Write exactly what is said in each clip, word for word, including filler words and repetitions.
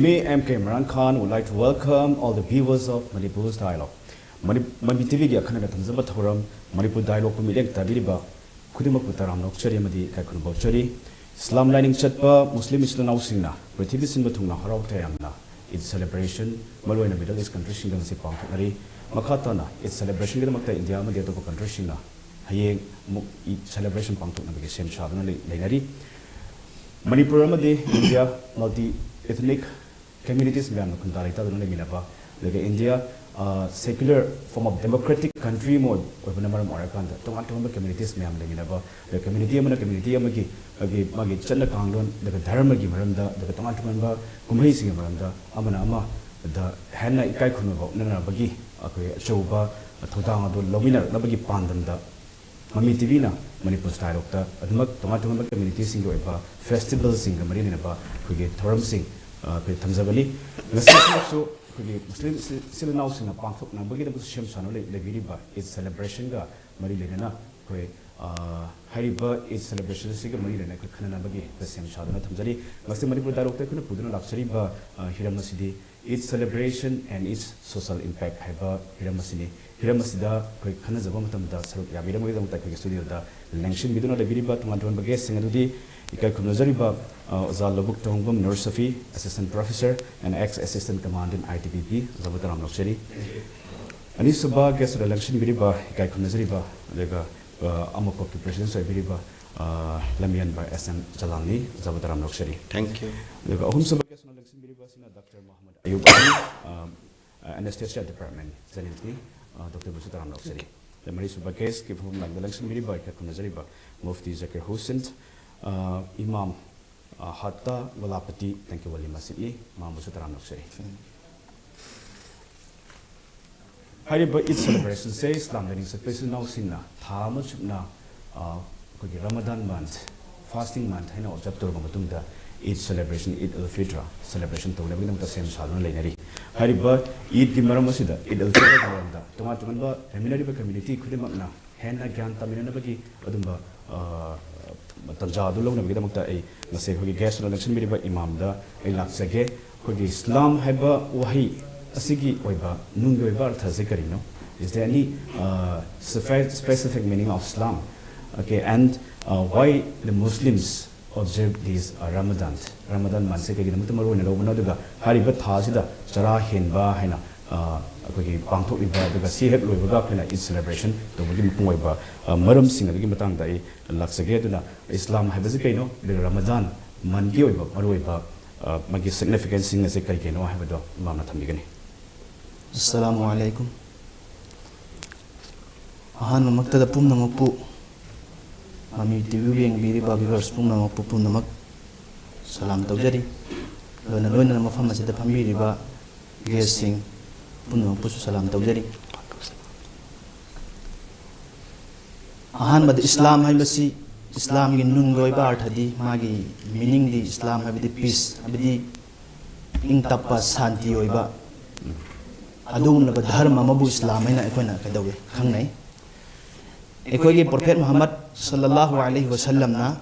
Me, M K Imran Khan, would like to welcome all the viewers of Manipur's Dialogue. ꯃꯅꯤ-, ꯃꯃꯤ ꯇꯤꯚꯤꯒꯤ ꯑꯈꯟꯅꯅ ꯊꯝꯖꯕ ꯊꯧꯔꯝ ꯃꯅꯤꯄꯨꯔ ꯗꯥꯏꯂꯣꯛꯄꯨ ꯃꯤꯠꯌꯦꯡ ꯇꯥꯕꯤꯔꯤꯕ ꯈꯨꯗꯤꯡꯃꯛꯄꯨ ꯇꯔꯥꯝꯅ ꯑꯣꯛꯆꯔꯤ ꯑꯃꯗꯤ ꯏꯀꯥꯏ ꯈꯨꯝꯅꯕ ꯎꯠꯆꯔꯤ꯫ ꯏꯁꯂꯥꯝ ꯂꯥꯏꯅꯤꯡ ꯆꯠꯄ ꯃꯨꯁꯂꯤꯝ ꯏꯆꯤꯜ ꯏꯅꯥꯎꯁꯤꯡꯅ ꯄ꯭ꯔꯤꯊꯤꯕꯤ ꯁꯤꯟꯕ ꯊꯨꯡꯅ ꯍꯔꯥꯎ ꯇꯌꯥꯝꯅ ꯏꯗ ꯁꯦꯂꯦꯕ꯭ꯔꯦꯁꯟ, ꯃꯔꯨꯑꯣꯏꯅ ꯃꯤꯗꯜ ꯏꯁ ꯀꯟꯇ꯭ꯔꯤꯁꯤꯡꯗ ꯉꯁꯤ ꯄꯥꯡꯊꯣꯛꯅꯔꯤ꯫ ꯃꯈꯥ ꯇꯥꯅ ꯏꯗ ꯁꯦꯂꯦꯕ꯭ꯔꯦꯁꯟꯒꯤꯗꯃꯛꯇ ꯏꯟꯗꯤꯌꯥ ꯑꯃꯗꯤ ꯑꯇꯣꯞꯄ ꯀꯟꯇ꯭ꯔꯤꯁꯤꯡꯅ ꯍꯌꯦꯡ ꯑꯃꯨꯛ ꯏꯗ ꯁꯦꯂꯦꯕ꯭ꯔꯦꯁꯟ ꯄꯥꯡꯊꯣꯛꯅꯕꯒꯤ ꯁꯦꯝ ꯁꯥꯗꯨꯅ ꯂꯩ-, ꯂꯩꯅꯔꯤ꯫ ꯃꯅꯤꯄꯨꯔ ꯑꯃꯗꯤ ꯏꯟꯗꯤꯌꯥ ꯃꯜꯇꯤ ꯏꯊꯅꯤꯛ ꯀꯝꯃ꯭ꯌꯨꯅꯤꯇꯤꯁ ꯃꯌꯥꯝꯅ ꯈꯨꯟꯗꯥ ꯂꯩꯇꯥꯗꯨꯅ ꯂꯩꯃꯤꯟꯅꯕ, ꯑꯗꯨꯒ ꯏꯟꯗꯤꯌꯥ, ꯑ, secular form of democratic country ꯑꯃ ꯑꯣꯏ-, ꯑꯣꯏꯕꯅ ꯃꯔꯝ ꯑꯣꯏꯔꯀꯥꯟꯗ ꯇꯣꯉꯥꯟ ꯇꯣꯉꯥꯟꯕ ꯀꯝꯃ꯭ꯌꯨꯅꯤꯇꯤꯁ ꯃꯌꯥꯝ ꯂꯩꯃꯤꯟꯅꯕ, ꯑꯗꯨꯒ ꯀꯝꯃ꯭ꯌꯨꯅꯤꯇꯤ ꯑꯃꯅ ꯀꯝꯃ꯭ꯌꯨꯅꯤꯇꯤ ꯑꯃꯒꯤ, ꯑꯩꯈꯣꯏꯒꯤ ꯃꯥꯒꯤ ꯆꯠꯅ ꯀꯥꯡꯂꯣꯟ, ꯑꯗꯨꯒ ꯙꯔꯃꯒꯤ ꯃꯔꯝꯗ, ꯑꯗꯨꯒ ꯇꯣꯉꯥꯟ ꯇꯣꯉꯥꯟꯕ ꯀꯨꯝꯍꯩꯁꯤꯡꯒꯤ ꯃꯔꯝꯗ ꯑꯃꯅ ꯑꯃꯗ ꯍꯦꯟꯅ ꯏꯀꯥꯏ ꯈꯨꯝꯅꯕ ꯎꯠꯅꯅꯕꯒꯤ ꯑꯩꯈꯣꯏ ꯑꯆꯧꯕ ꯊꯧꯗꯥꯡ ꯑꯗꯨ ꯂꯧꯃꯤꯟꯅꯔꯛꯅꯕꯒꯤ ꯄꯥꯟꯗꯝꯗ ꯃꯃꯤ ꯇꯤꯚꯤꯅ ꯃꯅꯤꯄꯨꯔ ꯗꯥꯏꯂꯣꯛꯇ ꯑꯗꯨꯃꯛ ꯇꯣꯉꯥꯟ ꯇꯣꯉꯥꯟꯕ ꯀꯝꯃ꯭ꯌꯨꯅꯤꯇꯤꯁꯤꯡꯒꯤ ꯑꯣꯏꯕ ꯐꯦꯁꯇꯤꯚꯦꯜꯁꯤꯡꯒ ꯃꯔꯤ ꯂꯩꯅꯕ ꯑꯩꯈꯣꯏꯒꯤ ꯊꯧꯔꯝꯁꯤꯡ, ꯑ, ꯑꯩꯈꯣꯏ ꯊꯝꯖꯕꯅꯤ꯫ ꯉꯁꯤꯃꯛꯁꯨ ꯑꯩꯈꯣꯏꯒꯤ ꯃꯨꯁꯂꯤꯝ ꯏꯆꯤꯜ ꯏꯅꯥꯎꯁꯤꯡꯅ ꯄꯥꯡꯊꯣꯛꯅꯕꯒꯤꯗꯃꯛꯇ ꯁꯦꯝ ꯁꯥꯗꯨꯅ ꯂꯩ-, ꯂꯩꯕꯤꯔꯤꯕ ꯏꯗ ꯁꯦꯂꯦꯕ꯭ꯔꯦꯁꯟꯒ ꯃꯔꯤ ꯂꯩꯅꯅ ꯑꯩꯈꯣꯏ, ꯑ, ꯍꯥꯏꯔꯤꯕ ꯏꯗ ꯁꯦꯂꯦꯕ꯭ꯔꯦꯁꯟ ꯑꯁꯤꯒ ꯃꯔꯤ ꯂꯩꯅꯅ ꯑꯩꯈꯣꯏ ꯈꯟꯅꯅꯕꯒꯤ ꯁꯦꯝ ꯁꯥꯗꯨꯅ ꯊꯝꯖꯔꯤ꯫ ꯉꯁꯤ ꯃꯅꯤꯄꯨꯔ ꯗꯥꯏꯂꯣꯛꯇ ꯑꯩꯈꯣꯏꯅ ꯄꯨꯗꯨꯅ ꯂꯥꯛꯆꯔꯤꯕ, ꯑ, ꯍꯤꯔꯝ ꯑꯁꯤꯗꯤ Eid Celebration and Its Social Impact ꯍꯥꯏꯕ ꯍꯤꯔꯝ ꯑꯁꯤꯅꯤ꯫ ꯍꯤꯔꯝ ꯑꯁꯤꯗ ꯑꯩꯈꯣꯏ ꯈꯟꯅꯖꯕ ꯃꯇꯝꯗ ꯁꯔꯨꯛ ꯌꯥꯕꯤꯔꯝꯕꯒꯤꯗꯃꯛꯇ ꯑꯩꯈꯣꯏꯒꯤ ꯁ꯭ꯇꯨꯗꯤꯑꯣꯗ ꯂꯦꯡꯁꯤꯟꯕꯤꯗꯨꯅ ꯂꯩꯕꯤꯔꯤꯕ ꯇꯣꯉꯥꯟ ꯇꯣꯉꯥꯟꯕ ꯒꯦꯁꯁꯤꯡ ꯑꯗꯨꯗꯤ ꯏꯀꯥꯏ ꯈꯨꯝꯅꯖꯔꯤꯕ, ꯑ, ꯑꯣꯖꯥ ꯂꯧꯕꯨꯛ Tongbam Nur Safi, assistant professor and ex assistant commandant I T B P, ꯑꯣꯖꯥꯕꯨ ꯇꯔꯥꯝꯅ ꯑꯣꯛꯆꯔꯤ꯫ ꯑꯅꯤꯁꯨꯕ ꯒꯦꯁꯇ ꯂꯦꯡꯁꯤꯟꯕꯤꯔꯤꯕ, ꯏꯀꯥꯏ ꯈꯨꯝꯅꯖꯔꯤꯕ, ꯑꯗꯨꯒ, ꯑ, ꯑꯃꯀꯣꯛꯀꯤ ꯄ꯭ꯔꯦꯁꯤꯗꯦꯟꯠ ꯑꯣꯏꯕꯤꯔꯤꯕ, ꯑ, ꯂꯝꯌꯦꯟꯕ ꯑꯦꯁ ꯑꯦꯝ ꯖꯂꯥꯜꯅꯤ, ꯑꯣꯖꯥꯕꯨ ꯇꯔꯥꯝꯅ ꯑꯣꯛꯆꯔꯤ꯫ Thank you. ꯑꯗꯨꯒ ꯑꯍꯨꯝꯁꯨꯕ ꯒꯦꯁꯇ ꯂꯦꯡꯁꯤꯟꯕꯤꯔꯤꯕ ꯑꯁꯤꯅ ꯗꯣꯛꯇꯔ ꯃꯣꯍꯝꯃꯗ ꯑꯌꯨꯕ ꯑꯂꯤ, ꯑ, ꯑ, ꯑꯦꯅꯦꯁꯊꯦꯁꯤꯌꯥ ꯗꯤꯄꯥꯔꯠꯃꯦꯟꯠ, ꯖꯦꯅꯤꯝꯁꯀꯤ, ꯑ, ꯗꯣꯛꯇꯔꯕꯨꯁꯨ ꯇꯔꯥꯝꯅ ꯑꯣꯛꯆꯔꯤ꯫ ꯑꯗ ꯃꯔꯤꯁꯨꯕ ꯒꯦꯁꯀꯤ ꯐꯝꯐꯝ ꯂꯥꯡꯗ ꯂꯦꯡꯁꯤꯟꯕꯤꯔꯤꯕ ꯑꯩꯈꯣꯏ ꯈꯨꯝꯅꯖꯔꯤꯕ ꯃꯨꯐꯇꯤ ꯖꯀꯤꯔ ꯍꯨꯁꯦꯟ, ꯑ, ꯏꯃꯥꯝ, ꯑ, ꯍꯠꯇꯥ ꯋꯂꯥꯄꯇꯤ ꯇꯦꯡꯀꯤꯋꯥꯂꯤ ꯃꯁꯖꯤꯗꯅꯤ, ꯃꯥꯕꯨꯁꯨ ꯇꯔꯥꯝꯅ ꯑꯣꯛꯆꯔꯤ꯫ ꯍꯥꯏꯔꯤꯕ ꯏꯗ ꯁꯦꯂꯦꯕ꯭ꯔꯦꯁꯟꯁꯦ ꯏꯁꯂꯥꯝ ꯂꯥꯏꯅꯤꯡ ꯆꯠꯄ ꯏꯆꯤꯜ ꯏꯅꯥꯎꯁꯤꯡꯅ ꯊꯥ ꯑꯃ ꯆꯨꯞꯅ, ꯑ, ꯑꯩꯈꯣꯏꯒꯤ ꯔꯃꯗꯥꯟ ꯃꯟꯊ, ꯐꯥꯁꯇꯤꯡ ꯃꯟꯊ ꯍꯥꯏꯅ ꯑꯣꯕꯖꯥꯔꯕ ꯇꯧꯔꯕ ꯃꯇꯨꯡꯗ ꯏꯗ ꯁꯦꯂꯦꯕ꯭ꯔꯦꯁꯟ, ꯏꯗ ꯑꯜ ꯐꯤꯇ꯭ꯔ ꯁꯦꯂꯦꯕ꯭ꯔꯦꯁꯟ ꯇꯧꯅꯕꯒꯤꯗꯃꯛꯇ ꯁꯦꯝ ꯁꯥꯗꯨꯅ ꯂꯩꯅꯔꯤ꯫ ꯍꯥꯏꯔꯤꯕ ꯏꯗꯀꯤ ꯃꯔꯝ ꯑꯁꯤꯗ, ꯏꯗ ꯑꯜ ꯐꯤꯇ꯭ꯔꯒꯤ ꯃꯔꯝꯗ ꯇꯣꯉꯥꯟ ꯇꯣꯉꯥꯟꯕ ꯂꯩꯃꯤꯟꯅꯔꯤꯕ ꯀꯝꯃ꯭ꯌꯨꯅꯤꯇꯤ ꯈꯨꯗꯤꯡꯃꯛꯅ ꯍꯦꯟꯅ ꯒ꯭ꯌꯥꯟ ꯇꯥꯃꯤꯟꯅꯅꯕꯒꯤ ꯑꯗꯨꯝꯕ, ꯑ, ꯇꯥꯟꯖꯥ ꯑꯗꯨ ꯂꯧꯅꯕꯒꯤꯗꯃꯛꯇ ꯑꯩ ꯉꯁꯤ ꯑꯩꯈꯣꯏꯒꯤ ꯒꯦꯁ ꯑꯣꯏꯅ ꯂꯦꯡꯁꯤꯟꯕꯤꯔꯤꯕ ꯏꯃꯥꯝꯗ ꯑꯩ ꯂꯥꯛꯆꯒꯦ꯫ ꯑꯩꯈꯣꯏꯒꯤ ꯏꯁꯂꯥꯝ ꯍꯥꯏꯕ ꯋꯥꯍꯩ ꯑꯁꯤꯒꯤ ꯑꯣꯏꯕ ꯅꯨꯡꯒꯤ ꯑꯣꯏꯕ ꯑꯔꯊꯁꯦ ꯀꯔꯤꯅꯣ? Is there any uh, specific meaning of Islam? Okay, and uh, why the Muslims observe this uh, Ramadan? Ramadan monthꯁꯦ ꯀꯩꯒꯤꯗꯃꯛꯇ ꯃꯔꯨ ꯑꯣꯏꯅ ꯂꯧꯕꯅꯣ? ꯑꯗꯨꯒ ꯍꯥꯏꯔꯤꯕ ꯊꯥ ꯑꯁꯤꯗ ꯆꯔꯥ ꯍꯦꯟꯕ ꯍꯥꯏꯅ ꯑꯩꯈꯣꯏꯒꯤ ꯄꯥꯡꯊꯣꯛꯂꯤꯕ, ꯑꯗꯨꯒ ꯁꯤ ꯍꯦꯛ ꯂꯣꯏꯕꯒ ꯑꯩꯈꯣꯏꯅ ꯏꯗ ꯁꯦꯂꯦꯕ꯭ꯔꯦꯁꯟ ꯇꯧꯕꯒꯤ ꯃꯄꯨꯡ ꯑꯣꯏꯕ ꯃꯔꯝꯁꯤꯡ ꯑꯗꯨꯒꯤ ꯃꯇꯥꯡꯗ ꯑꯩ ꯂꯥꯛꯆꯒꯦ꯫ ꯑꯗꯨꯅ ꯏꯁꯂꯥꯝ ꯍꯥꯏꯕꯁꯤ ꯀꯩꯅꯣ, ꯑꯗꯨꯒ ꯔꯃꯖꯥꯟ ꯃꯟꯒꯤ ꯑꯣꯏꯕ ꯃꯔꯨꯑꯣꯏꯕ ꯃꯥꯒꯤ ꯁꯤꯒꯅꯤꯐꯤꯀꯦꯟꯁꯁꯤꯡ ꯑꯁꯦ ꯀꯩ ꯀꯩꯅꯣ ꯍꯥꯏꯕꯗꯣ ꯏꯃꯥꯝꯅ ꯊꯝꯕꯤꯒꯅꯤ꯫ ꯑꯁꯂꯥꯃꯨ ꯑꯂꯥꯏꯀꯨꯝ꯫ ꯑꯍꯥꯟꯕꯃꯛꯇꯗ ꯄꯨꯝꯅꯃꯛꯄꯨ ꯃꯃꯤ ꯇꯤꯚꯤ ꯌꯦꯡꯕꯤꯔꯤꯕ ꯚꯤꯌꯨꯋꯔꯁ ꯄꯨꯝꯅꯃꯛꯄꯨ ꯄꯨꯝꯅꯃꯛ ꯁꯂꯥꯝ ꯇꯧꯖꯔꯤ꯫ ꯂꯣꯏꯅ ꯂꯣꯏꯅꯅ ꯃꯐꯝ ꯑꯁꯤꯗ ꯐꯝꯕꯤꯔꯤꯕ ꯒꯦꯁꯁꯤꯡ ꯄꯨꯝꯅꯃꯛꯄꯨꯁꯨ ꯁꯂꯥꯝ ꯇꯧꯖꯔꯤ꯫ ꯑꯍꯥꯟꯕꯗ ꯏꯁꯂꯥꯝ ꯍꯥꯏꯕꯁꯤ, ꯏꯁꯂꯥꯝꯒꯤ ꯅꯨꯡꯒꯤ ꯑꯣꯏꯕ ꯑꯥꯔꯊꯗꯤ, ꯃꯥꯒꯤ ꯃꯤꯅꯤꯡꯗꯤ, ꯏꯁꯂꯥꯝ ꯍꯥꯏꯕꯗꯤ ꯄꯤꯁ, ꯍꯥꯏꯕꯗꯤ ꯏꯪ ꯇꯞꯄ, ꯁꯥꯟꯇꯤ ꯑꯣꯏꯕ ꯑꯗꯨꯒꯨꯝꯂꯕ ꯙꯔꯃ ꯑꯃꯕꯨ ꯏꯁꯂꯥꯝ ꯍꯥꯏꯅ ꯑꯩꯈꯣꯏꯅ ꯀꯩꯗꯧꯏ, ꯈꯪꯅꯩ꯫ ꯑꯩꯈꯣꯏꯒꯤ ꯄ꯭ꯔꯣꯐꯦꯠ ꯃꯨꯍꯝꯃꯗ ꯁꯜꯂꯜꯂꯥꯍꯨ ꯑꯂꯩꯍꯤ ꯋꯁꯜꯂꯝꯅ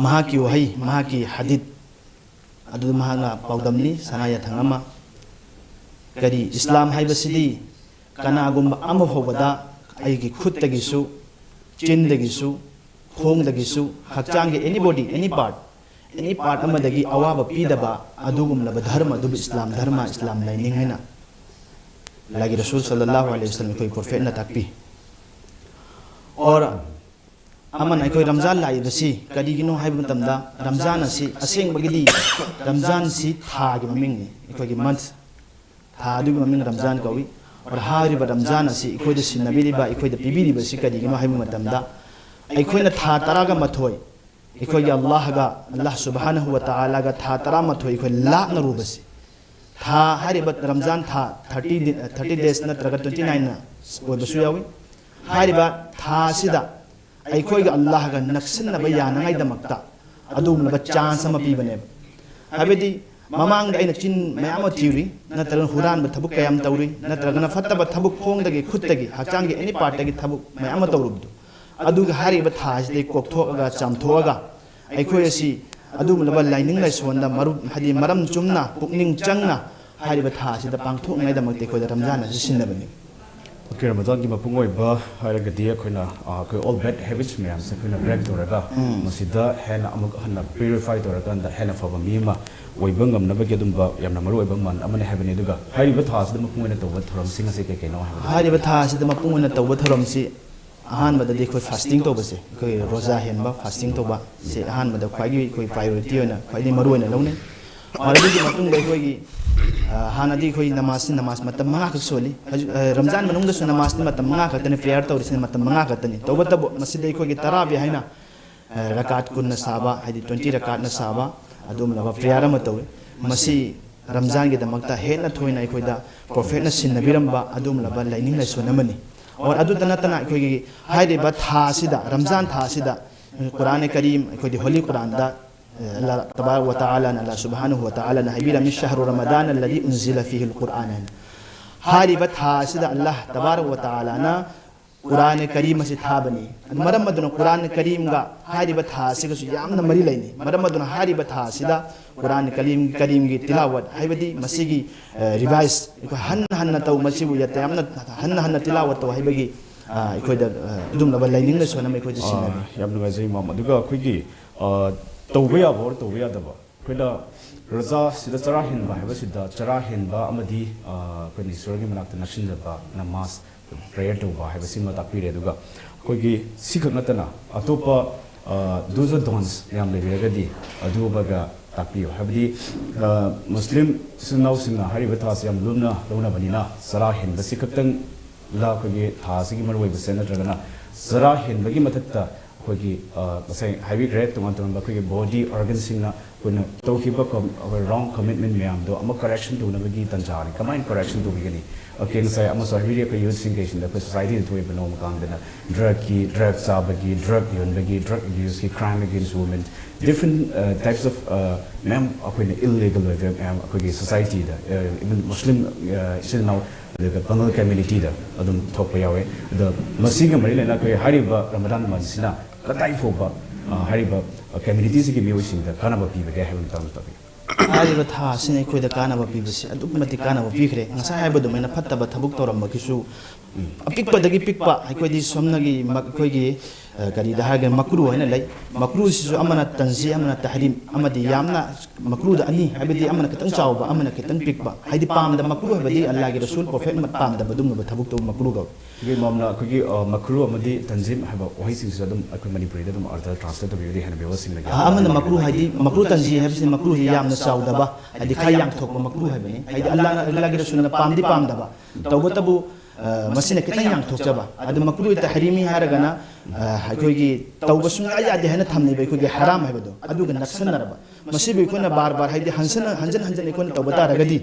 ꯃꯍꯥꯛꯀꯤ ꯋꯥꯍꯩ, ꯃꯍꯥꯛꯀꯤ ꯍꯗꯤꯠ ꯑꯗꯨ ꯃꯍꯥꯛꯅ ꯄꯥꯎꯗꯝꯂꯤ, ꯁꯅꯥ ꯌꯥꯊꯪ ꯑꯃ꯫ ꯀꯔꯤ, ꯏꯁꯂꯥꯝ ꯍꯥꯏꯕꯁꯤꯗꯤ ꯀꯅꯥꯒꯨꯝꯕ ꯑꯃ ꯐꯥꯎꯕꯗ ꯑꯩꯒꯤ ꯈꯨꯠꯇꯒꯤꯁꯨ, ꯆꯤꯟꯗꯒꯤꯁꯨ, ꯈꯣꯡꯗꯒꯤꯁꯨ, ꯍꯛꯆꯥꯡꯒꯤ ꯑꯦꯅꯤ ꯕꯣꯗꯤ, ꯑꯦꯅꯤ ꯄꯥꯔꯠ, ꯑꯦꯅꯤ ꯄꯥꯔꯠ ꯑꯃꯗꯒꯤ ꯑꯋꯥꯕ ꯄꯤꯗꯕ ꯑꯗꯨꯒꯨꯝꯂꯕ ꯙꯔꯃ ꯑꯗꯨꯕꯨ ꯏꯁꯂꯥꯝ ꯙꯔꯃ, ꯏꯁꯂꯥꯝ ꯂꯥꯏꯅꯤꯡ ꯍꯥꯏꯅ ꯂꯥꯏꯒꯤ ꯔꯁꯨꯜ ꯁꯜꯂꯜꯂꯥꯍꯨ ꯑꯂꯩꯍꯤ ꯋꯁꯜꯂꯝ ꯑꯩꯈꯣꯏ ꯄ꯭ꯔꯣꯐꯦꯠꯅ ꯇꯥꯛꯄꯤ꯫ ꯑꯣꯔ ꯑꯃꯅ ꯑꯩꯈꯣꯏ ꯔꯝꯖꯥꯟ ꯂꯥꯛꯏꯕꯁꯤ ꯀꯔꯤꯒꯤꯅꯣ ꯍꯥꯏꯕ ꯃꯇꯝꯗ, ꯔꯝꯖꯥꯟ ꯑꯁꯤ ꯑꯁꯦꯡꯕꯒꯤꯗꯤ ꯔꯝꯖꯥꯟꯁꯤ ꯊꯥꯒꯤ ꯃꯃꯤꯡꯅꯤ, ꯑꯩꯈꯣꯏꯒꯤ ꯃꯟꯊ, ꯊꯥ ꯑꯗꯨꯒꯤ ꯃꯃꯤꯡ ꯔꯝꯖꯥꯟ ꯀꯧꯏ꯫ ꯑꯣꯔ ꯍꯥꯏꯔꯤꯕ ꯔꯝꯖꯥꯟ ꯑꯁꯤ ꯑꯩꯈꯣꯏꯗ ꯁꯤꯟꯅꯕꯤꯔꯤꯕ, ꯑꯩꯈꯣꯏꯗ ꯄꯤꯕꯤꯔꯤꯕꯁꯤ ꯀꯔꯤꯒꯤꯅꯣ ꯍꯥꯏꯕ ꯃꯇꯝꯗ, ꯑꯩꯈꯣꯏꯅ ꯊꯥ ꯇꯔꯥꯒ ꯃꯥꯊꯣꯏ ꯑꯩꯈꯣꯏꯒꯤ ꯑꯜꯂꯥꯍꯒ, ꯑꯜꯂꯥꯍ ꯁꯨꯕꯍꯥꯅꯍꯨ ꯋ ꯇꯥꯂꯥꯒ ꯊꯥ ꯇꯔꯥꯃꯥꯊꯣꯏ ꯑꯩꯈꯣꯏ ꯂꯥꯞꯅꯔꯨꯕꯁꯤ, ꯊꯥ ꯍꯥꯏꯔꯤꯕ ꯔꯝꯖꯥꯟ ꯊꯥ ꯊꯥꯔꯇꯤ ꯗꯦ-, ꯊꯥꯔꯇꯤ ꯗꯦꯖ ꯅꯠꯇ꯭ꯔꯒ ꯇ꯭ꯋꯦꯟꯇꯤ ꯅꯥꯏꯟꯅ ꯑꯣꯏꯕꯁꯨ ꯌꯥꯎꯏ꯫ ꯍꯥꯏꯔꯤꯕ ꯊꯥ ꯑꯁꯤꯗ ꯑꯩꯈꯣꯏꯒ ꯑꯜꯂꯥꯍꯒ ꯅꯛꯁꯤꯟꯅꯕ ꯌꯥꯅꯉꯥꯏꯗꯃꯛꯇ ꯑꯗꯨꯒꯨꯝꯂꯕ ꯆꯥꯟꯁ ꯑꯃ ꯄꯤꯕꯅꯦꯕ꯫ ꯍꯥꯏꯕꯗꯤ ꯃꯃꯥꯡꯗ ꯑꯩꯅ ꯆꯤꯟ ꯃꯌꯥꯝ ꯑꯃ ꯊꯤꯔꯨꯏ, ꯅꯠꯇ꯭ꯔꯒꯅ ꯍꯨꯔꯥꯟꯕ ꯊꯕꯛ ꯀꯌꯥ ꯑꯃ ꯇꯧꯔꯨꯏ, ꯅꯠꯇ꯭ꯔꯒꯅ ꯐꯠꯇꯕ ꯊꯕꯛ ꯈꯣꯡꯗꯒꯤ, ꯈꯨꯠꯇꯒꯤ, ꯍꯛꯆꯥꯡꯒꯤ ꯑꯦꯅꯤ ꯄꯥꯔꯠꯇꯒꯤ ꯊꯕꯛ ꯃꯌꯥꯝ ꯑꯃ ꯇꯧꯔꯨꯕꯗꯣ, ꯑꯗꯨꯒ ꯍꯥꯏꯔꯤꯕ ꯊꯥ ꯑꯁꯤꯗꯒꯤ ꯀꯣꯛꯊꯣꯛꯑꯒ, ꯆꯥꯝꯊꯣꯛꯑꯒ, ꯑꯩꯈꯣꯏ ꯑꯁꯤ ꯑꯗꯨꯒꯨꯝꯂꯕ ꯂꯥꯏꯅꯤꯡ ꯂꯥꯏꯁꯣꯟꯗ ꯃꯔꯨꯞ, ꯍꯥꯏꯗꯤ ꯃꯔꯝ ꯆꯨꯝꯅ, ꯄꯨꯛꯅꯤꯡ ꯆꯪꯅ ꯍꯥꯏꯔꯤꯕ ꯊꯥ ꯑꯁꯤꯗ ꯄꯥꯡꯊꯣꯛꯅꯉꯥꯏꯗꯃꯛꯇ ꯑꯩꯈꯣꯏꯗ ꯔꯝꯖꯥꯟ ꯑꯁꯤ ꯁꯤꯟꯅꯕꯅꯤ꯫ ꯑꯣꯀꯦ, ꯔꯃꯖꯥꯟꯒꯤ ꯃꯄꯨꯡ ꯑꯣꯏꯕ ꯍꯥꯏꯔꯒꯗꯤ ꯑꯩꯈꯣꯏꯅ, ꯑ, ꯑꯩꯈꯣꯏ all bad habits ꯃꯌꯥꯝꯁꯦ ꯑꯩꯈꯣꯏꯅ break ꯇꯧꯔꯒ, ꯎꯝ꯫ ꯃꯁꯤꯗ ꯍꯦꯟꯅ ꯑꯃꯨꯛ ꯍꯟꯅ purify ꯇꯧꯔꯀꯥꯟꯗ ꯍꯦꯟꯅ ꯐꯕ ꯃꯤ ꯑꯃ ꯑꯣꯏꯕ ꯉꯝꯅꯕꯒꯤ ꯑꯗꯨꯝꯕ ꯌꯥꯝꯅ ꯃꯔꯨ ꯑꯣꯏꯕ ꯃꯟ ꯑꯃꯅꯤ ꯍꯥꯏꯕꯅꯤ꯫ ꯑꯗꯨꯒ ꯍꯥꯏꯔꯤꯕ ꯊꯥ ꯑꯁꯤꯗ ꯃꯄꯨꯡ ꯑꯣꯏꯅ ꯇꯧꯕ ꯊꯧꯔꯝꯁꯤꯡ ꯑꯁꯤ ꯀꯩ ꯀꯩꯅꯣ ꯍꯥꯏꯕꯗꯨ? ꯍꯥꯏꯔꯤꯕ ꯊꯥ ꯑꯁꯤꯗ ꯃꯄꯨꯡ ꯑꯣꯏꯅ ꯇꯧꯕ ꯊꯧꯔꯝꯁꯤ ꯑꯍꯥꯟꯕꯗꯗꯤ ꯑꯩꯈꯣꯏ fasting ꯇꯧꯕꯁꯦ, ꯑꯩꯈꯣꯏ ꯔꯣꯖꯥ ꯍꯦꯟꯕ, fasting ꯇꯧꯕ, ꯁꯤ ꯑꯍꯥꯟꯕꯗ ꯈ꯭ꯋꯥꯏꯒꯤ ꯑꯩꯈꯣꯏ priority ꯑꯣꯏꯅ ꯈ꯭ꯋꯥꯏꯗꯒꯤ ꯃꯔꯨ ꯑꯣꯏꯅ ꯂꯧꯅꯩ꯫ ꯑꯗꯨꯒꯤ ꯃꯇꯨꯡꯗ ꯑꯩꯈꯣꯏꯒꯤ, ꯑ, ꯍꯥꯟꯅꯗꯤ ꯑꯩꯈꯣꯏ ꯅꯃꯥꯖꯁꯤ ꯅꯃꯥꯖ ꯃꯇꯝ ꯃꯉꯥ ꯈꯛ ꯁꯣꯜꯂꯤ꯫ ꯍꯧꯖꯤꯛ, ꯑ, ꯔꯝꯖꯥꯟ ꯃꯅꯨꯡꯗꯁꯨ ꯅꯃꯥꯖꯇꯤ ꯃꯇꯝ ꯃꯉꯥ ꯈꯛꯇꯅꯤ, prayer ꯇꯧꯔꯤꯁꯤꯅ ꯃꯇꯝ ꯃꯉꯥ ꯈꯛꯇꯅꯤ꯫ ꯇꯧꯕꯇꯕꯨ ꯃꯁꯤꯗ ꯑꯩꯈꯣꯏꯒꯤ ꯇꯔꯥꯕꯤ ꯍꯥꯏꯅ, ꯑ, ꯔꯀꯥꯠ ꯀꯨꯟꯅ ꯁꯥꯕ, ꯍꯥꯏꯗꯤ twenty ꯔꯀꯥꯠꯅ ꯁꯥꯕ, ꯑꯗꯨꯒꯨꯝꯂꯕ prayer ꯑꯃ ꯇꯧꯏ꯫ ꯃꯁꯤ ꯔꯝꯖꯥꯟꯒꯤꯗꯃꯛꯇ ꯍꯦꯟꯅ ꯊꯣꯏꯅ ꯑꯩꯈꯣꯏꯗ Prophetꯅ ꯁꯤꯟꯅꯕꯤꯔꯝꯕ ꯑꯗꯨꯒꯨꯝꯂꯕ ꯂꯥꯏꯅꯤꯡ ꯂꯥꯏꯁꯣꯟ ꯑꯃꯅꯤ꯫ ꯑꯣꯔ ꯑꯗꯨꯇ ꯅꯠꯇꯅ ꯑꯩꯈꯣꯏꯒꯤ ꯍꯥꯏꯔꯤꯕ ꯊꯥ ꯑꯁꯤꯗ, ꯔꯝꯖꯥꯟ ꯊꯥ ꯑꯁꯤꯗ, ꯀꯨꯔꯥꯟ ꯀꯔꯤꯝ, ꯑꯩꯈꯣꯏꯗꯤ Holy ꯀꯨꯔꯥꯟꯗ, ꯑ, ꯑꯜꯂꯥꯍ ꯇꯕꯥꯔꯛ ꯋ ꯇꯥꯂꯥꯅ, ꯑꯜꯂꯥꯍ ꯁꯨꯕꯍꯥꯅꯍꯨ ꯋ ꯇꯥꯂꯥꯅ ꯍꯥꯏꯕꯤꯔꯝꯃꯤ, "ꯁꯍꯔꯨ ꯔꯃꯗꯥꯟ ꯑꯜꯂꯗꯤ ꯎꯟꯖꯤꯂ ꯐꯤꯍꯤꯜ ꯀꯨꯔꯥꯟ" ꯍꯥꯏꯅ꯫ ꯍꯥꯏꯔꯤꯕ ꯊꯥ ꯑꯁꯤꯗ ꯑꯜꯂꯥꯍ ꯇꯕꯥꯔꯛ ꯋ ꯇꯥꯂꯥꯅ ꯀꯨꯔꯥꯟ ꯀꯔꯤꯝ ꯑꯁꯤ ꯊꯥꯕꯅꯤ꯫ ꯑꯗꯨ ꯃꯔꯝ ꯑꯗꯨꯅ ꯀꯨꯔꯥꯟ ꯀꯔꯤꯝꯒ ꯍꯥꯏꯔꯤꯕ ꯊꯥ ꯑꯁꯤꯒꯁꯨ ꯌꯥꯝꯅ ꯃꯔꯤ ꯂꯩꯅꯩ꯫ ꯃꯔꯝ ꯑꯗꯨꯅ ꯍꯥꯏꯔꯤꯕ ꯊꯥ ꯑꯁꯤꯗ ꯀꯨꯔꯥꯟ ꯀꯔꯤꯝ, ꯀꯔꯤꯝꯒꯤ ꯇꯤꯂꯥꯋꯠ, ꯍꯥꯏꯕꯗꯤ ꯃꯁꯤꯒꯤ, ꯑ, revise, ꯑꯩꯈꯣꯏ ꯍꯟꯅ ꯍꯟꯅ ꯇꯧ, ꯃꯁꯤꯕꯨ ꯌꯥꯝꯅ ꯍꯟꯅ ꯍꯟꯅ ꯇꯤꯂꯥꯋꯠ ꯇꯧ ꯍꯥꯏꯕꯒꯤ, ꯑ, ꯑꯩꯈꯣꯏꯗ, ꯑ, ꯑꯗꯨꯒꯨꯝꯂꯕ ꯂꯥꯏꯅꯤꯡ ꯂꯥꯏꯁꯣꯟ ꯑꯃ ꯑꯩꯈꯣꯏꯗ ꯑ, ꯁꯤꯟꯅꯔꯤ꯫ ꯌꯥꯝ ꯅꯨꯡꯉꯥꯏꯖꯩ, ꯏꯃꯥꯝ꯫ ꯑꯗꯨꯒ ꯑꯩꯈꯣꯏꯒꯤ, ꯑ, ꯇꯧꯕ ꯌꯥꯕ ꯑꯣꯔ ꯇꯧꯕ ꯌꯥꯗꯕ, ꯑꯩꯈꯣꯏꯅ ꯔꯣꯖꯥꯁꯤꯗ ꯆꯔꯥ ꯍꯦꯟꯕ ꯍꯥꯏꯕꯁꯤꯗ, ꯆꯔꯥ ꯍꯦꯟꯕ ꯑꯃꯗꯤ, ꯑ, ꯑꯩꯈꯣꯏꯅ ꯏꯁꯣꯔꯒꯤ ꯃꯅꯥꯛꯇ ꯅꯛꯁꯤꯟꯖꯕ, ꯅꯃꯥꯖ, prayer ꯇꯧꯕ ꯍꯥꯏꯕꯁꯤꯃ ꯇꯥꯛꯄꯤꯔꯦ꯫ ꯑꯗꯨꯒ ꯑꯩꯈꯣꯏꯒꯤ ꯁꯤꯈꯛ ꯅꯠꯇꯅ ꯑꯇꯣꯞꯄ, ꯑ, do's and don'ts ꯃꯌꯥꯝ ꯂꯩꯕꯤꯔꯒꯗꯤ ꯑꯗꯨ ꯑꯃꯒ ꯇꯥꯛꯄꯤꯌꯨ꯫ ꯍꯥꯏꯕꯗꯤ, ꯑ, ꯃꯨꯁꯂꯤꯝ ꯏꯆꯤꯜ ꯏꯅꯥꯎꯁꯤꯡꯅ ꯍꯥꯏꯔꯤꯕ ꯊꯥꯁꯤ ꯌꯥꯝ ꯂꯨꯝꯅ ꯂꯧꯅꯕꯅꯤꯅ, ꯆꯔꯥ ꯍꯦꯟꯕꯁꯤ ꯈꯛꯇꯪꯗ ꯑꯩꯈꯣꯏꯒꯤ ꯊꯥ ꯑꯁꯤꯒꯤ ꯃꯔꯨꯑꯣꯏꯕꯁꯦ, ꯅꯠꯇ꯭ꯔꯒꯅ ꯆꯔꯥ ꯍꯦꯟꯕꯒꯤ ꯃꯊꯛꯇ ꯑꯩꯈꯣꯏꯒꯤ, ꯑ, ꯉꯁꯥꯏ ꯍꯥꯏꯕꯤꯈ꯭ꯔꯦ, ꯇꯣꯉꯥꯟ ꯇꯣꯉꯥꯟꯕ ꯑꯩꯈꯣꯏꯒꯤ body organꯁꯤꯡꯅ ꯑꯩꯈꯣꯏꯅ ꯇꯧꯈꯤꯕ com-, ꯑꯩꯈꯣꯏ wrong commitment ꯃꯌꯥꯝꯗꯣ ꯑꯃꯨꯛ correction ꯇꯧꯅꯕꯒꯤ ꯇꯥꯟꯖꯥꯅꯤ꯫ ꯀꯃꯥꯏꯅ correction ꯇꯧꯕꯤꯒꯅꯤ? ꯑꯣꯀꯦ, ꯉꯁꯥꯏ ꯑꯃꯁꯨ ꯍꯥꯏꯕꯤꯔꯤ, ꯑꯩꯈꯣꯏ youthꯁꯤꯡꯈꯩꯁꯤꯗ ꯑꯩꯈꯣꯏ societyꯗ ꯊꯣꯛꯏꯕ ꯅꯣꯡꯃ ꯀꯥꯡꯗꯅ drugꯀꯤ, drug ꯆꯥꯕꯒꯤ, drug ꯌꯣꯟꯕꯒꯤ, drug abuseꯀꯤ, crime against women, different, ꯑ, types of, ꯑ, ꯃꯌꯥꯝ ꯑꯩꯈꯣꯏꯅ illegal ꯑꯣꯏꯕ ꯃꯌꯥꯝ ꯑꯩꯈꯣꯏꯒꯤ societyꯗ, ꯑ, even ꯃꯨꯁꯂꯤꯝ, ꯑ, ꯏꯆꯤꯜ ꯏꯅꯥꯎ, ꯑꯗꯨꯒ ꯄꯥꯉꯜ communityꯗ ꯑꯗꯨꯝ ꯊꯣꯛꯄ ꯌꯥꯎꯋꯦ꯫ ꯑꯗꯣ ꯃꯁꯤꯒ ꯃꯔꯤ ꯂꯩꯅꯅ ꯑꯩꯈꯣꯏ ꯍꯥꯏꯔꯤꯕ ꯔꯃꯗꯥꯟ monthꯁꯤꯅ ꯀꯗꯥꯏ ꯐꯥꯎꯕ ꯑ, ꯍꯥꯏꯔꯤꯕ, ꯑ, ꯀꯝꯃ꯭ꯌꯨꯅꯤꯇꯤꯁꯤꯒꯤ ꯃꯤꯑꯣꯏꯁꯤꯡꯗ ꯀꯥꯟꯅꯕ ꯄꯤꯕꯒꯦ ꯍꯥꯏꯕ ꯃꯇꯥꯡꯗ ꯇꯥꯛꯄꯤꯌꯨ꯫ ꯍꯥꯏꯔꯤꯕ ꯊꯥ ꯑꯁꯤꯅ ꯑꯩꯈꯣꯏꯗ ꯀꯥꯟꯅꯕ ꯄꯤꯕꯁꯤ ꯑꯗꯨꯛꯀꯤ ꯃꯇꯤꯛ ꯀꯥꯟꯅꯕ ꯄꯤꯈ꯭ꯔꯦ꯫ ꯉꯁꯥꯏ ꯍꯥꯏꯕ ꯑꯗꯨꯃꯥꯏꯅ ꯐꯠꯇꯕ ꯊꯕꯛ ꯇꯧꯔꯝꯕꯒꯤꯁꯨ, ꯎꯝ, ꯑꯄꯤꯛꯄꯗꯒꯤ ꯄꯤꯛꯄ ꯑꯩꯈꯣꯏꯗꯤ ꯁꯣꯝꯅꯒꯤ ꯃ-, ꯑꯩꯈꯣꯏꯒꯤ, ꯑ, ꯀꯔꯤꯗ ꯍꯥꯏꯔꯒ ꯃꯀ꯭ꯔꯨ ꯍꯥꯏꯅ ꯂꯩ꯫ ꯃꯀ꯭ꯔꯨꯁꯤꯁꯨ ꯑꯃꯅ ꯇꯟꯖꯤ, ꯑꯃꯅ ꯇꯍꯔꯤꯝ, ꯑꯃꯗꯤ ꯌꯥꯝꯅ ꯃꯀ꯭ꯔꯨꯗ ꯑꯅꯤ, ꯍꯥꯏꯕꯗꯤ ꯑꯃꯅ ꯈꯤꯇꯪ ꯆꯥꯎꯕ, ꯑꯃꯅ ꯈꯤꯇꯪ ꯄꯤꯛꯄ, ꯍꯥꯏꯗꯤ ꯄꯥꯝꯗꯕ ꯃꯀ꯭ꯔꯨ ꯍꯥꯏꯕꯗꯤ ꯑꯜꯂꯥꯍꯒꯤ ꯔꯁꯨꯜ ꯄ꯭ꯔꯣꯐꯦꯠ ꯄꯥꯝꯗꯕ ꯑꯗꯨꯒꯨꯝꯂꯕ ꯊꯕꯛꯇꯨ ꯃꯀ꯭ꯔꯨ ꯀꯧꯏ꯫ ꯑꯩꯈꯣꯏꯒꯤ ꯏꯃꯥꯝꯅ ꯑꯩꯈꯣꯏꯒꯤ, ꯑ, ꯃꯀ꯭ꯔꯨ ꯑꯃꯗꯤ ꯇꯟꯖꯤꯝ ꯍꯥꯏꯕ ꯋꯥꯍꯩꯁꯤꯡꯁꯤꯁꯨ ꯑꯗꯨꯝ ꯑꯩꯈꯣꯏ ꯃꯅꯤꯄꯨꯔꯤꯗ ꯑꯗꯨꯝ ꯑꯔꯊ ꯇ꯭ꯔꯥꯟꯁꯂꯦꯠ ꯇꯧꯕꯤꯔꯗꯤ ꯍꯦꯟꯅ ꯚ꯭ꯌꯨꯋꯔꯁꯤꯡꯅ ꯒ꯭ꯌꯥꯟ ꯑ, ꯑꯃꯅ ꯇꯥꯅꯕ ꯃꯀ꯭ꯔꯨ ꯍꯥꯏꯗꯤ, ꯃꯀ꯭ꯔꯨ ꯇꯟꯖꯤ ꯍꯥꯏꯕꯁꯤ ꯃꯀ꯭ꯔꯨꯁꯤ ꯌꯥꯝꯅ ꯆꯥꯎꯗꯕ, ꯍꯥꯏꯗꯤ ꯈꯔ ꯌꯥꯝꯊꯣꯛꯄ ꯃꯀ꯭ꯔꯨ ꯍꯥꯏꯕꯅꯤ꯫ ꯍꯥꯏꯗꯤ ꯑꯜꯂꯥꯍ, ꯑꯜꯂꯥꯍꯒꯤ ꯔꯁꯨꯜꯅ ꯄꯥꯝꯗꯤ ꯄꯥꯝꯗꯕ, ꯇꯧꯕꯇꯕꯨ, ꯑ, ꯃꯁꯤꯅ ꯈꯤꯇꯪ ꯌꯥꯝꯊꯣꯛꯆꯕ꯫ ꯑꯗꯨ ꯃꯀ꯭ꯔꯨ ꯇꯍꯔꯤꯃꯤ ꯍꯥꯏꯔꯒꯅ, ꯑ, ꯑꯩꯈꯣꯏꯒꯤ ꯇꯧꯕ ꯁꯨꯡꯌꯥ ꯌꯥꯗꯦ ꯍꯥꯏꯅ ꯊꯝꯂꯤꯕ ꯑꯩꯈꯣꯏꯒꯤ ꯍꯔꯥꯝ ꯍꯥꯏꯕꯗꯣ ꯑꯗꯨꯒ ꯅꯛꯁꯟꯅꯔꯕ꯫ ꯃꯁꯤꯕꯨ ꯑꯩꯈꯣꯏꯅ ꯕꯥꯔ ꯕꯥꯔ, ꯍꯥꯏꯗꯤ ꯍꯟꯖꯟ ꯍꯟꯖꯟ ꯍꯟꯖꯟ ꯑꯩꯈꯣꯏꯅ ꯇꯧꯕ ꯇꯥꯔꯒꯗꯤ,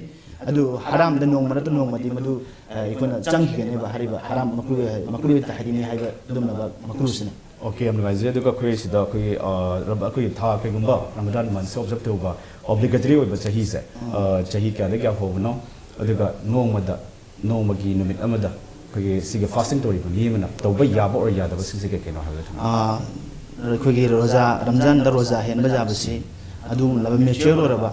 ꯑꯗꯨ ꯍꯔꯥꯝꯗ ꯅꯣꯡꯃ ꯅꯠꯇ꯭ꯔ ꯅꯣꯡꯃꯗꯤ ꯃꯗꯨ, ꯑ, ꯑꯩꯈꯣꯏꯅ ꯆꯪꯈꯤꯒꯅꯦꯕ꯫ ꯍꯥꯏꯔꯤꯕ ꯍꯔꯥꯝ ꯃꯀ꯭ꯔꯨ, ꯃꯀ꯭ꯔꯨ ꯇꯍꯔꯤꯃꯤ ꯍꯥꯏꯕ ꯑꯗꯨꯒꯨꯝꯂꯕ ꯃꯀ꯭ꯔꯨꯁꯤꯅ꯫ ꯑꯣꯀꯦ, ꯌꯥꯝ ꯅꯨꯡꯉꯥꯏꯖꯩ꯫ ꯑꯗꯨꯒ ꯑꯩꯈꯣꯏ ꯁꯤꯗ ꯑꯩꯈꯣꯏꯒꯤ, ꯑ, ꯔꯝ-, ꯑꯩꯈꯣꯏꯒꯤ ꯊꯥ, ꯀꯩꯒꯨꯝꯕ ꯔꯃꯗꯥꯟ ꯃꯟꯁꯦ ꯑꯣꯕꯖꯔꯕ ꯇꯧꯕ ꯑꯣꯕ꯭ꯂꯤꯒꯦꯇꯔꯤ ꯑꯣꯏꯕ ꯆꯍꯤꯁꯦ, ꯎꯝ, ꯑ, ꯆꯍꯤ ꯀꯌꯥꯗꯒꯤ ꯀꯌꯥ ꯐꯥꯎꯕꯅꯣ? ꯑꯗꯨꯒ ꯅꯣꯡꯃꯗ, ꯅꯣꯡꯃꯒꯤ ꯅꯨꯃꯤꯠ ꯑꯃꯗ ꯑꯩꯈꯣꯏꯒꯤ ꯁꯤꯒꯤ ꯐꯥꯁꯇꯤꯡ ꯇꯧꯔꯤꯕ ꯃꯤ ꯑꯃꯅ ꯇꯧꯕ ꯌꯥꯕ ꯑꯣꯔ ꯌꯥꯗꯕꯁꯤꯡꯁꯦ ꯀꯩ ꯀꯩꯅꯣ ꯍꯥꯏꯕꯗꯣ ꯊꯝꯕꯤꯌꯨ꯫ ꯑꯥ, ꯑꯩꯈꯣꯏꯒꯤ ꯔꯣꯖꯥ, ꯔꯝꯖꯥꯟꯗ ꯔꯣꯖꯥ ꯍꯦꯟꯕ ꯌꯥꯕꯁꯤ ꯑꯗꯨꯒꯨꯝꯂꯕ ꯃꯦꯆ꯭ꯌꯣꯔ ꯑꯣꯏꯔꯕ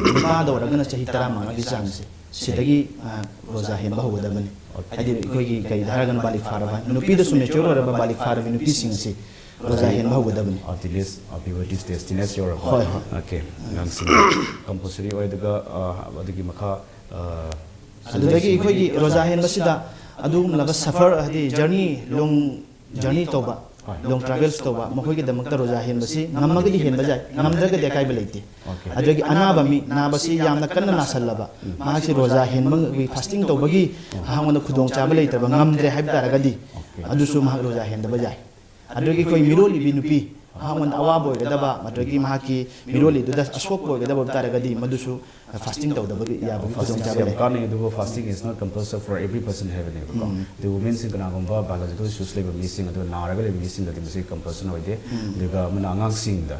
ꯅꯨꯄꯥꯗ ꯑꯣꯏꯔꯒꯅ ꯆꯍꯤ ꯇꯔꯥꯃꯉꯥꯒꯤ ꯆꯥꯡꯁꯦ, ꯁꯤꯗꯒꯤ, ꯑ, ꯔꯣꯖꯥ ꯍꯦꯟꯕ ꯍꯧꯒꯗꯕꯅꯤ꯫ ꯍꯥꯏꯗꯤ ꯑꯩꯈꯣꯏꯒꯤ ꯀꯔꯤꯗ ꯍꯥꯏꯔꯒꯅ ꯕꯥꯂꯤꯛ ꯐꯥꯔꯕ, ꯅꯨꯄꯤꯗꯁꯨ ꯃꯦꯆ꯭ꯌꯣꯔ ꯑꯣꯏꯔꯕ ꯕꯥꯂꯤꯛ ꯐꯥꯔꯕ ꯅꯨꯄꯤꯁꯤꯡ ꯑꯁꯤ ꯔꯣꯖꯥ ꯍꯦꯟꯕ ꯍꯧꯒꯗꯕꯅꯤ꯫ ꯑ, ꯇꯤꯅꯦꯖ, ꯑ, ꯄ꯭ꯌꯨꯕꯔꯇꯤ ꯁ꯭ꯇꯦꯖ, ꯇꯤꯅꯦꯖ ꯌꯧꯔꯕ꯫ ꯍꯣꯏ, ꯍꯣꯏ꯫ ꯑꯣꯀꯦ, ꯑꯉꯥꯡꯁꯤꯡ ꯀꯝꯄꯜꯁꯔꯤ ꯑꯣꯏ꯫ ꯑꯗꯨꯒ, ꯑ, ꯑꯗꯨꯒꯤ ꯃꯈꯥ, ꯑ, ꯑꯗꯨꯗꯒꯤ ꯑꯩꯈꯣꯏꯒꯤ ꯔꯣꯖꯥ ꯍꯦꯟꯕꯁꯤꯗ ꯑꯗꯨꯒꯨꯝꯂꯕ ꯁꯐꯔ, ꯍꯥꯏꯗꯤ ꯖꯔꯅꯤ, ꯂꯣꯡ ꯖꯔꯅꯤ ꯇꯧꯕ, ꯍꯣꯏ, ꯂꯣꯡ ꯇ꯭ꯔꯥꯚꯦꯜꯁ ꯇꯧꯕ, ꯃꯈꯣꯏꯒꯤꯗꯃꯛꯇ ꯔꯣꯖꯥ ꯍꯦꯟꯕꯁꯤ ꯉꯝꯃꯒꯗꯤ ꯍꯦꯟꯕ ꯌꯥꯏ, ꯉꯝꯗ꯭ꯔꯒꯗꯤ ꯑꯀꯥꯏꯕ ꯂꯩꯇꯦ꯫ ꯑꯣꯀꯦ꯫ ꯑꯗꯨꯗꯒꯤ ꯑꯅꯥꯕ ꯃꯤ, ꯅꯥꯕꯁꯤ ꯌꯥꯝꯅ ꯀꯟꯅ ꯅꯥꯁꯜꯂꯕ, ꯎꯝ, ꯃꯍꯥꯛꯁꯤ ꯔꯣꯖꯥ ꯍꯦꯟꯕꯒꯤ, ꯐꯥꯁꯇꯤꯡ ꯇꯧꯕꯒꯤ, ꯎꯝ, ꯃꯉꯣꯟꯗ ꯈꯨꯗꯣꯡꯆꯥꯕ ꯂꯩꯇ꯭ꯔꯕ, ꯉꯝꯗ꯭ꯔꯦ ꯍꯥꯏꯕ ꯇꯥꯔꯒꯗꯤ, ꯑꯣꯀꯦ, ꯑꯗꯨꯁꯨ ꯃꯍꯥꯛ ꯔꯣꯖꯥ ꯍꯦꯟꯗꯕ ꯌꯥꯏ꯫ ꯑꯗꯨꯗꯒꯤ ꯑꯩꯈꯣꯏ ꯃꯤꯔꯣꯜꯂꯤꯕꯤ ꯅꯨꯄꯤ, ꯃꯉꯣꯟꯗ ꯑꯋꯥꯕ ꯑꯣꯏꯒꯗꯕ, ꯑꯗꯨꯗꯒꯤ ꯃꯍꯥꯛꯀꯤ ꯃꯤꯔꯣꯜꯂꯤꯗꯨꯗ ꯑꯁꯣꯛꯄ ꯑꯣꯏꯒꯗꯕ ꯑꯣꯏꯕ ꯇꯥꯔꯒꯗꯤ, ꯃꯗꯨꯁꯨ ꯐꯥꯁꯇꯤꯡ ꯇꯧꯗꯕꯒꯤ ꯌꯥꯕꯒꯤ ꯐꯥꯁꯇꯤꯡꯁꯦ ꯈꯨꯗꯣꯡꯆꯥꯕ ꯌꯥꯝ ꯂꯩ꯫ ꯀꯥꯟꯅꯩ, ꯑꯗꯨꯕꯨ fasting is not compulsory for every person ꯍꯥꯏꯕꯅꯦꯕꯀꯣ꯫ ꯑꯗꯨ ꯋꯨꯃꯦꯟꯁꯤꯡ ꯀꯅꯥꯒꯨꯝꯕ biological issues ꯂꯩꯕ ꯃꯤꯁꯤꯡ ꯑꯗꯨ ꯅꯥꯔꯒ ꯂꯩꯕ ꯃꯤꯁꯤꯡꯗꯗꯤ ꯃꯁꯤ compulsion ꯑꯣꯏꯗꯦ꯫ ꯑꯗꯨꯒ ꯑꯃꯅ ꯑꯉꯥꯡꯁꯤꯡꯗ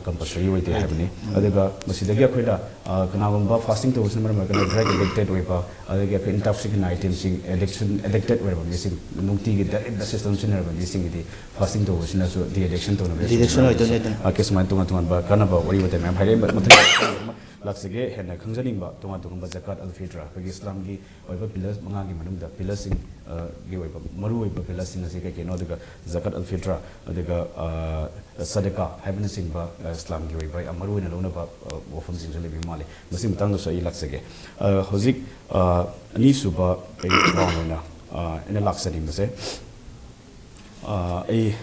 compulsory ꯑꯣꯏꯗꯦ ꯍꯥꯏꯕꯅꯤ꯫ ꯑꯗꯨꯒ ꯃꯁꯤꯗꯒꯤ ꯑꯩꯈꯣꯏꯅ ꯑ, ꯀꯅꯥꯒꯨꯝꯕ ꯐꯥꯁꯇꯤꯡ ꯇꯧꯕꯁꯤꯅ ꯃꯔꯝ ꯑꯣꯏꯔꯒ drug addicted ꯑꯣꯏꯕ, ꯑꯗꯒꯤ ꯑꯩꯈꯣꯏ intoxicant items ꯁꯤꯡ addiction addicted ꯑꯣꯏꯔꯕ ꯃꯤꯁꯤꯡ, ꯅꯨꯡꯇꯤꯒꯤ daily basis ꯇ ꯁꯤꯖꯤꯟꯅꯔꯕ ꯃꯤꯁꯤꯡꯒꯤꯗꯤ ꯐꯥꯁꯇꯤꯡ ꯇꯧꯕꯁꯤꯅ ꯁꯨ de addiction ꯇꯧꯅꯕ De addiction ꯑꯣꯏꯗꯣꯏꯅꯤ ꯑꯗꯨꯅ꯫ ꯀꯦ ꯁꯨꯃꯥꯏꯅ ꯇꯣꯉꯥꯟ ꯇꯣꯉꯥꯟꯕ ꯀꯥꯟꯅꯕ ꯋꯥꯔꯤ ꯋꯥꯇꯥꯏ ꯃꯌꯥꯝ ꯍꯥꯏꯔꯛꯑꯦ꯫ ꯃꯊꯪ ꯂꯥꯛꯆꯒꯦ꯫ ꯍꯦꯟꯅ ꯈꯪꯖꯅꯤꯡꯕ ꯇꯣꯉꯥꯟ ꯇꯣꯉꯥꯟꯕ ꯖꯀꯥꯠ ꯑꯜ ꯐꯤꯇ꯭ꯔ, ꯑꯩꯈꯣꯏꯒꯤ ꯏꯁꯂꯥꯝꯒꯤ ꯑꯣꯏꯕ pillar ꯃꯉꯥꯒꯤ ꯃꯅꯨꯡꯗ pillar ꯁꯤꯡ ꯑ, ꯒꯤ ꯑꯣꯏꯕ ꯃꯔꯨ ꯑꯣꯏꯕ pillar ꯁꯤꯡ ꯑꯁꯤ ꯀꯩ ꯀꯩꯅꯣ, ꯑꯗꯨꯒ ꯖꯀꯥꯠ ꯑꯜ ꯐꯤꯇ꯭ꯔ, ꯑꯗꯨꯒ ꯑ, ꯁꯗꯀꯥ ꯍꯥꯏꯕꯅꯆꯤꯡꯕ ꯑ, ꯏꯁꯂꯥꯝꯒꯤ ꯑꯣꯏꯕ ꯌꯥꯝ ꯃꯔꯨ ꯑꯣꯏꯅ ꯂꯧꯅꯕ ꯑ, ꯋꯥꯐꯝꯁꯤꯡꯁꯨ ꯂꯩꯕ ꯃꯥꯜꯂꯤ꯫ ꯃꯁꯤꯒꯤ ꯃꯇꯥꯡꯗꯁꯨ ꯑꯩ ꯂꯥꯛꯆꯒꯦ꯫ ꯑ, ꯍꯧꯖꯤꯛ ꯑ, ꯑꯅꯤꯁꯨꯕ ꯑꯩ ꯔꯥꯎꯟ ꯑꯣꯏꯅ ꯑ, ꯑꯩꯅ ꯂꯥꯛꯆꯅꯤꯡꯕꯁꯦ ꯑ, ꯑꯩ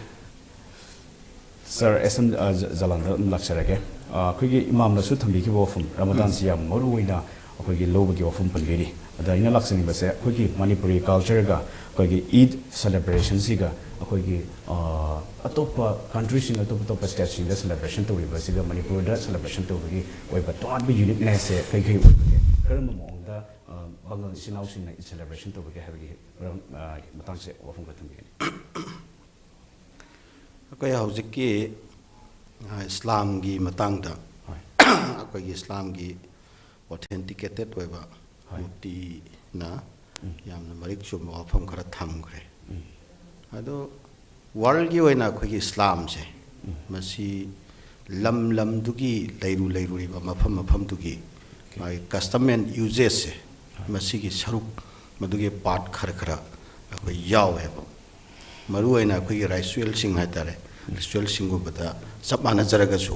ꯁꯥꯔ ꯑꯦꯁ ꯑꯦꯝ ꯖ- ꯖ- ꯖꯂꯥꯟꯗ ꯑꯗꯨꯝ ꯂꯥꯛꯆꯔꯒꯦ꯫ ꯑ, ꯑꯩꯈꯣꯏꯒꯤ ꯏꯃꯥꯝꯅꯁꯨ ꯊꯝꯕꯤꯈꯤꯕ ꯋꯥꯐꯝ, ꯔꯃꯗꯥꯟꯁꯤ ꯌꯥꯝ ꯃꯔꯨ ꯑꯣꯏꯅ ꯑꯩꯈꯣꯏꯒꯤ ꯂꯧꯕꯒꯤ ꯋꯥꯐꯝ ꯄꯟꯕꯤꯔꯤ꯫ ꯑꯗ ꯑꯩꯅ ꯂꯥꯛꯆꯅꯤꯡꯕꯁꯦ, ꯑꯩꯈꯣꯏꯒꯤ ꯃꯅꯤꯄꯨꯔꯤ culture ꯒ ꯑꯩꯈꯣꯏꯒꯤ ꯏꯗ celebration ꯁꯤꯒ ꯑꯩꯈꯣꯏꯒꯤ ꯑ, ꯑꯇꯣꯞꯄ country ꯁꯤꯡ, ꯑꯇꯣꯞ ꯑꯇꯣꯞꯄ state ꯁꯤꯡꯗ celebration ꯇꯧꯔꯤꯕ ꯑꯁꯤꯒ ꯃꯅꯤꯄꯨꯔꯗ celebration ꯇꯧꯕꯒꯤ ꯑꯣꯏꯕ ꯇꯣꯉꯥꯟꯕ uniqueness ꯁꯦ ꯀꯩ ꯀꯩ ꯑꯣꯏꯕꯒꯦ? ꯀꯔꯝꯕ ꯃꯑꯣꯡꯗ ꯑ, ꯄꯥꯉꯜ ꯏꯆꯤꯜ ꯏꯅꯥꯎꯁꯤꯡꯅ ꯏꯗ celebration ꯇꯧꯕꯒꯦ ꯍꯥꯏꯕꯒꯤ ꯃꯔꯝ, ꯑ, ꯃꯇꯥꯡꯁꯦ ꯋꯥꯐꯝ ꯈꯔ ꯊꯝꯕꯤꯒꯅꯤ꯫ ꯑꯩꯈꯣꯏ ꯍꯧꯖꯤꯛꯀꯤ ꯑ, ꯏꯁꯂꯥꯝꯒꯤ ꯃꯇꯥꯡꯗ, ꯍꯣꯏ꯫ ꯑꯩꯈꯣꯏꯒꯤ ꯏꯁꯂꯥꯝꯒꯤ authenticated ꯑꯣꯏꯕ ꯍꯣꯏ꯫ ꯃꯨꯐꯇꯤꯅ ꯎꯝ꯫ ꯌꯥꯝꯅ ꯃꯔꯤꯛ ꯆꯨꯝꯕ ꯋꯥꯐꯝ ꯈꯔ ꯊꯝꯈ꯭ꯔꯦ꯫ ꯎꯝ꯫ ꯑꯗꯣ world ꯒꯤ ꯑꯣꯏꯅ ꯑꯩꯈꯣꯏꯒꯤ ꯏꯁꯂꯥꯝꯁꯦ, ꯎꯝ꯫ ꯃꯁꯤ ꯂꯝ ꯂꯝꯗꯨꯒꯤ ꯂꯩꯔꯨ ꯂꯩꯔꯨꯔꯤꯕ ꯃꯐꯝ ꯃꯐꯝꯗꯨꯒꯤ ꯃꯥꯒꯤ custom and uses ꯁꯦ, ꯃꯁꯤꯒꯤ ꯁꯔꯨꯛ, ꯃꯗꯨꯒꯤ part ꯈꯔ ꯈꯔ ꯑꯩꯈꯣꯏ ꯌꯥꯎꯋꯦꯕ꯫ ꯃꯔꯨꯑꯣꯏꯅ ꯑꯩꯈꯣꯏꯒꯤ ritual ꯁꯤꯡ ꯍꯥꯏꯇꯥꯔꯦ, ritual ꯁꯤꯡꯒꯨꯝꯕꯗ ꯆꯞ ꯃꯥꯟꯅꯖꯔꯒꯁꯨ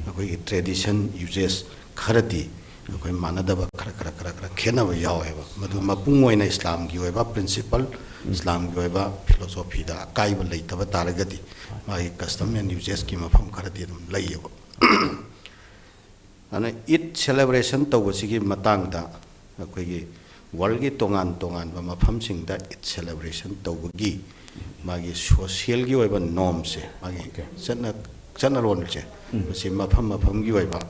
ꯑꯩꯈꯣꯏꯒꯤ tradition uses ꯈꯔꯗꯤ ꯑꯩꯈꯣꯏ ꯃꯥꯟꯅꯗꯕ ꯈꯔ ꯈꯔ ꯈꯔ ꯈꯔ ꯈꯦꯠꯅꯕ ꯌꯥꯎꯋꯦꯕ꯫ ꯃꯗꯨ ꯃꯄꯨꯡ ꯑꯣꯏꯅ ꯏꯁꯂꯥꯝꯒꯤ ꯑꯣꯏꯕ principle, ꯏꯁꯂꯥꯝꯒꯤ ꯑꯣꯏꯕ philosophy ꯗ ꯑꯀꯥꯏꯕ ꯂꯩꯇꯕ ꯇꯥꯔꯒꯗꯤ ꯃꯥꯒꯤ custom and uses ꯀꯤ ꯃꯐꯝ ꯈꯔꯗꯤ ꯑꯗꯨꯝ ꯂꯩꯌꯦꯕ꯫ ꯑꯗꯨꯅ ꯏꯗ celebration ꯇꯧꯕꯁꯤꯒꯤ ꯃꯇꯥꯡꯗ ꯑꯩꯈꯣꯏꯒꯤ world ꯒꯤ ꯇꯣꯉꯥꯟ ꯇꯣꯉꯥꯟꯕ ꯃꯐꯝꯁꯤꯡꯗ ꯏꯗ celebration ꯇꯧꯕꯒꯤ ꯃꯥꯒꯤ social ꯒꯤ ꯑꯣꯏꯕ norm ꯁꯦ, ꯃꯥꯒꯤ Okay꯫ ꯆꯠꯅ ꯆꯠꯅꯔꯣꯜꯁꯦ, ꯃꯁꯤ ꯃꯐꯝ ꯃꯐꯝꯒꯤ ꯑꯣꯏꯕ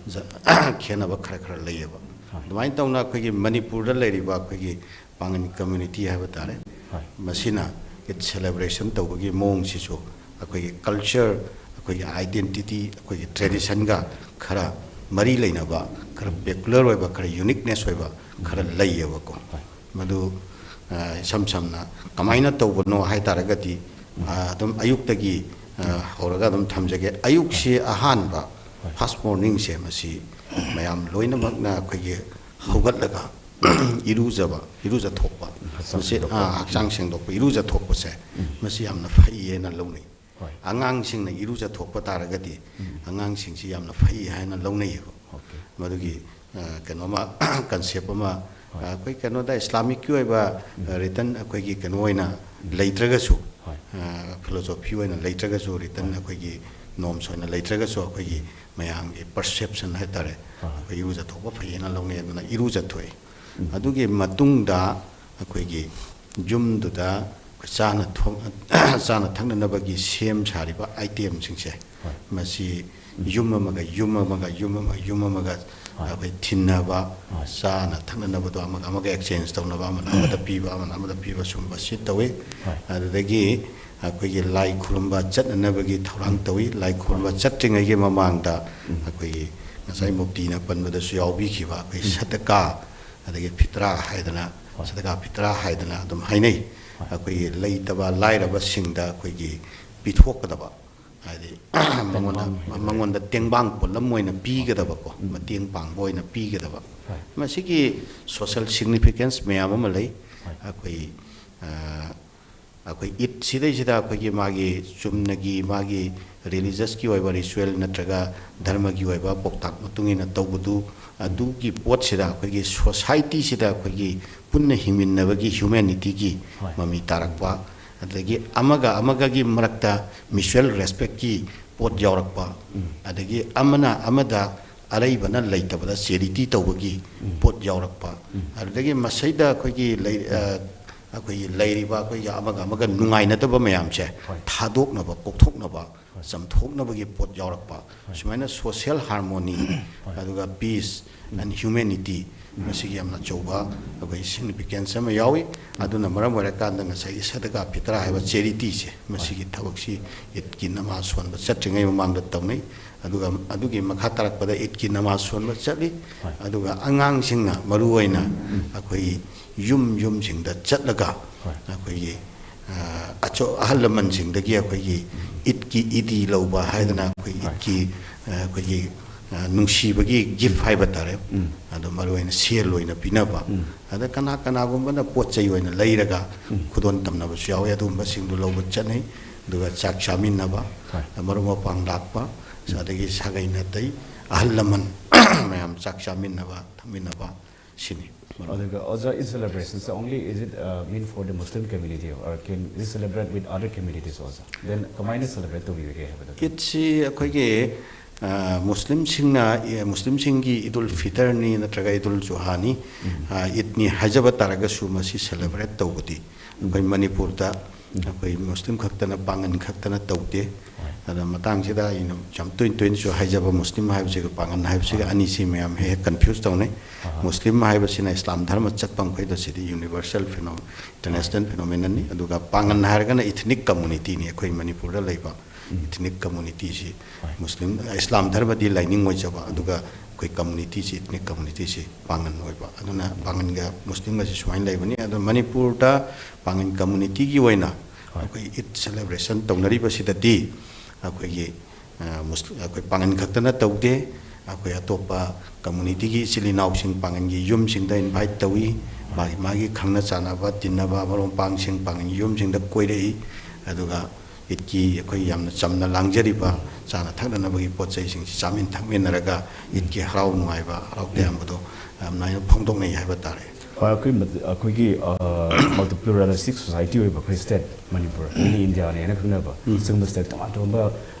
ꯖ- ꯈꯦꯠꯅꯕ ꯈꯔ ꯈꯔ ꯂꯩꯌꯦꯕ꯫ ꯑꯗꯨꯃꯥꯏꯅ ꯇꯧꯅ ꯑꯩꯈꯣꯏꯒꯤ ꯃꯅꯤꯄꯨꯔꯗ ꯂꯩꯔꯤꯕ ꯑꯩꯈꯣꯏꯒꯤ ꯄꯥꯡꯒꯟ ꯀꯝꯃ꯭ꯌꯨꯅꯤꯇꯤ ꯍꯥꯏꯕ ꯇꯥꯔꯦ, ꯃꯁꯤꯅ ꯏꯠ ꯁꯦꯂꯦꯕ꯭ꯔꯦꯁꯟ ꯇꯧꯕꯒꯤ ꯃꯑꯣꯡꯁꯤꯁꯨ ꯑꯩꯈꯣꯏꯒꯤ ꯀꯜꯆꯔ, ꯑꯩꯈꯣꯏꯒꯤ ꯑꯥꯏꯗꯦꯟꯇꯤꯇꯤ, ꯑꯩꯈꯣꯏꯒꯤ ꯇ꯭ꯔꯦꯗꯤꯁꯟꯒ ꯈꯔ ꯃꯔꯤ ꯂꯩꯅꯕ, ꯈꯔ ꯄꯦꯀꯨꯂꯔ ꯑꯣꯏꯕ, ꯈꯔ ꯌꯨꯅꯤꯛꯅꯦꯁ ꯑꯣꯏꯕ ꯈꯔ ꯂꯩꯌꯦꯕꯀꯣ꯫ ꯃꯗꯨ, ꯑ, ꯏꯁꯝ ꯁꯝꯅ ꯀꯃꯥꯏꯅ ꯇꯧꯕꯅꯣ ꯍꯥꯏ ꯇꯥꯔꯒꯗꯤ, ꯑ, ꯑꯗꯨꯝ ꯑꯌꯨꯛꯇꯒꯤ, ꯑ, ꯍꯧꯔꯒ ꯑꯗꯨꯝ ꯊꯝꯖꯒꯦ꯫ ꯑꯌꯨꯛꯁꯤ ꯑꯍꯥꯟꯕ ꯐꯥꯔꯁ ꯃꯣꯔꯅꯤꯡꯁꯦ, ꯃꯁꯤ ꯃꯌꯥꯝ ꯂꯣꯏꯅꯃꯛꯅ ꯑꯩꯈꯣꯏꯒꯤ ꯍꯧꯒꯠꯂꯒ ꯏꯔꯨꯖꯕ, ꯏꯔꯨꯖꯊꯣꯛꯄ, ꯍꯛꯆꯥꯡ ꯃꯁꯤ, ꯁꯦꯡꯗꯣꯛꯄ꯫ ꯑ, ꯍꯛꯆꯥꯡ ꯁꯦꯡꯗꯣꯛꯄ, ꯏꯔꯨꯖꯊꯣꯛꯄꯁꯦ, ꯃꯁꯤ ꯌꯥꯝꯅ ꯐꯩꯌꯦꯅ ꯂꯧꯅꯩ꯫ ꯑꯉꯥꯡꯁꯤꯡꯅ ꯏꯔꯨꯖꯊꯣꯛꯄ ꯇꯥꯔꯒꯗꯤ ꯑꯉꯥꯡꯁꯤꯡꯁꯤ ꯌꯥꯝꯅ ꯐꯩ ꯍꯥꯏꯅ ꯂꯧꯅꯩꯌꯦꯕ꯫ ꯃꯗꯨꯒꯤ, ꯑ, ꯀꯩꯅꯣꯃ, ꯀꯟꯁꯦꯞ ꯑꯃ, ꯑ, ꯑꯩꯈꯣꯏ ꯀꯩꯅꯣꯗ ꯏꯁꯂꯥꯃꯤꯛꯀꯤ ꯑꯣꯏꯕ, ꯑ, ꯔꯤꯇꯟ ꯑꯩꯈꯣꯏꯒꯤ ꯀꯩꯅꯣ ꯑꯣꯏꯅ ꯂꯩꯇ꯭ꯔꯒꯁꯨ, ꯑ, ꯐꯤꯂꯣꯁꯣꯐꯤ ꯑꯣꯏꯅ ꯂꯩꯇ꯭ꯔꯒꯁꯨ, ꯔꯤꯇꯟ ꯑꯩꯈꯣꯏꯒꯤ ꯅꯣꯝꯁ ꯑꯣꯏꯅ ꯂꯩꯇ꯭ꯔꯒꯁꯨ, ꯑꯩꯈꯣꯏꯒꯤ ꯃꯌꯥꯝꯒꯤ ꯄꯔꯁꯦꯞꯁꯟ ꯍꯥꯏꯇꯥꯔꯦ, ꯑꯩꯈꯣꯏ ꯏꯔꯨꯖꯊꯣꯛꯄ ꯐꯩꯌꯦꯅ ꯂꯧꯅꯩ꯫ ꯑꯗꯨꯅ ꯏꯔꯨꯖꯊꯣꯛꯏ꯫ ꯑꯗꯨꯒꯤ ꯃꯇꯨꯡꯗ ꯑꯩꯈꯣꯏꯒꯤ ꯌꯨꯝꯗꯨꯗ ꯑꯩꯈꯣꯏ ꯆꯥꯅ ꯊꯣꯡ-, ꯆꯥꯅ ꯊꯛꯅꯅꯕꯒꯤ ꯁꯦꯝ ꯁꯥꯔꯤꯕ ꯑꯥꯏꯇꯦꯝꯁꯤꯡꯁꯦ, ꯃꯁꯤ ꯌꯨꯝ ꯑꯃꯒ ꯌꯨꯝ ꯑꯃꯒ ꯌꯨꯝ ꯑꯃꯒ ꯌꯨꯝ ꯑꯃꯒ ꯑꯩꯈꯣꯏ ꯊꯤꯟꯅꯕ, ꯆꯥꯅ ꯊꯛꯅꯅꯕꯗꯣ ꯑꯃꯒ ꯑꯃꯒ ꯑꯦꯛꯁꯆꯦꯟꯖ ꯇꯧꯅꯕ, ꯑꯃꯅ ꯑꯃꯗ ꯄꯤꯕ, ꯑꯃꯅ ꯑꯃꯗ ꯄꯤꯕ, ꯁꯨꯝꯕꯁꯤ ꯇꯧꯏ꯫ ꯑꯗꯨꯗꯒꯤ ꯑꯩꯈꯣꯏꯒꯤ ꯂꯥꯏ ꯈꯨꯔꯨꯝꯕ ꯆꯠꯅꯅꯕꯒꯤ ꯊꯧꯔꯥꯡ ꯇꯧꯏ꯫ ꯂꯥꯏ ꯈꯨꯔꯨꯝꯕ ꯆꯠꯇ꯭ꯔꯤꯉꯩꯒꯤ ꯃꯃꯥꯡꯗ ꯑꯩꯈꯣꯏꯒꯤ ꯉꯁꯥꯏ ꯃꯨꯐꯇꯤꯅ ꯄꯟꯕꯗꯁꯨ ꯌꯥꯎꯕꯤꯈꯤꯕ ꯑꯩꯈꯣꯏ ꯁꯗꯀꯥ, ꯑꯗꯒꯤ ꯐꯤꯇ꯭ꯔꯥ ꯍꯥꯏꯗꯅ, ꯁꯗꯀꯥ ꯐꯤꯇ꯭ꯔꯥ ꯍꯥꯏꯗꯅ ꯑꯗꯨꯝ ꯍꯥꯏꯅꯩ꯫ ꯑꯩꯈꯣꯏꯒꯤ ꯂꯩꯇꯕ ꯂꯥꯏꯔꯕꯁꯤꯡꯗ ꯑꯩꯈꯣꯏꯒꯤ ꯄꯤꯊꯣꯛꯀꯗꯕ, ꯍꯥꯏꯗꯤ ꯃꯉꯣꯟꯗ, ꯃꯉꯣꯟꯗ ꯇꯦꯡꯕꯥꯡ ꯄꯣꯠꯂꯝ ꯑꯣꯏꯅ ꯄꯤꯒꯗꯕꯀꯣ, ꯃꯇꯦꯡ ꯄꯥꯡꯕ ꯑꯣꯏꯅ ꯄꯤꯒꯗꯕ꯫ ꯃꯁꯤꯒꯤ ꯁꯣꯁꯦꯜ ꯁꯤꯒꯅꯤꯐꯤꯀꯦꯟꯁ ꯃꯌꯥꯝ ꯑꯃ ꯂꯩ꯫ ꯑꯩꯈꯣꯏ, ꯑ, ꯑꯩꯈꯣꯏ ꯏꯗ ꯁꯤꯗꯩꯁꯤꯗ ꯑꯩꯈꯣꯏꯒꯤ ꯃꯥꯒꯤ ꯆꯨꯝꯅꯒꯤ ꯃꯥꯒꯤ ꯔꯤꯂꯤꯖꯁꯀꯤ ꯑꯣꯏꯕ ꯔꯤꯆꯨꯋꯦꯜ ꯅꯠꯇ꯭ꯔꯒ ꯙꯔꯃꯒꯤ ꯑꯣꯏꯕ ꯄꯥꯎꯇꯥꯛ ꯃꯇꯨꯡ ꯏꯟꯅ ꯇꯧꯕꯗꯨ, ꯑꯗꯨꯒꯤ ꯄꯣꯠꯁꯤꯗ ꯑꯩꯈꯣꯏꯒꯤ ꯁꯣꯁꯥꯏꯇꯤꯁꯤꯗ ꯑꯩꯈꯣꯏꯒꯤ ꯄꯨꯟꯅ ꯍꯤꯡꯃꯤꯟꯅꯕꯒꯤ ꯍ꯭ꯌꯨꯃꯦꯅꯤꯇꯤꯒꯤ ꯃꯃꯤ ꯇꯥꯔꯛꯄ, ꯑꯗꯒꯤ ꯑꯃꯒ ꯑꯃꯒꯒꯤ ꯃꯔꯛꯇ ꯃ꯭ꯌꯨꯆꯨꯋꯦꯜ ꯔꯦꯁꯄꯦꯛꯀꯤ ꯄꯣꯠ ꯌꯥꯎꯔꯛꯄ, ꯑꯗꯒꯤ ꯑꯃꯅ ꯑꯃꯗ ꯑꯔꯩꯕꯅ ꯂꯩꯇꯕꯗ ꯆꯦꯔꯤꯇꯤ ꯇꯧꯕꯒꯤ ꯄꯣꯠ ꯌꯥꯎꯔꯛꯄ, ꯑꯗꯨꯗꯒꯤ ꯃꯁꯩꯗ ꯑꯩꯈꯣꯏꯒꯤ ꯂꯩ-, ꯑ, ꯑꯩꯈꯣꯏꯒꯤ ꯂꯩꯔꯤꯕ ꯑꯩꯈꯣꯏꯒꯤ ꯑꯃꯒ ꯑꯃꯒ ꯅꯨꯡꯉꯥꯏꯅꯗꯕ ꯃꯌꯥꯝꯁꯦ ꯊꯥꯗꯣꯛꯅꯕ, ꯀꯣꯛꯊꯣꯛꯅꯕ, ꯆꯝꯊꯣꯛꯅꯕꯒꯤ ꯄꯣꯠ ꯌꯥꯎꯔꯛꯄ, ꯁꯨꯃꯥꯏꯅ social harmony, ꯑꯗꯨꯒ peace and humanity, ꯃꯁꯤꯒꯤ ꯌꯥꯝꯅ ꯑꯆꯧꯕ ꯑꯩꯈꯣꯏ significance ꯑꯃ ꯌꯥꯎꯏ꯫ ꯑꯗꯨꯅ ꯃꯔꯝ ꯑꯣꯏꯔꯀꯥꯟꯗ ꯉꯁꯥꯏꯒꯤ ꯁꯗꯀꯥ ꯐꯤꯇ꯭ꯔꯥ ꯍꯥꯏꯕ charity ꯁꯦ, ꯃꯁꯤꯒꯤ ꯊꯕꯛꯁꯤ ꯏꯗꯀꯤ ꯅꯃꯥꯖ ꯁꯣꯟꯕ ꯆꯠꯇ꯭ꯔꯤꯉꯩ ꯃꯃꯥꯡꯗ ꯇꯧꯅꯩ꯫ ꯑꯗꯨꯒ ꯑꯗꯨꯒꯤ ꯃꯈꯥ ꯇꯥꯔꯛꯄꯗ ꯏꯗꯀꯤ ꯅꯃꯥꯖ ꯁꯣꯟꯕ ꯆꯠꯂꯤ꯫ ꯑꯗꯨꯒ ꯑꯉꯥꯡꯁꯤꯡꯅ ꯃꯔꯨ ꯑꯣꯏꯅ ꯑꯩꯈꯣꯏ ꯌꯨꯝ ꯌꯨꯝꯁꯤꯡꯗ ꯆꯠꯂꯒ ꯑꯩꯈꯣꯏꯒꯤ, ꯑ, ꯑꯆꯧ-, ꯑꯍꯜ ꯂꯃꯟꯁꯤꯡꯗꯒꯤ ꯑꯩꯈꯣꯏꯒꯤ ꯏꯗꯀꯤ ꯏꯗꯤ ꯂꯧꯕ ꯍꯥꯏꯗꯅ ꯑꯩꯈꯣꯏ ꯏꯗꯀꯤ, ꯑ, ꯑꯩꯈꯣꯏꯒꯤ, ꯑ, ꯅꯨꯡꯁꯤꯕꯒꯤ gift ꯍꯥꯏꯕ ꯇꯥꯔꯦ꯫ ꯑꯗꯣ ꯃꯔꯨ ꯑꯣꯏꯅ ꯁꯦꯜ ꯑꯣꯏꯅ ꯄꯤꯅꯕ꯫ ꯑꯗ ꯀꯅꯥ ꯀꯅꯥꯒꯨꯝꯕꯅ ꯄꯣꯠ ꯆꯩ ꯑꯣꯏꯅ ꯂꯩꯔꯒ ꯈꯨꯗꯣꯜ ꯇꯝꯅꯕꯁꯨ ꯌꯥꯎꯋꯤ꯫ ꯑꯗꯨꯒꯨꯝꯕꯁꯤꯡꯗꯨ ꯂꯧꯕ ꯆꯠꯅꯩ꯫ ꯑꯗꯨꯒ ꯆꯥꯛ ꯆꯥꯃꯤꯟꯅꯕ, ꯃꯔꯨꯞ ꯃꯄꯥꯡ ꯂꯥꯛꯄ, ꯑꯗꯒꯤ ꯁꯥꯒꯩ ꯅꯥꯇꯩ, ꯑꯍꯜ ꯂꯃꯟ ꯃꯌꯥꯝ ꯆꯥꯛ ꯆꯥꯃꯤꯟꯅꯕ, ꯊꯛꯃꯤꯟꯅꯕ, ꯁꯤꯅꯤ꯫ ꯑꯗꯨꯒ ꯑꯣꯖꯥ, in celebrations only, is it, uh, mean for the Muslim community, or can we celebrate with other communities also? Then ꯀꯃꯥꯏꯅ celebrate ꯇꯧꯕꯤꯕꯒꯦ ꯍꯥꯏꯕꯗꯣ? ꯏꯗꯁꯤ ꯑꯩꯈꯣꯏꯒꯤ, ꯑ, ꯃꯨꯁꯂꯤꯝꯁꯤꯡꯅ, ꯑ, ꯃꯨꯁꯂꯤꯝꯁꯤꯡꯒꯤ ꯏꯗꯨꯜ ꯐꯤꯇꯔꯅꯤ ꯅꯠꯇ꯭ꯔꯒ ꯏꯗꯨꯜ ꯖꯨꯍꯥꯅꯤ, ꯑ, ꯏꯗꯅꯤ ꯍꯥꯏꯖꯕ ꯇꯥꯔꯒꯁꯨ, ꯃꯁꯤ celebrate ꯇꯧꯕꯗꯤ ꯑꯩꯈꯣꯏ ꯃꯅꯤꯄꯨꯔꯗ ꯑꯩꯈꯣꯏ ꯃꯨꯁꯂꯤꯝ ꯈꯛꯇꯅ, ꯄꯥꯉꯟ ꯈꯛꯇꯅ ꯇꯧꯗꯦ꯫ ꯑꯗ ꯃꯇꯥꯡꯁꯤꯗ ꯑꯩꯅ ꯌꯥꯝ ꯇꯣꯏꯅ ꯇꯣꯏꯅꯁꯨ ꯍꯥꯏꯖꯕ, ꯃꯨꯁꯂꯤꯝ ꯍꯥꯏꯕꯁꯤꯒ ꯄꯥꯉꯟ ꯍꯥꯏꯕꯁꯤꯒ ꯑꯅꯤꯁꯤ ꯃꯌꯥꯝ ꯍꯦꯛ ꯍꯦꯛ confuse ꯇꯧꯅꯩ꯫ ꯃꯨꯁꯂꯤꯝ ꯍꯥꯏꯕꯁꯤꯅ ꯏꯁꯂꯥꯝ ꯙꯔꯃ ꯆꯠꯄ ꯃꯈꯩꯗ, ꯁꯤꯗꯤ universal pheno-, international phenomenon ꯅꯤ꯫ ꯑꯗꯨꯒ ꯄꯥꯉꯟ ꯍꯥꯏꯔꯒꯅ ethnic community ꯅꯤ, ꯑꯩꯈꯣꯏ ꯃꯅꯤꯄꯨꯔꯗ ꯂꯩꯕ ethnic community ꯁꯤ꯫ ꯃꯨꯁꯂꯤꯝ, ꯏꯁꯂꯥꯝ ꯙꯔꯃꯗꯤ ꯂꯥꯏꯅꯤꯡ ꯑꯣꯏꯖꯕ, ꯑꯗꯨꯒ ꯑꯩꯈꯣꯏ community ꯁꯤ, ethnic community ꯁꯤ ꯄꯥꯉꯟ ꯑꯣꯏꯕ꯫ ꯑꯗꯨꯅ ꯄꯥꯉꯟꯒ ꯃꯨꯁꯂꯤꯝꯒꯁꯤ ꯁꯨꯃꯥꯏꯅ ꯂꯩꯕꯅꯤ꯫ ꯑꯗꯣ ꯃꯅꯤꯄꯨꯔꯗ ꯄꯥꯉꯟ community ꯒꯤ ꯑꯣꯏꯅ ꯑꯩꯈꯣꯏ ꯏꯗ celebration ꯇꯧꯅꯔꯤꯕꯁꯤꯗꯗꯤ ꯑꯩꯈꯣꯏꯒꯤ, ꯑ, ꯃꯨꯁ-, ꯑꯩꯈꯣꯏ ꯄꯥꯉꯟ ꯈꯛꯇꯅ ꯇꯧꯗꯦ꯫ ꯑꯩꯈꯣꯏ ꯑꯇꯣꯞꯄ community ꯒꯤ ꯏꯆꯤꯜ ꯏꯅꯥꯎꯁꯤꯡ ꯄꯥꯉꯟꯒꯤ ꯌꯨꯝꯁꯤꯡꯗ invite ꯇꯧꯏ꯫ ꯃꯥꯒꯤ, ꯃꯥꯒꯤ ꯈꯪꯅ ꯆꯥꯟꯅꯕ, ꯇꯤꯟꯅꯕ ꯃꯔꯨꯞ ꯃꯄꯥꯡꯁꯤꯡ ꯄꯥꯉꯟꯒꯤ ꯌꯨꯝꯁꯤꯡꯗ ꯀꯣꯏꯔꯛꯏ꯫ ꯑꯗꯨꯒ ꯏꯗꯀꯤ ꯑꯩꯈꯣꯏ ꯌꯥꯝꯅ ꯆꯝꯅ ꯂꯥꯡꯖꯔꯤꯕ ꯆꯥꯅ ꯊꯛꯅꯅꯕꯒꯤ ꯄꯣꯠ ꯆꯩꯁꯤꯡꯁꯤ ꯆꯥꯃꯤꯟ ꯊꯛꯃꯤꯟꯅꯔꯒ ꯏꯗꯀꯤ ꯍꯔꯥꯎ ꯅꯨꯡꯉꯥꯏꯕ, ꯍꯔꯥꯎ ꯇꯌꯥꯝꯕꯗꯣ ꯌꯥꯝꯅ ꯐꯣꯡꯗꯣꯛꯅꯩ ꯍꯥꯏꯕ ꯇꯥꯔꯦ꯫ ꯍꯣꯏ, ꯑꯩꯈꯣꯏ ꯃꯠ-, ꯑꯩꯈꯣꯏꯒꯤ multi pluralistic society ꯑꯣꯏꯕ ꯑꯩꯈꯣꯏ state ꯃꯅꯤꯄꯨꯔ, mini Indiaꯅꯦꯅ ꯈꯪꯅꯕ, ꯁꯤꯒꯨꯝꯕ state ꯇꯣꯉꯥꯟ ꯇꯣꯉꯥꯟꯕ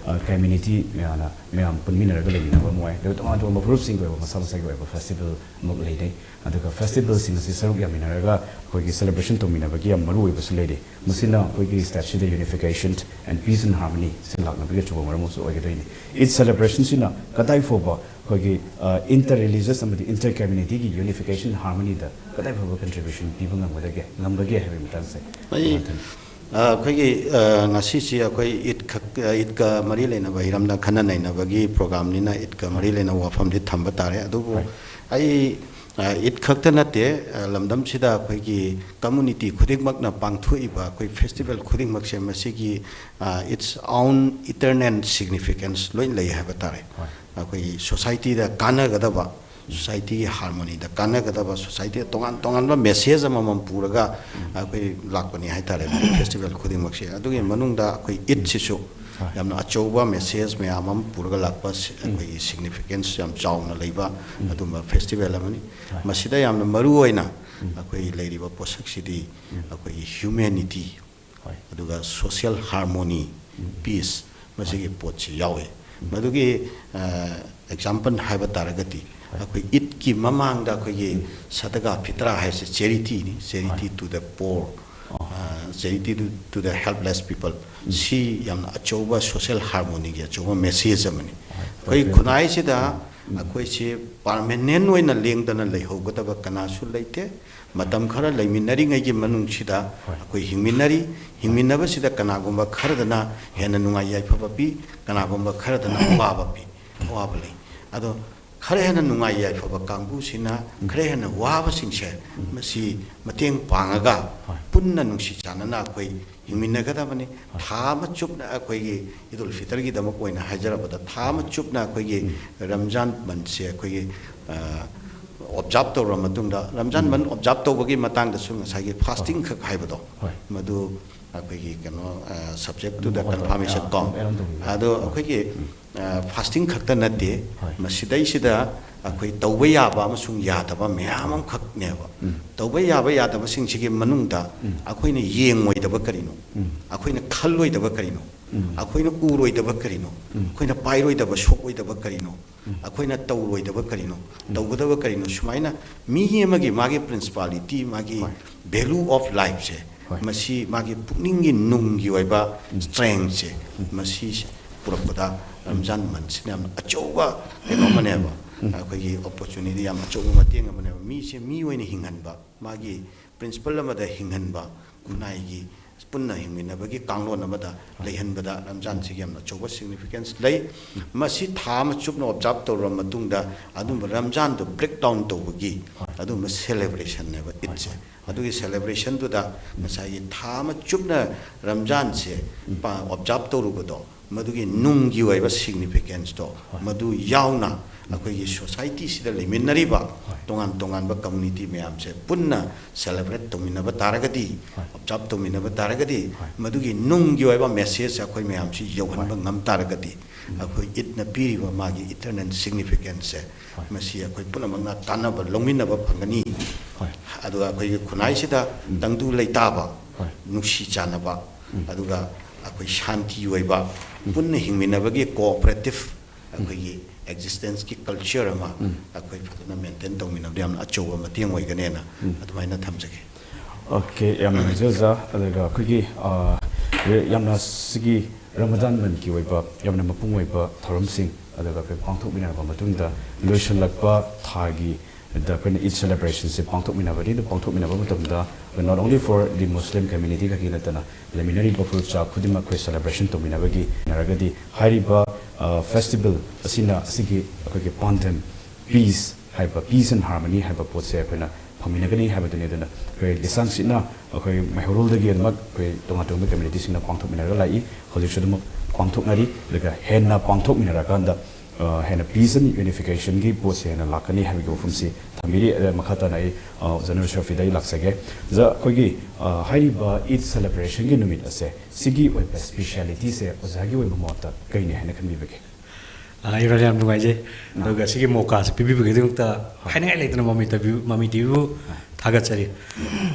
community ꯃꯌꯥꯝꯅ, ꯃꯌꯥꯝ ꯄꯨꯟꯃꯤꯟꯅꯔꯒ ꯂꯩꯃꯤꯟꯅꯕ ꯑꯃ ꯑꯣꯏ꯫ ꯑꯗꯨꯒ ꯇꯣꯉꯥꯟ ꯇꯣꯉꯥꯟꯕ ꯐꯨꯔꯨꯞꯁꯤꯡꯒꯤ ꯑꯣꯏꯕ ꯃꯁꯥ ꯃꯁꯥꯒꯤ ꯑꯣꯏꯕ festival ꯑꯃꯨꯛ ꯂꯩꯅꯩ꯫ ꯑꯗꯨꯒ festivalꯁꯤꯡ ꯑꯁꯤ ꯁꯔꯨꯛ ꯌꯥꯃꯤꯟꯅꯔꯒ ꯑꯩꯈꯣꯏꯒꯤ celebration ꯇꯧꯃꯤꯟꯅꯕꯒꯤ ꯌꯥꯝ ꯃꯔꯨ ꯑꯣꯏꯕꯁꯨ ꯂꯩꯔꯤ꯫ ꯃꯁꯤꯅ ꯑꯩꯈꯣꯏꯒꯤ stateꯁꯤꯗ unification and peace and harmony ꯁꯤ ꯂꯥꯛꯅꯕꯒꯤ ꯑꯆꯧꯕ ꯃꯔꯝ ꯑꯃꯁꯨ ꯑꯣꯏꯒꯗꯣꯏꯅꯤ꯫ Eid celebrationꯁꯤꯅ ꯀꯗꯥꯏ ꯐꯥꯎꯕ ꯑꯩꯈꯣꯏꯒꯤ inter religious ꯑꯃꯗꯤ inter communityꯒꯤ unification harmonyꯗ ꯀꯗꯥꯏ ꯐꯥꯎꯕ contribution ꯄꯤꯕ ꯉꯝꯒꯗꯒꯦ, ꯉꯝꯕꯒꯦ ꯍꯥꯏꯕꯒꯤ ꯃꯇꯥꯡꯁꯦ꯫ ꯑꯩ, ꯑ, ꯑꯩꯈꯣꯏꯒꯤ, ꯑ, ꯉꯁꯤꯁꯤ ꯑꯩꯈꯣꯏ ꯏꯗ ꯈꯛ, ꯑ, ꯏꯗꯀ ꯃꯔꯤ ꯂꯩꯅꯕ ꯍꯤꯔꯝꯗ ꯈꯟꯅ ꯅꯩꯅꯕꯒꯤ programꯅꯤꯅ ꯏꯗꯀ ꯃꯔꯤ ꯂꯩꯅꯕ ꯋꯥꯐꯝꯗꯤ ꯊꯝꯕ ꯇꯥꯔꯦ꯫ ꯑꯗꯨꯕꯨ ꯍꯣꯏ꯫ ꯑꯩ, ꯑ, ꯏꯗ ꯈꯛꯇ ꯅꯠꯇꯦ, ꯑ, ꯂꯝꯗꯝꯁꯤꯗ ꯑꯩꯈꯣꯏꯒꯤ community ꯈꯨꯗꯤꯡꯃꯛꯅ ꯄꯥꯡꯊꯣꯛꯏꯕ ꯑꯩꯈꯣꯏ festival ꯈꯨꯗꯤꯡꯃꯛꯁꯦ ꯃꯁꯤꯒꯤ, ꯑ, its own eternal significance ꯂꯣꯏ ꯂꯩ ꯍꯥꯏꯕ ꯇꯥꯔꯦ꯫ ꯍꯣꯏ꯫ ꯑꯩꯈꯣꯏꯒꯤ societyꯗ ꯀꯥꯟꯅꯒꯗꯕ, societyꯒꯤ harmonyꯗ ꯀꯥꯟꯅꯒꯗꯕ, societyꯗ ꯇꯣꯉꯥꯟ ꯇꯣꯉꯥꯟꯕ message ꯑꯃꯃꯝ ꯄꯨꯔꯒ ꯑꯩꯈꯣꯏ ꯂꯥꯛꯄꯅꯤ ꯍꯥꯏꯇꯥꯔꯦ, festival ꯈꯨꯗꯤꯡꯃꯛꯁꯦ꯫ ꯑꯗꯨꯒꯤ ꯃꯅꯨꯡꯗ ꯑꯩꯈꯣꯏ ꯏꯗꯁꯤꯁꯨ ꯍꯣꯏ꯫ ꯌꯥꯝꯅ ꯑꯆꯧꯕ message ꯃꯌꯥꯝ ꯑꯃ ꯄꯨꯔꯒ ꯂꯥꯛꯄ ꯁꯤ-, ꯑꯩꯈꯣꯏꯒꯤ significance ꯌꯥꯝ ꯆꯥꯎꯅ ꯂꯩꯕ ꯑꯗꯨꯝꯕ festival ꯑꯃꯅꯤ꯫ ꯍꯣꯏ꯫ ꯃꯁꯤꯗ ꯌꯥꯝꯅ ꯃꯔꯨ ꯑꯣꯏꯅ ꯑꯩꯈꯣꯏ ꯂꯩꯔꯤꯕ ꯄꯣꯠꯁꯛꯁꯤꯗꯤ ꯑꯩꯈꯣꯏꯒꯤ humanity, ꯍꯣꯏ꯫ ꯑꯗꯨꯒ social harmony, peace, ꯃꯁꯤꯒꯤ ꯄꯣꯠꯁꯤ ꯌꯥꯎꯏ꯫ ꯃꯗꯨꯒꯤ, ꯑ, example ꯍꯥꯏꯕ ꯇꯥꯔꯒꯗꯤ, ꯍꯣꯏ꯫ ꯑꯩꯈꯣꯏ ꯏꯗꯀꯤ ꯃꯃꯥꯡꯗ ꯑꯩꯈꯣꯏꯒꯤ ꯁꯗꯒꯥ ꯐꯤꯇ꯭ꯔꯥ ꯍꯥꯏꯁꯦ charityꯅꯤ, charity ꯍꯣꯏ꯫ To the poor, ꯑꯣ꯫ ꯑ, charity to, to the helpless people꯫ ꯁꯤ ꯌꯥꯝꯅ ꯑꯆꯧꯕ social harmonyꯒꯤ ꯑꯆꯧꯕ message ꯑꯃꯅꯤ꯫ ꯍꯣꯏ꯫ ꯑꯩꯈꯣꯏ ꯈꯨꯟꯅꯥꯏꯁꯤꯗ ꯑꯩꯈꯣꯏꯁꯤ permanent ꯑꯣꯏꯅ ꯂꯦꯡꯗꯅ ꯂꯩꯍꯧꯒꯗꯕ ꯀꯅꯥꯁꯨ ꯂꯩꯇꯦ꯫ ꯃꯇꯝ ꯈꯔ ꯂꯩꯃꯤꯟꯅꯔꯤꯉꯩꯒꯤ ꯃꯅꯨꯡꯁꯤꯗ ꯍꯣꯏ꯫ ꯑꯩꯈꯣꯏ ꯍꯤꯡꯃꯤꯟꯅꯔꯤ꯫ ꯍꯤꯡꯃꯤꯟꯅꯕꯁꯤꯗ ꯀꯅꯥꯒꯨꯝꯕ ꯈꯔꯗꯅ ꯍꯦꯟꯅ ꯅꯨꯡꯉꯥꯏ ꯌꯥꯏꯐꯕ ꯄꯤ, ꯀꯅꯥꯒꯨꯝꯕ ꯈꯔꯗꯅ ꯑꯋꯥꯕ ꯄꯤ, ꯑꯋꯥꯕ ꯂꯩ꯫ ꯑꯗꯣ ꯈꯔ ꯍꯦꯟꯅ ꯅꯨꯡꯉꯥꯏ ꯌꯥꯏꯐꯕ ꯀꯥꯡꯕꯨꯁꯤꯅ ꯈꯔ ꯍꯦꯟꯅ ꯋꯥꯕꯁꯤꯡꯁꯦ ꯃꯁꯤ ꯃꯇꯦꯡ ꯄꯥꯡꯉꯒ ꯍꯣꯏ꯫ ꯄꯨꯟꯅ ꯅꯨꯡꯁꯤ ꯆꯥꯟꯅꯅ ꯑꯩꯈꯣꯏ ꯍꯤꯡꯃꯤꯟꯅꯒꯗꯕꯅꯤ꯫ ꯍꯣꯏ꯫ ꯊꯥ ꯑꯃ ꯆꯨꯞꯅ ꯑꯩꯈꯣꯏꯒꯤ ꯏꯗꯨꯜ ꯐꯤꯇꯔꯒꯤꯗꯃꯛ ꯑꯣꯏꯅ ꯍꯥꯏꯖꯔꯕꯗ, ꯊꯥ ꯑꯃ ꯆꯨꯞꯅ ꯑꯩꯈꯣꯏꯒꯤ ꯔꯝꯖꯥꯟ ꯃꯟꯁꯦ ꯑꯩꯈꯣꯏꯒꯤ, ꯑ, observe ꯇꯧꯔꯕ ꯃꯇꯨꯡꯗ, ꯔꯝꯖꯥꯟ ꯃꯟ observe ꯇꯧꯕꯒꯤ ꯃꯇꯥꯡꯗꯁꯨ ꯉꯁꯥꯏꯒꯤ fasting ꯈꯛ ꯍꯥꯏꯕꯗꯣ, ꯍꯣꯏ꯫ ꯃꯗꯨ ꯑꯩꯈꯣꯏꯒꯤ ꯀꯩꯅꯣ, ꯑ, subject to the ꯍꯣꯏ, ꯍꯣꯏ꯫ Confirmation ꯑ, ꯀꯣ꯫ Add on ꯇꯧꯕꯤꯌꯨ꯫ ꯑꯗꯣ ꯍꯣꯏ꯫ ꯑꯩꯈꯣꯏꯒꯤ, ꯑ, fasting ꯈꯛꯇ ꯅꯠꯇꯦ, ꯍꯣꯏ꯫ ꯃꯁꯤꯗꯩꯁꯤꯗ ꯑꯩꯈꯣꯏ ꯇꯧꯕ ꯌꯥꯕ ꯑꯃꯁꯨꯡ ꯌꯥꯗꯕ ꯃꯌꯥꯝ ꯑꯃꯈꯛꯅꯦꯕ꯫ ꯇꯧꯕ ꯌꯥꯕ ꯌꯥꯗꯕꯁꯤꯡꯁꯤꯒꯤ ꯃꯅꯨꯡꯗ ꯑꯩꯈꯣꯏꯅ ꯌꯦꯡꯉꯣꯏꯗꯕ ꯀꯔꯤꯅꯣ, ꯑꯩꯈꯣꯏꯅ ꯈꯜꯂꯣꯏꯗꯕ ꯀꯔꯤꯅꯣ, ꯑꯩꯈꯣꯏꯅ ꯎꯔꯣꯏꯗꯕ ꯀꯔꯤꯅꯣ, ꯑꯩꯈꯣꯏꯅ ꯄꯥꯏꯔꯣꯏꯗꯕ, ꯁꯣꯛꯑꯣꯏꯗꯕ ꯀꯔꯤꯅꯣ, ꯑꯩꯈꯣꯏꯅ ꯇꯧꯔꯣꯏꯗꯕ ꯀꯔꯤꯅꯣ, ꯇꯧꯒꯗꯕ ꯀꯔꯤꯅꯣ, ꯁꯨꯃꯥꯏꯅ ꯃꯤ ꯑꯃꯒꯤ ꯃꯥꯒꯤ principality, ꯃꯥꯒꯤ value of lifeꯁꯦ, ꯃꯁꯤ ꯃꯥꯒꯤ ꯄꯨꯛꯅꯤꯡꯒꯤ ꯅꯨꯡꯒꯤ ꯑꯣꯏꯕ strengthꯁꯦ, ꯃꯁꯤ ꯄꯨꯔꯛꯄꯗ ꯔꯝꯖꯥꯟ ꯃꯟꯁꯤꯅ ꯌꯥꯝꯅ ꯑꯆꯧꯕ ꯀꯩꯅꯣ ꯑꯃꯅꯦꯕ꯫ ꯑꯩꯈꯣꯏꯒꯤ opportunity ꯌꯥꯝ ꯑꯆꯧꯕ ꯃꯇꯦꯡ ꯑꯃꯅꯦꯕ꯫ ꯃꯤꯁꯦ ꯃꯤ ꯑꯣꯏꯅ ꯍꯤꯡꯍꯟꯕ, ꯃꯥꯒꯤ principle ꯑꯃꯗ ꯍꯤꯡꯍꯟꯕ, ꯈꯨꯟꯅꯥꯏꯒꯤ ꯄꯨꯟꯅ ꯍꯤꯡꯃꯤꯟꯅꯕꯒꯤ ꯀꯥꯡꯂꯣꯟ ꯑꯃꯗ ꯂꯩꯍꯟꯕꯗ ꯔꯝꯖꯥꯟꯁꯤꯒꯤ ꯌꯥꯝꯅ ꯑꯆꯧꯕ significance ꯂꯩ꯫ ꯃꯁꯤ ꯊꯥ ꯑꯃ ꯆꯨꯞꯅ observe ꯇꯧꯔꯕ ꯃꯇꯨꯡꯗ ꯑꯗꯨꯝꯕ ꯔꯝꯖꯥꯟꯗꯨ break down ꯇꯧꯕꯒꯤ ꯑꯗꯨꯝꯕ celebrationꯅꯦꯕ ꯏꯠꯁꯦ꯫ ꯑꯗꯨꯒꯤ celebrationꯗꯨꯗ ꯉꯁꯥꯏꯒꯤ ꯊꯥ ꯑꯃ ꯆꯨꯞꯅ ꯔꯝꯖꯥꯟꯁꯦ ꯄꯥ-, observe ꯇꯧꯔꯨꯕꯗꯣ, ꯃꯗꯨꯒꯤ ꯅꯨꯡꯒꯤ ꯑꯣꯏꯕ significanceꯇꯣ ꯃꯗꯨ ꯌꯥꯎꯅ ꯑꯩꯈꯣꯏꯒꯤ societyꯁꯤꯗ ꯂꯩꯃꯤꯟꯅꯔꯤꯕ ꯇꯣꯉꯥꯟ ꯇꯣꯉꯥꯟꯕ community ꯃꯌꯥꯝꯁꯦ ꯄꯨꯟꯅ celebrate ꯇꯧꯃꯤꯟꯅꯕ ꯇꯥꯔꯒꯗꯤ, observe ꯇꯧꯃꯤꯟꯅꯕ ꯇꯥꯔꯒꯗꯤ, ꯃꯗꯨꯒꯤ ꯅꯨꯡꯒꯤ ꯑꯣꯏꯕ messageꯁꯦ ꯑꯩꯈꯣꯏ ꯃꯌꯥꯝꯁꯤ ꯌꯧꯍꯟꯕ ꯉꯝ ꯇꯥꯔꯒꯗꯤ, ꯑꯩꯈꯣꯏ ꯏꯠꯅ ꯄꯤꯔꯤꯕ ꯃꯥꯒꯤ eternal significanceꯁꯦ, ꯃꯁꯤ ꯑꯩꯈꯣꯏ ꯄꯨꯝꯅꯃꯛꯅ ꯀꯥꯟꯅꯕ ꯂꯧꯃꯤꯟꯅꯕ ꯐꯪꯒꯅꯤ꯫ ꯑꯗꯨꯒ ꯑꯩꯈꯣꯏꯒꯤ ꯈꯨꯟꯅꯥꯏꯁꯤꯗ ꯇꯪꯗꯨ ꯂꯩꯇꯥꯕ, ꯅꯨꯡꯁꯤ ꯆꯥꯟꯅꯕ, ꯑꯗꯨꯒ ꯑꯩꯈꯣꯏ ꯁꯥꯟꯇꯤ ꯑꯣꯏꯕ, ꯄꯨꯟꯅ ꯍꯤꯡꯃꯤꯟꯅꯕꯒꯤ cooperative ꯑꯩꯈꯣꯏꯒꯤ existenceꯀꯤ culture ꯑꯃ ꯑꯩꯈꯣꯏ ꯐꯖꯅ maintain ꯇꯧꯃꯤꯟꯅꯕꯗ ꯌꯥꯝꯅ ꯑꯆꯧꯕ ꯃꯇꯦꯡ ꯑꯣꯏꯒꯅꯦꯅ ꯑꯗꯨꯃꯥꯏꯅ ꯊꯝꯖꯒꯦ꯫ OK, ꯌꯥꯝꯅ ꯅꯨꯡꯉꯥꯏꯖꯩ ꯑꯣꯖꯥ꯫ ꯑꯗꯨꯒ ꯑꯩꯈꯣꯏꯒꯤ, ꯑ, ꯌꯥꯝꯅ ꯁꯤꯒꯤ ꯔꯃꯗꯥꯟ ꯃꯟꯒꯤ ꯑꯣꯏꯕ ꯌꯥꯝꯅ ꯃꯄꯨꯡ ꯑꯣꯏꯕ ꯊꯧꯔꯝꯁꯤꯡ ꯑꯗꯨꯒ ꯑꯩꯈꯣꯏ ꯄꯥꯡꯊꯣꯛꯃꯤꯟꯅꯔꯕ ꯃꯇꯨꯡꯗ, ꯂꯣꯏꯁꯤꯜꯂꯛꯄ ꯊꯥꯒꯤ ꯗ ꯑꯩꯈꯣꯏꯅ ꯏꯗ celebrationꯁꯦ ꯄꯥꯡꯊꯣꯛꯃꯤꯟꯅꯕꯅꯤ꯫ ꯑꯗꯨ ꯄꯥꯡꯊꯣꯛꯃꯤꯟꯅꯕ ꯃꯇꯝꯗ not only for the Muslim community ꯈꯛꯀꯤ ꯅꯠꯇꯅ, ꯂꯩꯃꯤꯟꯅꯔꯤꯕ ꯐꯨꯔꯨꯞ ꯆꯥ ꯈꯨꯗꯤꯡꯃꯛ ꯑꯩꯈꯣꯏ celebration ꯇꯧꯃꯤꯟꯅꯕꯒꯤ ꯍꯥꯏꯅꯔꯒꯗꯤ, ꯍꯥꯏꯔꯤꯕ, ꯑ, festival ꯑꯁꯤꯅ ꯑꯁꯤꯒꯤ ꯑꯩꯈꯣꯏꯒꯤ ꯄꯥꯟꯗꯝ peace ꯍꯥꯏꯕ, peace and harmony ꯍꯥꯏꯕ ꯄꯣꯠꯁꯦ ꯑꯩꯈꯣꯏꯅ ꯐꯪꯃꯤꯟꯅꯒꯅꯤ ꯍꯥꯏꯕꯗꯨꯅꯤ꯫ ꯑꯗꯨꯅ ꯑꯩꯈꯣꯏ ꯂꯤꯁꯥꯡ ꯁꯤꯠꯅ ꯑꯩꯈꯣꯏ ꯃꯩꯍꯧꯔꯣꯜꯗꯒꯤ ꯑꯗꯨꯃꯛ ꯑꯩꯈꯣꯏ ꯇꯣꯉꯥꯟ ꯇꯣꯉꯥꯟꯕ communityꯁꯤꯡꯅ ꯄꯥꯡꯊꯣꯛꯃꯤꯟꯅꯔꯒ ꯂꯥꯛꯏ, ꯍꯧꯖꯤꯛꯁꯨ ꯑꯗꯨꯃꯛ ꯄꯥꯡꯊꯣꯛꯅꯔꯤ꯫ ꯑꯗꯨꯒ ꯍꯦꯟꯅ ꯄꯥꯡꯊꯣꯛꯃꯤꯟꯅꯔꯀꯥꯟꯗ, ꯑ, ꯍꯦꯟꯅ peace and unificationꯒꯤ ꯄꯣꯠꯁꯦ ꯍꯦꯟꯅ ꯂꯥꯛꯀꯅꯤ ꯍꯥꯏꯕꯒꯤ ꯋꯥꯐꯝꯁꯤ ꯊꯝꯕꯤꯔꯤ꯫ ꯑ, ꯃꯈꯥ ꯇꯥꯅ ꯑꯩ, ꯑ, ꯑꯣꯖꯥ ꯅꯨꯔ ꯁꯣꯐꯤꯗ ꯑꯩ ꯂꯥꯛꯆꯒꯦ꯫ ꯑꯣꯖꯥ, ꯑꯩꯈꯣꯏꯒꯤ, ꯑ, ꯍꯥꯏꯔꯤꯕ ꯏꯗ celebrationꯒꯤ ꯅꯨꯃꯤꯠ ꯑꯁꯦ, ꯁꯤꯒꯤ ꯑꯣꯏꯕ specialityꯁꯦ ꯑꯣꯖꯥꯒꯤ ꯑꯣꯏꯕ ꯃꯣꯠꯇ ꯀꯩꯅꯤ ꯍꯥꯏꯅ ꯈꯟꯕꯤꯕꯒꯦ? ꯑ, ꯏꯕ꯭ꯔꯥꯍꯤꯝ, ꯌꯥꯝ ꯅꯨꯡꯉꯥꯏꯖꯩ꯫ ꯑꯗꯨꯒ ꯁꯤꯒꯤ ꯃꯣꯀꯥꯁꯦ ꯄꯤꯕꯤꯕꯒꯤꯗꯃꯛꯇ ꯍꯥꯏꯅꯤꯡꯉꯥꯏ ꯂꯩꯇꯅ ꯃꯃꯤ ꯇꯕꯤ-, ꯃꯃꯤ ꯇꯤꯚꯤꯕꯨ ꯊꯥꯒꯠꯆꯔꯤ꯫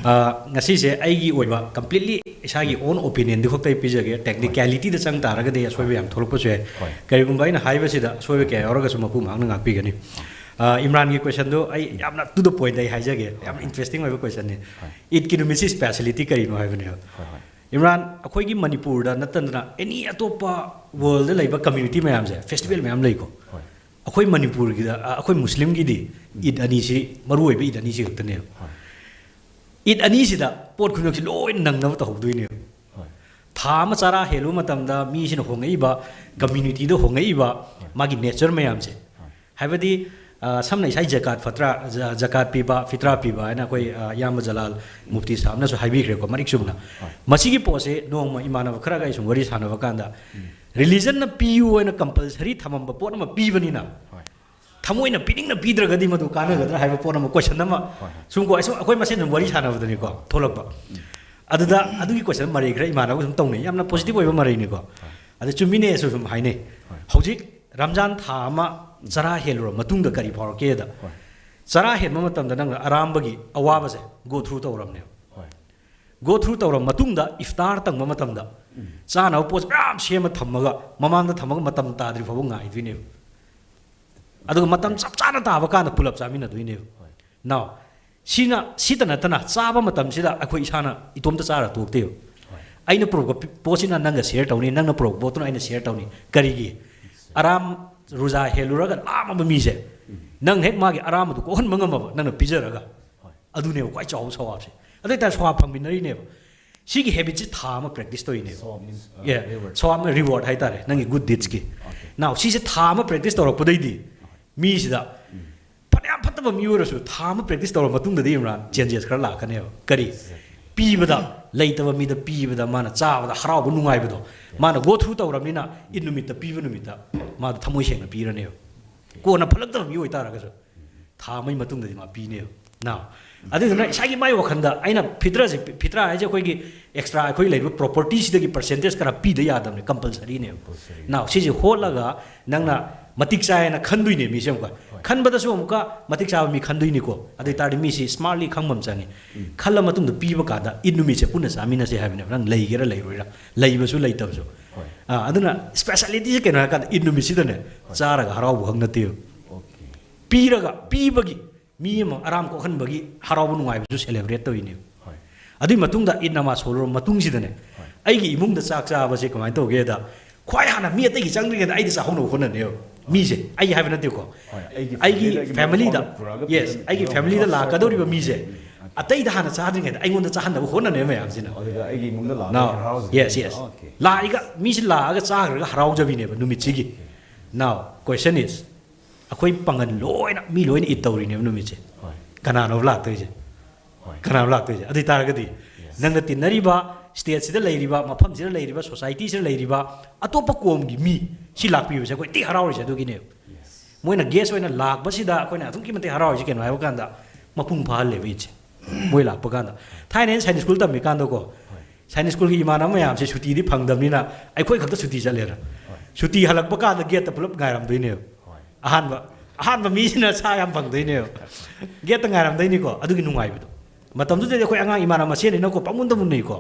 ꯑ, ꯉꯁꯤꯁꯦ ꯑꯩꯒꯤ ꯑꯣꯏꯕ completely ꯏꯁꯥꯒꯤ own opinionꯗꯨ ꯈꯛꯇ ꯑꯩ ꯄꯤꯖꯒꯦ꯫ Technicalityꯗ ꯆꯪ ꯇꯥꯔꯒꯗꯤ ꯑꯁꯣꯏꯕ ꯌꯥꯝ ꯊꯣꯛꯂꯛꯄꯁꯨ ꯌꯥꯏ꯫ ꯍꯣꯏ꯫ ꯀꯔꯤꯒꯨꯝꯕ ꯑꯩꯅ ꯍꯥꯏꯕꯁꯤꯗ ꯑꯁꯣꯏꯕ ꯀꯌꯥ ꯌꯥꯎꯔꯒꯁꯨ ꯃꯄꯨ ꯃꯍꯥꯛꯅ ꯉꯥꯛꯄꯤꯒꯅꯤ꯫ ꯑ, ꯏꯝꯔꯥꯟꯒꯤ questionꯗꯨ ꯑꯩ ꯌꯥꯝꯅ to the pointꯗ ꯑꯩ ꯍꯥꯏꯖꯒꯦ꯫ ꯌꯥꯝ interesting ꯑꯣꯏꯕ questionꯅꯤ꯫ ꯍꯣꯏ꯫ ꯏꯗꯀꯤ ꯅꯨꯃꯤꯠꯁꯤ specialityꯗꯤ ꯀꯔꯤꯅꯣ ꯍꯥꯏꯕꯅꯦꯕ꯫ ꯍꯣꯏ, ꯍꯣꯏ꯫ ꯏꯝꯔꯥꯟ, ꯑꯩꯈꯣꯏꯒꯤ ꯃꯅꯤꯄꯨꯔꯗ ꯅꯠꯇꯅ any ꯑꯇꯣꯞꯄ worldꯗ ꯂꯩꯕ community ꯃꯌꯥꯝꯁꯦ festival ꯃꯌꯥꯝ ꯂꯩꯀꯣ꯫ ꯍꯣꯏ꯫ ꯑꯩꯈꯣꯏ ꯃꯅꯤꯄꯨꯔꯒꯤꯗ, ꯑ, ꯑꯩꯈꯣꯏ ꯃꯨꯁꯂꯤꯝꯒꯤꯗꯤ ꯏꯗ ꯑꯅꯤꯁꯤ, ꯃꯔꯨ ꯑꯣꯏꯕ ꯏꯗ ꯑꯅꯤꯁꯤ ꯈꯛꯇꯅꯦꯕ꯫ ꯍꯣꯏ꯫ ꯏꯗ ꯑꯅꯤꯁꯤꯗ ꯄꯣꯠ ꯈꯨꯗꯤꯡꯃꯛꯁꯤ ꯂꯣꯏ ꯅꯪꯅꯕ ꯇꯧꯍꯧꯗꯣꯏꯅꯦꯕ꯫ ꯍꯣꯏ꯫ ꯊꯥ ꯑꯃ ꯆꯔꯥ ꯍꯦꯜꯂꯨꯕ ꯃꯇꯝꯗ ꯃꯤꯁꯤꯅ ꯍꯣꯡꯉꯛꯏꯕ, communityꯗ ꯍꯣꯡꯉꯛꯏꯕ, ꯍꯣꯏ꯫ ꯃꯥꯒꯤ nature ꯃꯌꯥꯝꯁꯦ꯫ ꯍꯣꯏ꯫ ꯍꯥꯏꯕꯗꯤ, ꯑ, ꯁꯝꯅ ꯏꯁꯥ ꯖꯀꯥꯠ ꯐꯠꯇ꯭ꯔꯥ, ꯖ-, ꯖꯀꯥꯠ ꯄꯤꯕ, ꯐꯤꯇ꯭ꯔꯥ ꯄꯤꯕ ꯍꯥꯏꯅ ꯑꯩꯈꯣꯏ, ꯑ, ꯏꯌꯥꯝꯕ ꯖꯂꯥꯜ ꯃꯨꯐꯇꯤ ꯁꯥꯍꯕꯅꯁꯨ ꯍꯥꯏꯕꯤꯈ꯭ꯔꯦꯀꯣ, ꯃꯔꯤꯛ ꯆꯨꯝꯅ꯫ ꯍꯣꯏ꯫ ꯃꯁꯤꯒꯤ ꯄꯣꯠꯁꯦ ꯅꯣꯡꯃ ꯏꯃꯥꯟꯅꯕ ꯈꯔꯒ ꯑꯩ ꯁꯨꯝ ꯋꯥꯔꯤ ꯁꯥꯟꯅꯕ ꯀꯥꯟꯗ, ꯎꯝ꯫ Religionꯅ ꯄꯤꯌꯨ ꯍꯥꯏꯅ compulsory ꯊꯝꯃꯝꯕ ꯄꯣꯠ ꯑꯃ ꯄꯤꯕꯅꯤꯅ, ꯍꯣꯏ꯫ ꯊꯃꯣꯏꯅ ꯄꯤꯅꯤꯡꯅ ꯄꯤꯗ꯭ꯔꯒꯗꯤ ꯃꯗꯨ ꯀꯥꯟꯅꯒꯗ꯭ꯔꯥ ꯍꯥꯏꯕ ꯄꯣꯠ ꯑꯃ, question ꯑꯃ ꯍꯣꯏ, ꯍꯣꯏ꯫ ꯁꯨꯝ ꯀꯣ-, ꯑꯩꯁꯨ, ꯑꯩꯈꯣꯏ ꯃꯁꯦꯟ ꯁꯨꯝ ꯋꯥꯔꯤ ꯁꯥꯟꯅꯕꯗꯅꯤꯀꯣ ꯊꯣꯛꯂꯛꯄ꯫ ꯎꯝ꯫ ꯑꯗꯨꯗ ꯑꯗꯨꯒꯤ question ꯃꯔꯩ ꯈꯔ ꯏꯃꯥꯟꯅꯕ ꯁꯨꯝ ꯇꯧꯅꯩ, ꯌꯥꯝꯅ positive ꯑꯣꯏꯕ ꯃꯔꯩꯅꯤꯀꯣ꯫ ꯍꯣꯏ꯫ ꯑꯗ ꯆꯨꯝꯃꯤꯅꯦꯁꯨ ꯁꯨꯝ ꯍꯥꯏꯅꯩ꯫ ꯍꯣꯏ꯫ ꯍꯧꯖꯤꯛ ꯔꯝꯖꯥꯟ ꯊꯥ ꯑꯃ ꯆꯔꯥ ꯍꯦꯜꯂꯨꯔ ꯃꯇꯨꯡꯗ ꯀꯔꯤ ꯐꯥꯎꯔꯛꯀꯦꯗ? ꯍꯣꯏ꯫ ꯆꯔꯥ ꯍꯦꯟꯕ ꯃꯇꯝꯗ ꯅꯪꯅ ꯑꯔꯥꯝꯕꯒꯤ ꯑꯋꯥꯕꯁꯦ go through ꯇꯧꯔꯕꯅꯦꯕ꯫ ꯍꯣꯏ꯫ Go through ꯇꯧꯔꯕ ꯃꯇꯨꯡꯗ ꯏꯐꯇꯥꯔ ꯇꯪꯕ ꯃꯇꯝꯗ ꯎꯝ꯫ ꯆꯥꯅꯕ ꯄꯣꯠꯁꯦ ꯃꯌꯥꯝ ꯁꯦꯝꯃ ꯊꯝꯃꯒ ꯃꯃꯥꯡꯗ ꯊꯝꯃꯒ ꯃꯇꯝ ꯇꯥꯗ꯭ꯔꯤ ꯐꯥꯎꯕ ꯉꯥꯏꯗꯣꯏꯅꯦꯕ꯫ ꯑꯗꯨꯒ ꯃꯇꯝ ꯆꯞ ꯆꯥꯅ ꯇꯥꯕ ꯀꯥꯟꯗ ꯄꯨꯂꯞ ꯆꯥꯃꯤꯟꯅꯗꯣꯏꯅꯦꯕ꯫ ꯍꯣꯏ꯫ Now, ꯁꯤꯅ, ꯁꯤꯇ ꯅꯠꯇꯅ ꯆꯥꯕ ꯃꯇꯝꯁꯤꯗ ꯑꯩꯈꯣꯏ ꯏꯁꯥꯅ ꯏꯇꯣꯝꯇ ꯆꯥꯔ ꯇꯣꯛꯇꯦꯕ꯫ ꯍꯣꯏ꯫ ꯑꯩꯅ ꯄꯨꯔꯛꯄ ꯄꯤ-, ꯄꯣꯠꯁꯤꯅ ꯅꯪꯒ share ꯇꯧꯅꯤ, ꯅꯪꯅ ꯄꯨꯔꯛꯄ ꯄꯣꯠꯇꯨꯅ ꯑꯩꯅ share ꯇꯧꯅꯤ꯫ ꯀꯔꯤꯒꯤ? ꯑꯔꯥꯝ, ꯔꯨꯖꯥ ꯍꯦꯜꯂꯨꯔꯒ ꯂꯥꯝꯃꯕ ꯃꯤꯁꯦ, ꯎꯝ꯫ ꯅꯪ ꯍꯦꯛ ꯃꯥꯒꯤ ꯑꯔꯥꯝꯕꯗꯨ ꯀꯣꯛꯍꯟꯕ ꯉꯝꯃꯕ, ꯅꯪꯅ ꯄꯤꯖꯔꯒ, ꯍꯣꯏ꯫ ꯑꯗꯨꯅꯦꯕ ꯈ꯭ꯋꯥꯏ ꯆꯥꯎꯕ ꯁꯋꯥꯕꯁꯦ꯫ ꯑꯗꯨ ꯑꯣꯏꯇꯥꯔꯗꯤ ꯁꯋꯥꯕ ꯐꯪꯃꯤꯟꯅꯔꯤꯅꯦꯕ꯫ ꯁꯤꯒꯤ habitꯁꯤ ꯊꯥ ꯑꯃ practice ꯇꯧꯔꯤꯅꯦꯕ꯫ Sawab means, uh, Yeah, reward. ꯁꯋꯥꯕ ꯑꯃ reward ꯍꯥꯏꯇꯥꯔꯦ, ꯅꯪꯒꯤ good deedsꯀꯤ꯫ Okay. Now, ꯁꯤꯁꯦ ꯊꯥ ꯑꯃ practice ꯇꯧꯔꯛꯄꯗꯩꯗꯤ ꯃꯤꯁꯤꯗ ꯎꯝ꯫ ꯐꯅꯌꯥꯝ ꯐꯠꯇꯕ ꯃꯤ ꯑꯣꯏꯔꯁꯨ ꯊꯥ ꯑꯃ practice ꯇꯧꯔ ꯃꯇꯨꯡꯗꯗꯤ ꯏꯝꯔꯥꯟ changes ꯈꯔ ꯂꯥꯛꯀꯅꯦꯕ꯫ ꯀꯔꯤ? Exactly. ꯄꯤꯕꯗ, ꯂꯩꯇꯕ ꯃꯤꯗ ꯄꯤꯕꯗ ꯃꯥꯅ ꯆꯥꯕꯗ ꯍꯔꯥꯎꯕ ꯅꯨꯡꯉꯥꯏꯕꯗꯣ, ꯃꯥꯅ go through ꯇꯧꯔꯕꯅꯤꯅ ꯏꯗ ꯅꯨꯃꯤꯠꯇ ꯄꯤꯕ ꯅꯨꯃꯤꯠꯇ ꯃꯥꯗꯣ ꯊꯃꯣꯏ ꯁꯦꯡꯅ ꯄꯤꯔꯅꯦꯕ꯫ ꯀꯣꯟꯅ ꯐꯠꯂꯛꯇꯕ ꯃꯤ ꯑꯣꯏꯇꯥꯔꯒꯁꯨ ꯊꯥ ꯑꯃꯒꯤ ꯃꯇꯨꯡꯗꯗꯤ ꯃꯥ ꯄꯤꯅꯦꯕ꯫ Now, ꯑꯗꯨꯗꯨꯅ ꯏꯁꯥꯒꯤ ꯃꯥꯏ ꯋꯥꯈꯜꯗ ꯑꯩꯅ ꯐꯤꯇ꯭ꯔꯁꯦ, ꯐꯤꯇ꯭ꯔꯥ ꯍꯥꯏꯁꯦ ꯑꯩꯈꯣꯏꯒꯤ ꯑꯦꯛꯁꯇ꯭ꯔꯥ ꯑꯩꯈꯣꯏ ꯂꯩꯔꯤꯕ ꯄ꯭ꯔꯣꯄꯔꯇꯤꯁꯤꯗꯒꯤ ꯄꯔꯁꯦꯟꯇꯦꯖ ꯈꯔ ꯄꯤꯗ ꯌꯥꯗꯕꯅꯦ, ꯀꯝꯄꯜꯁꯔꯤꯅꯦꯕ꯫ ꯅꯥꯎ ꯁꯤꯁꯦ ꯍꯣꯠꯂꯒ ꯅꯪꯅ ꯃꯇꯤꯛ ꯆꯥꯏꯅ ꯈꯟꯗꯣꯏꯅꯦ ꯃꯤꯁꯦ꯫ ꯑꯃꯨꯛꯀ ꯈꯟꯕꯗꯁꯨ ꯑꯃꯨꯛꯀ ꯃꯇꯤꯛ ꯆꯥꯕ ꯃꯤ ꯈꯟꯗꯣꯏꯅꯤꯀꯣ꯫ ꯑꯗꯨ ꯑꯣꯏ ꯇꯥꯔꯗꯤ ꯃꯤꯁꯤ ꯁ꯭ꯃꯥꯔꯠꯂꯤ ꯈꯪꯕ ꯑꯃ ꯆꯪꯉꯤ꯫ ꯈꯜꯂ ꯃꯇꯨꯡꯗ ꯄꯤꯕ ꯀꯥꯟꯗ ꯏꯠ ꯅꯨꯃꯤꯠꯁꯦ ꯄꯨꯟꯅ ꯆꯥꯃꯤꯟꯅꯁꯦ ꯍꯥꯏꯕꯅꯦꯕ꯫ ꯅꯪ ꯂꯩꯒꯦꯔꯥ ꯂꯩꯔꯣꯏꯔꯥ, ꯂꯩꯕꯁꯨ ꯂꯩꯇꯕꯁꯨ꯫ ꯑꯥ, ꯑꯗꯨꯅ ꯁ꯭ꯄꯦꯁꯥꯂꯤꯇꯤꯁꯦ ꯀꯩꯅꯣ ꯍꯥꯏꯔꯀꯥꯟꯗ ꯏꯠ ꯅꯨꯃꯤꯠꯁꯤꯗꯅꯦ ꯆꯥꯔꯒ ꯍꯔꯥꯎꯕ ꯈꯛ ꯅꯠꯇꯦꯕ꯫ ꯄꯤꯔꯒ, ꯄꯤꯕꯒꯤ, ꯃꯤ ꯑꯃ ꯑꯔꯥꯝ ꯀꯣꯛꯍꯟꯕꯒꯤ ꯍꯔꯥꯎꯕ ꯅꯨꯡꯉꯥꯏꯕꯁꯨ ꯁꯦꯂꯦꯕ꯭ꯔꯦꯠ ꯇꯧꯔꯤꯅꯦꯕ꯫ ꯑꯗꯨꯒꯤ ꯃꯇꯨꯡꯗ ꯏꯠ ꯅꯃꯥꯖ ꯁꯣꯜꯂꯕ ꯃꯇꯨꯡꯁꯤꯗꯅꯦ, ꯑꯩꯒꯤ ꯏꯃꯨꯡꯗ ꯆꯥꯛ ꯆꯥꯕꯁꯦ ꯀꯃꯥꯏꯅ ꯇꯧꯒꯦꯗ, ꯈ꯭ꯋꯥꯏ ꯍꯥꯟꯅ ꯃꯤ ꯑꯇꯩꯒꯤ ꯆꯪꯗ꯭ꯔꯤꯉꯩꯗ ꯑꯩꯗꯤ ꯆꯥꯍꯧꯅꯕ ꯍꯣꯠꯅꯅꯦꯕ ꯃꯤꯁꯦ꯫ ꯑꯩꯒꯤ ꯍꯥꯏꯕ ꯅꯠꯇꯦꯀꯣ, ꯑꯩꯒꯤ ꯑꯩꯒꯤ ꯐꯦꯃꯤꯂꯤꯗ, ꯐꯦꯃꯤꯂꯤꯗ ꯃꯌꯥꯝ ꯐꯥꯎꯅ ꯄꯨꯔꯛꯑꯒ ꯌꯦꯁ, ꯄꯤꯖꯅꯤ꯫ ꯑꯩꯒꯤ ꯐꯦꯃꯤꯂꯤꯗ ꯂꯥꯛꯀꯗꯧꯔꯤꯕ ꯃꯤꯁꯦ ꯑꯇꯩꯗ ꯍꯥꯟꯅ ꯆꯥꯗ꯭ꯔꯤꯉꯩꯗ ꯑꯩꯉꯣꯟꯗ ꯆꯥꯍꯟꯅꯕ ꯍꯣꯠꯅꯅꯦꯕ ꯃꯌꯥꯝꯁꯤꯅ꯫ ꯑꯗꯨꯗ ꯑꯩꯒꯤ ꯏꯃꯨꯡꯗ ꯂꯥꯛꯑꯒ ꯅꯥꯎ, ꯍꯔꯥꯎꯖꯕ ꯌꯦꯁ, ꯃꯤꯁꯦ꯫ ꯌꯦꯁ꯫ ꯑꯣꯀꯦ꯫ ꯂꯥꯛꯏꯒ, ꯃꯤꯁꯤ ꯂꯥꯛꯑꯒ ꯆꯥꯈ꯭ꯔꯒ ꯍꯔꯥꯎꯖꯕꯤꯅꯦꯕ ꯅꯨꯃꯤꯠꯁꯤꯒꯤ꯫ ꯅꯥꯎ, ꯀꯣꯏꯁꯟ ꯏꯁ, ꯑꯩꯈꯣꯏ ꯄꯥꯡꯒꯜ ꯂꯣꯏꯅ, ꯃꯤ ꯂꯣꯏꯅ ꯏꯠ ꯇꯧꯔꯤꯅꯦꯕ ꯅꯨꯃꯤꯠꯁꯦ꯫ ꯍꯣꯏ꯫ ꯀꯅꯥꯅꯣꯕ ꯂꯥꯛꯇꯣꯏꯁꯦ? ꯍꯣꯏ꯫ ꯀꯅꯥꯅꯣ ꯂꯥꯛꯇꯣꯏꯁꯦ? ꯑꯗꯨ ꯑꯣꯏ ꯇꯥꯔꯒꯗꯤ ꯅꯪꯅ ꯇꯤꯟꯅꯔꯤꯕ, ꯁ꯭ꯇꯦꯠꯁꯤꯗ ꯂꯩꯔꯤꯕ, ꯃꯐꯝꯁꯤꯗ ꯂꯩꯔꯤꯕ, ꯁꯣꯁꯥꯏꯇꯤꯁꯤꯗ ꯂꯩꯔꯤꯕ ꯑꯇꯣꯞꯄ ꯀꯣꯝꯒꯤ ꯃꯤ ꯁꯤ ꯂꯥꯛꯄꯤꯕꯁꯦ ꯑꯩꯈꯣꯏ ꯊꯤ ꯍꯔꯥꯎꯔꯤꯁꯦ ꯑꯗꯨꯒꯤꯅꯦꯕ꯫ ꯃꯣꯏꯅ ꯒꯦꯁ ꯑꯣꯏꯅ ꯂꯥꯛꯄꯁꯤꯗ ꯑꯩꯈꯣꯏꯅ ꯑꯗꯨꯛꯀꯤ ꯃꯇꯤꯛ ꯍꯔꯥꯎꯔꯤꯁꯦ ꯀꯩꯅꯣ ꯍꯥꯏꯕ ꯀꯥꯟꯗ, ꯃꯄꯨꯡ ꯐꯥꯍꯜꯂꯦꯕ ꯏꯠꯁꯦ ꯃꯣꯏ ꯂꯥꯛꯄ ꯀꯥꯟꯗ꯫ ꯊꯥꯏꯅ ꯑꯩꯅ ꯁꯥꯏꯟꯁ ꯁ꯭ꯀꯨꯜ ꯇꯝꯃꯤꯀꯥꯟꯗꯀꯣ, ꯁꯥꯏꯟꯁ ꯁ꯭ꯀꯨꯜꯒꯤ ꯏꯃꯥꯟꯅꯕ ꯃꯌꯥꯝꯁꯦ ꯁꯨꯇꯤꯗꯤ ꯐꯪꯗꯕꯅꯤꯅ ꯑꯩꯈꯣꯏ ꯈꯛꯇ ꯁꯨꯇꯤ ꯆꯠꯂꯦꯅ꯫ ꯁꯨꯇꯤ ꯍꯜꯂꯛꯄ ꯀꯥꯟꯗ ꯒꯦꯠꯇ ꯄꯨꯂꯞ ꯉꯥꯏꯔꯝꯗꯣꯏꯅꯦꯕ꯫ ꯑꯍꯥꯟꯕ, ꯑꯍꯥꯟꯕ ꯃꯤꯁꯤꯅ ꯁꯥ ꯌꯥꯝ ꯐꯪꯗꯣꯏꯅꯦꯕ꯫ ꯒꯦꯠꯇ ꯉꯥꯏꯔꯝꯗꯣꯏꯅꯤꯀꯣ, ꯑꯗꯨꯒꯤ ꯅꯨꯡꯉꯥꯏꯕꯗꯣ꯫ ꯃꯇꯝꯗꯨꯗꯗꯤ ꯑꯩꯈꯣꯏ ꯑꯉꯥꯡ ꯏꯃꯥꯟꯅꯕ ꯃꯁꯦꯟꯅꯤꯅꯀꯣ ꯄꯪꯃꯨꯟꯗ ꯃꯨꯟꯅꯩꯀꯣ꯫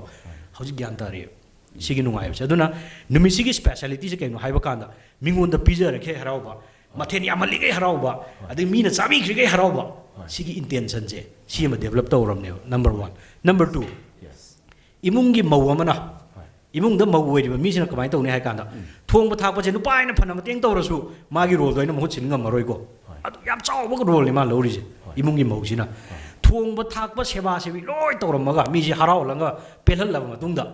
ꯍꯧꯖꯤꯛ ꯒ꯭ꯌꯥꯟ ꯇꯥꯔꯛꯑꯦꯕ ꯁꯤꯒꯤ ꯅꯨꯡꯉꯥꯏꯕꯁꯦ꯫ ꯑꯗꯨꯅ ꯅꯨꯃꯤꯠꯁꯤꯒꯤ ꯁ꯭ꯄꯦꯁꯥꯂꯤꯇꯤꯁꯦ ꯀꯩꯅꯣ ꯍꯥꯏꯕ ꯀꯥꯟꯗ, ꯃꯤꯉꯣꯟꯗ ꯄꯤꯖꯔꯒ ꯍꯔꯥꯎꯕ, ꯃꯊꯦꯜ ꯌꯥꯝꯍꯜꯂꯤꯈꯩ ꯍꯔꯥꯎꯕ, ꯑꯗꯩ ꯃꯤꯅ ꯆꯥꯕꯤꯈ꯭ꯔꯤꯈꯩ ꯍꯔꯥꯎꯕ, ꯁꯤꯒꯤ ꯏꯟꯇꯦꯟꯁꯟꯁꯦ ꯁꯤ ꯑꯃ ꯗꯦꯕꯂꯞ ꯇꯧꯔꯕꯅꯦꯕ꯫ Number one. ꯅꯝꯕꯔ ꯇꯨ, ꯏꯃꯨꯡꯒꯤ ꯃꯧ ꯑꯃꯅ, ꯏꯃꯨꯡꯗ ꯃꯧ ꯑꯣꯏꯔꯤꯕ ꯃꯤꯁꯤꯅ ꯀꯃꯥꯏꯅ ꯇꯧꯅꯤ ꯍꯥꯏ ꯀꯥꯟꯗ, ꯊꯣꯡꯕ ꯊꯥꯛꯄꯁꯦ ꯅꯨꯄꯥ ꯑꯩꯅ ꯐꯅ ꯃꯇꯦꯡ ꯇꯧꯔꯁꯨ ꯃꯥꯒꯤ ꯔꯣꯜꯗꯣ ꯑꯩꯅ ꯃꯍꯨꯠ ꯁꯤꯟ ꯉꯝꯃꯔꯣꯏꯀꯣ꯫ ꯑꯗꯨ ꯌꯥꯝ ꯆꯥꯎꯕ ꯔꯣꯜꯅꯤ ꯃꯥ ꯂꯧꯔꯤꯁꯦ꯫ ꯏꯃꯨꯡꯒꯤ ꯃꯧꯁꯤꯅ ꯊꯣꯡꯕ ꯊꯥꯛꯄ, ꯁꯦꯕꯥ ꯁꯦꯕꯤ ꯂꯣꯏ ꯇꯧꯔꯝꯃꯒ ꯃꯤꯁꯦ ꯍꯔꯥꯎꯍꯜꯂꯒ ꯄꯦꯜꯍꯜꯂꯕ ꯃꯇꯨꯡꯗ,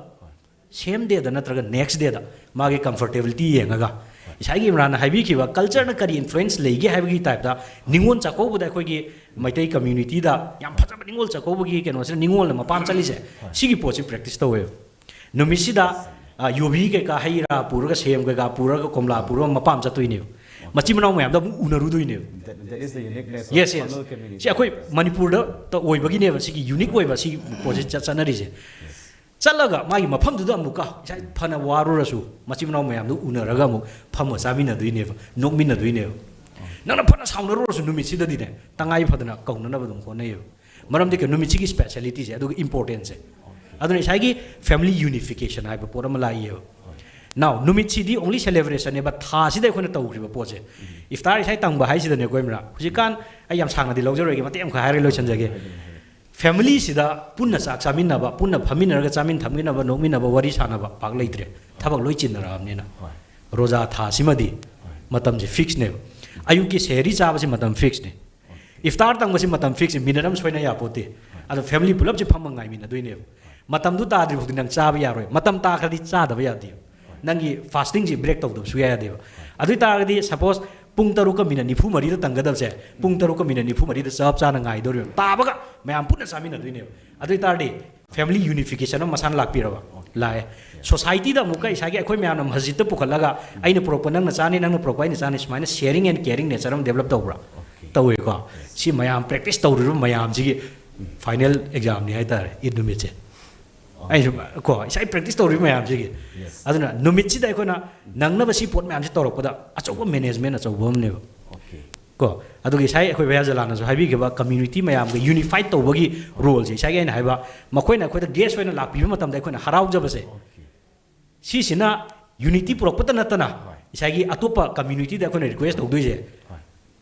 ꯁꯦꯝ ꯗꯦꯗ ꯅꯠꯇ꯭ꯔꯒ ꯅꯦꯛꯁ ꯗꯦꯗ ꯃꯥꯒꯤ ꯀꯝꯐꯔꯇꯦꯕꯤꯂꯤꯇꯤ ꯌꯦꯡꯉꯒ, ꯉꯁꯥꯏꯒꯤ ꯏꯝꯔꯥꯟꯅ ꯍꯥꯏꯕꯤꯈꯤꯕ ꯀꯜꯆꯔꯅ ꯀꯔꯤ ꯏꯟꯐ꯭ꯂꯨꯌꯦꯟꯁ ꯂꯩꯒꯦ ꯍꯥꯏꯕꯒꯤ ꯇꯥꯏꯞꯇ, ꯅꯤꯉꯣꯜ ꯆꯥꯛꯀꯧꯕꯗ ꯑꯩꯈꯣꯏꯒꯤ ꯃꯩꯇꯩ ꯀꯝꯃ꯭ꯌꯨꯅꯤꯇꯤꯗ ꯌꯥꯝ ꯐꯖꯕ ꯅꯤꯉꯣꯜ ꯆꯥꯛꯀꯧꯕꯒꯤ ꯀꯩꯅꯣꯁꯤꯅ ꯅꯤꯉꯣꯜꯅ ꯃꯄꯥꯝ ꯆꯠꯂꯤꯁꯦ, ꯁꯤꯒꯤ ꯄꯣꯠꯁꯤ ꯄ꯭ꯔꯦꯛꯇꯤꯁ ꯇꯧꯋꯦꯕ꯫ ꯅꯨꯃꯤꯠꯁꯤꯗ, ꯑ, ꯌꯨꯕꯤ ꯀꯩꯀꯥ, ꯍꯩ ꯔꯥ ꯄꯨꯔꯒ, ꯁꯦꯝ ꯀꯩꯀꯥ ꯄꯨꯔꯒ, ꯀꯣꯝꯂꯥ ꯄꯨꯔꯒ ꯃꯄꯥꯝ ꯆꯠꯇꯣꯏꯅꯦꯕ꯫ ꯃꯆꯤꯟ ꯃꯅꯥꯎ ꯃꯌꯥꯝꯗꯣ ꯑꯃꯨꯛ ꯎꯅꯔꯨꯗꯨꯏꯅꯦꯕ꯫ That, that is the uniqueness of Yes, yes. Pangol community. ꯁꯤ ꯑꯩꯈꯣꯏ ꯃꯅꯤꯄꯨꯔꯗ ꯑꯣꯏꯕꯒꯤꯅꯦꯕ ꯁꯤꯒꯤ ꯌꯨꯅꯤꯛ ꯑꯣꯏꯕ ꯁꯤ ꯄꯣꯠꯁꯦ ꯆꯠ- ꯆꯠꯅꯔꯤꯁꯦ꯫ ꯆꯠꯂꯒ ꯃꯥꯒꯤ ꯃꯐꯝꯗꯨꯗ ꯑꯃꯨꯛꯀ ꯏꯁꯥ ꯐꯅ ꯋꯥꯔꯨꯔꯁꯨ ꯃꯆꯤꯟ ꯃꯅꯥꯎ ꯃꯌꯥꯝꯗꯨ ꯎꯅꯔꯒ ꯑꯃꯨꯛ ꯐꯝꯃ ꯆꯥꯃꯤꯟꯅꯗꯣꯏꯅꯦꯕ, ꯅꯣꯛꯃꯤꯟꯅꯗꯣꯏꯅꯦꯕ꯫ ꯅꯪꯅ ꯐꯅ ꯁꯥꯎꯅꯔꯨꯔꯁꯨ ꯅꯨꯃꯤꯠꯁꯤꯗꯗꯤꯅꯦ, ꯇꯉꯥꯏ ꯐꯗꯅ ꯀꯧꯅꯅꯕ ꯑꯗꯨꯝ ꯍꯣꯠꯅꯩꯌꯦꯕ꯫ ꯃꯔꯝꯗꯤ ꯀꯩꯅꯣ, ꯅꯨꯃꯤꯠꯁꯤꯒꯤ ꯁ꯭ꯄꯦꯁꯤꯌꯦꯂꯤꯇꯤꯁꯦ ꯑꯗꯨꯒ ꯏꯝꯄꯣꯔꯇꯦꯟꯁꯁꯦ꯫ ꯑꯗꯨꯅ ꯏꯁꯥꯒꯤ ꯐꯦꯃꯤꯂꯤ ꯌꯨꯅꯤꯐꯤꯀꯦꯁꯟ ꯍꯥꯏꯕ ꯄꯣꯠ ꯑꯃ ꯂꯥꯛꯏꯌꯦꯕ꯫ ꯅꯥꯎ, ꯅꯨꯃꯤꯠꯁꯤꯗꯤ ꯑꯣꯡꯂꯤ ꯁꯦꯂꯦꯕ꯭ꯔꯦꯁꯟꯅꯦꯕ, ꯊꯥꯁꯤꯗ ꯑꯩꯈꯣꯏꯅ ꯇꯧꯈ꯭ꯔꯤꯕ ꯄꯣꯠꯁꯦ꯫ ꯏꯐꯇꯥꯔ ꯏꯁꯥ ꯇꯪꯕ ꯍꯥꯏꯁꯤꯗꯅꯦ ꯑꯩꯈꯣꯏ ꯃꯌꯥꯝ ꯍꯧꯖꯤꯛꯀꯥꯟ, ꯑꯩ ꯌꯥꯝ ꯁꯥꯡꯅꯗꯤ ꯂꯧꯖꯔꯣꯏꯒꯦ, ꯃꯇꯦꯛ ꯑꯃꯈꯛ ꯍꯥꯏꯔꯒ ꯂꯣꯏꯁꯤꯟꯖꯒꯦ꯫ ꯐꯦꯃꯤꯂꯤꯁꯤꯗ ꯄꯨꯟꯅ ꯆꯥꯛ ꯆꯥꯃꯤꯟꯅꯕ, ꯄꯨꯟꯅ ꯐꯝꯃꯤꯟꯅꯔꯒ ꯆꯥꯃꯤꯟ ꯊꯛꯃꯤꯟꯅꯕ, ꯅꯣꯛꯃꯤꯟꯅꯕ, ꯋꯥꯔꯤ ꯁꯥꯟꯅꯕ ꯄꯥꯛ ꯂꯩꯇ꯭ꯔꯦ, ꯊꯕꯛ ꯂꯣꯏ ꯆꯤꯟꯅꯔꯛꯑꯕꯅꯤꯅ꯫ ꯍꯣꯏ꯫ ꯔꯣꯖꯥ ꯊꯥꯁꯤꯃꯗꯤ ꯃꯇꯝꯁꯦ ꯐꯤꯛꯁꯅꯦꯕ꯫ ꯑꯌꯨꯛꯀꯤ ꯁꯦꯍꯔꯤ ꯆꯥꯕꯁꯤ ꯃꯇꯝ ꯐꯤꯛꯁꯅꯤ꯫ ꯏꯐꯇꯥꯔ ꯇꯪꯕꯁꯤ ꯃꯇꯝ ꯐꯤꯛꯁꯅꯤ, ꯃꯤꯅꯠ ꯑꯃ ꯁꯣꯏꯅ ꯌꯥꯄꯣꯠꯇꯦ꯫ ꯑꯗꯣ ꯐꯦꯃꯤꯂꯤ ꯄꯨꯂꯞꯁꯤ ꯐꯝꯃ ꯉꯥꯏꯃꯤꯟꯅꯗꯣꯏꯅꯦꯕ꯫ ꯃꯇꯝꯗꯨ ꯇꯥꯗ꯭ꯔꯤ ꯐꯥꯎꯗꯤ ꯅꯪ ꯆꯥꯕ ꯌꯥꯔꯣꯏ, ꯃꯇꯝ ꯇꯥꯈ꯭ꯔꯗꯤ ꯆꯥꯗꯕ ꯌꯥꯗꯦꯕ꯫ ꯅꯪꯒꯤ ꯐꯥꯁꯇꯤꯡꯁꯤ ꯕ꯭ꯔꯦꯛ ꯇꯧꯗꯕ ꯁꯨꯡꯌꯥ ꯌꯥꯗꯦꯕ꯫ ꯑꯗꯨ ꯑꯣꯏ ꯇꯥꯔꯒꯗꯤ ꯁꯄꯣꯁ ꯄꯨꯡ ꯇꯔꯨꯛꯀ ꯃꯤꯅꯠ ꯅꯤꯐꯨ ꯃꯔꯤꯗ ꯇꯪꯒꯗꯕꯁꯦ, ꯄꯨꯡ ꯇꯔꯨꯛꯀ ꯃꯤꯅꯠ ꯅꯤꯐꯨ ꯃꯔꯤꯗ ꯆꯞ ꯆꯥꯅ ꯉꯥꯏꯗꯧꯔꯤꯕ, ꯇꯥꯕꯒ ꯃꯌꯥꯝ ꯄꯨꯟꯅ ꯆꯥꯃꯤꯟꯅꯗꯣꯏꯅꯦꯕ꯫ ꯑꯗꯨ ꯑꯣꯏ ꯇꯥꯔꯗꯤ ꯐꯦꯃꯤꯂꯤ ꯌꯨꯅꯤꯐꯤꯀꯦꯁꯟ ꯑꯃ ꯃꯁꯥꯅ ꯂꯥꯛꯄꯤꯔꯕ? ꯂꯥꯛꯑꯦ꯫ ꯁꯣꯁꯥꯏꯇꯤꯗ ꯑꯃꯨꯛꯀ ꯏꯁꯥꯒꯤ ꯑꯩꯈꯣꯏ ꯃꯌꯥꯝꯅ ꯃꯁꯖꯤꯠꯇ ꯄꯨꯈꯠꯂꯒ ꯑꯩꯅ ꯄꯨꯔꯛꯄ ꯅꯪꯅ ꯆꯥꯅꯤ, ꯅꯪꯅ ꯄꯨꯔꯛꯄ ꯑꯩꯅ ꯆꯥꯅꯤ, ꯁꯨꯃꯥꯏꯅ ꯁꯦꯌꯔꯤꯡ ꯑꯦꯟ ꯀꯦꯌꯔꯤꯡ ꯅꯦꯆꯔ ꯑꯃ ꯗꯦꯕꯂꯞ ꯇꯧꯕ꯭ꯔꯥ? ꯇꯧꯋꯦꯀꯣ꯫ ꯁꯤ ꯃꯌꯥꯝ ꯄ꯭ꯔꯦꯛꯇꯤꯁ ꯇꯧꯔꯤꯕ ꯃꯌꯥꯝꯁꯤꯒꯤ ꯐꯥꯏꯅꯦꯜ ꯑꯦꯛꯖꯥꯝꯅꯤ ꯍꯥꯏꯇꯥꯔꯦ, ꯏꯠ ꯅꯨꯃꯤꯠꯁꯦ꯫ ꯑꯩꯁꯨ ꯀꯣ, ꯏꯁꯥꯒꯤ ꯄ꯭ꯔꯦꯛꯇꯤꯁ ꯇꯧꯔꯤꯕ ꯃꯌꯥꯝꯁꯤꯒꯤ꯫ ꯑꯗꯨꯅ ꯅꯨꯃꯤꯠꯁꯤꯗ ꯑꯩꯈꯣꯏꯅ ꯅꯪꯅꯕ ꯁꯤ ꯄꯣꯠ ꯃꯌꯥꯝꯁꯤ ꯇꯧꯔꯛꯄꯗ ꯑꯆꯧꯕ ꯃꯦꯅꯦꯖꯃꯦꯟ ꯑꯆꯧꯕ ꯑꯃꯅꯦꯕ꯫ Okay. ꯀꯣ, ꯑꯗꯨꯒ ꯏꯁꯥꯒꯤ ꯑꯩꯈꯣꯏ ꯚꯩꯌꯥ ꯖꯂꯥꯟꯅꯁꯨ ꯍꯥꯏꯕꯤꯈꯤꯕ ꯀꯝꯃ꯭ꯌꯨꯅꯤꯇꯤ ꯃꯌꯥꯝꯒ ꯌꯨꯅꯤꯐꯥꯏꯠ ꯇꯧꯕꯒꯤ ꯔꯣꯜꯁꯦ, ꯏꯁꯥꯒꯤ ꯑꯩꯅ ꯍꯥꯏꯕ, ꯃꯈꯣꯏꯅ ꯑꯩꯈꯣꯏꯗ ꯒꯦꯁ ꯑꯣꯏꯅ ꯂꯥꯛꯄꯤꯕ ꯃꯇꯝꯗ ꯑꯩꯈꯣꯏꯅ ꯍꯔꯥꯎꯖꯕꯁꯦ, Okay. ꯁꯤꯁꯤꯅ ꯌꯨꯅꯤꯇꯤ ꯄꯨꯔꯛꯄꯇ ꯅꯠꯇꯅ ꯍꯣꯏ꯫ ꯏꯁꯥꯒꯤ ꯑꯇꯣꯞꯄ ꯀꯝꯃ꯭ꯌꯨꯅꯤꯇꯤꯗ ꯑꯩꯈꯣꯏꯅ ꯔꯤꯀ꯭ꯋꯦꯁ ꯇꯧꯗꯣꯏꯁꯦ, ꯍꯣꯏ꯫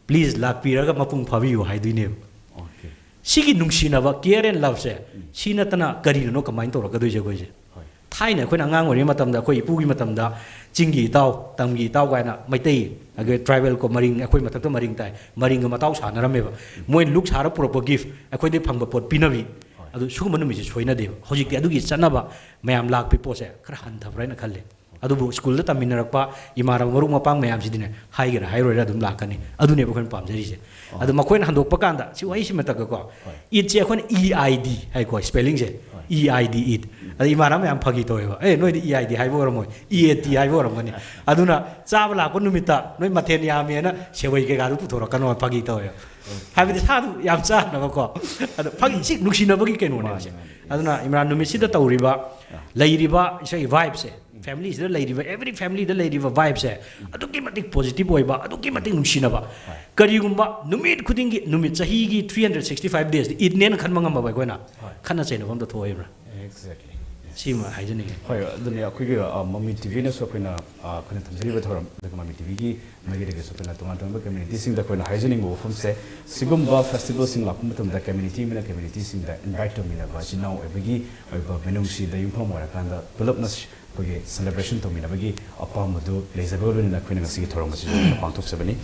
"ꯄ꯭ꯂꯤꯖ ꯂꯥꯛꯄꯤꯔꯒ ꯃꯄꯨꯡ ꯐꯥꯕꯤꯌꯨ" ꯍꯥꯏꯗꯣꯏꯅꯦꯕ꯫ Okay. ꯁꯤꯒꯤ ꯅꯨꯡꯁꯤꯅꯕ, ꯀꯦꯌꯔ ꯑꯦꯟ ꯂꯞꯁꯦ, ꯁꯤ ꯅꯠꯇꯅ ꯀꯔꯤꯅꯣ ꯀꯃꯥꯏꯅ ꯇꯧꯔꯛꯀꯗꯣꯏꯁꯦ ꯑꯩꯈꯣꯏꯁꯦ? ꯍꯣꯏ꯫ ꯊꯥꯏꯅ ꯑꯩꯈꯣꯏꯅ ꯑꯉꯥꯡ ꯑꯣꯏꯔꯤꯉꯩ ꯃꯇꯝꯗ ꯑꯩꯈꯣꯏ ꯏꯄꯨꯒꯤ ꯃꯇꯝꯗ ꯆꯤꯡꯒꯤ ꯏꯇꯥꯎ, ꯇꯝꯒꯤ ꯏꯇꯥꯎ ꯀꯥꯏꯅ ꯃꯩꯇꯩ, ꯑꯩꯈꯣꯏ ꯇ꯭ꯔꯥꯏꯕꯦꯜ ꯀꯣ, ꯃꯔꯤꯡ, ꯑꯩꯈꯣꯏ ꯃꯊꯛꯇ ꯃꯔꯤꯡ ꯇꯥꯏ, ꯃꯔꯤꯡꯒ ꯃꯇꯥꯎ ꯁꯥꯟꯅꯔꯝꯃꯦꯕ꯫ ꯃꯣꯏꯅ ꯂꯨꯛ ꯁꯥꯔ ꯄꯨꯔꯛꯄ ꯒꯤꯐ, ꯑꯩꯈꯣꯏꯗꯤ ꯐꯪꯕ ꯄꯣꯠ ꯄꯤꯅꯕꯤ, ꯍꯣꯏ꯫ ꯑꯗꯨ ꯁꯤꯒꯨꯝꯕ ꯅꯨꯃꯤꯠꯁꯦ ꯁꯣꯏꯅꯗꯦꯕ꯫ ꯍꯧꯖꯤꯛꯇꯤ ꯑꯗꯨꯒꯤ ꯆꯠꯅꯕ ꯃꯌꯥꯝ ꯂꯥꯛꯄꯤ ꯄꯣꯠꯁꯦ ꯈꯔ ꯍꯟꯊꯕ꯭ꯔꯥ ꯍꯥꯏꯅ ꯈꯜꯂꯦ꯫ ꯑꯗꯨꯕꯨ ꯁ꯭ꯀꯨꯜꯗ ꯇꯝꯃꯤꯟꯅꯔꯛꯄ ꯏꯃꯥꯟꯅꯕ ꯃꯔꯨꯞ ꯃꯄꯥꯡ ꯃꯌꯥꯝꯁꯤꯗꯤꯅꯦ, ꯍꯥꯏꯒꯦꯔꯥ ꯍꯥꯏꯔꯣꯏꯔꯥ ꯑꯗꯨꯝ ꯂꯥꯛꯀꯅꯤ꯫ ꯑꯗꯨꯅꯦꯕ ꯑꯩꯈꯣꯏꯅ ꯄꯥꯝꯖꯔꯤꯁꯦ꯫ ꯑꯗꯨ ꯃꯈꯣꯏꯅ ꯍꯟꯗꯣꯛꯄ ꯀꯥꯟꯗ, ꯁꯤ ꯋꯥꯍꯩꯁꯤꯃꯇꯒꯀꯣ, ꯍꯣꯏ꯫ ꯏꯠꯁꯦ ꯑꯩꯈꯣꯏꯅ ꯏ ꯑꯥꯏ ꯗꯤ ꯍꯥꯏꯀꯣ, ꯁ꯭ꯄꯦꯂꯤꯡꯁꯦ, ꯍꯣꯏ꯫ ꯏ ꯑꯥꯏ ꯗꯤ, ꯏꯠ꯫ ꯑꯗ ꯏꯃꯥꯟꯅꯕ ꯃꯌꯥꯝ ꯐꯥꯒꯤ ꯇꯧꯋꯦꯕ, "ꯑꯦ, ꯅꯣꯏꯗꯤ ꯏ ꯑꯥꯏ ꯗꯤ ꯍꯥꯏꯕ ꯑꯣꯏꯔꯝꯃꯣꯏ, ꯏ ꯑꯦ ꯇꯤ ꯍꯥꯏꯕ ꯑꯣꯏꯔꯝꯒꯅꯤ, ꯑꯗꯨꯅ ꯆꯥꯕ ꯂꯥꯛꯄ ꯅꯨꯃꯤꯠꯇ ꯅꯣꯏ ꯃꯊꯦꯜ ꯌꯥꯝꯃꯦꯅ ꯁꯦꯋꯩ ꯀꯩꯀꯥꯗꯨ ꯄꯨꯊꯣꯔꯛꯀꯅꯣ" ꯐꯥꯒꯤ ꯇꯧꯋꯦꯕ꯫ ꯍꯥꯏꯕꯗꯤ ꯁꯥꯗꯨ ꯌꯥꯝ ꯆꯥꯅꯕꯀꯣ꯫ ꯑꯗꯣ ꯐꯥꯒꯤ, ꯁꯤ ꯅꯨꯡꯁꯤꯅꯕꯒꯤ ꯀꯩꯅꯣꯅꯦꯕꯁꯦ꯫ ꯃꯥꯅꯦ, ꯃꯥꯅꯦ꯫ ꯑꯗꯨꯅ ꯏꯃꯔꯥꯟ ꯅꯨꯃꯤꯠꯁꯤꯗ ꯇꯧꯔꯤꯕ, ꯂꯩꯔꯤꯕ ꯏꯁꯩ vibeꯁꯦ, familyꯁꯤꯗ ꯂꯩꯔꯤꯕ, every familyꯗ ꯂꯩꯔꯤꯕ vibeꯁꯦ ꯑꯗꯨꯛꯀꯤ ꯃꯇꯤꯛ positive ꯑꯣꯏꯕ, ꯑꯗꯨꯛꯀꯤ ꯃꯇꯤꯛ ꯅꯨꯡꯁꯤꯅꯕ꯫ ꯍꯣꯏ꯫ ꯀꯔꯤꯒꯨꯝꯕ ꯅꯨꯃꯤꯠ ꯈꯨꯗꯤꯡꯒꯤ, ꯅꯨꯃꯤꯠ ꯆꯍꯤꯒꯤ three hundred sixty five daysꯗ ꯏꯗꯅꯦꯅ ꯈꯟꯕ ꯉꯝꯃꯕ ꯑꯩꯈꯣꯏꯅ, ꯍꯣꯏ꯫ ꯈꯠꯅ ꯆꯩꯅꯕ ꯑꯝꯇ ꯊꯣꯛꯑꯣꯏꯕ꯭ꯔꯥ? Exactly. ꯁꯤꯃ ꯍꯥꯏꯖꯅꯤꯡꯉꯤ꯫ ꯍꯣꯏ, ꯑꯗꯨꯅꯤ ꯑꯩꯈꯣꯏꯒꯤ, ꯑ, ꯃꯃꯤ ꯇꯤꯚꯤꯅꯁꯨ ꯑꯩꯈꯣꯏꯅ, ꯑ, ꯑꯩꯈꯣꯏꯅ ꯊꯝꯖꯔꯤꯕ ꯊꯧꯔꯝ, ꯑꯗꯨꯒ ꯃꯃꯤ ꯇꯤꯚꯤꯒꯤ ꯃꯥꯏꯀꯩꯗꯒꯤꯁꯨ ꯑꯩꯈꯣꯏꯅ ꯇꯣꯉꯥꯟ ꯇꯣꯉꯥꯟꯕ communityꯁꯤꯡꯗ ꯑꯩꯈꯣꯏꯅ ꯍꯥꯏꯖꯅꯤꯡꯕ ꯋꯥꯐꯝꯁꯦ, ꯁꯤꯒꯨꯝꯕ festivalꯁꯤꯡ ꯂꯥꯛꯄ ꯃꯇꯝꯗ community ꯑꯃꯅ communityꯁꯤꯡꯗ invite ꯇꯧꯃꯤꯟꯅꯕ, ꯏꯆꯤꯟ ꯏꯅꯥꯎ ꯑꯣꯏꯕꯒꯤ ꯑꯣꯏꯕ ꯃꯤꯅꯨꯡꯁꯤꯗ ꯌꯨꯝꯐꯝ ꯑꯣꯏꯔꯀꯥꯟꯗ ꯄꯨꯂꯞꯅ ꯑꯩꯈꯣꯏꯒꯤ celebration ꯇꯧꯃꯤꯟꯅꯕꯒꯤ ꯑꯄꯥꯝꯕꯗꯨ ꯂꯩꯖꯕꯒ ꯂꯣꯏꯅꯅ ꯑꯩꯈꯣꯏꯅ ꯉꯁꯤꯒꯤ ꯊꯧꯔꯝ ꯑꯁꯤꯁꯨ ꯑꯩꯈꯣꯏꯅ ꯄꯥꯡꯊꯣꯛꯆꯕꯅꯤ꯫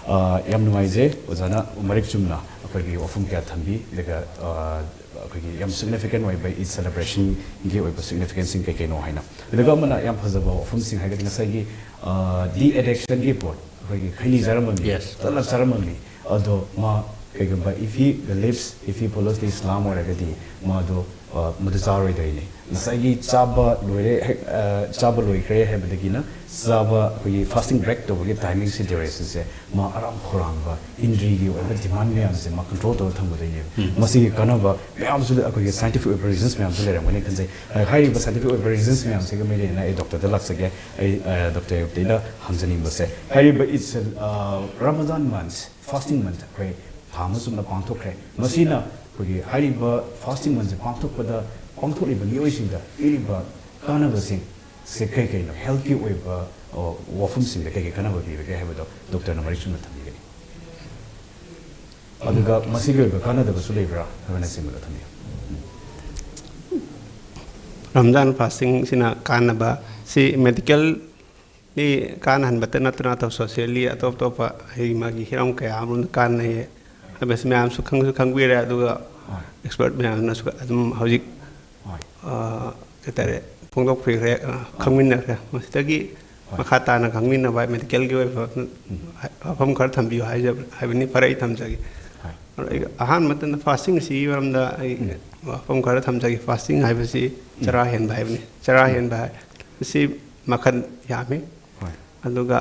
ꯑ, ꯌꯥꯝ ꯅꯨꯡꯉꯥꯏꯖꯩ ꯑꯣꯖꯥꯅ ꯃꯔꯤꯛ ꯆꯨꯝꯅ ꯑꯩꯈꯣꯏꯒꯤ ꯋꯥꯐꯝ ꯀꯌꯥ ꯊꯝꯕꯤ, ꯑꯗꯨꯒ, ꯑ, ꯑꯩꯈꯣꯏꯒꯤ ꯌꯥꯝ significant ꯑꯣꯏꯕ ꯏꯗ celebrationꯒꯤ ꯑꯣꯏꯕ significanceꯁꯤꯡ ꯀꯩ ꯀꯩꯅꯣ ꯍꯥꯏꯅ꯫ ꯑꯗꯨꯒ ꯑꯃꯅ ꯌꯥꯝ ꯐꯖꯕ ꯋꯥꯐꯝꯁꯤꯡ ꯍꯥꯏꯔꯒꯗꯤ ꯉꯁꯥꯏꯒꯤ, ꯑ, de-addictionꯒꯤ ꯄꯣꯠ, ꯑꯩꯈꯣꯏꯒꯤ ꯈꯩꯅꯤ ꯆꯥꯔꯝꯕ ꯃꯤ, Yes. ꯇꯂꯞ ꯆꯥꯔꯝꯕ ꯃꯤ, ꯑꯗꯣ ꯃꯥ ꯀꯩꯒꯨꯝꯕ if he believes, if he follows the Islam ꯑꯣꯏꯔꯒꯗꯤ ꯃꯥꯗꯣ, ꯑ, ꯃꯗꯨ ꯆꯥꯔꯣꯏꯗꯣꯏꯅꯤ꯫ ꯉꯁꯥꯏꯒꯤ ꯆꯥꯕ ꯂꯣꯏꯔꯦ, ꯍꯦꯛ, ꯑ, ꯆꯥꯕ ꯂꯣꯏꯈ꯭ꯔꯦ ꯍꯥꯏꯕꯗꯒꯤꯅ ꯆꯥꯕ, ꯑꯩꯈꯣꯏꯒꯤ fasting break ꯇꯧꯕꯒꯤ timingꯁꯤ durationꯁꯦ ꯃꯥ ꯑꯔꯥꯝ ꯈꯧꯔꯥꯡꯕ, ꯏꯟꯗ꯭ꯔꯤꯒꯤ ꯑꯣꯏꯕ demand ꯃꯌꯥꯝꯁꯦ ꯃꯥ control ꯇꯧꯔ ꯊꯝꯒꯗꯣꯏꯅꯦꯕ꯫ ꯎꯝ꯫ ꯃꯁꯤꯒꯤ ꯀꯥꯟꯅꯕ ꯃꯌꯥꯝꯁꯨ ꯑꯩꯈꯣꯏꯒꯤ scientific ꯑꯣꯏꯕ reasons ꯃꯌꯥꯝꯁꯨ ꯂꯩꯔꯝꯒꯅꯤ ꯈꯟꯖꯩ꯫ ꯑ, ꯍꯥꯏꯔꯤꯕ scientific ꯑꯣꯏꯕ reasons ꯃꯌꯥꯝꯁꯤꯒ ꯃꯔꯤ ꯂꯩꯅꯅ ꯑꯩ doctorꯗ ꯂꯥꯛꯆꯒꯦ꯫ ꯑꯩ, ꯑ, doctor ꯑꯩꯅ ꯍꯪꯖꯅꯤꯡꯕꯁꯦ, ꯍꯥꯏꯔꯤꯕ it's a, ꯑ, Ramadan month, fasting month ꯑꯩꯈꯣꯏ ꯊꯥ ꯑꯃ ꯆꯨꯞꯅ ꯄꯥꯡꯊꯣꯛꯈ꯭ꯔꯦ꯫ ꯃꯁꯤꯅ ꯑꯩꯈꯣꯏꯒꯤ ꯍꯥꯏꯔꯤꯕ fasting monthꯁꯦ ꯄꯥꯡꯊꯣꯛꯄꯗ, ꯄꯥꯡꯊꯣꯛꯂꯤꯕ ꯃꯤꯑꯣꯏꯁꯤꯡꯗ ꯄꯤꯔꯤꯕ ꯀꯥꯟꯅꯕꯁꯤꯡ ꯁꯦ ꯀꯩ ꯀꯩꯅꯣ? Healthꯀꯤ ꯑꯣꯏꯕ, ꯑ, ꯋꯥꯐꯝꯁꯤꯡꯗ ꯀꯩ ꯀꯩ ꯀꯥꯟꯅꯕ ꯄꯤꯕꯒꯦ ꯍꯥꯏꯕꯗꯣ doctorꯅ ꯃꯔꯤꯛ ꯆꯨꯝꯅ ꯊꯝꯕꯤꯒꯅꯤ꯫ ꯑꯗꯨꯒ ꯃꯁꯤꯒꯤ ꯑꯣꯏꯕ ꯀꯥꯟꯅꯗꯕꯁꯨ ꯂꯩꯕ꯭ꯔꯥ ꯍꯥꯏꯕꯅꯆꯤꯡꯕꯗꯣ ꯊꯝꯕꯤꯌꯨ꯫ Ramadan fastingꯁꯤꯅ ꯀꯥꯟꯅꯕ ꯁꯤ medicalꯂꯤ ꯀꯥꯟꯅꯍꯟꯕꯇ ꯅꯠꯇꯅ ꯑꯇꯣꯞ socially ꯑꯇꯣꯞ ꯑꯇꯣꯞꯄ ꯑꯩ ꯃꯥꯒꯤ ꯍꯤꯔꯝ ꯀꯌꯥ ꯑꯃꯔꯣꯝꯗ ꯀꯥꯟꯅꯩ ꯍꯥꯏꯕꯁꯤ ꯃꯌꯥꯝꯁꯨ ꯈꯪꯁꯨ ꯈꯪꯕꯤꯔꯦ꯫ ꯑꯗꯨꯒ ꯍꯣꯏ꯫ Expert ꯃꯌꯥꯝꯅꯁꯨ ꯑꯗꯨꯝ ꯍꯧꯖꯤꯛ, ꯍꯣꯏ꯫ ꯑ, ꯀꯩ ꯍꯥꯏꯇꯥꯔꯦ, ꯐꯣꯡꯗꯣꯛꯄꯤꯈ꯭ꯔꯦ, ꯑ, ꯈꯪꯃꯤꯟꯅꯈ꯭ꯔꯦ꯫ ꯃꯁꯤꯗꯒꯤ ꯍꯣꯏ꯫ ꯃꯈꯥ ꯇꯥꯅ ꯈꯪꯃꯤꯟꯅꯕ medicalꯒꯤ ꯑꯣꯏꯕ ꯎꯝ꯫ ꯋꯥꯐꯝ ꯈꯔ ꯊꯝꯕꯤꯌꯨ ꯍꯥꯏꯖꯕ-, ꯍꯥꯏꯕꯅꯤ꯫ ꯐꯔꯦ, ꯑꯩ ꯊꯝꯖꯒꯦ꯫ ꯍꯣꯏ꯫ ꯑꯩ ꯑꯍꯥꯟꯕ ꯃꯇꯝꯗ ꯐꯥꯁꯇꯤꯡ ꯑꯁꯤꯒꯤ ꯃꯔꯝꯗ ꯑꯩ ꯋꯥꯐꯝ ꯈꯔ ꯊꯝꯖꯒꯦ꯫ ꯐꯥꯁꯇꯤꯡ ꯍꯥꯏꯕꯁꯤ ꯆꯔꯥ ꯍꯦꯟꯕ ꯍꯥꯏꯕꯅꯤ꯫ ꯆꯔꯥ ꯍꯦꯟꯕ ꯍꯥꯏꯕꯁꯤ ꯃꯈꯜ ꯌꯥꯝꯃꯤ꯫ ꯍꯣꯏ꯫ ꯑꯗꯨꯒ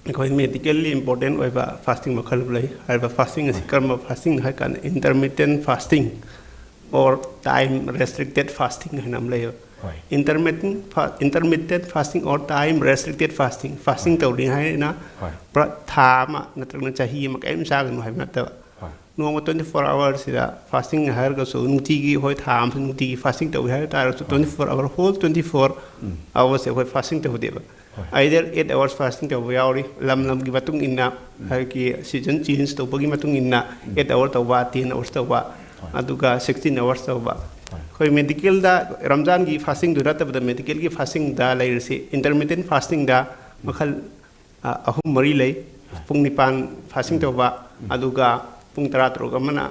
ꯑꯩꯈꯣꯏ ꯃꯦꯗꯤꯀꯦꯜꯂꯤ ꯏꯝꯄꯣꯔꯇꯦꯟ ꯑꯣꯏꯕ ꯐꯥꯁꯇꯤꯡ ꯃꯈꯜ ꯑꯃ ꯂꯩ꯫ ꯍꯥꯏꯔꯤꯕ ꯐꯥꯁꯇꯤꯡ ꯑꯁꯤ ꯀꯔꯝꯕ ꯐꯥꯁꯇꯤꯡ ꯍꯥꯏ ꯀꯥꯟꯗ, intermittent fasting or time restricted fasting ꯍꯥꯏꯅ ꯑꯃ ꯂꯩꯌꯦꯕ꯫ ꯍꯣꯏ꯫ Intermittent fa- intermittent fasting or time restricted fasting, fasting ꯇꯧꯔꯤ ꯍꯥꯏꯅ ꯍꯣꯏ꯫ ꯄꯨꯔꯥ ꯊꯥ ꯑꯃ ꯅꯠꯇ꯭ꯔꯒꯅ ꯆꯍꯤ ꯑꯃ ꯀꯔꯤꯝ ꯆꯥꯒꯅꯨ ꯍꯥꯏꯕ ꯅꯠꯇꯕ꯫ ꯍꯣꯏ꯫ ꯅꯣꯡꯃ twenty four hours ꯁꯤꯗ ꯐꯥꯁꯇꯤꯡ ꯍꯥꯏꯔꯒꯁꯨ, ꯅꯨꯡꯇꯤꯒꯤ, ꯍꯣꯏ, ꯊꯥ ꯑꯃꯁꯨ ꯅꯨꯡꯇꯤꯒꯤ ꯐꯥꯁꯇꯤꯡ ꯇꯧꯏ ꯍꯥꯏꯕ ꯇꯥꯔꯒꯁꯨ, twenty four hour, whole twenty four hours ꯁꯦ ꯑꯩꯈꯣꯏ ꯐꯥꯁꯇꯤꯡ ꯇꯧꯗꯦꯕ꯫ ꯍꯣꯏ꯫ Either eight hours fasting ꯇꯧꯕ ꯌꯥꯎꯔꯤ, ꯂꯝ ꯂꯝꯒꯤ ꯃꯇꯨꯡ ꯏꯟꯅ, ꯍꯥꯏꯕꯗꯤ season change ꯇꯧꯕꯒꯤ ꯃꯇꯨꯡ ꯏꯟꯅ eight hour ꯇꯧꯕ, ten hours ꯇꯧꯕ, ꯍꯣꯏ꯫ ꯑꯗꯨꯒ sixteen hours ꯇꯧꯕ꯫ ꯍꯣꯏ꯫ ꯑꯩꯈꯣꯏ ꯃꯦꯗꯤꯀꯦꯜꯗ, ꯔꯝꯖꯥꯟꯒꯤ ꯐꯥꯁꯇꯤꯡꯗꯨ ꯅꯠꯇꯕꯗ, ꯃꯦꯗꯤꯀꯦꯜꯒꯤ ꯐꯥꯁꯇꯤꯡꯗ ꯂꯩꯔꯤꯁꯤ, intermittent fasting ꯗ ꯃꯈꯜ ꯑ, ꯑꯍꯨꯝ ꯃꯔꯤ ꯂꯩ꯫ ꯄꯨꯡ ꯅꯤꯄꯥꯟ ꯐꯥꯁꯇꯤꯡ ꯇꯧꯕ, ꯑꯗꯨꯒ ꯄꯨꯡ ꯇꯔꯥ ꯇꯔꯨꯛ ꯑꯃꯅ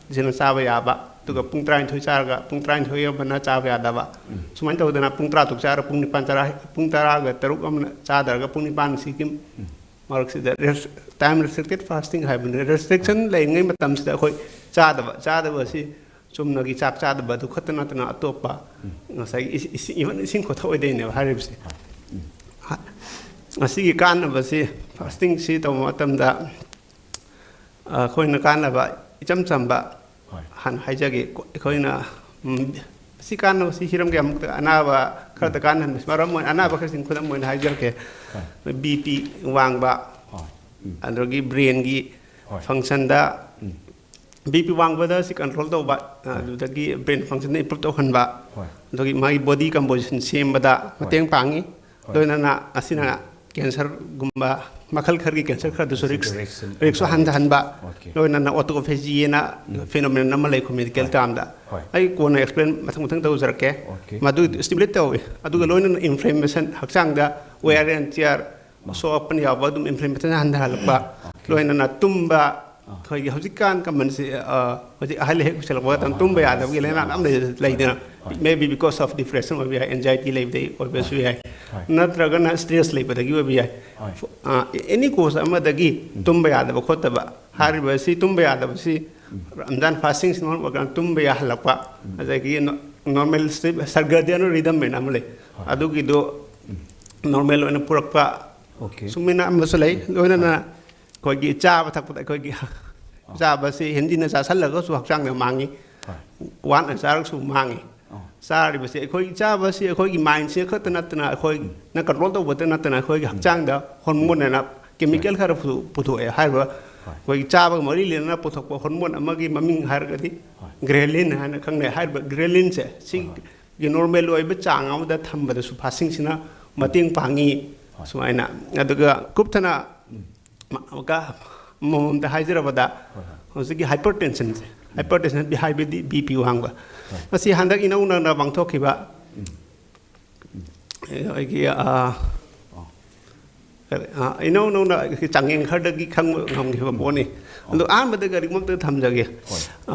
ꯁꯤꯅ ꯆꯥꯕ ꯌꯥꯕ, ꯑꯗꯨꯒ ꯄꯨꯡ ꯇꯔꯥꯅꯤꯊꯣꯏ ꯆꯥꯔꯒ ꯄꯨꯡ ꯇꯔꯥꯅꯤꯊꯣꯏ ꯑꯃꯅ ꯆꯥꯕ ꯌꯥꯗꯕ꯫ ꯁꯨꯃꯥꯏꯅ ꯇꯧꯗꯅ ꯄꯨꯡ ꯇꯔꯥ ꯇꯔꯨꯛ ꯆꯥꯔꯒ ꯄꯨꯡ ꯅꯤꯄꯥꯟ ꯆꯔꯥ, ꯄꯨꯡ ꯇꯔꯥꯒ ꯇꯔꯨꯛ ꯑꯃꯅ ꯆꯥꯗꯔꯒ ꯄꯨꯡ ꯅꯤꯄꯥꯟ ꯁꯤꯒꯤ ꯃꯔꯛꯁꯤꯗ time restricted fasting ꯍꯥꯏꯕꯅꯤ꯫ Restriction ꯂꯩꯔꯤꯉꯩ ꯃꯇꯝꯁꯤꯗ ꯑꯩꯈꯣꯏ ꯆꯥꯗꯕ, ꯆꯥꯗꯕ ꯑꯁꯤ ꯆꯨꯝꯅꯒꯤ ꯆꯥꯛ ꯆꯥꯗꯕ ꯑꯗꯨ ꯈꯛꯇ ꯅꯠꯇꯅ ꯑꯇꯣꯞꯄ ꯉꯁꯥꯏꯒꯤ ꯏꯁꯤ- ꯏꯁꯤ- even ꯏꯁꯤꯡ ꯈꯣꯊꯣꯛꯑꯣꯏꯗꯣꯏꯅꯦꯕ ꯍꯥꯏꯔꯤꯕꯁꯦ꯫ ꯍꯥ-, ꯃꯁꯤꯒꯤ ꯀꯥꯟꯅꯕꯁꯤ, ꯐꯥꯁꯇꯤꯡꯁꯤ ꯇꯧꯕ ꯃꯇꯝꯗ, ꯑ, ꯑꯩꯈꯣꯏꯅ ꯀꯥꯟꯅꯕ ꯏꯆꯝ ꯆꯝꯕ ꯍꯣꯏ꯫ ꯍꯥꯟꯅ ꯍꯥꯏꯖꯒꯦ꯫ ꯑꯩꯈꯣꯏꯅ, ꯎꯝ, ꯁꯤ ꯀꯥꯟꯅꯕꯁꯤ ꯍꯤꯔꯝ ꯀꯌꯥꯃꯨꯛꯇ, ꯑꯅꯥꯕ ꯈꯔꯗ ꯀꯥꯟꯅꯍꯟꯕꯁꯤ ꯃꯔꯝ ꯑꯣꯏꯅ, ꯑꯅꯥꯕ ꯈꯔꯁꯤꯡ ꯈꯨꯗꯝ ꯑꯣꯏꯅ ꯍꯥꯏꯖꯔꯛꯀꯦ꯫ ꯍꯣꯏ꯫ BP ꯋꯥꯡꯕ, ꯍꯣꯏ꯫ ꯑꯗꯨꯗꯒꯤ brain ꯒꯤ ꯍꯣꯏ꯫ function ꯗ, BP ꯋꯥꯡꯕꯗ ꯁꯤ control ꯇꯧꯕ, ꯑꯗꯨꯗꯒꯤ brain function ꯗ improve ꯇꯧꯍꯟꯕ, ꯍꯣꯏ꯫ ꯑꯗꯨꯗꯒꯤ ꯃꯥꯒꯤ body composition ꯁꯦꯝꯕꯗ ꯃꯇꯦꯡ ꯄꯥꯡꯉꯤ꯫ ꯍꯣꯏ꯫ ꯂꯣꯏꯅꯅ ꯑꯁꯤꯅ cancer ꯒꯨꯝꯕ, ꯃꯈꯜ ꯈꯔꯒꯤ cancer ꯈꯔꯗꯁꯨ risk, Risk risk ꯁꯨ ꯍꯟꯊꯍꯟꯕ, Okay꯫ ꯂꯣꯏꯅꯅ autophagy ꯍꯥꯏꯅ phenomenon ꯑꯃ ꯂꯩ medical term ꯗ꯫ ꯍꯣꯏ꯫ ꯑꯩ ꯀꯣꯟꯅ explain ꯃꯊꯪ ꯃꯊꯪ ꯇꯧꯖꯔꯛꯀꯦ꯫ Okay꯫ ꯃꯗꯨ stimulate ꯇꯧꯏ꯫ ꯑꯗꯨꯒ ꯂꯣꯏꯅꯅ inflammation, ꯍꯛꯆꯥꯡꯗ wear and tear, ꯁꯣꯛ ꯑꯄꯟ ꯌꯥꯎꯕ, ꯑꯗꯨꯝ inflammation ꯍꯟꯊꯍꯜꯂꯛꯄ, ꯂꯣꯏꯅꯅ ꯇꯨꯝꯕ, ꯑꯩꯈꯣꯏꯒꯤ ꯍꯧꯖꯤꯛꯀꯥꯟ ꯀꯃꯟꯁꯤ, ꯑ, ꯍꯧꯖꯤꯛ ꯑꯍꯜ ꯍꯦꯛ ꯑꯣꯏꯁꯜꯂꯛꯄ ꯃꯇꯝꯗ ꯇꯨꯝꯕ ꯌꯥꯗꯕꯒꯤ ꯂꯥꯏꯅꯥ ꯃꯌꯥꯝ ꯂꯩ-, ꯂꯩꯗꯅ, maybe because of depression ꯑꯣꯏꯕ ꯌꯥꯏ, anxiety ꯂꯩꯕꯗꯒꯤ ꯑꯣꯏꯕꯁꯨ ꯌꯥꯏ, ꯍꯣꯏ꯫ ꯅꯠꯇ꯭ꯔꯒꯅ stress ꯂꯩꯕꯗꯒꯤ ꯑꯣꯏꯕ ꯌꯥꯏ꯫ ꯍꯣꯏ꯫ ꯑ, any cause ꯑꯃꯗꯒꯤ ꯇꯨꯝꯕ ꯌꯥꯗꯕ ꯈꯣꯠꯇꯕ, ꯍꯥꯏꯔꯤꯕ ꯑꯁꯤ ꯇꯨꯝꯕ ꯌꯥꯗꯕꯁꯤ ꯔꯝꯖꯥꯟ ꯐꯥꯁꯇꯤꯡꯁꯤꯅ ꯃꯔꯝ ꯑꯣꯏꯔꯒ ꯇꯨꯝꯕ ꯌꯥꯍꯜꯂꯛꯄ, ꯑꯗꯒꯤ ꯅꯣꯔꯃꯦꯜ ꯁ꯭ꯂꯤꯞ ꯁꯔꯒꯗꯤꯌꯥꯅ ꯔꯤꯗꯝ ꯍꯥꯏꯅ ꯑꯃ ꯂꯩ, ꯑꯗꯨꯒꯤꯗꯣ ꯅꯣꯔꯃꯦꯜ ꯑꯣꯏꯅ ꯄꯨꯔꯛꯄ, ꯑꯣꯀꯦ꯫ ꯁꯨꯃꯥꯏꯅ ꯑꯃꯁꯨ ꯂꯩ꯫ ꯂꯣꯏꯅꯅ ꯑꯩꯈꯣꯏꯒꯤ ꯆꯥꯕ ꯊꯛꯄꯗ ꯑꯩꯈꯣꯏꯒꯤ ꯆꯥꯕꯁꯤ ꯍꯦꯟꯖꯤꯟꯅ ꯆꯥꯁꯜꯂꯒꯁꯨ ꯍꯛꯆꯥꯡꯗ ꯃꯥꯡꯉꯤ, ꯋꯥꯠꯅ ꯆꯥꯔꯒꯁꯨ ꯃꯥꯡꯉꯤ꯫ ꯆꯥꯔꯤꯕꯁꯤ ꯑꯩꯈꯣꯏꯒꯤ ꯆꯥꯕꯁꯤ ꯑꯩꯈꯣꯏꯒꯤ ꯃꯥꯏꯟꯁꯤ ꯈꯛꯇ ꯅꯠꯇꯅ ꯑꯩꯈꯣꯏꯅ ꯀꯟꯇ꯭ꯔꯣꯜ ꯇꯧꯕꯇ ꯅꯠꯇꯅ ꯑꯩꯈꯣꯏꯒꯤ ꯍꯛꯆꯥꯡꯗ ꯍꯣꯔꯃꯣꯟ ꯑꯅ ꯀꯦꯃꯤꯀꯦꯜ ꯈꯔ ꯄꯨꯊꯣꯛꯑꯦ꯫ ꯍꯥꯏꯔꯤꯕ ꯑꯩꯈꯣꯏꯒꯤ ꯆꯥꯕꯒ ꯃꯔꯤ ꯂꯩꯅꯅ ꯄꯨꯊꯣꯛꯄ ꯍꯣꯔꯃꯣꯟ ꯑꯃꯒꯤ ꯃꯃꯤꯡ ꯍꯥꯏꯔꯒꯗꯤ ꯒ꯭ꯔꯦꯂꯤꯟ ꯍꯥꯏꯅ ꯈꯪꯅꯩ꯫ ꯍꯥꯏꯔꯤꯕ ꯒ꯭ꯔꯦꯂꯤꯟꯁꯦ ꯁꯤꯒꯤ ꯅꯣꯔꯃꯦꯜ ꯑꯣꯏꯕ ꯆꯥꯡ ꯑꯃꯗ ꯊꯝꯕꯗꯁꯨ ꯐꯥꯁꯇꯤꯡꯁꯤꯅ ꯃꯇꯦꯡ ꯄꯥꯡꯉꯤ꯫ ꯁꯨꯃꯥꯏꯅ ꯑꯗꯨꯒ ꯀꯨꯞꯊꯅ ꯑꯃꯨꯛꯀ ꯑꯃꯃꯝꯗ ꯍꯥꯏꯖꯔꯕꯗ ꯍꯧꯖꯤꯛꯀꯤ ꯍꯥꯏꯄꯔ ꯇꯦꯟꯁꯟꯁꯦ, ꯍꯥꯏꯄꯔ ꯇꯦꯟꯁꯟ ꯍꯥꯏꯕꯗꯤ ꯕꯤ ꯄꯤ ꯋꯥꯡꯕ, ꯃꯁꯤ ꯍꯟꯗꯛ ꯏꯅꯧ ꯅꯧꯅ ꯄꯥꯡꯊꯣꯛꯈꯤꯕ ꯑꯩꯈꯣꯏꯒꯤ ꯏꯅꯧ ꯅꯧꯅ ꯆꯥꯡꯌꯦꯡ ꯈꯔꯗꯒꯤ ꯈꯪꯕ ꯉꯝꯈꯤꯕ ꯄꯣꯠꯅꯤ꯫ ꯑꯗꯣ ꯑꯍꯥꯟꯕꯗ ꯀꯔꯤꯒꯨꯝꯕ ꯑꯝꯇ ꯊꯝꯖꯒꯦ꯫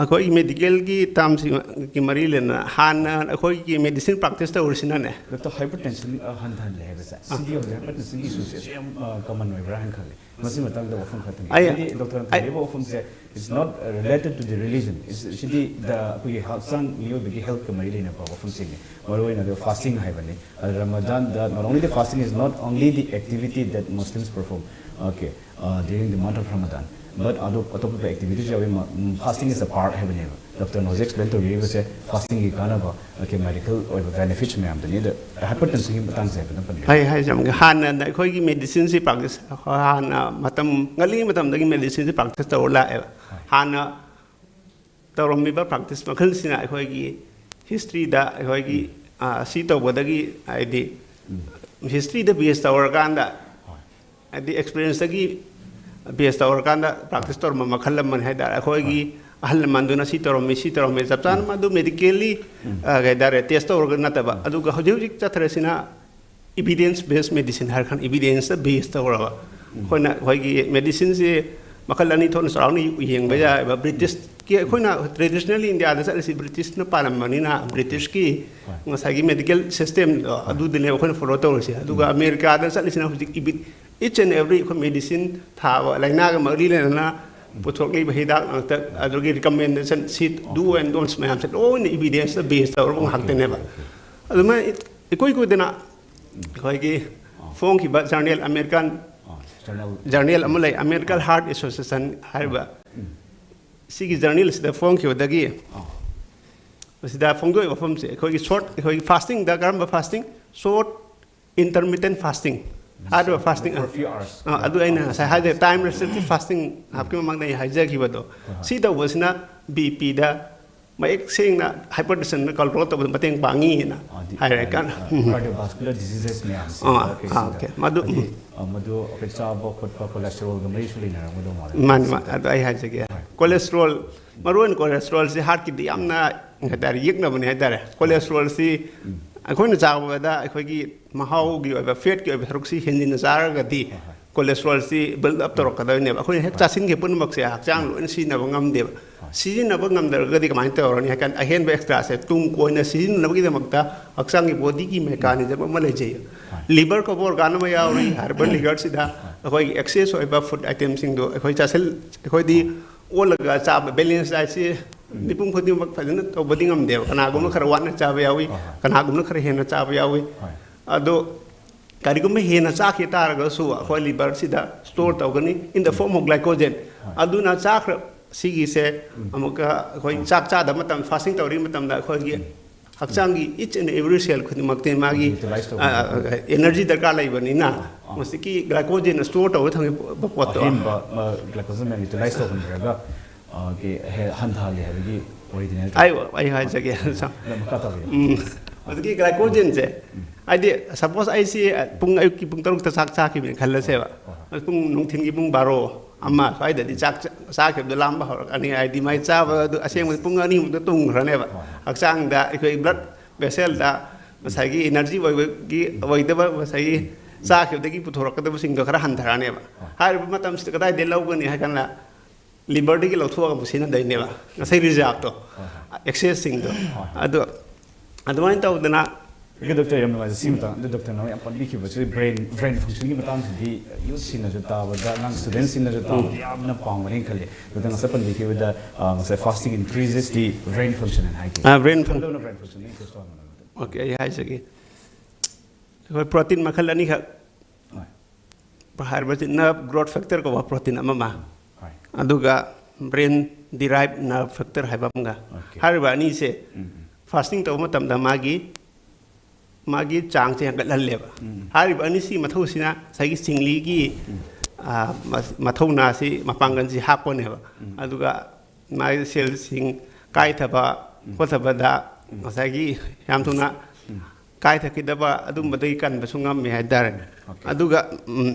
ꯑꯩꯈꯣꯏ ꯃꯦꯗꯤꯀꯦꯜꯒꯤ ꯇꯥꯝꯁꯤꯒꯤ ꯃꯔꯤ ꯂꯩꯅꯅ ꯍꯥꯟꯅ ꯑꯩꯈꯣꯏꯒꯤ ꯃꯦꯗꯤꯁꯤꯟ ꯄ꯭ꯔꯥꯛꯇꯤꯁ ꯇꯧꯔꯤꯁꯤꯅꯅꯦ꯫ ꯗꯣꯛꯇꯔ, ꯍꯥꯏꯄꯔ ꯇꯦꯟꯁꯟ ꯍꯟꯊꯍꯜꯂꯦ ꯍꯥꯏꯕꯁꯦ, ꯁꯤꯗꯤ ꯍꯧꯖꯤꯛ ꯍꯥꯏꯄꯔ ꯇꯦꯟꯁꯟꯒꯤ ꯏꯁꯨꯁꯦ ꯌꯥꯝ ꯀꯃꯟ ꯑꯣꯏꯕ꯭ꯔꯥ ꯍꯥꯏꯅ ꯈꯜꯂꯦ꯫ ꯃꯁꯤ ꯃꯇꯥꯡꯗ ꯋꯥꯐꯝ ꯈꯔ ꯊꯝꯕꯤꯌꯨ꯫ ꯑꯩ- ꯍꯥꯏꯗꯤ ꯗꯣꯛꯇꯔꯅ ꯊꯝꯕꯤꯔꯤꯕ ꯋꯥꯐꯝꯁꯦ, it's not related to the religion, ꯁꯤꯗꯤ ꯑꯩꯈꯣꯏꯒꯤ ꯍꯛꯆꯥꯡ ꯃꯤꯑꯣꯏꯕꯒꯤ ꯍꯦꯜꯠꯀ ꯃꯔꯤ ꯂꯩꯅꯕ ꯋꯥꯐꯝꯁꯤꯡꯅꯤ꯫ ꯃꯔꯨꯑꯣꯏꯅ ꯐꯥꯁꯇꯤꯡ ꯍꯥꯏꯕꯅꯤ꯫ ꯑꯗ ꯔꯃꯗꯥꯟꯗ, not only the fasting is not only the activity that Muslims perform, okay, during the month of Ramadan, but ꯑꯇꯣꯞ ꯑꯇꯣꯞꯄ ꯑꯦꯛꯇꯤꯚꯤꯇꯤꯁ ꯌꯥꯎꯋꯤ꯫ ꯐꯥꯁꯇꯤꯡ is a part ꯍꯥꯏꯕꯅꯦꯕ꯫ ꯗꯣꯛꯇꯔꯅ ꯍꯧꯖꯤꯛ ꯑꯦꯛꯁꯄ꯭ꯂꯦꯟ ꯇꯧꯕꯤꯔꯤꯕꯁꯦ ꯐꯥꯁꯇꯤꯡꯒꯤ ꯀꯥꯟꯅꯕ, okay, ꯃꯦꯗꯤꯀꯦꯜ ꯑꯣꯏꯕ ꯕꯦꯅꯤꯐꯤꯠꯁ ꯃꯌꯥꯝꯗꯨꯅꯤ꯫ ꯑꯗ ꯍꯥꯏꯄꯔ ꯇꯦꯟꯁꯟꯒꯤ ꯃꯇꯥꯡꯁꯦ ꯍꯥꯏꯐꯦꯠꯇꯪ ꯄꯟꯕꯤꯌꯨ꯫ ꯍꯥꯏ ꯍꯥꯏꯖꯔꯝꯒꯦ꯫ ꯍꯥꯟꯅ ꯑꯩꯈꯣꯏꯒꯤ ꯃꯦꯗꯤꯁꯤꯟꯁꯤ ꯄ꯭ꯔꯥꯛꯇꯤꯁ, ꯍꯥꯟꯅ ꯃꯇꯝ, ꯉꯜꯂꯤꯉꯩ ꯃꯇꯝꯗꯒꯤ ꯃꯦꯗꯤꯁꯤꯟꯁꯤ ꯄ꯭ꯔꯥꯛꯇꯤꯁ ꯇꯧꯔ ꯂꯥꯛꯑꯦꯕ꯫ ꯍꯥꯟꯅ ꯇꯧꯔꯝꯃꯤꯕ ꯄ꯭ꯔꯥꯛꯇꯤꯁ ꯃꯈꯜꯁꯤꯅ ꯑꯩꯈꯣꯏꯒꯤ ꯍꯤꯁꯇ꯭ꯔꯤꯗ ꯑꯩꯈꯣꯏꯒꯤ ꯁꯤ ꯇꯧꯕꯗꯒꯤ, ꯍꯥꯏꯗꯤ ꯍꯤꯁꯇ꯭ꯔꯤꯗ ꯕꯦꯁ ꯇꯧꯔꯀꯥꯟꯗ, ꯍꯥꯏꯗꯤ ꯑꯦꯛꯁꯄꯤꯔꯤꯌꯦꯟꯁꯇꯒꯤ ꯕꯦꯁ ꯇꯧꯔꯀꯥꯟꯗ ꯄ꯭ꯔꯥꯛꯇꯤꯁ ꯇꯧꯔꯝꯕ ꯃꯈꯜ ꯑꯃꯅꯤ ꯍꯥꯏꯇꯥꯔꯦ꯫ ꯑꯩꯈꯣꯏꯒꯤ ꯑꯍꯜ ꯂꯃꯟꯗꯨꯅ ꯁꯤ ꯇꯧꯔꯝꯃꯤ, ꯁꯤ ꯇꯧꯔꯝꯃꯤ, ꯆꯞ ꯆꯥꯅ ꯃꯗꯨ ꯃꯦꯗꯤꯀꯦꯜꯂꯤ, ꯀꯩ ꯍꯥꯏꯇꯥꯔꯦ, ꯇꯦꯁ ꯇꯧꯔꯒ ꯅꯠꯇꯕ꯫ ꯑꯗꯨꯒ ꯍꯧꯖꯤꯛ ꯍꯧꯖꯤꯛ ꯆꯠꯊꯔꯁꯤꯅ ꯏꯕꯤꯗꯦꯟꯁ ꯕꯦꯁ ꯃꯦꯗꯤꯁꯤꯟ ꯍꯥꯏꯔ ꯀꯥꯟꯗ ꯏꯕꯤꯗꯦꯟꯁꯇ ꯕꯦꯁ ꯇꯧꯔꯕ ꯑꯩꯈꯣꯏꯅ ꯑꯩꯈꯣꯏꯒꯤ ꯃꯦꯗꯤꯁꯤꯟꯁꯦ ꯃꯈꯜ ꯑꯅꯤ ꯊꯣꯛꯅ ꯆꯥꯎꯔꯥꯛꯅ ꯌꯦꯡꯕ ꯌꯥꯏꯑꯕ꯫ ꯕ꯭ꯔꯤꯇꯤꯁꯀꯤ, ꯑꯩꯈꯣꯏꯅ ꯇ꯭ꯔꯦꯗꯤꯁꯅꯦꯜꯂꯤ ꯏꯟꯗꯤꯌꯥꯗ ꯆꯠꯂꯤꯁꯤ ꯕ꯭ꯔꯤꯇꯤꯁꯅ ꯄꯥꯜꯂꯝꯕꯅꯤꯅ ꯕ꯭ꯔꯤꯇꯤꯁꯀꯤ ꯉꯁꯥꯏꯒꯤ ꯃꯦꯗꯤꯀꯦꯜ ꯁꯤꯁꯇꯦꯝꯗꯣ ꯑꯗꯨꯗꯅꯦꯕ ꯑꯩꯈꯣꯏꯅ ꯐꯣꯂꯣ ꯇꯧꯔꯤꯁꯦ꯫ ꯑꯗꯨꯒ ꯑꯃꯦꯔꯤꯀꯥꯗ ꯆꯠꯂꯤꯁꯤꯅ ꯍꯧꯖꯤꯛ ꯏꯕꯤ-, each and every ꯑꯩꯈꯣꯏ ꯃꯦꯗꯤꯁꯤꯟ ꯊꯥꯕ, ꯂꯥꯏꯅꯥꯒ ꯃꯔꯤ ꯂꯩꯅꯅ ꯄꯨꯊꯣꯛꯂꯤꯕ ꯍꯤꯗꯥꯛ ꯂꯥꯡꯊꯛ, ꯑꯗꯨꯒꯤ recommendation, ꯁꯤ do and don'ts ꯃꯌꯥꯝꯁꯦ ꯂꯣꯏꯅ evidence ꯗ base ꯇꯧꯔꯒ ꯉꯥꯛꯇꯅꯦꯕ꯫ ꯑꯗꯨꯃꯥꯏꯅ ꯏꯀꯨꯏ ꯀꯨꯏꯗꯅ ꯑꯩꯈꯣꯏꯒꯤ ꯐꯣꯡꯈꯤꯕ journal, American journal ꯑꯃ ꯂꯩ, American Heart Association ꯍꯥꯏꯔꯤꯕ꯫ ꯁꯤꯒꯤ journal ꯁꯤꯗ ꯐꯣꯡꯈꯤꯕꯗꯒꯤ, ꯃꯁꯤꯗ ꯐꯣꯡꯗꯣꯛꯏꯕ ꯋꯥꯐꯝꯁꯦ, ꯑꯩꯈꯣꯏꯒꯤ short, ꯑꯩꯈꯣꯏꯒꯤ fasting ꯗ ꯀꯔꯝꯕ fasting? Short intermittent fasting ꯍꯥꯏꯔꯤꯕ fasting, ꯑꯗꯨ ꯑꯩꯅ ꯉꯁꯥꯏ ꯍꯥꯏꯖꯩ, time restricted fasting ꯍꯥꯞꯀꯤ ꯃꯃꯥꯡꯗ ꯑꯩ ꯍꯥꯏꯖꯈꯤꯕꯗꯣ꯫ ꯁꯤ ꯇꯧꯕꯁꯤꯅ B P ꯗ ꯃꯌꯦꯛ ꯁꯦꯡꯅ hypertension ꯗ control ꯇꯧꯕꯗ ꯃꯇꯦꯡ ꯄꯥꯡꯉꯤ ꯍꯥꯏꯅ ꯍꯥꯏꯔꯦ꯫ ꯀꯥꯟꯅ cardiovascular diseases ꯃꯌꯥꯝꯁꯦ꯫ ꯑꯣꯀꯦ, ꯃꯗꯨ ꯑ, ꯃꯗꯨ ꯑꯩꯈꯣꯏ ꯆꯥꯕ ꯈꯣꯠꯄ cholesterol ꯒ ꯃꯔꯤꯁꯨ ꯂꯩꯅꯔꯝꯒꯗꯧ ꯃꯥꯜꯂꯦ꯫ ꯃꯥꯅꯤ, ꯃꯥꯅꯤ꯫ ꯑꯗꯣ ꯑꯩ ꯍꯥꯏꯖꯒꯦ, cholesterol, ꯃꯔꯨ ꯑꯣꯏꯅ cholesterol ꯁꯤ heart ꯀꯤꯗꯤ ꯌꯥꯝꯅ, ꯍꯥꯏꯇꯥꯔꯦ, ꯌꯦꯛꯅꯕꯅꯤ ꯍꯥꯏꯇꯥꯔꯦ꯫ Cholesterol ꯁꯤ ꯑꯩꯈꯣꯏꯅ ꯆꯥꯕꯗ ꯑꯩꯈꯣꯏꯒꯤ ꯃꯍꯥꯎꯒꯤ ꯑꯣꯏꯕ fat ꯀꯤ ꯑꯣꯏꯕ ꯁꯔꯨꯛꯁꯤ ꯍꯦꯟꯖꯤꯟꯅ ꯆꯥꯔꯒꯗꯤ cholesterol ꯁꯤ build up ꯇꯧꯔꯛꯀꯗꯣꯏꯅꯦꯕ꯫ ꯑꯩꯈꯣꯏꯅ ꯍꯦꯛ ꯆꯥꯁꯤꯟꯈꯤꯕ ꯄꯨꯝꯅꯃꯛꯁꯦ ꯍꯛꯆꯥꯡ ꯂꯣꯏꯅ ꯁꯤꯖꯤꯟꯅꯕ ꯉꯝꯗꯦꯕ꯫ ꯁꯤꯖꯤꯟꯅꯕ ꯉꯝꯗ꯭ꯔꯒꯗꯤ ꯀꯃꯥꯏꯅ ꯇꯧꯔꯅꯤ ꯍꯥꯏ ꯀꯥꯟꯗ, ꯑꯍꯦꯟꯕ extra ꯁꯦ ꯇꯨꯡ ꯀꯣꯏꯅ ꯁꯤꯖꯤꯟꯅꯅꯕꯒꯤꯗꯃꯛꯇ ꯍꯛꯆꯥꯡꯒꯤ body ꯒꯤ mechanism ꯑꯃ ꯂꯩꯖꯩ꯫ Liver ꯀꯧꯕ organ ꯑꯃ ꯌꯥꯎꯔꯤ꯫ ꯍꯥꯏꯔꯤꯕ liver ꯁꯤꯗ ꯑꯩꯈꯣꯏꯒꯤ excess ꯑꯣꯏꯕ food item ꯁꯤꯡꯗꯣ ꯑꯩꯈꯣꯏ ꯆꯥꯁꯤꯜ-, ꯑꯩꯈꯣꯏꯗꯤ ꯑꯣꯜꯂꯒ ꯆꯥꯕ, balance diet ꯁꯤ ꯃꯤꯄꯨꯝ ꯈꯨꯗꯤꯡꯃꯛ ꯐꯖꯅ ꯇꯧꯕꯗꯤ ꯉꯝꯗꯦꯕ꯫ ꯀꯅꯥꯒꯨꯝꯕ ꯈꯔ ꯋꯥꯠꯅ ꯆꯥꯕ ꯌꯥꯎꯏ, ꯀꯅꯥꯒꯨꯝꯕꯅ ꯈꯔ ꯍꯦꯟꯅ ꯆꯥꯕ ꯌꯥꯎꯏ꯫ ꯑꯗꯣ ꯀꯔꯤꯒꯨꯝꯕ ꯍꯦꯟꯅ ꯆꯥꯈꯤ ꯇꯥꯔꯒꯁꯨ ꯑꯩꯈꯣꯏ liver ꯁꯤꯗ store ꯇꯧꯒꯅꯤ in the form of glycogen꯫ ꯑꯗꯨꯅ ꯆꯥꯈ꯭ꯔ ꯁꯤꯒꯤꯁꯦ ꯑꯃꯨꯛꯀ ꯑꯩꯈꯣꯏ ꯆꯥꯛ ꯆꯥꯗꯕ ꯃꯇꯝ, fasting ꯇꯧꯔꯤ ꯃꯇꯝꯗ ꯑꯩꯈꯣꯏꯒꯤ ꯍꯛꯆꯥꯡꯒꯤ each and every cell ꯈꯨꯗꯤꯡꯃꯛꯇꯤ ꯃꯥꯒꯤ, utilize ꯇꯧꯕ꯫ ꯑ, ꯑ, energy ꯗꯔꯀꯥꯔ ꯂꯩꯕꯅꯤꯅ, ꯃꯁꯤꯒꯤ glycogen store ꯇꯧꯔ ꯊꯝꯕ ꯄꯣꯠꯇꯣ꯫ ꯑꯍꯦꯟꯕ, ꯃ-, glycogen ꯃꯌꯥꯝ utilize ꯇꯧꯍꯟꯗ꯭ꯔꯒ, ꯑ, ꯀꯤ-, ꯍꯦ-, ꯍꯟꯊꯍꯜꯂꯤ ꯍꯥꯏꯕꯒꯤ ꯋꯥꯔꯤꯗꯨꯅꯦ ꯅꯠꯇ꯭ꯔꯥ? ꯑꯩ, ꯑꯩ ꯍꯥꯏꯖꯒꯦ꯫ ꯑꯗꯨ ꯃꯈꯥ ꯇꯥꯕꯤꯌꯨ꯫ ꯎꯝ꯫ ꯍꯧꯖꯤꯛꯀꯤ glycogen ꯁꯦ, ꯍꯥꯏꯗꯤ, suppose ꯑꯩꯁꯤ ꯄꯨꯡ, ꯑꯌꯨꯛꯀꯤ ꯄꯨꯡ ꯇꯔꯨꯛꯇ ꯆꯥꯛ ꯆꯥꯈꯤꯕꯅꯤ ꯈꯜꯂꯁꯦꯕ꯫ ꯍꯣꯏ, ꯍꯣꯏ꯫ ꯑꯗꯨ ꯄꯨꯡ ꯅꯨꯡꯊꯤꯟꯒꯤ ꯄꯨꯡ ꯕꯥꯔꯣ, ꯑꯃ ꯁ꯭ꯋꯥꯏꯗꯗꯤ ꯆꯥꯛ ꯆꯥ-, ꯆꯥꯈꯤꯕꯗꯣ ꯂꯥꯝꯕ ꯍꯧꯔꯛꯑꯅꯤ꯫ ꯍꯥꯏꯗꯤ, ꯃꯥꯏ ꯆꯥꯕ ꯑꯗꯨ ꯑꯁꯦꯡꯕꯗꯤ ꯄꯨꯡ ꯑꯅꯤꯃꯨꯛꯇ ꯇꯨꯝꯈ꯭ꯔꯅꯦꯕ꯫ ꯍꯣꯏ, ꯍꯣꯏ꯫ ꯍꯛꯆꯥꯡꯗ ꯑꯩꯈꯣꯏ blood vessel ꯗ ꯉꯁꯥꯏꯒꯤ energy ꯑꯣꯏꯕꯒꯤ, ꯑꯣꯏꯗꯕ ꯉꯁꯥꯏꯒꯤ ꯆꯥꯈꯤꯕꯗꯒꯤ ꯄꯨꯊꯣꯔꯛꯀꯗꯕꯁꯤꯡꯗꯣ ꯈꯔ ꯍꯟꯊꯔꯛꯑꯅꯦꯕ꯫ ꯍꯣꯏ꯫ ꯍꯥꯏꯔꯤꯕ ꯃꯇꯝꯁꯤꯗ ꯀꯗꯥꯏꯗꯒꯤ ꯂꯧꯒꯅꯤ ꯍꯥꯏ ꯀꯥꯟꯗ, liver ꯗꯒꯤ ꯂꯧꯊꯣꯛꯑꯒ ꯑꯃꯨꯛ ꯁꯤꯖꯤꯟꯅꯗꯣꯏꯅꯦꯕ, ꯉꯁꯥꯏ reserve ꯇꯣ, ꯍꯣꯏ, ꯍꯣꯏ꯫ Excess ꯁꯤꯡꯗꯣ꯫ ꯍꯣꯏ, ꯍꯣꯏ꯫ ꯑꯗꯣ ꯑꯗꯨꯃꯥꯏꯅ ꯇꯧꯗꯅ ꯑꯣꯀꯦ, ꯗꯣꯛꯇꯔ, ꯌꯥꯝ ꯅꯨꯡꯉꯥꯏꯖꯩ꯫ ꯁꯤ ꯃꯇꯥꯡꯗ ꯗꯣꯛꯇꯔꯅ ꯌꯥꯝ ꯄꯟꯕꯤꯈꯤꯕꯁꯤ, ꯕ꯭ꯔꯦꯟ ꯕ꯭ꯔꯦꯟ ꯐꯪꯁꯟꯒꯤ ꯃꯇꯥꯡꯁꯤꯗꯤ ꯌꯨꯠꯁꯤꯡꯅꯁꯨ ꯇꯥꯕꯗ, ꯑꯉꯥꯡ ꯁ꯭ꯇꯨꯗꯦꯟꯠꯁꯤꯡꯅꯁꯨ ꯇꯥꯕꯗ ꯌꯥꯝꯅ ꯄꯥꯝꯒꯅꯤ ꯈꯜꯂꯤ꯫ ꯗꯣꯛꯇꯔ ꯉꯁꯥꯏ ꯄꯟꯕꯤꯈꯤꯕꯗ, ꯑ, ꯉꯁꯥꯏ fasting increases the brain function ꯍꯥꯏꯅ ꯍꯥꯏꯈꯤ꯫ ꯑ, brain fun- ꯀꯝꯗꯧꯅ brain function increase ꯇꯧꯍꯟꯕꯅꯣ? ꯑꯣꯀꯦ, ꯑꯩ ꯍꯥꯏꯖꯒꯦ꯫ ꯑꯩꯈꯣꯏ ꯄ꯭ꯔꯣꯇꯤꯟ ꯃꯈꯜ ꯑꯅꯤꯈꯛ, ꯍꯣꯏ꯫ ꯍꯥꯏꯔꯤꯕꯁꯤ nerve growth factor ꯀꯧꯕ ꯄ꯭ꯔꯣꯇꯤꯟ ꯑꯃ ꯑꯃ, ꯍꯣꯏ꯫ ꯑꯗꯨꯒ brain derived nerve factor ꯍꯥꯏꯕ ꯑꯃꯒ꯫ ꯑꯣꯀꯦ꯫ ꯍꯥꯏꯔꯤꯕ ꯑꯅꯤꯁꯦ ꯎꯝ, ꯎꯝ꯫ Fasting ꯇꯧꯕ ꯃꯇꯝꯗ ꯃꯥꯒꯤ ꯃꯥꯒꯤ ꯆꯥꯡꯁꯦ ꯍꯦꯟꯒꯠꯍꯜꯂꯦꯕ꯫ ꯎꯝ꯫ ꯍꯥꯏꯔꯤꯕ ꯑꯅꯤꯁꯤꯒꯤ ꯃꯊꯧꯁꯤꯅ ꯉꯁꯥꯏꯒꯤ ꯁꯤꯡꯂꯤꯒꯤ, ꯎꯝ꯫ ꯑ, ꯃ-, ꯃꯊꯧꯅꯥꯁꯤ, ꯃꯄꯥꯡꯒꯜꯁꯤ ꯍꯥꯞꯄꯅꯦꯕ꯫ ꯎꯝ꯫ ꯑꯗꯨꯒ ꯃꯥꯒꯤ ꯁꯦꯜꯁꯤꯡ ꯀꯥꯏꯊꯕ ꯎꯝ꯫ ꯈꯣꯠꯊꯕꯗ ꯎꯝ꯫ ꯉꯁꯥꯏꯒꯤ ꯌꯥꯝ ꯊꯨꯅ ꯎꯝ꯫ ꯀꯥꯏꯊꯈꯤꯗꯕ ꯑꯗꯨꯝꯕꯗꯒꯤ ꯀꯟꯕꯁꯨ ꯉꯝꯃꯤ ꯍꯥꯏꯇꯥꯔꯦ꯫ ꯑꯣꯀꯦ꯫ ꯑꯗꯨꯒ, ꯎꯝ,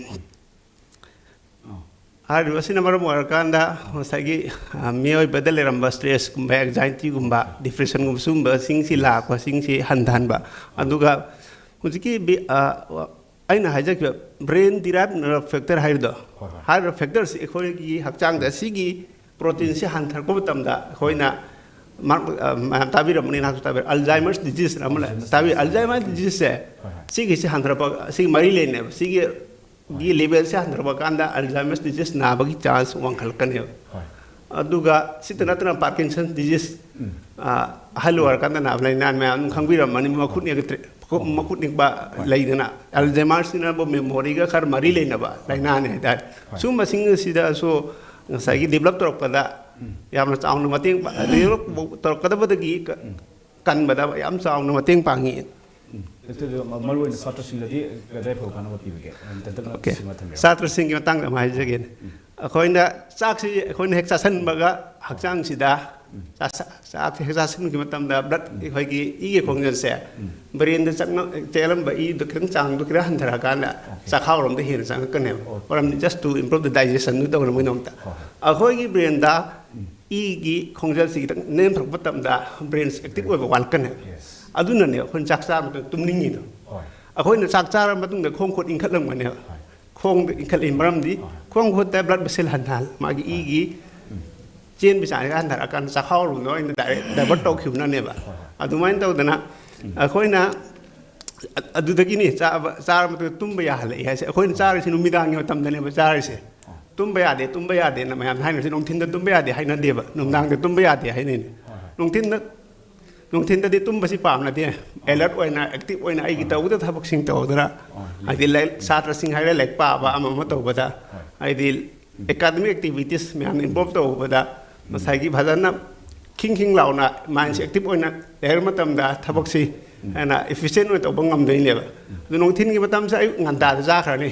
ꯑꯣ꯫ ꯍꯥꯏꯔꯤꯕꯁꯤꯅ ꯃꯔꯝ ꯑꯣꯏꯔꯀꯥꯟꯗ ꯉꯁꯥꯏꯒꯤ, ꯑ, ꯃꯤꯑꯣꯏꯕꯗ ꯂꯩꯔꯝꯕ stressꯀꯨꯝꯕ, anxietyꯒꯨꯝꯕ, depressionꯒꯨꯝꯕ ꯁꯤꯒꯨꯝꯕꯁꯤꯡꯁꯤ ꯂꯥꯛꯄꯁꯤꯡꯁꯤ ꯍꯟꯊꯍꯟꯕ꯫ ꯑꯗꯨꯒ ꯍꯧꯖꯤꯛꯀꯤ ꯕꯤ-, ꯑ, ꯑꯩꯅ ꯍꯥꯏꯖꯈꯤꯕ brain derived nerve factor ꯍꯥꯏꯕꯗꯣ, ꯍꯣꯏ, ꯍꯣꯏ꯫ ꯍꯥꯏꯔꯤꯕ factorꯁꯤ ꯑꯩꯈꯣꯏꯒꯤ ꯍꯛꯆꯥꯡꯗ ꯁꯤꯒꯤ ꯄ꯭ꯔꯣꯇꯤꯟꯁꯤ ꯍꯟꯊꯔꯛꯄ ꯃꯇꯝꯗ ꯑꯩꯈꯣꯏꯅ ꯃꯥ-, ꯑ, ꯃꯌꯥꯝ ꯇꯥꯕꯤꯔꯝꯃꯅꯤ, ꯅꯍꯥꯛꯁꯨ ꯇꯥꯕꯤꯔ-, Alzheimer's disease ꯑꯃ ꯂꯩ꯫ Alzheimer's ꯇꯥꯕꯤ-, disease꯫ Alzheimer's diseaseꯁꯦ ꯍꯣꯏ, ꯍꯣꯏ꯫ ꯁꯤꯒꯤꯁꯤ ꯍꯟꯊꯔꯛꯄ, ꯁꯤꯒꯤ ꯃꯔꯤ ꯂꯩꯅꯩꯕ꯫ ꯁꯤꯒꯤ ꯒꯤ levelꯁꯦ ꯍꯟꯊꯔꯛꯄ ꯀꯥꯟꯗ Alzheimer's disease ꯅꯥꯕꯒꯤ chance ꯋꯥꯡꯈꯠꯂꯛꯀꯅꯦꯕ꯫ ꯍꯣꯏ꯫ ꯑꯗꯨꯒ ꯁꯤꯇ ꯅꯠꯇꯅ Parkinson's disease, ꯎꯝ꯫ ꯑ, ꯑꯍꯜ ꯑꯣꯏꯔꯀꯥꯟꯗ ꯅꯥꯕ ꯂꯥꯏꯅꯥ ꯃꯌꯥꯝ ꯑꯗꯨꯝ ꯈꯪꯕꯤꯔꯝꯃꯅꯤ, ꯃꯈꯨꯠ ꯅꯤꯛꯇ꯭ꯔꯦ-, ꯃꯈꯨꯠ-, ꯍꯣꯏ꯫ ꯃꯈꯨꯠ ꯅꯤꯛꯄ ꯍꯣꯏ꯫ ꯂꯩꯗꯅ, ꯍꯣꯏ꯫ Alzheimerꯁꯤꯅꯕꯨ memoryꯒ ꯈꯔ ꯃꯔꯤ ꯂꯩꯅꯕ ꯂꯥꯏꯅꯥꯅꯤ ꯍꯥꯏꯇꯥꯔꯦ꯫ ꯍꯣꯏ꯫ ꯁꯨꯝꯕꯁꯤꯡ ꯑꯁꯤꯗꯁꯨ ꯉꯁꯥꯏꯒꯤ develop ꯇꯧꯔꯛꯄꯗ ꯎꯝ꯫ ꯌꯥꯝꯅ ꯆꯥꯎꯅ ꯃꯇꯦꯡ ꯄꯥꯡ-, develop ꯇꯧꯔꯛꯀꯗꯕꯗꯒꯤ ꯀ-, ꯎꯝ꯫ ꯀꯟꯕꯗ ꯌꯥꯝ ꯆꯥꯎꯅ ꯃꯇꯦꯡ ꯄꯥꯡꯉꯤ꯫ ꯎꯝ꯫ ꯗꯣꯛꯇꯔ, ꯃ-, ꯃꯔꯨꯑꯣꯏꯅ ꯁꯥꯇ꯭ꯔꯁꯤꯡꯗꯗꯤ ꯀꯗꯥꯏ ꯐꯥꯎꯕ ꯀꯥꯟꯅꯕ ꯄꯤꯕꯒꯦ? ꯇꯦꯟꯇꯛꯅ ꯑꯣꯀꯦ꯫ ꯁꯤꯃ ꯊꯝꯕꯤꯔꯝꯃꯨ꯫ ꯁꯥꯇ꯭ꯔꯁꯤꯡꯒꯤ ꯃꯇꯥꯡꯗ ꯑꯃ ꯍꯥꯏꯖꯒꯦꯅꯦ꯫ ꯎꯝ꯫ ꯑꯩꯈꯣꯏꯅ ꯆꯥꯛꯁꯤ ꯑꯩꯈꯣꯏꯅ ꯍꯦꯛ ꯆꯥꯁꯤꯟꯕꯒ ꯍꯛꯆꯥꯡꯁꯤꯗ ꯎꯝ꯫ ꯆꯥ-, ꯆꯥꯛꯁꯦ ꯍꯦꯛ ꯆꯥꯁꯤꯟꯈꯤꯕ ꯃꯇꯝꯗ blood ꯎꯝ꯫ ꯑꯩꯈꯣꯏꯒꯤ ꯏꯒꯤ ꯈꯣꯡꯖꯦꯜꯁꯦ ꯎꯝ꯫ brainꯗ ꯆꯪꯉ-, ꯆꯦꯜꯂꯝꯕ ꯏꯗꯣ ꯈꯤꯇꯪ ꯆꯥꯡꯗꯣ ꯈꯤꯇꯪ ꯍꯟꯊꯔꯛꯑꯀꯥꯟꯗ ꯑꯣꯀꯦ꯫ ꯆꯥꯛꯈꯥꯎꯔꯣꯝꯗ ꯍꯦꯟꯅ ꯆꯪꯉꯛꯀꯅꯦꯕ꯫ ꯑꯣꯀꯦ꯫ ꯃꯔꯝꯗꯤ just to improve the digestionꯗꯨ ꯇꯧꯅꯕꯒꯤꯗꯃꯛꯇ꯫ ꯍꯣꯏ, ꯍꯣꯏ꯫ ꯑꯩꯈꯣꯏꯒꯤ brainꯗ ꯎꯝ꯫ ꯏꯒꯤ ꯈꯣꯡꯖꯦꯜꯁꯤ ꯈꯤꯇꯪ ꯅꯦꯝꯊꯔꯛꯄ ꯃꯇꯝꯗ brainꯁꯤ active ꯑꯣꯏꯕ ꯋꯥꯠꯂꯛꯀꯅꯦꯕ꯫ Yes꯫ ꯑꯗꯨꯅꯅꯦ ꯑꯩꯈꯣꯏꯅ ꯆꯥꯛ ꯆꯥꯔ ꯃꯇꯨꯡꯗ ꯇꯨꯝꯅꯤꯡꯉꯤꯗꯣ꯫ ꯍꯣꯏ꯫ ꯑꯩꯈꯣꯏꯅ ꯆꯥꯛ ꯆꯥꯔ ꯃꯇꯨꯡꯗ ꯈꯣꯡ ꯈꯨꯠ ꯏꯟꯈꯠꯂꯝꯒꯅꯦꯕ꯫ ꯍꯣꯏ꯫ ꯈꯣꯡꯗ ꯏꯟꯈꯠꯂꯤ ꯃꯔꯝꯗꯤ ꯍꯣꯏ꯫ ꯈꯣꯡ ꯈꯨꯠꯇ blood vessel ꯍꯟꯊꯍꯜ-, ꯃꯥꯒꯤ ꯏꯒꯤ ꯎꯝ꯫ ꯆꯦꯟꯕ ꯆꯥꯡꯁꯦ ꯍꯟꯊꯔꯛꯑꯀꯥꯟꯗ ꯆꯥꯛꯈꯥꯎꯔꯣꯝꯗ ꯑꯣꯏꯅ direct divert ꯇꯧꯈꯤꯕꯅꯅꯦꯕ꯫ ꯍꯣꯏ, ꯍꯣꯏ꯫ ꯑꯗꯨꯃꯥꯏꯅ ꯇꯧꯗꯅ ꯎꯝ꯫ ꯑꯩꯈꯣꯏꯅ ꯑ- ꯑꯗꯨꯗꯒꯤꯅꯤ ꯆꯥꯕ ꯆꯥꯔ ꯃꯇꯨꯡꯗ ꯇꯨꯝꯕ ꯌꯥꯍꯜꯂꯛꯏ ꯍꯥꯏꯁꯦ꯫ ꯑꯩꯈꯣꯏꯅ ꯆꯥꯔꯤꯁꯤ ꯅꯨꯃꯤꯗꯥꯡꯒꯤ ꯃꯇꯝꯗꯅꯦꯕ ꯆꯥꯔꯤꯁꯦ꯫ ꯇꯨꯝꯕ ꯌꯥꯗꯦ, ꯇꯨꯝꯕ ꯌꯥꯗꯦꯅ ꯃꯌꯥꯝ ꯍꯥꯏꯅꯔꯤꯁꯦ꯫ ꯅꯨꯡꯊꯤꯟꯗ ꯇꯨꯝꯕ ꯌꯥꯗꯦ ꯍꯥꯏꯅꯗꯦꯕ, ꯅꯨꯡꯗꯥꯡꯗ ꯇꯨꯝꯕ ꯌꯥꯗꯦ ꯍꯥꯏꯅꯩꯅꯦ꯫ ꯅꯨꯡꯊꯤꯟꯗ ꯅꯨꯡꯊꯤꯟꯗꯗꯤ ꯇꯨꯝꯕꯁꯤ ꯄꯥꯝꯅꯗꯦ꯫ ꯑꯦꯂꯔꯠ ꯑꯣꯏꯅ, ꯑꯦꯛꯇꯤꯚ ꯑꯣꯏꯅ ꯑꯩꯒꯤ ꯇꯧꯒꯗꯕ ꯊꯕꯛꯁꯤꯡ ꯇꯧꯗꯅ, ꯍꯥꯏꯗꯤ ꯂꯥꯏꯔꯤꯛ, ꯁꯥꯇ꯭ꯔꯁꯤꯡ ꯍꯥꯏꯔꯦ, ꯂꯥꯏꯔꯤꯛ ꯄꯥꯕ ꯑꯃ ꯑꯃ ꯇꯧꯕꯗ, ꯍꯥꯏꯗꯤ ꯑꯦꯀꯥꯗꯃꯤꯛ ꯑꯦꯛꯇꯤꯚꯤꯇꯤꯁ ꯃꯌꯥꯝ ꯏꯟꯚꯣꯜꯕ ꯇꯧꯕꯗ ꯉꯁꯥꯏꯒꯤ ꯐꯖꯅ ꯈꯤꯡ ꯈꯤꯡ ꯂꯥꯎꯅ ꯃꯥꯏꯟꯁꯤ ꯑꯦꯛꯇꯤꯚ ꯑꯣꯏꯅ ꯂꯩꯔ ꯃꯇꯝꯗ ꯊꯕꯛꯁꯤ ꯍꯦꯟꯅ ꯏꯐꯤꯁꯤꯌꯦꯟ ꯑꯣꯏꯅ ꯇꯧꯕ ꯉꯝꯗꯣꯏꯅꯦꯕ꯫ ꯑꯗꯨ ꯅꯨꯡꯊꯤꯟꯒꯤ ꯃꯇꯝꯁꯦ ꯑꯌꯨꯛ ꯉꯟꯇꯥꯗ ꯆꯥꯈ꯭ꯔꯅꯤ꯫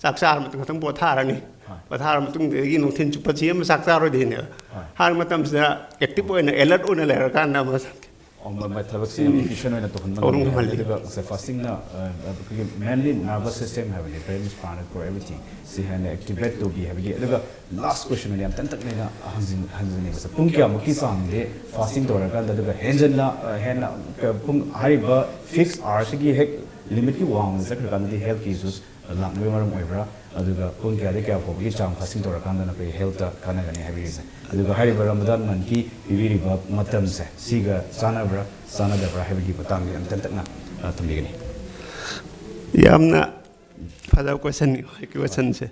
ꯆꯥꯛ ꯆꯥꯔ ꯃꯇꯨꯡ ꯉꯥꯛꯇꯪ ꯄꯣꯊꯥꯔꯅꯤ꯫ ꯄꯣꯊꯥꯔ ꯃꯇꯨꯡꯗꯒꯤ ꯅꯨꯡꯊꯤꯟ ꯆꯨꯞꯄ ꯁꯤ ꯑꯃ ꯆꯥꯛ ꯆꯥꯔꯣꯏꯗꯣꯏꯅꯦꯕ꯫ ꯍꯥꯏꯔ ꯃꯇꯝꯁꯤꯗ ꯑꯦꯛꯇꯤꯚ ꯑꯣꯏꯅ, ꯑꯦꯂꯔꯠ ꯑꯣꯏꯅ ꯂꯩꯔꯀꯥꯟꯗ ꯑꯃ ꯑꯣ, ꯃ- ꯃ- ꯊꯕꯛꯁꯦ ꯌꯥꯝ ꯏꯐꯤꯁꯤꯌꯦꯟ ꯑꯣꯏꯅ ꯇꯧꯍꯟꯕ ꯇꯧꯕ ꯉꯝꯃꯦ꯫ ꯉꯝꯍꯜꯂꯤ꯫ ꯑꯗꯨꯒ ꯉꯁꯥꯏ ꯐꯥꯁꯇꯤꯡꯅ, ꯑ, ꯑꯩꯈꯣꯏꯒꯤ ꯃꯦꯟꯂꯤ ꯅꯔꯚꯁ ꯁꯤꯁꯇꯦꯝ ꯍꯥꯏꯕꯅꯤ, ꯕ꯭ꯔꯦꯟ, ꯁ꯭ꯄꯥꯏꯅꯦꯜ ꯀꯣꯔꯗ, ꯑꯦꯚ꯭ꯔꯤꯊꯤꯡ ꯁꯤ ꯍꯦꯟꯅ ꯑꯦꯛꯇꯤꯚꯦꯠ ꯇꯧꯕꯤ ꯍꯥꯏꯕꯒꯤ꯫ ꯑꯗꯨꯒ ꯂꯥꯁ ꯀ꯭ꯋꯦꯁꯟ ꯑꯣꯏꯅ ꯌꯥꯝ ꯇꯦꯟꯇꯛꯅ ꯑꯩꯅ ꯍꯪꯖꯤꯟ- ꯍꯪꯖꯅꯤꯡꯕꯁꯦ, ꯄꯨꯡ ꯀꯌꯥꯃꯨꯛꯀꯤ ꯆꯥꯡꯗꯤ ꯐꯥꯁꯇꯤꯡ ꯇꯧꯔꯀꯥꯟꯗ, ꯑꯗꯨꯒ ꯍꯦꯟꯖꯟꯅ, ꯑ, ꯍꯦꯟꯅ ꯀ- ꯄꯨꯡ ꯍꯥꯏꯔꯤꯕ ꯐꯤꯛꯁ ꯑꯥꯋꯔꯁꯤꯒꯤ ꯍꯦꯛ ꯂꯤꯃꯤꯠꯀꯤ ꯋꯥꯡꯃꯗ ꯆꯠꯈ꯭ꯔꯀꯥꯟꯗꯗꯤ ꯍꯦꯜꯊꯀꯤ ꯏꯁꯨꯁ ꯂꯥꯛꯅꯕꯒꯤ ꯃꯔꯝ ꯑꯣꯏꯕ꯭ꯔꯥ? ꯑꯗꯨꯒ ꯄꯨꯡ ꯀꯌꯥꯗꯒꯤ ꯀꯌꯥ ꯐꯥꯎꯕꯒꯤ ꯆꯥꯡ ꯐꯥꯁꯇꯤꯡ ꯇꯧꯔꯀꯥꯟꯗꯅ ꯑꯩꯈꯣꯏ ꯍꯦꯜꯊꯇ ꯀꯥꯟꯅꯒꯅꯤ ꯍꯥꯏꯕꯤꯔꯤꯁꯦ? ꯑꯗꯨꯒ ꯍꯥꯏꯔꯤꯕ ꯔꯃꯗꯥꯟ ꯃꯟꯊꯀꯤ ꯄꯤꯕꯤꯔꯤꯕ ꯃꯇꯝꯁꯦ ꯁꯤꯒ ꯆꯥꯟꯅꯕ꯭ꯔꯥ ꯆꯥꯟꯅꯗꯕ꯭ꯔꯥ ꯍꯥꯏꯕꯒꯤ ꯃꯇꯥꯡꯗ ꯌꯥꯝ ꯇꯦꯟꯇꯛꯅ, ꯑ, ꯊꯝꯕꯤꯒꯅꯤ꯫ ꯌꯥꯝꯅ ꯐꯖꯕ ꯀꯣꯏꯁꯟꯅꯤ ꯍꯧꯖꯤꯛꯀꯤ ꯀꯣꯏꯁꯟꯁꯦ꯫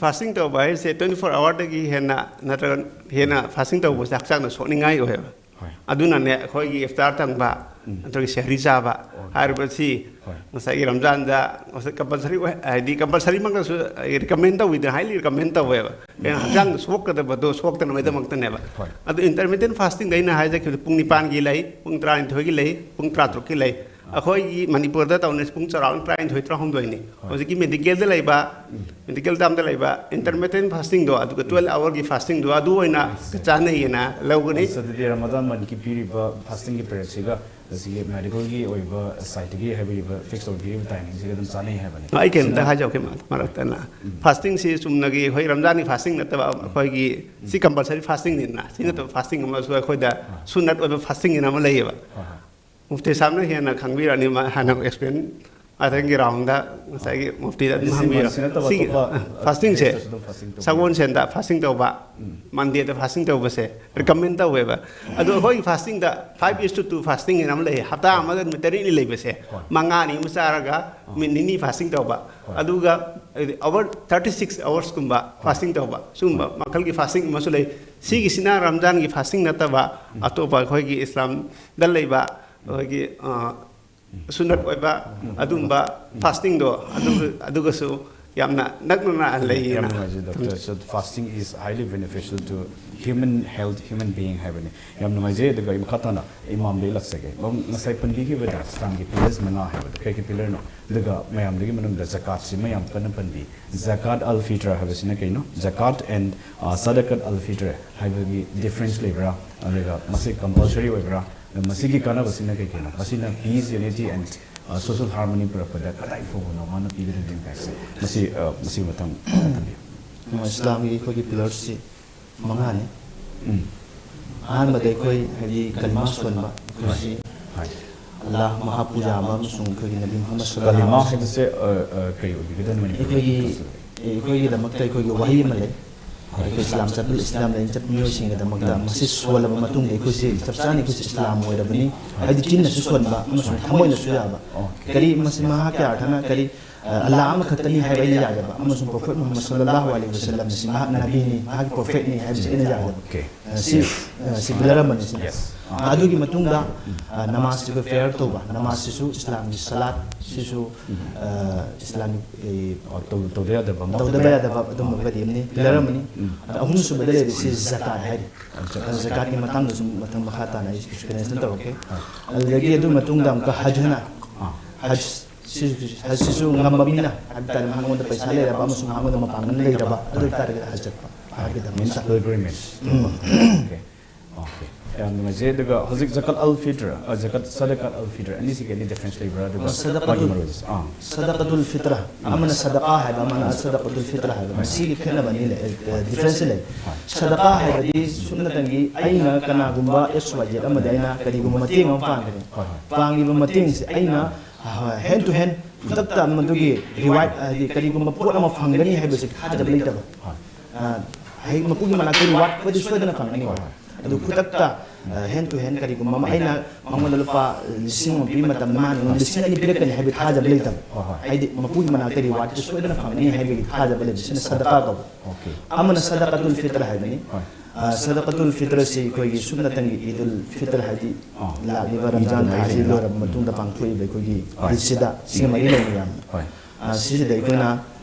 ꯐꯥꯁꯇꯤꯡ ꯇꯧꯕ ꯍꯥꯏꯁꯦ ꯇ꯭ꯋꯦꯟꯇꯤ ꯐꯣꯔ ꯑꯋꯥꯔꯗꯒꯤ ꯍꯦꯟꯅ ꯅꯠꯇ꯭ꯔꯒ ꯍꯦꯟꯅ ꯐꯥꯁꯇꯤꯡ ꯇꯧꯕꯁꯦ ꯍꯛꯆꯥꯡꯗ ꯁꯣꯛꯅꯤꯡꯉꯥꯏ ꯑꯣꯏꯌꯦꯕ꯫ ꯍꯣꯏ꯫ ꯑꯗꯨꯅꯅꯦ ꯑꯩꯈꯣꯏꯒꯤ ꯏꯐꯇꯥꯔ ꯇꯪꯕ, ꯎꯝ꯫ ꯅꯠꯇ꯭ꯔꯒ ꯁꯦꯍꯔꯤ ꯆꯥꯕ ꯍꯣꯏ꯫ ꯍꯥꯏꯔꯤꯕꯁꯤ ꯍꯣꯏ꯫ ꯉꯁꯥꯏꯒꯤ ꯔꯝꯖꯥꯟꯗ ꯉꯁꯥꯏ ꯀꯝꯄꯜꯁꯔꯤ ꯑꯣꯏ, ꯍꯥꯏꯗꯤ ꯀꯝꯄꯜꯁꯔꯤꯃꯛꯇꯁꯨ ꯔꯤꯀꯃꯦꯟ ꯇꯧꯕꯤꯗꯅ, ꯍꯥꯏꯂꯤ ꯔꯤꯀꯃꯦꯟ ꯇꯧꯋꯦꯕ꯫ ꯀꯩꯅꯣ, ꯍꯛꯆꯥꯡꯗ ꯁꯣꯛꯀꯗꯕꯗꯣ ꯁꯣꯛꯇꯅꯕꯒꯤꯗꯃꯛꯇꯅꯦꯕ꯫ ꯍꯣꯏ꯫ ꯑꯗꯨ ꯏꯟꯇꯔꯃꯤꯇꯦꯟ ꯐꯥꯁꯇꯤꯡꯗ ꯑꯩꯅ ꯍꯥꯏꯖꯈꯤꯕꯗ ꯄꯨꯡ ꯅꯤꯄꯥꯟꯒꯤ ꯂꯩ, ꯄꯨꯡ ꯇꯔꯥꯅꯤꯊꯣꯏꯒꯤ ꯂꯩ, ꯄꯨꯡ ꯇꯔꯥꯇꯔꯨꯛꯀꯤ ꯂꯩ꯫ ꯑꯩꯈꯣꯏꯒꯤ ꯃꯅꯤꯄꯨꯔꯗ ꯇꯧꯅꯔꯤꯁꯦ ꯄꯨꯡ ꯆꯥꯎꯔꯥꯛꯅ ꯇꯔꯥꯅꯤꯊꯣꯏ, ꯇꯔꯥꯍꯨꯝꯗꯣꯏꯅꯤ꯫ ꯍꯣꯏ꯫ ꯍꯧꯖꯤꯛꯀꯤ ꯃꯦꯗꯤꯀꯦꯜꯗ ꯂꯩꯕ, ꯎꯝ꯫ ꯃꯦꯗꯤꯀꯦꯜ ꯇꯥꯝꯗ ꯂꯩꯕ ꯏꯟꯇꯔꯃꯤꯇꯦꯟ ꯐꯥꯁꯇꯤꯡꯗꯣ, ꯑꯗꯨꯒ ꯇ꯭ꯋꯦꯜꯐ ꯑꯋꯥꯔꯒꯤ ꯐꯥꯁꯇꯤꯡꯗꯣ ꯑꯗꯨ ꯑꯣꯏꯅ ꯆꯥꯅꯩꯌꯦꯅ ꯂꯧꯒꯅꯤ꯫ ꯑꯁ, ꯑꯗꯨꯗꯤ ꯔꯃꯗꯥꯟ ꯃꯟꯊꯀꯤ ꯄꯤꯔꯤꯕ ꯐꯥꯁꯇꯤꯡꯒꯤ ꯄꯤꯔꯤꯌꯗꯁꯤꯒ ꯑꯁꯤꯒꯤ ꯃꯦꯗꯤꯀꯦꯜꯒꯤ ꯑꯣꯏꯕ ꯁꯥꯏꯠꯇꯒꯤ ꯍꯥꯏꯕꯤꯔꯤꯕ ꯐꯤꯛꯁ ꯇꯧꯕꯤꯔꯤꯕ ꯇꯥꯏꯃꯤꯡꯁꯤꯒ ꯑꯗꯨꯝ ꯆꯥꯅꯩ ꯍꯥꯏꯕꯅꯤ꯫ ꯑꯩ ꯀꯩꯅꯣꯝꯇ ꯁꯤꯅ ꯍꯥꯏꯖꯍꯧꯒꯦ ꯃ-, ꯃꯔꯛꯇ ꯑꯩꯅ꯫ ꯎꯝ꯫ ꯐꯥꯁꯇꯤꯡꯁꯤ ꯆꯨꯝꯅꯒꯤ ꯑꯩꯈꯣꯏ ꯔꯝꯖꯥꯟꯒꯤ ꯐꯥꯁꯇꯤꯡ ꯅꯠꯇꯕ, ꯎꯝ꯫ ꯑꯩꯈꯣꯏꯒꯤ ꯁꯤ ꯀꯝꯄꯜꯁꯔꯤ ꯐꯥꯁꯇꯤꯡꯅꯤꯗꯅ, ꯁꯤ ꯅꯠꯇꯕ ꯐꯥꯁꯇꯤꯡ ꯑꯃꯁꯨ ꯑꯩꯈꯣꯏꯗ ꯍꯣꯏ꯫ ꯁꯨꯟꯅꯠ ꯑꯣꯏꯕ ꯐꯥꯁꯇꯤꯡ ꯑꯅ ꯑꯃ ꯂꯩꯌꯦꯕ꯫ ꯍꯣꯏ, ꯍꯣꯏ꯫ ꯃꯨꯐꯇꯤ ꯁꯥꯍꯕꯅ ꯍꯦꯟꯅ ꯈꯪꯕꯤꯔꯅꯤ, ꯃꯥ ꯍꯥꯟꯅ ꯑꯦꯛꯁꯄ꯭ꯂꯦꯟ ꯃꯊꯪꯒꯤ ꯔꯥꯎꯟꯗ ꯉꯁꯥꯏꯒꯤ ꯃꯨꯐꯇꯤꯗ ꯑꯗꯨꯝ ꯁꯤ ꯍꯪꯕꯤꯔꯣ꯫ ꯃꯁꯤ ꯅꯠꯇꯕ ꯁꯤꯒꯤ ꯑꯇꯣꯞꯄ ꯐꯥꯁꯇꯤꯡꯁꯦ ꯗꯦꯁꯇꯁꯨ ꯑꯗꯨꯝ ꯐꯥꯁꯇꯤꯡ ꯇꯧꯕ? ꯁꯒꯣꯜꯁꯦꯟꯗ ꯐꯥꯁꯇꯤꯡ ꯇꯧꯕ, ꯃꯟꯗꯦꯗ ꯐꯥꯁꯇꯤꯡ ꯇꯧꯕꯁꯦ ꯔꯤꯀꯃꯦꯟ ꯇꯧꯋꯦꯕ꯫ ꯑꯗꯣ ꯑꯩꯈꯣꯏꯒꯤ ꯐꯥꯁꯇꯤꯡꯗ five is to two fasting ꯍꯥꯏꯅ ꯑꯃ ꯂꯩ꯫ ꯍꯞꯇꯥ ꯑꯃꯗ ꯅꯨꯃꯤꯠ ꯇꯔꯦꯠꯅꯤ ꯂꯩꯕꯁꯦ, ꯍꯣꯏ꯫ ꯃꯉꯥꯅꯤ ꯑꯃ ꯆꯥꯔꯒ ꯅꯨꯃꯤꯠ ꯅꯤꯅꯤ ꯐꯥꯁꯇꯤꯡ ꯇꯧꯕ, ꯍꯣꯏ꯫ ꯑꯗꯨꯒ ꯑꯋꯥꯔ ꯊꯥꯔꯇꯤ ꯁꯤꯛꯁ ꯑꯋꯥꯔꯁꯀꯨꯝꯕ ꯐꯥꯁꯇꯤꯡ ꯇꯧꯕ, ꯁꯤꯒꯨꯝꯕ ꯃꯈꯜꯒꯤ ꯐꯥꯁꯇꯤꯡ ꯑꯃꯁꯨ ꯂꯩ꯫ ꯁꯤꯒꯤꯁꯤꯅ ꯔꯝꯖꯥꯟꯒꯤ ꯐꯥꯁꯇꯤꯡ ꯅꯠꯇꯕ ꯑꯇꯣꯞꯄ ꯑꯩꯈꯣꯏꯒꯤ ꯏꯁꯂꯥꯝꯗ ꯂꯩꯕ ꯑꯩꯈꯣꯏꯒꯤ, ꯑ, ꯁꯨꯟꯅꯠ ꯑꯣꯏꯕ ꯑꯗꯨꯝꯕ ꯐꯥꯁꯇꯤꯡꯗꯣ ꯑꯗꯨ, ꯑꯗꯨꯒꯁꯨ ꯌꯥꯝꯅ ꯅꯛꯅꯅ ꯌꯥꯝ ꯂꯩꯌꯦꯅ ꯅꯨꯡꯉꯥꯏꯖꯩ, doctor. So, fasting is highly beneficial to human health, human being ꯍꯥꯏꯕꯅꯤ꯫ ꯌꯥꯝ ꯅꯨꯡꯉꯥꯏꯖꯩ꯫ ꯑꯗꯨꯒ ꯑꯩ ꯃꯈꯥ ꯇꯥꯅ ꯏꯃꯥꯝꯗ ꯂꯥꯛꯆꯒꯦ꯫ ꯃꯔꯝ ꯉꯁꯥꯏ ꯄꯟꯕꯤꯈꯤꯕꯗ ꯏꯁꯂꯥꯝꯒꯤ ꯄꯤꯂꯔꯁ ꯃꯉꯥ ꯍꯥꯏꯕꯗꯣ ꯀꯩ ꯀꯩ ꯄꯤꯂꯔꯅꯣ? ꯑꯗꯨꯒ ꯃꯌꯥꯝꯗꯒꯤ ꯃꯅꯨꯡꯗ ꯖꯀꯥꯠꯁꯤꯃ ꯌꯥꯝ ꯀꯟꯅ ꯄꯟꯕꯤ꯫ ꯖꯀꯥꯠ ꯑꯜ ꯐꯤꯇ꯭ꯔ ꯍꯥꯏꯕꯁꯤꯅ ꯀꯩꯅꯣ? ꯖꯀꯥꯠ and, ꯑ, ꯁꯗꯀꯠ ꯑꯜ ꯐꯤꯇ꯭ꯔ ꯍꯥꯏꯕꯒꯤ ꯗꯤꯐ꯭ꯔꯦꯟꯁ ꯂꯩꯕ꯭ꯔꯥ? ꯑꯗꯨꯒ ꯃꯁꯤ ꯀꯝꯄꯜꯁꯔꯤ ꯑꯣꯏꯕ꯭ꯔꯥ? ꯑꯗ ꯃꯁꯤꯒꯤ ꯀꯥꯟꯅꯕꯁꯤꯅ ꯀꯩ ꯀꯩꯅꯣ? ꯃꯁꯤꯅ peace, unity and, ꯑ, social harmony ꯄꯨꯔꯛꯄꯗ ꯀꯗꯥꯏ ꯐꯥꯎꯕꯅꯣ ꯃꯥꯅ ꯄꯤꯒꯗꯕ impactꯁꯦ? ꯃꯁꯤ, ꯑ, ꯃꯁꯤꯒꯤ ꯃꯇꯥꯡ ꯊꯝꯕꯤꯌꯨ꯫ ꯏꯁꯂꯥꯝꯒꯤ ꯑꯩꯈꯣꯏꯒꯤ ꯄꯤꯂꯔꯁꯤ ꯃꯉꯥꯅꯤ꯫ ꯎꯝ꯫ ꯑꯍꯥꯟꯕꯗ ꯑꯩꯈꯣꯏ ꯍꯥꯏꯗꯤ ꯀꯂꯤꯃꯥ ꯁꯣꯟꯕ, ꯑꯩꯈꯣꯏꯁꯤ ꯍꯣꯏ꯫ ꯑꯜꯂꯥꯍ ꯃꯍꯥꯄꯨꯖꯥꯕ ꯑꯃꯁꯨꯡ ꯑꯩꯈꯣꯏꯒꯤ ꯅꯕꯤ ꯃꯨꯍꯝꯃꯗ ꯀꯂꯤꯃꯥ ꯁꯜꯂꯜꯂꯥꯍꯨ ꯍꯥꯏꯕꯁꯦ, ꯑ, ꯑ, ꯀꯔꯤ ꯑꯣꯏꯕꯤꯒꯗꯕꯅꯣ ꯃꯅꯤꯄꯨꯔꯤ? ꯑꯩꯈꯣꯏꯒꯤ, ꯑꯩꯈꯣꯏꯒꯤꯗꯃꯛꯇ ꯑꯩꯈꯣꯏꯒꯤ ꯋꯥꯍꯩ ꯑꯃ ꯂꯩ꯫ ꯑꯩꯈꯣꯏ ꯏꯁꯂꯥꯝ ꯆꯠꯄ, ꯏꯁꯂꯥꯝ ꯂꯥꯏꯅꯤꯡ ꯆꯠꯄ ꯃꯤꯑꯣꯏꯁꯤꯡꯒꯤꯗꯃꯛꯇ ꯃꯁꯤ ꯁꯣꯜꯂꯕ ꯃꯇꯨꯡꯗ ꯑꯩꯈꯣꯏꯁꯤ ꯆꯞ ꯆꯥꯅ ꯑꯩꯈꯣꯏꯁꯤ ꯏꯁꯂꯥꯝ ꯑꯣꯏꯔꯕꯅꯤ꯫ ꯍꯥꯏꯗꯤ ꯆꯤꯟꯅꯁꯨ ꯁꯣꯟꯕ ꯑꯃꯁꯨꯡ ꯊꯃꯣꯏꯅꯁꯨ ꯌꯥꯕ꯫ ꯑꯣꯀꯦ꯫ ꯀꯔꯤ ꯃꯁꯤ ꯃꯍꯥꯛꯀꯤ ꯑꯥꯔꯊꯅ ꯀꯔꯤ, ꯑ, ꯑꯜꯂꯥꯍ ꯑꯃꯈꯛꯇꯅꯤ ꯍꯥꯏꯕ ꯑꯩꯅ ꯌꯥꯖꯕ ꯑꯃꯁꯨꯡ ꯄ꯭ꯔꯣꯐꯦꯠ ꯃꯨꯍꯝꯃꯗ ꯁꯜꯂꯜꯂꯥꯍꯨ ꯑꯂꯩꯍꯤ ꯋꯁꯜꯂꯝ ꯑꯁꯤ ꯃꯍꯥꯛ ꯅꯕꯤꯅꯤ, ꯃꯍꯥꯛꯀꯤ ꯄ꯭ꯔꯣꯐꯦꯠꯅꯤ ꯍꯥꯏꯕꯁꯤ ꯑꯩꯅ ꯌꯥꯖꯕ꯫ ꯑꯣꯀꯦ꯫ ꯑ, ꯁꯤ, ꯑ, ꯁꯤ ꯄꯤꯂꯔ ꯑꯃꯅꯤ ꯁꯤꯅ꯫ Yes. ꯑ, ꯑꯗꯨꯒꯤ ꯃꯇꯨꯡꯗ, ꯑ, ꯅꯃꯥꯖꯁꯤ ꯑꯩꯈꯣꯏ ꯄ꯭ꯔꯦꯌꯔ ꯇꯧꯕ, ꯅꯃꯥꯖꯁꯤꯁꯨ ꯏꯁꯂꯥꯝꯒꯤ ꯁꯂꯥꯠ ꯁꯤꯁꯨ, ꯑ, ꯏꯁꯂꯥꯝꯒꯤ, ꯑ, ꯑꯣ, ꯇꯧ-, ꯇꯧꯗ ꯌꯥꯗꯕ ꯑꯃ ꯇꯧꯗꯕ ꯍꯥꯏꯇꯥꯔꯦ꯫ ꯌꯥꯗꯕ ꯑꯗꯨꯝꯕ ꯀꯔꯤ ꯑꯃꯅꯤ, ꯄꯤꯂꯔ ꯑꯃꯅꯤ꯫ ꯑꯗ ꯑꯍꯨꯝꯁꯨꯕꯗ ꯂꯩꯔꯤꯁꯤ ꯖꯀꯥꯠ ꯍꯥꯏꯔꯤ꯫ ꯑꯗ ꯖꯀꯥꯠꯀꯤ ꯃꯇꯥꯡꯗꯁꯨ ꯃꯊꯪ ꯃꯈꯥ ꯇꯥꯅ ꯑꯩ ꯑꯦꯛꯁꯄ꯭ꯂꯦꯅꯦꯁꯟ ꯇꯧꯔꯛꯀꯦ꯫ ꯑꯗꯨꯗꯒꯤ ꯑꯗꯨꯒꯤ ꯃꯇꯨꯡꯗ ꯑꯃꯨꯛꯀ ꯍꯖꯅ, ꯑꯥ꯫ ꯍꯖ ꯁꯤ-, ꯍꯖꯁꯤꯁꯨ ꯉꯝꯕ ꯃꯤꯅ, ꯍꯥꯏꯕ ꯇꯥꯔꯦ, ꯃꯉꯣꯟꯗ ꯄꯩꯁꯥ ꯂꯩꯔꯕ ꯑꯃꯁꯨꯡ ꯃꯉꯣꯟꯗ ꯃꯄꯥꯡꯒꯜ ꯂꯩꯔꯕ ꯑꯗꯨ ꯑꯣꯏ ꯇꯥꯔꯒꯗꯤ ꯍꯖ ꯆꯠꯄ꯫ ꯃꯍꯥꯛꯀꯤꯗꯃꯛꯇ꯫ Means pilgrimage. ꯑꯣꯀꯦ꯫ ꯑꯣꯀꯦ꯫ ꯌꯥꯝ ꯅꯨꯡꯉꯥꯏꯖꯩ꯫ ꯑꯗꯨꯒ ꯍꯧꯖꯤꯛ ꯖꯀꯥꯠ ꯑꯜ ꯐꯤꯇ꯭ꯔ, ꯑ, ꯖꯀꯥꯠ ꯁꯗꯀꯥꯠ ꯑꯜ ꯐꯤꯇ꯭ꯔ ꯑꯅꯤꯁꯤꯒꯤ any difference ꯂꯩꯕ꯭ꯔꯥ? ꯑꯗꯨꯒ ꯁꯗꯀꯥꯇꯨꯜ ꯃꯥꯒꯤ ꯃꯔꯨꯑꯣꯏꯕꯁꯦ꯫ ꯑꯥ꯫ ꯁꯗꯀꯥꯇꯨꯜ ꯐꯤꯇ꯭ꯔ, ꯑꯃꯅ ꯁꯗꯀꯥ ꯍꯥꯏꯕ, ꯑꯃꯅ ꯁꯗꯀꯥꯇꯨꯜ ꯐꯤꯇ꯭ꯔ ꯍꯥꯏꯕ, ꯃꯁꯤꯒꯤ ꯈꯦꯠꯅꯕ ꯑꯅꯤ ꯂꯩ, ꯑ, ꯗꯤꯐ꯭ꯔꯦꯟꯁ ꯂꯩ꯫ ꯁꯗꯀꯥ ꯍꯥꯏꯕꯗꯤ ꯁꯨꯞꯅꯇꯪꯒꯤ ꯑꯩꯅ ꯀꯅꯥꯒꯨꯝꯕ X Y Z ꯑꯃꯗ ꯑꯩꯅ ꯀꯔꯤꯒꯨꯝꯕ ꯃꯇꯦꯡ ꯑꯃ ꯄꯥꯡꯒꯅꯤ꯫ ꯍꯣꯏ, ꯍꯣꯏ꯫ ꯄꯥꯡꯂꯤꯕ ꯃꯇꯦꯡꯁꯦ ꯑꯩꯅ, ꯑ, hand to hand ꯈꯨꯗꯛꯇ ꯃꯗꯨꯒꯤ ꯔꯤꯋꯥꯔꯗ, ꯍꯥꯏꯗꯤ ꯀꯔꯤꯒꯨꯝꯕ ꯄꯣꯠ ꯑꯃ ꯐꯪꯒꯅꯤ ꯍꯥꯏꯕꯁꯤ ꯊꯥꯖꯕ ꯂꯩꯇꯕ꯫ ꯍꯣꯏ꯫ ꯑ, ꯍꯦꯛ ꯃꯄꯨꯒꯤ ꯃꯅꯥꯛꯇ ꯔꯤꯋꯥꯔꯗ ꯁꯣꯏꯗꯅ ꯐꯪꯒꯅꯤ꯫ ꯑꯗꯨ ꯈꯨꯗꯛꯇ ꯍꯦꯟ ꯇꯨ ꯍꯦꯟ ꯀꯔꯤꯒꯨꯝꯕ ꯑꯃ ꯑꯩꯅ ꯃꯉꯣꯟꯗ ꯂꯨꯄꯥ ꯂꯤꯁꯤꯡ ꯑꯃ ꯄꯤꯕ ꯃꯇꯝꯗ ꯃꯥꯅ ꯑꯩꯉꯣꯟꯗ ꯂꯤꯁꯤꯡ ꯑꯅꯤ ꯄꯤꯔꯛꯀꯅꯤ ꯍꯥꯏꯕꯒꯤ ꯊꯥꯖꯕ ꯂꯩꯇꯕ꯫ ꯍꯣꯏ, ꯍꯣꯏ꯫ ꯍꯥꯏꯗꯤ ꯃꯄꯨꯒꯤ ꯃꯅꯥꯛꯇ ꯔꯤꯋꯥꯔꯗꯇꯨ ꯁꯣꯏꯗꯅ ꯐꯪꯒꯅꯤ ꯍꯥꯏꯕꯒꯤ ꯊꯥꯖꯕ ꯂꯩꯕꯁꯤꯅ ꯁꯗꯀꯥ ꯀꯧꯕ꯫ ꯑꯣꯀꯦ꯫ ꯑꯃꯅ ꯁꯗꯀꯥꯇꯨꯜ ꯐꯤꯇ꯭ꯔ ꯍꯥꯏꯕꯅꯤ꯫ ꯍꯣꯏ꯫ ꯑ, ꯁꯗꯀꯥꯇꯨꯜ ꯐꯤꯇ꯭ꯔꯁꯤ ꯑꯩꯈꯣꯏꯒꯤ ꯁꯨꯞꯅꯇꯪꯒꯤ ꯏꯗꯨꯜ ꯐꯤꯇ꯭ꯔ ꯍꯥꯏꯗꯤ ꯑꯥ꯫ ꯂꯥꯛꯂꯤꯕ ꯔꯝꯖꯥꯟ ꯊꯥꯁꯤ ꯂꯣꯏꯔꯕ ꯃꯇꯨꯡꯗ ꯄꯥꯡꯊꯣꯛꯏꯕ ꯑꯩꯈꯣꯏꯒꯤ ꯍꯣꯏ꯫ ꯏꯗꯁꯤꯗ ꯁꯤꯒ ꯃꯔꯤ ꯂꯩꯅꯩ ꯌꯥꯝꯅ꯫ ꯍꯣꯏ꯫ ꯑ, ꯁꯤꯁꯤꯗ ꯑꯩꯈꯣꯏꯅ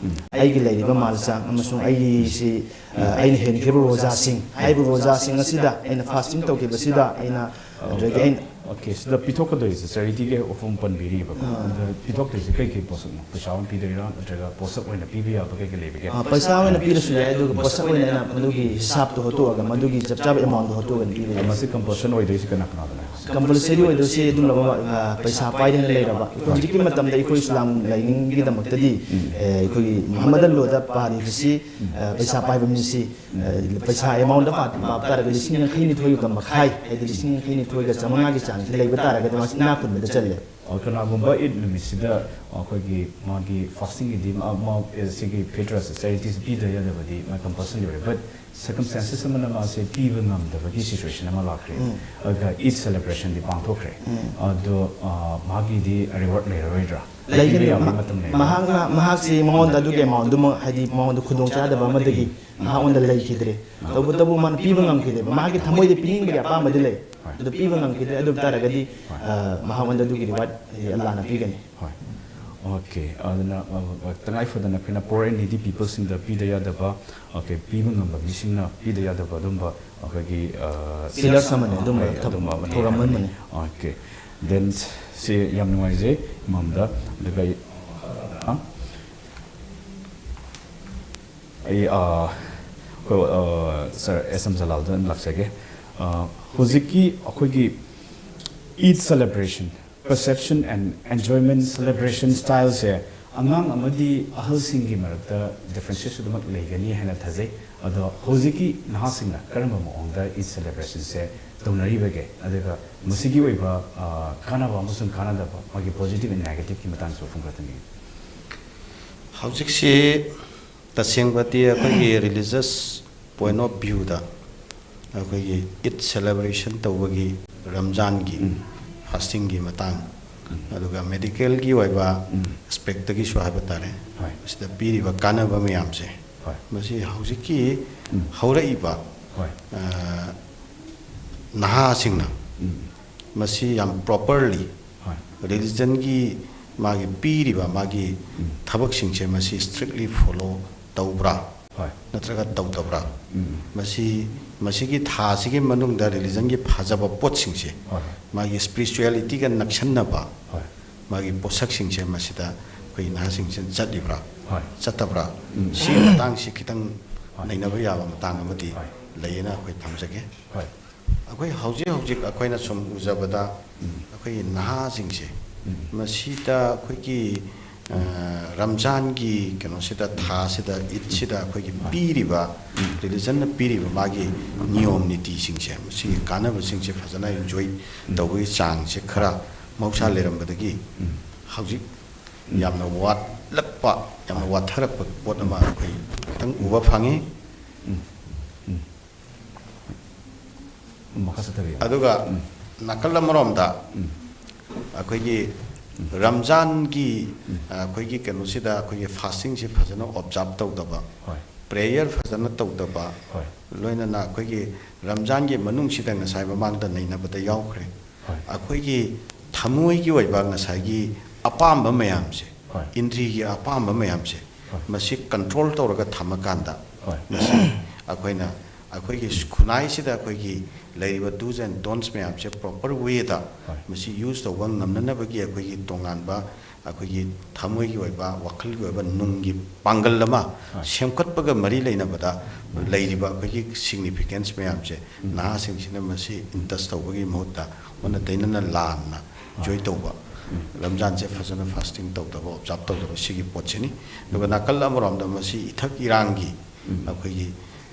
ꯑꯩꯒꯤ ꯂꯩꯔꯤꯕ ꯃꯥꯜ ꯆꯥꯡ ꯑꯃꯁꯨꯡ ꯑꯩꯒꯤꯁꯤ, ꯑ, ꯑꯩꯅ ꯍꯦꯟꯈꯤꯕ ꯔꯣꯖꯥꯁꯤꯡ, ꯍꯥꯏꯔꯤꯕ ꯔꯣꯖꯥꯁꯤꯡ ꯑꯁꯤꯗ ꯑꯩꯅ ꯐꯥꯁꯇꯤꯡ ꯇꯧꯈꯤꯕꯁꯤꯗ ꯑꯩꯅ, ꯑꯗꯒꯤ ꯑꯩꯅ ꯑꯣꯀꯦ, ꯁꯤꯗ ꯄꯤꯊꯣꯛꯀꯗꯣꯏꯁꯦ ꯆꯦꯔꯤꯇꯤꯒꯤ ꯑꯍꯨꯝ ꯄꯟꯕꯤꯔꯤꯕꯀꯣ꯫ ꯑꯗ ꯄꯤꯊꯣꯛꯇꯣꯏꯁꯦ ꯀꯩ ꯀꯩ ꯄꯣꯠꯁꯛꯅꯣ? ꯄꯩꯁꯥ ꯑꯣꯏꯅ ꯄꯤꯗꯣꯏꯔꯥ, ꯅꯠꯇ꯭ꯔꯒ ꯄꯣꯠꯁꯛ ꯑꯣꯏꯅ ꯄꯤꯕ ꯌꯥꯕ ꯀꯩ ꯀꯩ ꯂꯩꯕꯒꯦ? ꯑ, ꯄꯩꯁꯥ ꯑꯣꯏꯅ ꯄꯤꯔꯁꯨ ꯌꯥꯏ, ꯑꯗꯨꯒ ꯄꯣꯠꯁꯛ ꯑꯣꯏꯅ ꯑꯩꯅ ꯃꯗꯨꯒꯤ ꯍꯤꯁꯥꯞꯇꯣ ꯍꯣꯠꯇꯣꯛꯑꯒ ꯃꯗꯨꯒꯤ ꯆꯞ ꯆꯥꯕ ꯑꯦꯃꯥꯎꯟꯗꯣ ꯍꯣꯠꯇꯣꯛꯑꯒ ꯄꯤꯕ ꯌꯥꯏ꯫ ꯃꯁꯤ ꯀꯝꯄꯜꯁꯟ ꯑꯣꯏꯗꯣꯏꯁꯤ ꯀꯅꯥ ꯀꯅꯥꯗꯅꯣ? ꯀꯝꯄꯜꯁꯔꯤ ꯑꯣꯏꯗꯣꯏꯁꯤ ꯑꯗꯨꯝꯂꯕ, ꯑ, ꯄꯩꯁꯥ ꯄꯥꯏꯗꯅ ꯂꯩꯔꯕ꯫ ꯑꯩꯈꯣꯏ ꯍꯧꯖꯤꯛꯀꯤ ꯃꯇꯝꯗ ꯑꯩꯈꯣꯏ ꯏꯁꯂꯥꯝ ꯂꯥꯏꯅꯤꯡꯒꯤꯗꯃꯛꯇꯗꯤ, ꯑ, ꯑꯩꯈꯣꯏꯒꯤ ꯃꯨꯍꯝꯃꯗ ꯂꯣꯗ ꯄꯥꯔꯤꯕꯁꯤ, ꯑ, ꯄꯩꯁꯥ ꯄꯥꯏꯕ ꯃꯤꯁꯤ, ꯑ, ꯄꯩꯁꯥ ꯑꯦꯃꯥꯎꯟꯗ ꯄꯥ-, ꯄꯥꯕ ꯇꯥꯔꯒꯗꯤ ꯂꯤꯁꯤꯡ ꯌꯥꯡꯈꯩ ꯅꯤꯊꯣꯏꯒ ꯃꯈꯥꯏ, ꯍꯥꯏꯗꯤ ꯂꯤꯁꯤꯡ ꯌꯥꯡꯈꯩ ꯅꯤꯊꯣꯏꯒ ꯆꯥꯃꯉꯥꯒꯤ ꯆꯥꯡꯁꯤ ꯂꯩꯕ ꯇꯥꯔꯒꯗꯤ ꯃꯥꯁꯤ ꯏꯅꯥꯛ ꯈꯨꯟꯕꯗ ꯆꯜꯂꯦ꯫ ꯑ, ꯀꯅꯥꯒꯨꯝꯕ ꯏꯗ ꯅꯨꯃꯤꯠꯁꯤꯗ ꯑꯩꯈꯣꯏꯒꯤ ꯃꯥꯒꯤ ꯐꯥꯁꯇꯤꯡꯒꯤꯗꯤ ꯃꯥ-, ꯃꯥ-, ꯑꯦ, ꯁꯤꯒꯤ ꯐꯤꯇ꯭ꯔꯁꯦ, ꯆꯦꯔꯤꯇꯤꯁꯦ ꯄꯤꯗ ꯌꯥꯗꯕꯗꯤ ꯃꯥ ꯀꯝꯄꯜꯁꯔꯤ ꯑꯣꯏꯔꯦ꯫ ꯕꯠ ꯁꯔꯀꯝꯁ꯭ꯇꯦꯟꯁꯦꯁ ꯑꯃꯅ ꯃꯥꯁꯦ ꯄꯤꯕ ꯉꯝꯗꯕꯒꯤ ꯁꯤꯆꯨꯋꯦꯁꯟ ꯑꯃ ꯂꯥꯛꯈ꯭ꯔꯦ꯫ ꯑꯗꯨꯒ ꯏꯗ ꯁꯦꯂꯦꯕ꯭ꯔꯦꯁꯟꯗꯤ ꯄꯥꯡꯊꯣꯛꯈ꯭ꯔꯦ꯫ ꯑꯗꯣ, ꯑ, ꯃꯥꯒꯤꯗꯤ ꯔꯤꯋꯥꯔꯗ ꯂꯩꯔꯔꯣꯏꯗ꯭ꯔꯥ? ꯂꯩꯒꯅꯤ꯫ ꯄꯤꯕ ꯌꯥꯕꯒꯤ ꯃ-, ꯃꯇꯝ ꯂꯩꯔꯦ꯫ ꯃꯍꯥꯛꯅ, ꯃꯍꯥꯛꯁꯤ ꯃꯉꯣꯟꯗ ꯑꯗꯨꯒꯤ ꯑꯦꯃꯥꯎꯟꯗꯨꯃꯛ, ꯍꯥꯏꯗꯤ ꯃꯉꯣꯟꯗ ꯈꯨꯗꯣꯡꯆꯥꯗꯕ ꯑꯃꯗꯒꯤ ꯃꯍꯥꯛꯉꯣꯟꯗ ꯂꯩꯈꯤꯗ꯭ꯔꯦ꯫ ꯇꯧꯕꯇꯕꯨ ꯃꯥꯅ ꯄꯤꯕ ꯉꯝꯈꯤꯗꯦꯕ꯫ ꯃꯍꯥꯛꯀꯤ ꯊꯃꯣꯏꯗ ꯄꯤꯅꯤꯡꯕꯒꯤ ꯑꯄꯥꯝꯕꯗꯤ ꯂꯩ꯫ ꯑꯗꯨ ꯄꯤꯕ ꯉꯝꯈꯤꯗ꯭ꯔꯦ꯫ ꯑꯗꯨ ꯑꯣꯏꯕ ꯇꯥꯔꯒꯗꯤ, ꯑ, ꯃꯍꯥꯛꯉꯣꯟꯗ ꯑꯗꯨꯒꯤ ꯔꯤꯋꯥꯔꯗ ꯍꯥꯏꯗꯤ ꯑꯜꯂꯥꯅ ꯄꯤꯒꯅꯤ꯫ ꯍꯣꯏ꯫ ꯑꯣꯀꯦ꯫ ꯑꯗꯨꯅ, ꯑ, ꯇꯉꯥꯏ ꯐꯗꯅ ꯑꯩꯈꯣꯏꯅ ꯄꯣꯔ ꯑꯦꯟ ꯅꯤꯗꯤ ꯄꯤꯄꯜꯁꯤꯡꯗ ꯄꯤꯗ ꯌꯥꯗꯕ, ꯑꯣꯀꯦ, ꯄꯤꯕ ꯉꯝꯕ ꯃꯤꯁꯤꯡꯅ ꯄꯤꯗ ꯌꯥꯗꯕ ꯑꯗꯨꯝꯕ ꯑꯩꯈꯣꯏꯒꯤ, ꯑ, ꯄꯤꯂꯔꯁ ꯑꯃꯅꯤ, ꯑꯗꯨꯝꯕ ꯍꯣꯏ, ꯊꯕꯛ ꯑꯗꯨꯝꯕ ꯑꯃꯅꯤ ꯊꯧꯔꯝ ꯍꯥꯏꯕꯅꯤ꯫ ꯑꯃꯅꯤ꯫ ꯑꯣꯀꯦ꯫ ꯗꯦꯟ ꯁꯤ ꯌꯥꯝ ꯅꯨꯡꯉꯥꯏꯖꯩ ꯏꯃꯥꯝꯗ꯫ ꯑꯗꯨꯒ ꯑꯩ, ꯑ, ꯑꯩ, ꯑ, ꯑꯩꯈꯣꯏ, ꯑ, ꯁꯥꯔ ꯑꯦꯁ ꯑꯦꯝ ꯖꯂꯥꯜꯗ ꯑꯗꯨꯝ ꯂꯥꯛꯆꯒꯦ꯫ ꯑ, ꯍꯧꯖꯤꯛꯀꯤ ꯑꯩꯈꯣꯏꯒꯤ ꯏꯗ celebration, perception and enjoyment celebration styleꯁꯦ ꯑꯉꯥꯡ ꯑꯃꯗꯤ ꯑꯍꯜꯁꯤꯡꯒꯤ ꯃꯔꯛꯇ ꯗꯤꯐ꯭ꯔꯦꯟꯁꯦꯁ ꯑꯗꯨꯃꯛ ꯂꯩꯒꯅꯤ ꯍꯥꯏꯅ ꯊꯥꯖꯩ꯫ ꯑꯗꯣ ꯍꯧꯖꯤꯛꯀꯤ ꯅꯍꯥꯁꯤꯡꯅ ꯀꯔꯝꯕ ꯃꯑꯣꯡꯗ ꯏꯗ ꯁꯦꯂꯦꯕ꯭ꯔꯦꯁꯟꯁꯦ ꯇꯧꯅꯔꯤꯕꯒꯦ? ꯑꯗꯨꯒ ꯃꯁꯤꯒꯤ ꯑꯣꯏꯕ, ꯑ, ꯀꯥꯟꯅꯕ ꯑꯃꯁꯨꯡ ꯀꯥꯟꯅꯗꯕ, ꯃꯥꯒꯤ positive and negative ꯀꯤ ꯃꯇꯥꯡꯁꯨ ꯈꯔ ꯊꯝꯕꯤꯌꯨ꯫ ꯍꯧꯖꯤꯛꯁꯤ ꯇꯁꯦꯡꯕꯗꯤ ꯑꯩꯈꯣꯏꯒꯤ religious point of view ꯗ ꯑꯩꯈꯣꯏꯒꯤ Eid celebration ꯇꯧꯕꯒꯤ, ꯔꯝꯖꯥꯟꯒꯤ ꯎꯝ꯫ Fasting ꯒꯤ ꯃꯇꯥꯡ, ꯎꯝ꯫ ꯑꯗꯨꯒ medical ꯒꯤ ꯑꯣꯏꯕ ꯎꯝ꯫ Aspect ꯇꯒꯤꯁꯨ ꯍꯥꯏꯕ ꯇꯥꯔꯦ, ꯍꯣꯏ꯫ ꯃꯁꯤꯗ ꯄꯤꯔꯤꯕ ꯀꯥꯟꯅꯕ ꯃꯌꯥꯝꯁꯦ, ꯍꯣꯏ꯫ ꯃꯁꯤ ꯍꯧꯖꯤꯛꯀꯤ ꯎꯝ꯫ ꯍꯧꯔꯛꯏꯕ, ꯍꯣꯏ꯫ ꯑ, ꯅꯍꯥꯁꯤꯡꯅ ꯎꯝ꯫ ꯃꯁꯤ ꯌꯥꯝ properly ꯍꯣꯏ꯫ Religion ꯒꯤ ꯃꯥꯒꯤ ꯄꯤꯔꯤꯕ ꯃꯥꯒꯤ ꯎꯝ꯫ ꯊꯕꯛꯁꯤꯡꯁꯦ ꯃꯁꯤ strictly follow ꯇꯧꯕ꯭ꯔꯥ ꯍꯣꯏ꯫ ꯅꯠꯇ꯭ꯔꯒ ꯇꯧꯗꯕ꯭ꯔꯥ? ꯎꯝ꯫ ꯃꯁꯤ, ꯃꯁꯤꯒꯤ ꯊꯥꯁꯤꯒꯤ ꯃꯅꯨꯡꯗ religion ꯒꯤ ꯐꯖꯕ ꯄꯣꯠꯁꯤꯡꯁꯦ, ꯍꯣꯏ꯫ ꯃꯥꯒꯤ spirituality ꯒ ꯅꯛꯁꯟꯅꯕ, ꯍꯣꯏ꯫ ꯃꯥꯒꯤ ꯄꯣꯠꯁꯛꯁꯤꯡꯁꯦ ꯃꯁꯤꯗ ꯑꯩꯈꯣꯏ ꯅꯍꯥꯁꯤꯡꯁꯤꯅ ꯆꯠꯂꯤꯕ꯭ꯔꯥ, ꯍꯣꯏ꯫ ꯆꯠꯇꯕ꯭ꯔꯥ? ꯎꯝ꯫ ꯁꯤꯒꯤ ꯃꯇꯥꯡꯁꯤ ꯈꯤꯇꯪ ꯍꯣꯏ꯫ ꯅꯩꯅꯕ ꯌꯥꯕ ꯃꯇꯥꯡ ꯑꯃꯗꯤ ꯍꯣꯏ꯫ ꯂꯩꯌꯦꯅ ꯑꯩꯈꯣꯏ ꯊꯝꯖꯒꯦ꯫ ꯍꯣꯏ꯫ ꯑꯩꯈꯣꯏ ꯍꯧꯖꯤꯛ ꯍꯧꯖꯤꯛ ꯑꯩꯈꯣꯏꯅ ꯁꯨꯝ ꯎꯖꯕꯗ, ꯎꯝ꯫ ꯑꯩꯈꯣꯏꯒꯤ ꯅꯍꯥꯁꯤꯡꯁꯦ, ꯎꯝ꯫ ꯃꯁꯤꯗ ꯑꯩꯈꯣꯏꯒꯤ, ꯑ, ꯔꯝꯖꯥꯟꯒꯤ ꯀꯩꯅꯣꯁꯤꯗ, ꯊꯥꯁꯤꯗ, ꯏꯗꯁꯤꯗ ꯑꯩꯈꯣꯏꯒꯤ ꯍꯣꯏ꯫ ꯄꯤꯔꯤꯕ, ꯎꯝ꯫ Religion ꯅ ꯄꯤꯔꯤꯕ ꯃꯥꯒꯤ ꯅꯤꯌꯣꯝ ꯅꯤꯇꯤꯁꯤꯡꯁꯦ, ꯃꯁꯤꯒꯤ ꯀꯥꯟꯅꯕꯁꯤꯡꯁꯦ ꯐꯖꯅ enjoy ꯎꯝ꯫ ꯇꯧꯕꯒꯤ ꯆꯥꯡꯁꯦ ꯈꯔ ꯃꯍꯧꯁꯥ ꯂꯩꯔꯝꯕꯗꯒꯤ ꯎꯝ꯫ ꯍꯧꯖꯤꯛ ꯎꯝ꯫ ꯌꯥꯝꯅ ꯋꯥꯠꯂꯛꯄ, ꯌꯥꯝꯅ ꯍꯣꯏ꯫ ꯋꯥꯠꯊꯔꯛꯄ ꯄꯣꯠ ꯑꯃ ꯎꯝ꯫ ꯑꯩꯈꯣꯏ ꯈꯤꯇꯪ ꯎꯕ ꯐꯪꯉꯤ꯫ ꯎꯝ꯫ ꯎꯝ꯫ ꯃꯈꯥ ꯆꯠꯊꯕꯤꯌꯨ꯫ ꯑꯗꯨꯒ ꯎꯝ꯫ ꯅꯥꯀꯜ ꯑꯃꯔꯣꯝꯗ ꯎꯝ꯫ ꯑꯩꯈꯣꯏꯒꯤ ꯎꯝ꯫ ꯔꯝꯖꯥꯟꯒꯤ, ꯎꯝ꯫ ꯑ, ꯑꯩꯈꯣꯏꯒꯤ ꯀꯩꯅꯣꯁꯤꯗ ꯑꯩꯈꯣꯏꯒꯤ fasting ꯁꯤ ꯐꯖꯅ observe ꯇꯧꯗꯕ, ꯍꯣꯏ꯫ Prayer ꯐꯖꯅ ꯇꯧꯗꯕ, ꯍꯣꯏ꯫ ꯂꯣꯏꯅꯅ ꯑꯩꯈꯣꯏꯒꯤ ꯔꯝꯖꯥꯟꯒꯤ ꯃꯅꯨꯡꯁꯤꯗ ꯉꯁꯥꯏ ꯃꯃꯥꯡꯗ ꯅꯩꯅꯕꯗ ꯌꯥꯎꯈ꯭ꯔꯦ꯫ ꯍꯣꯏ꯫ ꯑꯩꯈꯣꯏꯒꯤ ꯊꯃꯣꯏꯒꯤ ꯑꯣꯏꯕ ꯉꯁꯥꯏꯒꯤ ꯑꯄꯥꯝꯕ ꯃꯌꯥꯝꯁꯦ, ꯍꯣꯏ꯫ ꯏꯟꯗ꯭ꯔꯤꯒꯤ ꯑꯄꯥꯝꯕ ꯃꯌꯥꯝꯁꯦ, ꯍꯣꯏ꯫ ꯃꯁꯤ control ꯇꯧꯔꯒ ꯊꯝꯃꯀꯥꯟꯗ, ꯍꯣꯏ꯫ ꯃꯁꯤ ꯑꯩꯈꯣꯏꯅ, ꯑꯩꯈꯣꯏꯒꯤ ꯈꯨꯟꯅꯥꯏꯁꯤꯗ ꯑꯩꯈꯣꯏꯒꯤ ꯂꯩꯔꯤꯕ do's and don'ts ꯃꯌꯥꯝꯁꯦ proper way ꯗ ꯍꯣꯏ꯫ ꯃꯁꯤ use ꯇꯧꯕ ꯉꯝꯅꯅꯕꯒꯤ ꯑꯩꯈꯣꯏꯒꯤ ꯇꯣꯉꯥꯟꯕ ꯑꯩꯈꯣꯏꯒꯤ ꯊꯃꯣꯏꯒꯤ ꯑꯣꯏꯕ, ꯋꯥꯈꯜꯒꯤ ꯑꯣꯏꯕ ꯅꯨꯡꯒꯤ ꯄꯥꯡꯒꯜ ꯑꯃ ꯍꯣꯏ꯫ ꯁꯦꯝꯒꯠꯄꯒ ꯃꯔꯤ ꯂꯩꯅꯕꯗ ꯂꯩꯔꯤꯕ ꯑꯩꯈꯣꯏꯒꯤ significance ꯃꯌꯥꯝꯁꯦ ꯎꯝ꯫ ꯅꯍꯥꯁꯤꯡꯁꯤꯅ ꯃꯁꯤ indulge ꯇꯧꯕꯒꯤ ꯃꯍꯨꯠꯇ ꯑꯣꯟꯅ ꯇꯩꯅꯅ ꯂꯥꯟꯅ ꯍꯣꯏ꯫ Enjoy ꯇꯧꯕ, ꯎꯝ꯫ ꯔꯝꯖꯥꯟꯁꯦ ꯐꯖꯅ fasting ꯇꯧꯗꯕ, observe ꯇꯧꯗꯕ ꯁꯤꯒꯤ ꯄꯣꯠꯁꯤꯅꯤ꯫ ꯑꯗꯨꯒ ꯅꯥꯀꯜ ꯑꯃꯔꯣꯝꯗ ꯃꯁꯤ ꯏꯊꯛ ꯏꯔꯥꯡꯒꯤ ꯎꯝ꯫ ꯑꯩꯈꯣꯏꯒꯤ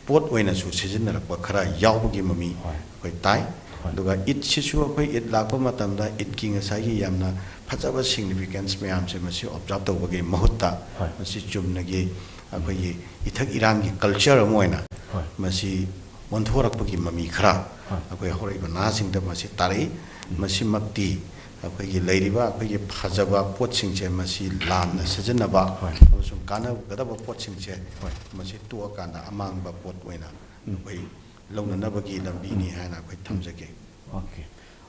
ꯄꯣꯠ ꯑꯣꯏꯅꯁꯨ ꯁꯤꯖꯤꯟꯅꯔꯛꯄ ꯈꯔ ꯌꯥꯎꯕꯒꯤ ꯃꯃꯤ ꯍꯣꯏ꯫ ꯑꯩꯈꯣꯏ ꯇꯥꯏ꯫ ꯍꯣꯏ꯫ ꯑꯗꯨꯒ ꯏꯗꯁꯤꯁꯨ ꯑꯩꯈꯣꯏ ꯏꯗ ꯂꯥꯛꯄ ꯃꯇꯝꯗ ꯏꯗꯀꯤ ꯉꯁꯥꯏꯒꯤ ꯌꯥꯝꯅ ꯐꯖꯕ ꯁꯤꯒꯅꯤꯐꯤꯀꯦꯟꯁ ꯃꯌꯥꯝꯁꯦ ꯃꯁꯤ ꯑꯣꯕꯖꯥꯔꯕ ꯇꯧꯕꯒꯤ ꯃꯍꯨꯠꯇ ꯍꯣꯏ꯫ ꯃꯁꯤ ꯆꯨꯝꯅꯒꯤ ꯑꯩꯈꯣꯏꯒꯤ ꯏꯊꯛ ꯏꯔꯥꯡꯒꯤ ꯀꯜꯆꯔ ꯑꯃ ꯑꯣꯏꯅ ꯍꯣꯏ꯫ ꯃꯁꯤ ꯑꯣꯟꯊꯣꯔꯛꯄꯒꯤ ꯃꯃꯤ ꯈꯔ ꯍꯣꯏ꯫ ꯑꯩꯈꯣꯏ ꯍꯧꯔꯛꯏꯕ ꯅꯍꯥꯁꯤꯡꯗ ꯃꯁꯤ ꯇꯥꯔꯛꯏ꯫ ꯃꯁꯤꯃꯛꯇꯤ ꯑꯩꯈꯣꯏꯒꯤ ꯂꯩꯔꯤꯕ ꯑꯩꯈꯣꯏꯒꯤ ꯐꯖꯕ ꯄꯣꯠꯁꯤꯡꯁꯦ ꯃꯁꯤ ꯂꯥꯟꯅ ꯁꯤꯖꯤꯟꯅꯕ ꯍꯣꯏ꯫ ꯑꯃꯁꯨꯡ ꯀꯥꯟꯅꯒꯗꯕ ꯄꯣꯠꯁꯤꯡꯁꯦ ꯍꯣꯏ꯫ ꯃꯁꯤ ꯇꯣꯛꯑꯀꯥꯟꯗ ꯑꯃꯥꯡꯕ ꯄꯣꯠ ꯑꯣꯏꯅ ꯑꯩꯈꯣꯏ ꯂꯧꯅꯅꯕꯒꯤ ꯂꯝꯕꯤꯅꯤ ꯍꯥꯏꯅ ꯑꯩꯈꯣꯏ ꯊꯝꯖꯒꯦ꯫ ꯑꯣꯀꯦ꯫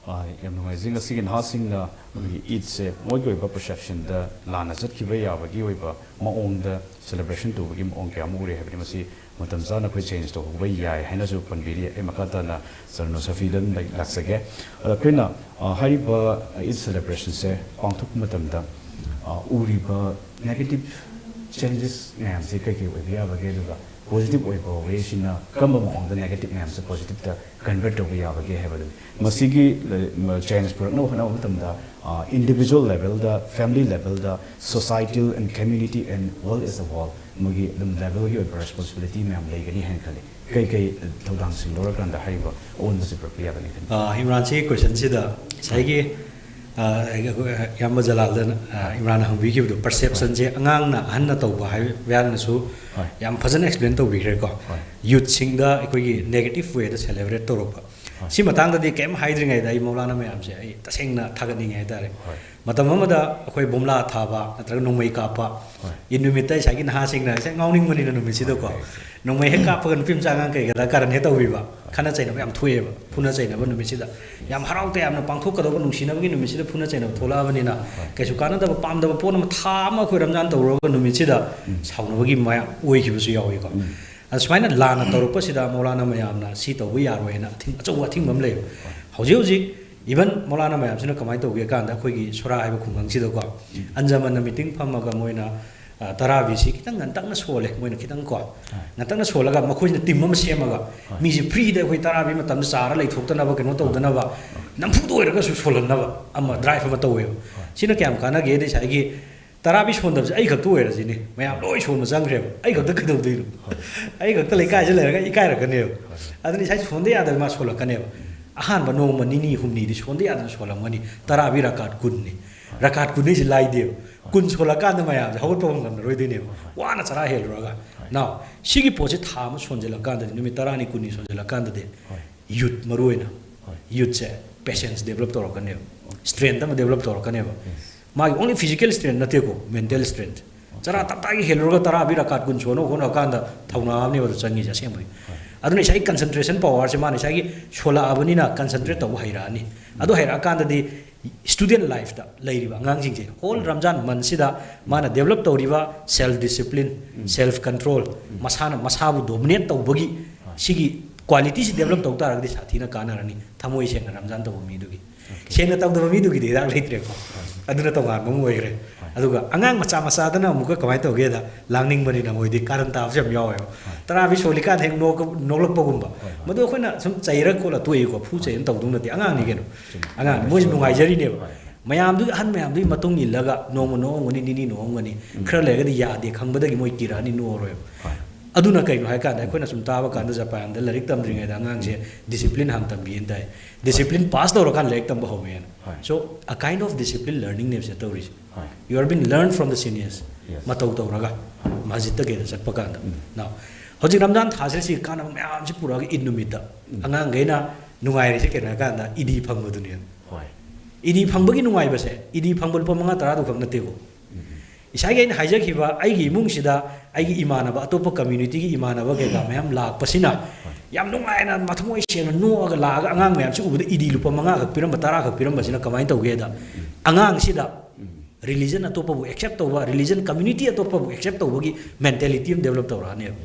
ꯑ, ꯌꯥꯝ ꯅꯨꯡꯉꯥꯏꯖꯩ꯫ ꯉꯁꯤꯒꯤ ꯅꯍꯥꯁꯤꯡꯅ ꯑꯩꯈꯣꯏꯒꯤ ꯏꯗꯁꯦ ꯃꯣꯏꯒꯤ ꯑꯣꯏꯕ ꯄꯔꯁꯦꯞꯁꯟꯗ ꯂꯥꯟꯅ ꯆꯠꯈꯤꯕ ꯌꯥꯕꯒꯤ ꯑꯣꯏꯕ ꯃꯑꯣꯡꯗ ꯁꯦꯂꯦꯕ꯭ꯔꯦꯁꯟ ꯇꯧꯕꯒꯤ ꯃꯑꯣꯡ ꯀꯌꯥ ꯑꯃ ꯎꯔꯦ ꯍꯥꯏꯕꯗꯤ ꯃꯁꯤ ꯃꯇꯝ ꯆꯥꯅ ꯑꯩꯈꯣꯏ ꯆꯦꯟꯖ ꯇꯧꯍꯧꯕ ꯌꯥꯏ ꯍꯥꯏꯅꯁꯨ ꯄꯟꯕꯤꯔꯤ꯫ ꯑꯩ ꯃꯈꯥ ꯇꯥꯅ ꯁꯔ ꯅꯣꯁꯐꯤꯗ ꯑꯗꯨꯝ ꯂꯥꯛꯆꯒꯦ꯫ ꯑꯗ ꯑꯩꯈꯣꯏꯅ, ꯑ, ꯍꯥꯏꯔꯤꯕ ꯏꯗ ꯁꯦꯂꯦꯕ꯭ꯔꯦꯁꯟꯁꯦ ꯄꯥꯡꯊꯣꯛꯄ ꯃꯇꯝꯗ, ꯑ, ꯎꯔꯤꯕ ꯅꯦꯒꯦꯇꯤꯞ ꯆꯦꯟꯖꯦꯁ ꯃꯌꯥꯝꯁꯦ ꯀꯩ ꯀꯩ ꯑꯣꯏꯕ ꯌꯥꯕꯒꯦ? ꯑꯗꯨꯒ ꯄꯣꯖꯤꯇꯤꯚ ꯑꯣꯏꯕ ꯋꯦꯁꯤꯅ ꯀꯔꯝꯕ ꯃꯑꯣꯡꯗ ꯅꯦꯒꯦꯇꯤꯚ ꯃꯌꯥꯝꯁꯦ ꯄꯣꯖꯤꯇꯤꯚꯇ ꯀꯟꯚꯔꯠ ꯇꯧꯕ ꯌꯥꯕꯒꯦ ꯍꯥꯏꯕꯗꯨꯅꯤ꯫ ꯃꯁꯤꯒꯤ, ꯑ, ꯆꯦꯟꯖ ꯄꯨꯔꯛꯅꯕ ꯍꯣꯠꯅꯕ ꯃꯇꯝꯗ, ꯑ, individual ꯂꯦꯚꯦꯜꯗ, family ꯂꯦꯚꯦꯜꯗ, societal and community and world as a whole, ꯃꯣꯏꯒꯤ ꯑꯗꯨꯝ ꯂꯦꯚꯦꯜꯒꯤ ꯑꯣꯏꯕ ꯔꯦꯁꯄꯣꯟꯁꯤꯕꯤꯂꯤꯇꯤ ꯃꯌꯥꯝ ꯂꯩꯒꯅꯤ ꯍꯥꯏꯅ ꯈꯜꯂꯤ꯫ ꯀꯩ ꯀꯩ ꯊꯧꯗꯥꯡꯁꯤꯡ ꯂꯧꯔꯀꯥꯟꯗ ꯍꯥꯏꯔꯤꯕ ꯑꯑꯣꯟꯕꯁꯦ ꯄꯨꯔꯛꯄ ꯌꯥꯒꯅꯤ ꯈꯟꯕꯤ? ꯑ, ꯏꯝꯔꯥꯟꯁꯤꯒꯤ ꯀꯣꯏꯁꯟꯁꯤꯗ ꯉꯁꯥꯏꯒꯤ, ꯑ, ꯑꯩꯈꯣꯏ ꯏꯌꯥꯝꯕ ꯖꯂꯥꯜꯗꯅ, ꯑ, ꯏꯝꯔꯥꯟꯅ ꯍꯪꯕꯤꯈꯤꯕꯗꯣ, ꯄꯔꯁꯦꯞꯁꯟꯁꯦ ꯑꯉꯥꯡꯅ ꯑꯍꯟꯅ ꯇꯧꯕ ꯍꯥꯏꯕ ꯃꯌꯥꯝꯅꯁꯨ ꯍꯣꯏ꯫ ꯌꯥꯝ ꯐꯖꯅ ꯑꯦꯛꯁꯄ꯭ꯂꯦꯟ ꯇꯧꯕꯤꯈ꯭ꯔꯦꯀꯣ꯫ ꯍꯣꯏ꯫ ꯌꯨꯠꯁꯤꯡꯗ ꯑꯩꯈꯣꯏꯒꯤ ꯅꯦꯒꯦꯇꯤꯞ ꯋꯦꯗ ꯁꯦꯂꯦꯕ꯭ꯔꯦꯠ ꯇꯧꯔꯛꯄ꯫ ꯍꯣꯏ꯫ ꯁꯤ ꯃꯇꯥꯡꯗꯗꯤ ꯀꯩꯝ ꯍꯥꯏꯗ꯭ꯔꯤꯉꯩꯗ ꯑꯩ ꯃꯧꯂꯥꯅꯥ ꯃꯌꯥꯝꯁꯦ ꯑꯩ ꯇꯁꯦꯡꯅ ꯊꯥꯒꯠꯅꯤꯡꯉꯦ ꯍꯥꯏꯇꯥꯔꯦ꯫ ꯍꯣꯏ꯫ ꯃꯇꯝ ꯑꯃꯗ ꯑꯩꯈꯣꯏ ꯕꯣꯝꯂꯥ ꯊꯥꯕ ꯅꯠꯇ꯭ꯔꯒ ꯅꯣꯡꯃꯩ ꯀꯥꯞꯄ, ꯍꯣꯏ꯫ ꯏꯗ ꯅꯨꯃꯤꯠꯇ ꯏꯁꯥꯒꯤ ꯅꯍꯥꯁꯤꯡꯅ ꯏꯁꯥ ꯉꯥꯎꯅꯤꯡꯕꯅꯤꯅ ꯅꯨꯃꯤꯠꯁꯤꯗꯀꯣ, ꯍꯣꯏ꯫ ꯅꯣꯡꯃꯩ ꯍꯦꯛ ꯀꯥꯞꯄꯒ ꯅꯨꯄꯤ ꯃꯆꯥ ꯑꯉꯥꯡ ꯀꯩꯒꯗ ꯀꯥꯔꯟ ꯍꯦꯛ ꯇꯧꯕꯤꯕ, ꯈꯠꯅ ꯆꯩꯅꯕ ꯌꯥꯝ ꯊꯣꯛꯑꯦꯕ꯫ ꯐꯨꯅ ꯆꯩꯅꯕ ꯅꯨꯃꯤꯠꯁꯤꯗ ꯌꯥꯝ ꯍꯔꯥꯎ ꯇꯌꯥꯝꯅ ꯄꯥꯡꯊꯣꯛꯀꯗꯧꯕ ꯅꯨꯡꯁꯤꯅꯕꯒꯤ ꯅꯨꯃꯤꯠꯁꯤꯗ ꯐꯨꯅ ꯆꯩꯅꯕ ꯊꯣꯛꯂꯛꯑꯕꯅꯤꯅ, ꯍꯣꯏ꯫ ꯀꯩꯁꯨ ꯀꯥꯟꯅꯗꯕ ꯄꯥꯝꯗꯕ ꯄꯣꯠ ꯑꯃ ꯊꯥ ꯑꯃ ꯑꯩꯈꯣꯏ ꯔꯝꯖꯥꯟ ꯇꯧꯔꯨꯔꯒ ꯅꯨꯃꯤꯠꯁꯤꯗ ꯎꯝ꯫ ꯁꯥꯎꯅꯕꯒꯤ ꯃꯌꯥꯝ ꯑꯣꯏꯈꯤꯕꯁꯨ ꯌꯥꯎꯏꯀꯣ꯫ ꯎꯝ꯫ ꯑꯗ ꯁꯨꯃꯥꯏꯅ ꯂꯥꯟꯅ ꯇꯧꯔꯛꯄꯁꯤꯗ ꯃꯧꯂꯥꯅꯥ ꯃꯌꯥꯝꯅ ꯁꯤ ꯇꯧꯕ ꯌꯥꯔꯣꯏꯅ ꯑꯊꯤꯡ-, ꯑꯆꯧꯕ ꯑꯊꯤꯡꯕ ꯑꯃ ꯂꯩꯌꯦꯕ꯫ ꯍꯧꯖꯤꯛ ꯍꯧꯖꯤꯛ ꯏꯚꯟ ꯃꯧꯂꯥꯅꯥ ꯃꯌꯥꯝꯁꯤꯅ ꯀꯃꯥꯏꯅ ꯇꯧꯒꯦ ꯀꯥꯟꯗ ꯑꯩꯈꯣꯏꯒꯤ ꯁꯨꯔꯥ ꯍꯥꯏꯕ ꯈꯨꯡꯒꯪꯁꯤꯗꯀꯣ, ꯑꯟꯖꯃꯟꯅ ꯃꯤꯇꯤꯡ ꯐꯝꯃꯒ ꯃꯣꯏꯅ, ꯑ, ꯇꯔꯥꯕꯤꯁꯤ ꯈꯤꯇꯪ ꯉꯟꯇꯛꯅ ꯁꯣꯜꯂꯦ, ꯃꯣꯏꯅ ꯈꯤꯇꯪ ꯀꯣ, ꯉꯟꯇꯛꯅ ꯁꯣꯜꯂꯒ ꯃꯈꯣꯏꯁꯤꯅ ꯇꯤꯝ ꯑꯃ ꯁꯦꯝꯃꯒ, ꯃꯤꯁꯦ ꯐ꯭ꯔꯤꯗ ꯑꯩꯈꯣꯏ ꯇꯔꯥꯕꯤ ꯃꯇꯝꯗ ꯆꯥꯔ ꯂꯩꯊꯣꯛꯇꯅꯕ, ꯀꯩꯅꯣ ꯇꯧꯗꯅꯕ, ꯅꯝꯐꯨꯗ ꯑꯣꯏꯔꯒꯁꯨ ꯁꯣꯜꯍꯟꯅꯕ ꯑꯃ ꯗ꯭ꯔꯥꯏꯚ ꯑꯃ ꯇꯧꯋꯦꯕ꯫ ꯁꯤꯅ ꯀꯌꯥꯝ ꯀꯥꯟꯅꯒꯦꯗꯤ ꯉꯁꯥꯏꯒꯤ ꯇꯔꯥꯕꯤ ꯁꯣꯟꯗꯕꯁꯦ ꯑꯩ ꯈꯛꯇ ꯑꯣꯏꯔꯁꯤꯅꯦ, ꯃꯌꯥꯝ ꯂꯣꯏ ꯁꯣꯟꯕ ꯆꯪꯈ꯭ꯔꯦꯕ, ꯑꯩ ꯈꯛꯇ ꯀꯩꯗꯧꯗꯣꯏꯅꯣ? ꯑꯩ ꯈꯛꯇ ꯂꯩꯀꯥꯏꯁꯦ ꯂꯩꯔꯒ ꯏꯀꯥꯏꯔꯛꯀꯅꯦꯕ꯫ ꯑꯗꯨꯅ ꯏꯁꯥ ꯁꯣꯟꯗ ꯌꯥꯗꯕ ꯃꯥ ꯁꯣꯜꯂꯛꯀꯅꯦꯕ꯫ ꯑꯍꯥꯟꯕ ꯅꯣꯡꯃ ꯅꯤꯅꯤ ꯍꯨꯝꯅꯤꯗꯤ ꯁꯣꯟꯗ ꯌꯥꯗꯅ ꯁꯣꯜꯂꯝꯒꯅꯤ, ꯇꯔꯥꯕꯤ ꯔꯀꯥꯠ ꯀꯨꯟꯅꯤ꯫ ꯔꯀꯥꯠ ꯀꯨꯟꯅꯤꯁꯤ ꯂꯥꯏꯗꯦꯕ꯫ ꯀꯨꯟ ꯁꯣꯜꯂꯀꯥꯟꯗ ꯃꯌꯥꯝꯁꯦ ꯍꯧꯒꯠꯄ ꯉꯝꯂꯔꯣꯏꯗꯣꯏꯅꯦꯕ, ꯋꯥꯅ ꯆꯔꯥ ꯍꯦꯜꯂꯨꯔꯒ꯫ ꯅꯥꯎ, ꯁꯤꯒꯤ ꯄꯣꯠꯁꯦ ꯊꯥ ꯑꯃ ꯁꯣꯟꯖꯜꯂꯀꯥꯟꯗꯗꯤ, ꯅꯨꯃꯤꯠ ꯇꯔꯥꯅꯤ ꯀꯨꯟꯅꯤ ꯁꯣꯟꯖꯜꯂꯀꯥꯟꯗꯗꯤ, ꯌꯨꯠ ꯃꯔꯨ ꯑꯣꯏꯅ, ꯌꯨꯠꯁꯦ ꯄꯦꯁꯦꯟꯁ ꯗꯦꯕꯂꯞ ꯇꯧꯔꯛꯀꯅꯦꯕ, ꯁ꯭ꯇꯔꯦꯡꯊ ꯑꯃ ꯗꯦꯕꯂꯞ ꯇꯧꯔꯛꯀꯅꯦꯕ꯫ ꯃꯥꯒꯤ ꯑꯣꯡꯂꯤ ꯐꯤꯖꯤꯀꯦꯜ ꯁ꯭ꯇꯔꯦꯡꯊ ꯅꯠꯇꯦꯀꯣ, ꯃꯦꯟꯇꯦꯜ ꯁ꯭ꯇꯔꯦꯡꯊ꯫ ꯆꯔꯥ ꯇꯞꯇꯥꯒꯤ ꯍꯦꯜꯂꯨꯔꯒ ꯇꯔꯥꯕꯤ ꯔꯀꯥꯠ ꯀꯨꯟ ꯁꯣꯟꯅꯕ ꯍꯣꯠꯅꯕ ꯀꯥꯟꯗ ꯊꯧꯅꯥ ꯑꯃꯅꯦꯕ ꯑꯗꯨ ꯆꯪꯉꯤꯁꯦ ꯑꯁꯦꯡꯕꯒꯤ꯫ ꯑꯗꯨꯅ ꯏꯁꯥꯒꯤ ꯀꯟꯁꯦꯟꯇ꯭ꯔꯦꯁꯟ ꯄꯋꯥꯔꯁꯦ ꯃꯥꯅ ꯏꯁꯥꯒꯤ ꯁꯣꯜꯂꯛꯑꯕꯅꯤꯅ ꯀꯟꯁꯦꯟꯇ꯭ꯔꯦꯠ ꯇꯧꯕ ꯍꯩꯔꯛꯑꯅꯤ꯫ ꯑꯗꯨ ꯍꯩꯔꯛꯑꯀꯥꯟꯗꯗꯤ ꯁ꯭ꯇꯨꯗꯦꯟ ꯂꯥꯏꯐꯇ ꯂꯩꯔꯤꯕ ꯑꯉꯥꯡꯁꯤꯡꯁꯦ ꯍꯣꯜ ꯔꯝꯖꯥꯟ ꯃꯟꯁꯤꯗ ꯃꯥꯅ ꯗꯦꯕꯂꯞ ꯇꯧꯔꯤꯕ ꯁꯦꯜꯐ ꯗꯤꯁꯤꯄ꯭ꯂꯤꯟ, ꯁꯦꯜꯐ ꯀꯟꯇ꯭ꯔꯣꯜ, ꯃꯁꯥꯅ ꯃꯁꯥꯕꯨ ꯗꯣꯃꯤꯅꯦꯠ ꯇꯧꯕꯒꯤ ꯁꯤꯒꯤ ꯀ꯭ꯋꯥꯂꯤꯇꯤꯁꯤ ꯗꯦꯕꯂꯞ ꯇꯧ ꯇꯥꯔꯒꯗꯤ ꯁꯥꯊꯤꯅ ꯀꯥꯟꯅꯔꯅꯤ, ꯊꯃꯣꯏ ꯁꯦꯡꯅ ꯔꯝꯖꯥꯟ ꯇꯧꯕ ꯃꯤꯗꯨꯒꯤ꯫ ꯁꯦꯡꯅ ꯇꯧꯗꯕ ꯃꯤꯗꯨꯒꯤꯗꯤ ꯍꯤꯗꯥꯛ ꯂꯩꯇ꯭ꯔꯦꯀꯣ꯫ ꯑꯗꯨꯅ ꯇꯣꯉꯥꯟꯕ ꯑꯃ ꯑꯣꯏꯈ꯭ꯔꯦ꯫ ꯑꯗꯨꯒ ꯑꯉꯥꯡ ꯃꯆꯥ ꯃꯆꯥꯗꯅ ꯑꯃꯨꯛꯀ ꯀꯃꯥꯏꯅ ꯇꯧꯒꯦꯗ, ꯂꯥꯡꯅꯤꯡꯕꯅꯤꯅ ꯃꯣꯏꯗꯤ ꯀꯥꯔꯟ ꯇꯥꯕꯁꯨ ꯌꯥꯝ ꯌꯥꯎꯋꯦꯕ꯫ ꯇꯔꯥꯕꯤ ꯁꯣꯜꯂꯤꯀꯥꯟꯗ ꯍꯦꯛ ꯅꯣꯛ-, ꯅꯣꯛꯂꯛꯄꯒꯨꯝꯕ꯫ ꯃꯗꯨ ꯑꯩꯈꯣꯏꯅ ꯁꯨꯝ ꯆꯩꯔ ꯈꯣꯠꯂ ꯇꯣꯛꯏꯀꯣ, ꯐꯨ ꯆꯩꯔ ꯇꯧꯗꯧ ꯅꯠꯇꯦ, ꯑꯉꯥꯡꯅꯤ ꯀꯩꯅꯣ꯫ ꯑꯉꯥꯡ ꯃꯣꯏꯁꯨ ꯅꯨꯡꯉꯥꯏꯖꯔꯤꯅꯦꯕ꯫ ꯃꯌꯥꯝꯗꯨꯒꯤ, ꯑꯍꯟ ꯃꯌꯥꯝꯗꯨꯒꯤ ꯃꯇꯨꯡ ꯏꯜꯂꯒ ꯅꯣꯡꯃ ꯅꯣꯛꯑꯝꯒꯅꯤ, ꯅꯤꯅꯤ ꯅꯣꯛꯑꯝꯒꯅꯤ, ꯈꯔ ꯂꯩꯔꯒꯗꯤ ꯌꯥꯗꯦ ꯈꯪꯕꯗꯒꯤ ꯃꯣꯏ ꯀꯤꯔꯛꯑꯅꯤ, ꯅꯣꯛꯑꯔꯣꯏꯕ꯫ ꯑꯗꯨꯅ ꯀꯩꯅꯣ ꯍꯥꯏꯀꯥꯟꯗ ꯑꯩꯈꯣꯏꯅ ꯁꯨꯝ ꯇꯥꯕ ꯀꯥꯟꯗ ꯖꯄꯥꯟꯗ ꯂꯥꯏꯔꯤꯛ ꯇꯝꯗ꯭ꯔꯤꯉꯩꯗ ꯑꯉꯥꯡꯁꯦ ꯗꯤꯁꯤꯄ꯭ꯂꯤꯟ ꯍꯥꯟꯅ ꯇꯝꯕꯤꯅ ꯇꯥꯏ꯫ ꯗꯤꯁꯤꯄ꯭ꯂꯤꯟ ꯄꯥꯁ ꯇꯧꯔꯀꯥꯟꯗ ꯂꯥꯏꯔꯤꯛ ꯇꯝꯕ ꯍꯧꯋꯦꯅ꯫ So, a kind of discipline learning ꯅꯦꯕꯁꯦ ꯇꯧꯔꯤꯁꯦ꯫ You are being learned from the seniors. ꯃꯇꯧ ꯇꯧꯔꯒ ꯃꯁꯖꯤꯠꯇ ꯀꯩꯗ ꯆꯠꯄ ꯀꯥꯟꯗ꯫ Now, ꯍꯧꯖꯤꯛ ꯔꯝꯖꯥꯟ ꯊꯥꯁꯤꯗ ꯁꯤ ꯀꯥꯟꯅꯕ ꯃꯌꯥꯝꯁꯤ ꯄꯨꯔꯛꯑꯒ ꯏꯗ ꯅꯨꯃꯤꯠꯇ ꯑꯉꯥꯡꯈꯩꯅ ꯅꯨꯡꯉꯥꯏꯔꯤꯁꯦ ꯀꯩꯅꯣ ꯍꯥꯏꯀꯥꯟꯗ ꯏꯗꯤ ꯐꯪꯕꯗꯨꯅꯦꯕ꯫ ꯏꯗꯤ ꯐꯪꯕꯒꯤ ꯅꯨꯡꯉꯥꯏꯕꯁꯦ, ꯏꯗꯤ ꯐꯪꯕ ꯂꯨꯄꯥ ꯃꯉꯥ ꯇꯔꯥꯗꯨ ꯈꯛ ꯅꯠꯇꯦꯀꯣ꯫ ꯏꯁꯥꯒꯤ ꯑꯩꯅ ꯍꯥꯏꯖꯈꯤꯕ ꯑꯩꯒꯤ ꯏꯃꯨꯡꯁꯤꯗ ꯑꯩꯒꯤ ꯏꯃꯥꯟꯅꯕ, ꯑꯇꯣꯞꯄ ꯀꯝꯃ꯭ꯌꯨꯅꯤꯇꯤꯒꯤ ꯏꯃꯥꯟꯅꯕ ꯀꯩꯀꯥ ꯃꯌꯥꯝ ꯂꯥꯛꯄꯁꯤꯅ ꯌꯥꯝ ꯅꯨꯡꯉꯥꯏꯅ ꯃꯊꯃꯣꯏ ꯁꯦꯡꯅ ꯅꯣꯛꯑꯒ ꯂꯥꯛꯑꯒ ꯑꯉꯥꯡ ꯃꯌꯥꯝꯁꯤ ꯎꯕꯗ ꯏꯗꯤ ꯂꯨꯄꯥ ꯃꯉꯥꯈꯛ ꯄꯤꯔꯝꯕ, ꯇꯔꯥꯈꯛ ꯄꯤꯔꯝꯕꯁꯤꯅ ꯀꯃꯥꯏꯅ ꯇꯧꯒꯦꯗ, ꯑꯉꯥꯡꯁꯤꯗ ꯔꯤꯂꯤꯖꯟ ꯑꯇꯣꯞꯄꯕꯨ ꯑꯦꯛꯁꯦꯞ ꯇꯧꯕ, ꯔꯤꯂꯤꯖꯟ ꯀꯝꯃ꯭ꯌꯨꯅꯤꯇꯤ ꯑꯇꯣꯞꯄꯕꯨ ꯑꯦꯛꯁꯦꯞ ꯇꯧꯕꯒꯤ ꯃꯦꯟꯇꯦꯂꯤꯇꯤ ꯑꯃ ꯗꯦꯕꯂꯞ ꯇꯧꯔꯛꯑꯅꯦꯕ꯫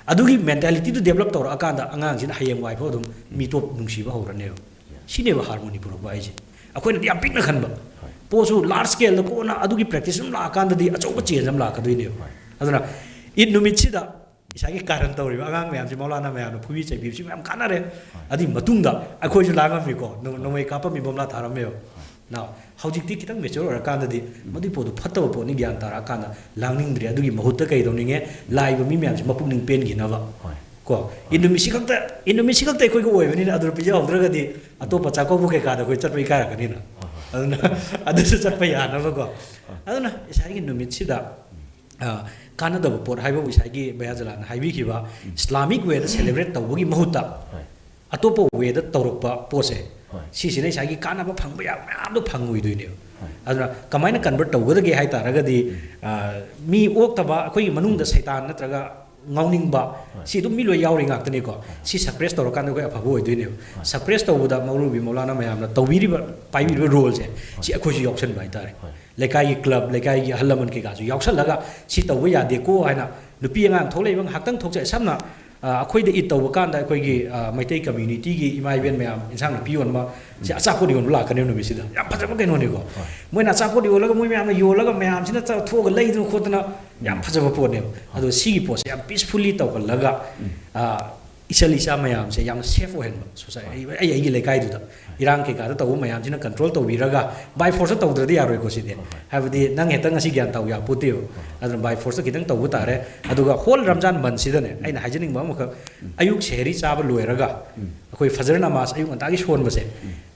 ꯑꯗꯨꯒꯤ ꯃꯦꯟꯇꯦꯂꯤꯇꯤꯗꯨ ꯗꯦꯕꯂꯞ ꯇꯧꯔꯛꯑꯀꯥꯟꯗ ꯑꯉꯥꯡꯁꯤꯅ ꯍꯌꯦꯡꯋꯥꯏꯐꯥꯎ ꯑꯗꯨꯝ ꯃꯤꯇꯣꯞ ꯅꯨꯡꯁꯤꯕ ꯍꯧꯔꯅꯦꯕ꯫ ꯁꯤꯅꯦꯕ ꯍꯥꯔꯃꯣꯅꯤ ꯄꯨꯔꯛꯄ ꯍꯥꯏꯁꯦ꯫ ꯑꯩꯈꯣꯏꯅꯗꯤ ꯌꯥꯝ ꯄꯤꯛꯅ ꯈꯟꯕ ꯄꯣꯠꯁꯨ ꯂꯥꯔꯖ ꯁ꯭ꯀꯦꯜꯗ ꯀꯣꯟꯅ ꯑꯗꯨꯒꯤ ꯄ꯭ꯔꯦꯛꯇꯤꯁ ꯑꯗꯨꯝ ꯂꯥꯛꯑꯀꯥꯟꯗꯗꯤ ꯑꯆꯧꯕ ꯆꯦꯟꯖ ꯑꯃ ꯂꯥꯛꯀꯗꯣꯏꯅꯦꯕ꯫ ꯑꯗꯨꯅ ꯏꯗ ꯅꯨꯃꯤꯠꯁꯤꯗ ꯏꯁꯥꯒꯤ ꯀꯥꯔꯟ ꯇꯧꯔꯤꯕ ꯑꯉꯥꯡ ꯃꯌꯥꯝꯁꯦ, ꯃꯧꯂꯥꯅꯥ ꯃꯌꯥꯝꯅ ꯐꯨꯕꯤ ꯆꯩꯕꯤꯕꯁꯤ ꯃꯌꯥꯝ ꯀꯥꯟꯅꯔꯦ꯫ ꯑꯗꯨꯒꯤ ꯃꯇꯨꯡꯗ ꯑꯩꯈꯣꯏꯁꯨ ꯂꯥꯡꯉꯝꯃꯤꯀꯣ, ꯅꯣꯡ-, ꯅꯣꯡꯃꯩ ꯀꯥꯞꯄꯝꯃꯤ, ꯕꯣꯝꯂꯥ ꯊꯥꯔꯝꯃꯦꯕ꯫ Now, ꯍꯧꯖꯤꯛꯇꯤ ꯈꯤꯇꯪ mature ꯑꯣꯏꯔꯀꯥꯟꯗꯗꯤ ꯃꯗꯨꯒꯤ ꯄꯣꯠꯇꯣ ꯐꯠꯇꯕ ꯄꯣꯠꯅꯤ ꯒ꯭ꯌꯥꯟ ꯇꯥꯔꯛꯑꯀꯥꯟꯗ ꯂꯥꯡꯅꯤꯡꯗ꯭ꯔꯦ꯫ ꯑꯗꯨꯒꯤ ꯃꯍꯨꯠꯇ ꯀꯩ ꯇꯧꯅꯤꯡꯉꯦ? ꯂꯥꯛꯏꯕ ꯃꯤ ꯃꯌꯥꯝꯁꯦ ꯃꯄꯨꯛꯅꯤꯡ ꯄꯦꯟꯈꯤꯅꯕ꯫ ꯍꯣꯏ꯫ ꯀꯣ, ꯏꯟꯗꯣꯃꯤꯠꯁꯤ ꯈꯛꯇ, ꯏꯟꯗꯣꯃꯤꯠꯁꯤ ꯈꯛꯇ ꯑꯩꯈꯣꯏꯒꯤ ꯑꯣꯏꯕꯅꯤꯅ ꯑꯗꯨ ꯄꯤꯖꯍꯧꯗ꯭ꯔꯒꯗꯤ ꯑꯇꯣꯞꯄ ꯆꯥꯛꯀꯧꯕ ꯀꯩꯀꯥꯗ ꯑꯩꯈꯣꯏ ꯆꯠꯄ ꯏꯀꯥꯏꯔꯛꯀꯅꯤꯅ꯫ ꯑꯗꯨꯅ ꯑꯗꯨꯁꯨ ꯆꯠꯄ ꯌꯥꯅꯕꯀꯣ꯫ ꯑꯗꯨꯅ ꯏꯁꯥꯒꯤ ꯅꯨꯃꯤꯠꯁꯤꯗ, ꯑ, ꯀꯥꯟꯅꯗꯕ ꯄꯣꯠ ꯍꯥꯏꯕꯕꯨ ꯉꯁꯥꯏꯒꯤ ꯕꯌꯥꯖꯂꯥꯟꯅ ꯍꯥꯏꯕꯤꯈꯤꯕ Islamic way ꯗ celebrate ꯇꯧꯕꯒꯤ ꯃꯍꯨꯠꯇ ꯍꯣꯏ꯫ ꯑꯇꯣꯞꯄ way ꯗ ꯇꯧꯔꯛꯄ ꯄꯣꯠꯁꯦ, ꯍꯣꯏ꯫ ꯁꯤꯁꯤꯅ ꯏꯁꯥꯒꯤ ꯀꯥꯟꯅꯕ ꯐꯪꯕ ꯌꯥꯕ ꯃꯌꯥꯝꯗꯣ ꯐꯪꯉꯣꯏꯗꯣꯏꯅꯦꯕ꯫ ꯍꯣꯏ꯫ ꯑꯗꯨꯅ ꯀꯃꯥꯏꯅ convert ꯇꯧꯒꯗꯒꯦ ꯍꯥꯏ ꯇꯥꯔꯒꯗꯤ, ꯑ, ꯃꯤ ꯑꯣꯛꯇꯕ, ꯑꯩꯈꯣꯏꯒꯤ ꯃꯅꯨꯡꯗ ꯁꯩꯇꯥꯟ ꯅꯠꯇ꯭ꯔꯒ ꯉꯥꯎꯅꯤꯡꯕ, ꯍꯣꯏ꯫ ꯁꯤ ꯑꯗꯨꯝ ꯃꯤ ꯂꯣꯏ ꯌꯥꯎꯔꯤ ꯉꯥꯛꯇꯅꯤꯀꯣ꯫ ꯁꯤ suppress ꯇꯧꯔꯀꯥꯟꯗ ꯑꯩꯈꯣꯏ ꯑꯐꯕ ꯑꯣꯏꯗꯣꯏꯅꯦꯕ꯫ ꯍꯣꯏ꯫ Suppress ꯇꯧꯕꯗ ꯃꯧꯔꯨꯕꯤ ꯃꯧꯂꯥꯅꯥ ꯃꯌꯥꯝꯅ ꯇꯧꯕꯤꯔꯤꯕ, ꯄꯥꯏꯕꯤꯔꯤꯕ role ꯁꯦ, ꯁꯤ ꯑꯩꯈꯣꯏꯁꯨ ꯌꯥꯎꯁꯟꯕ ꯍꯥꯏꯇꯥꯔꯦ꯫ ꯍꯣꯏ꯫ ꯂꯩꯀꯥꯏꯒꯤ club, ꯂꯩꯀꯥꯏꯒꯤ ꯑꯍꯜ ꯂꯃꯟ ꯀꯩꯀꯥꯁꯨ ꯌꯥꯎꯁꯜꯂꯒ ꯁꯤ ꯇꯧꯕ ꯌꯥꯗꯦꯀꯣ ꯍꯥꯏꯅ ꯅꯨꯄꯤ ꯑꯉꯥꯡ ꯊꯣꯛꯂꯛꯏꯕ ꯉꯥꯏꯍꯥꯛꯇꯪ ꯊꯣꯛꯆ-, ꯁꯝꯅ, ꯑ, ꯑꯩꯈꯣꯏꯗ ꯏꯠ ꯇꯧꯕ ꯀꯥꯟꯗ ꯑꯩꯈꯣꯏꯒꯤ, ꯑ, ꯃꯩꯇꯩ community ꯒꯤ ꯏꯃꯥ ꯏꯕꯦꯟ ꯃꯌꯥꯝ ꯏꯟꯁꯥꯡ ꯅꯥꯄꯤ ꯌꯣꯟꯕ ꯁꯤ ꯑꯆꯥꯄꯣꯠ ꯌꯣꯟꯕ ꯂꯥꯛꯀꯅꯦꯕ ꯅꯨꯃꯤꯠꯁꯤꯗ꯫ ꯌꯥꯝ ꯐꯖꯕ ꯀꯩꯅꯣꯅꯤꯀꯣ꯫ ꯃꯣꯏꯅ ꯑꯆꯥꯄꯣꯠ ꯌꯣꯜꯂꯒ ꯃꯣꯏ ꯃꯌꯥꯝꯅ ꯌꯣꯜꯂꯒ ꯃꯌꯥꯝꯁꯤꯅ ꯆꯠꯊꯣꯛꯑꯒ ꯂꯩꯗꯅ ꯈꯣꯠꯇꯅ ꯌꯥꯝ ꯐꯖꯕ ꯄꯣꯠꯅꯦꯕ꯫ ꯑꯗꯣ ꯁꯤꯒꯤ ꯄꯣꯠꯁꯦ ꯌꯥꯝ peacefully ꯇꯧꯍꯜꯂꯒ, ꯑ, ꯏꯆꯜ ꯏꯆꯥ ꯃꯌꯥꯝꯁꯦ ꯌꯥꯝꯅ safe ꯑꯣꯏꯍꯟꯕ society, ꯑꯩ, ꯑꯩ, ꯑꯩꯒꯤ ꯂꯩꯀꯥꯏꯗꯨꯗ ꯏꯔꯥꯡ ꯀꯩꯀꯥꯗ ꯇꯧꯕ ꯃꯌꯥꯝꯁꯤꯅ control ꯇꯧꯕꯤꯔꯒ, by force ꯇꯧꯗ꯭ꯔꯗꯤ ꯌꯥꯔꯣꯏꯀꯣ ꯁꯤꯗꯤ꯫ ꯍꯥꯏꯕꯗꯤ ꯅꯪ ꯍꯦꯛꯇ ꯉꯁꯤ ꯒ꯭ꯌꯥꯟ ꯇꯥꯎ ꯌꯥꯄꯣꯠꯇꯦꯕ꯫ ꯑꯗꯨꯅ by force ꯈꯤꯇꯪ ꯇꯧꯕ ꯇꯥꯔꯦ꯫ ꯑꯗꯨꯒ whole ꯔꯝꯖꯥꯟ month ꯁꯤꯗꯅꯦ, ꯑꯩꯅ ꯍꯥꯏꯖꯅꯤꯡꯕ ꯑꯃꯈꯛ, ꯑꯌꯨꯛ ꯁꯦꯍꯔꯤ ꯆꯥꯕ ꯂꯣꯏꯔꯒ, ꯑꯩꯈꯣꯏ ꯐꯖꯔ ꯅꯃꯥꯖ ꯑꯌꯨꯛ ꯉꯟꯇꯥꯒꯤ ꯁꯣꯟꯕꯁꯦ,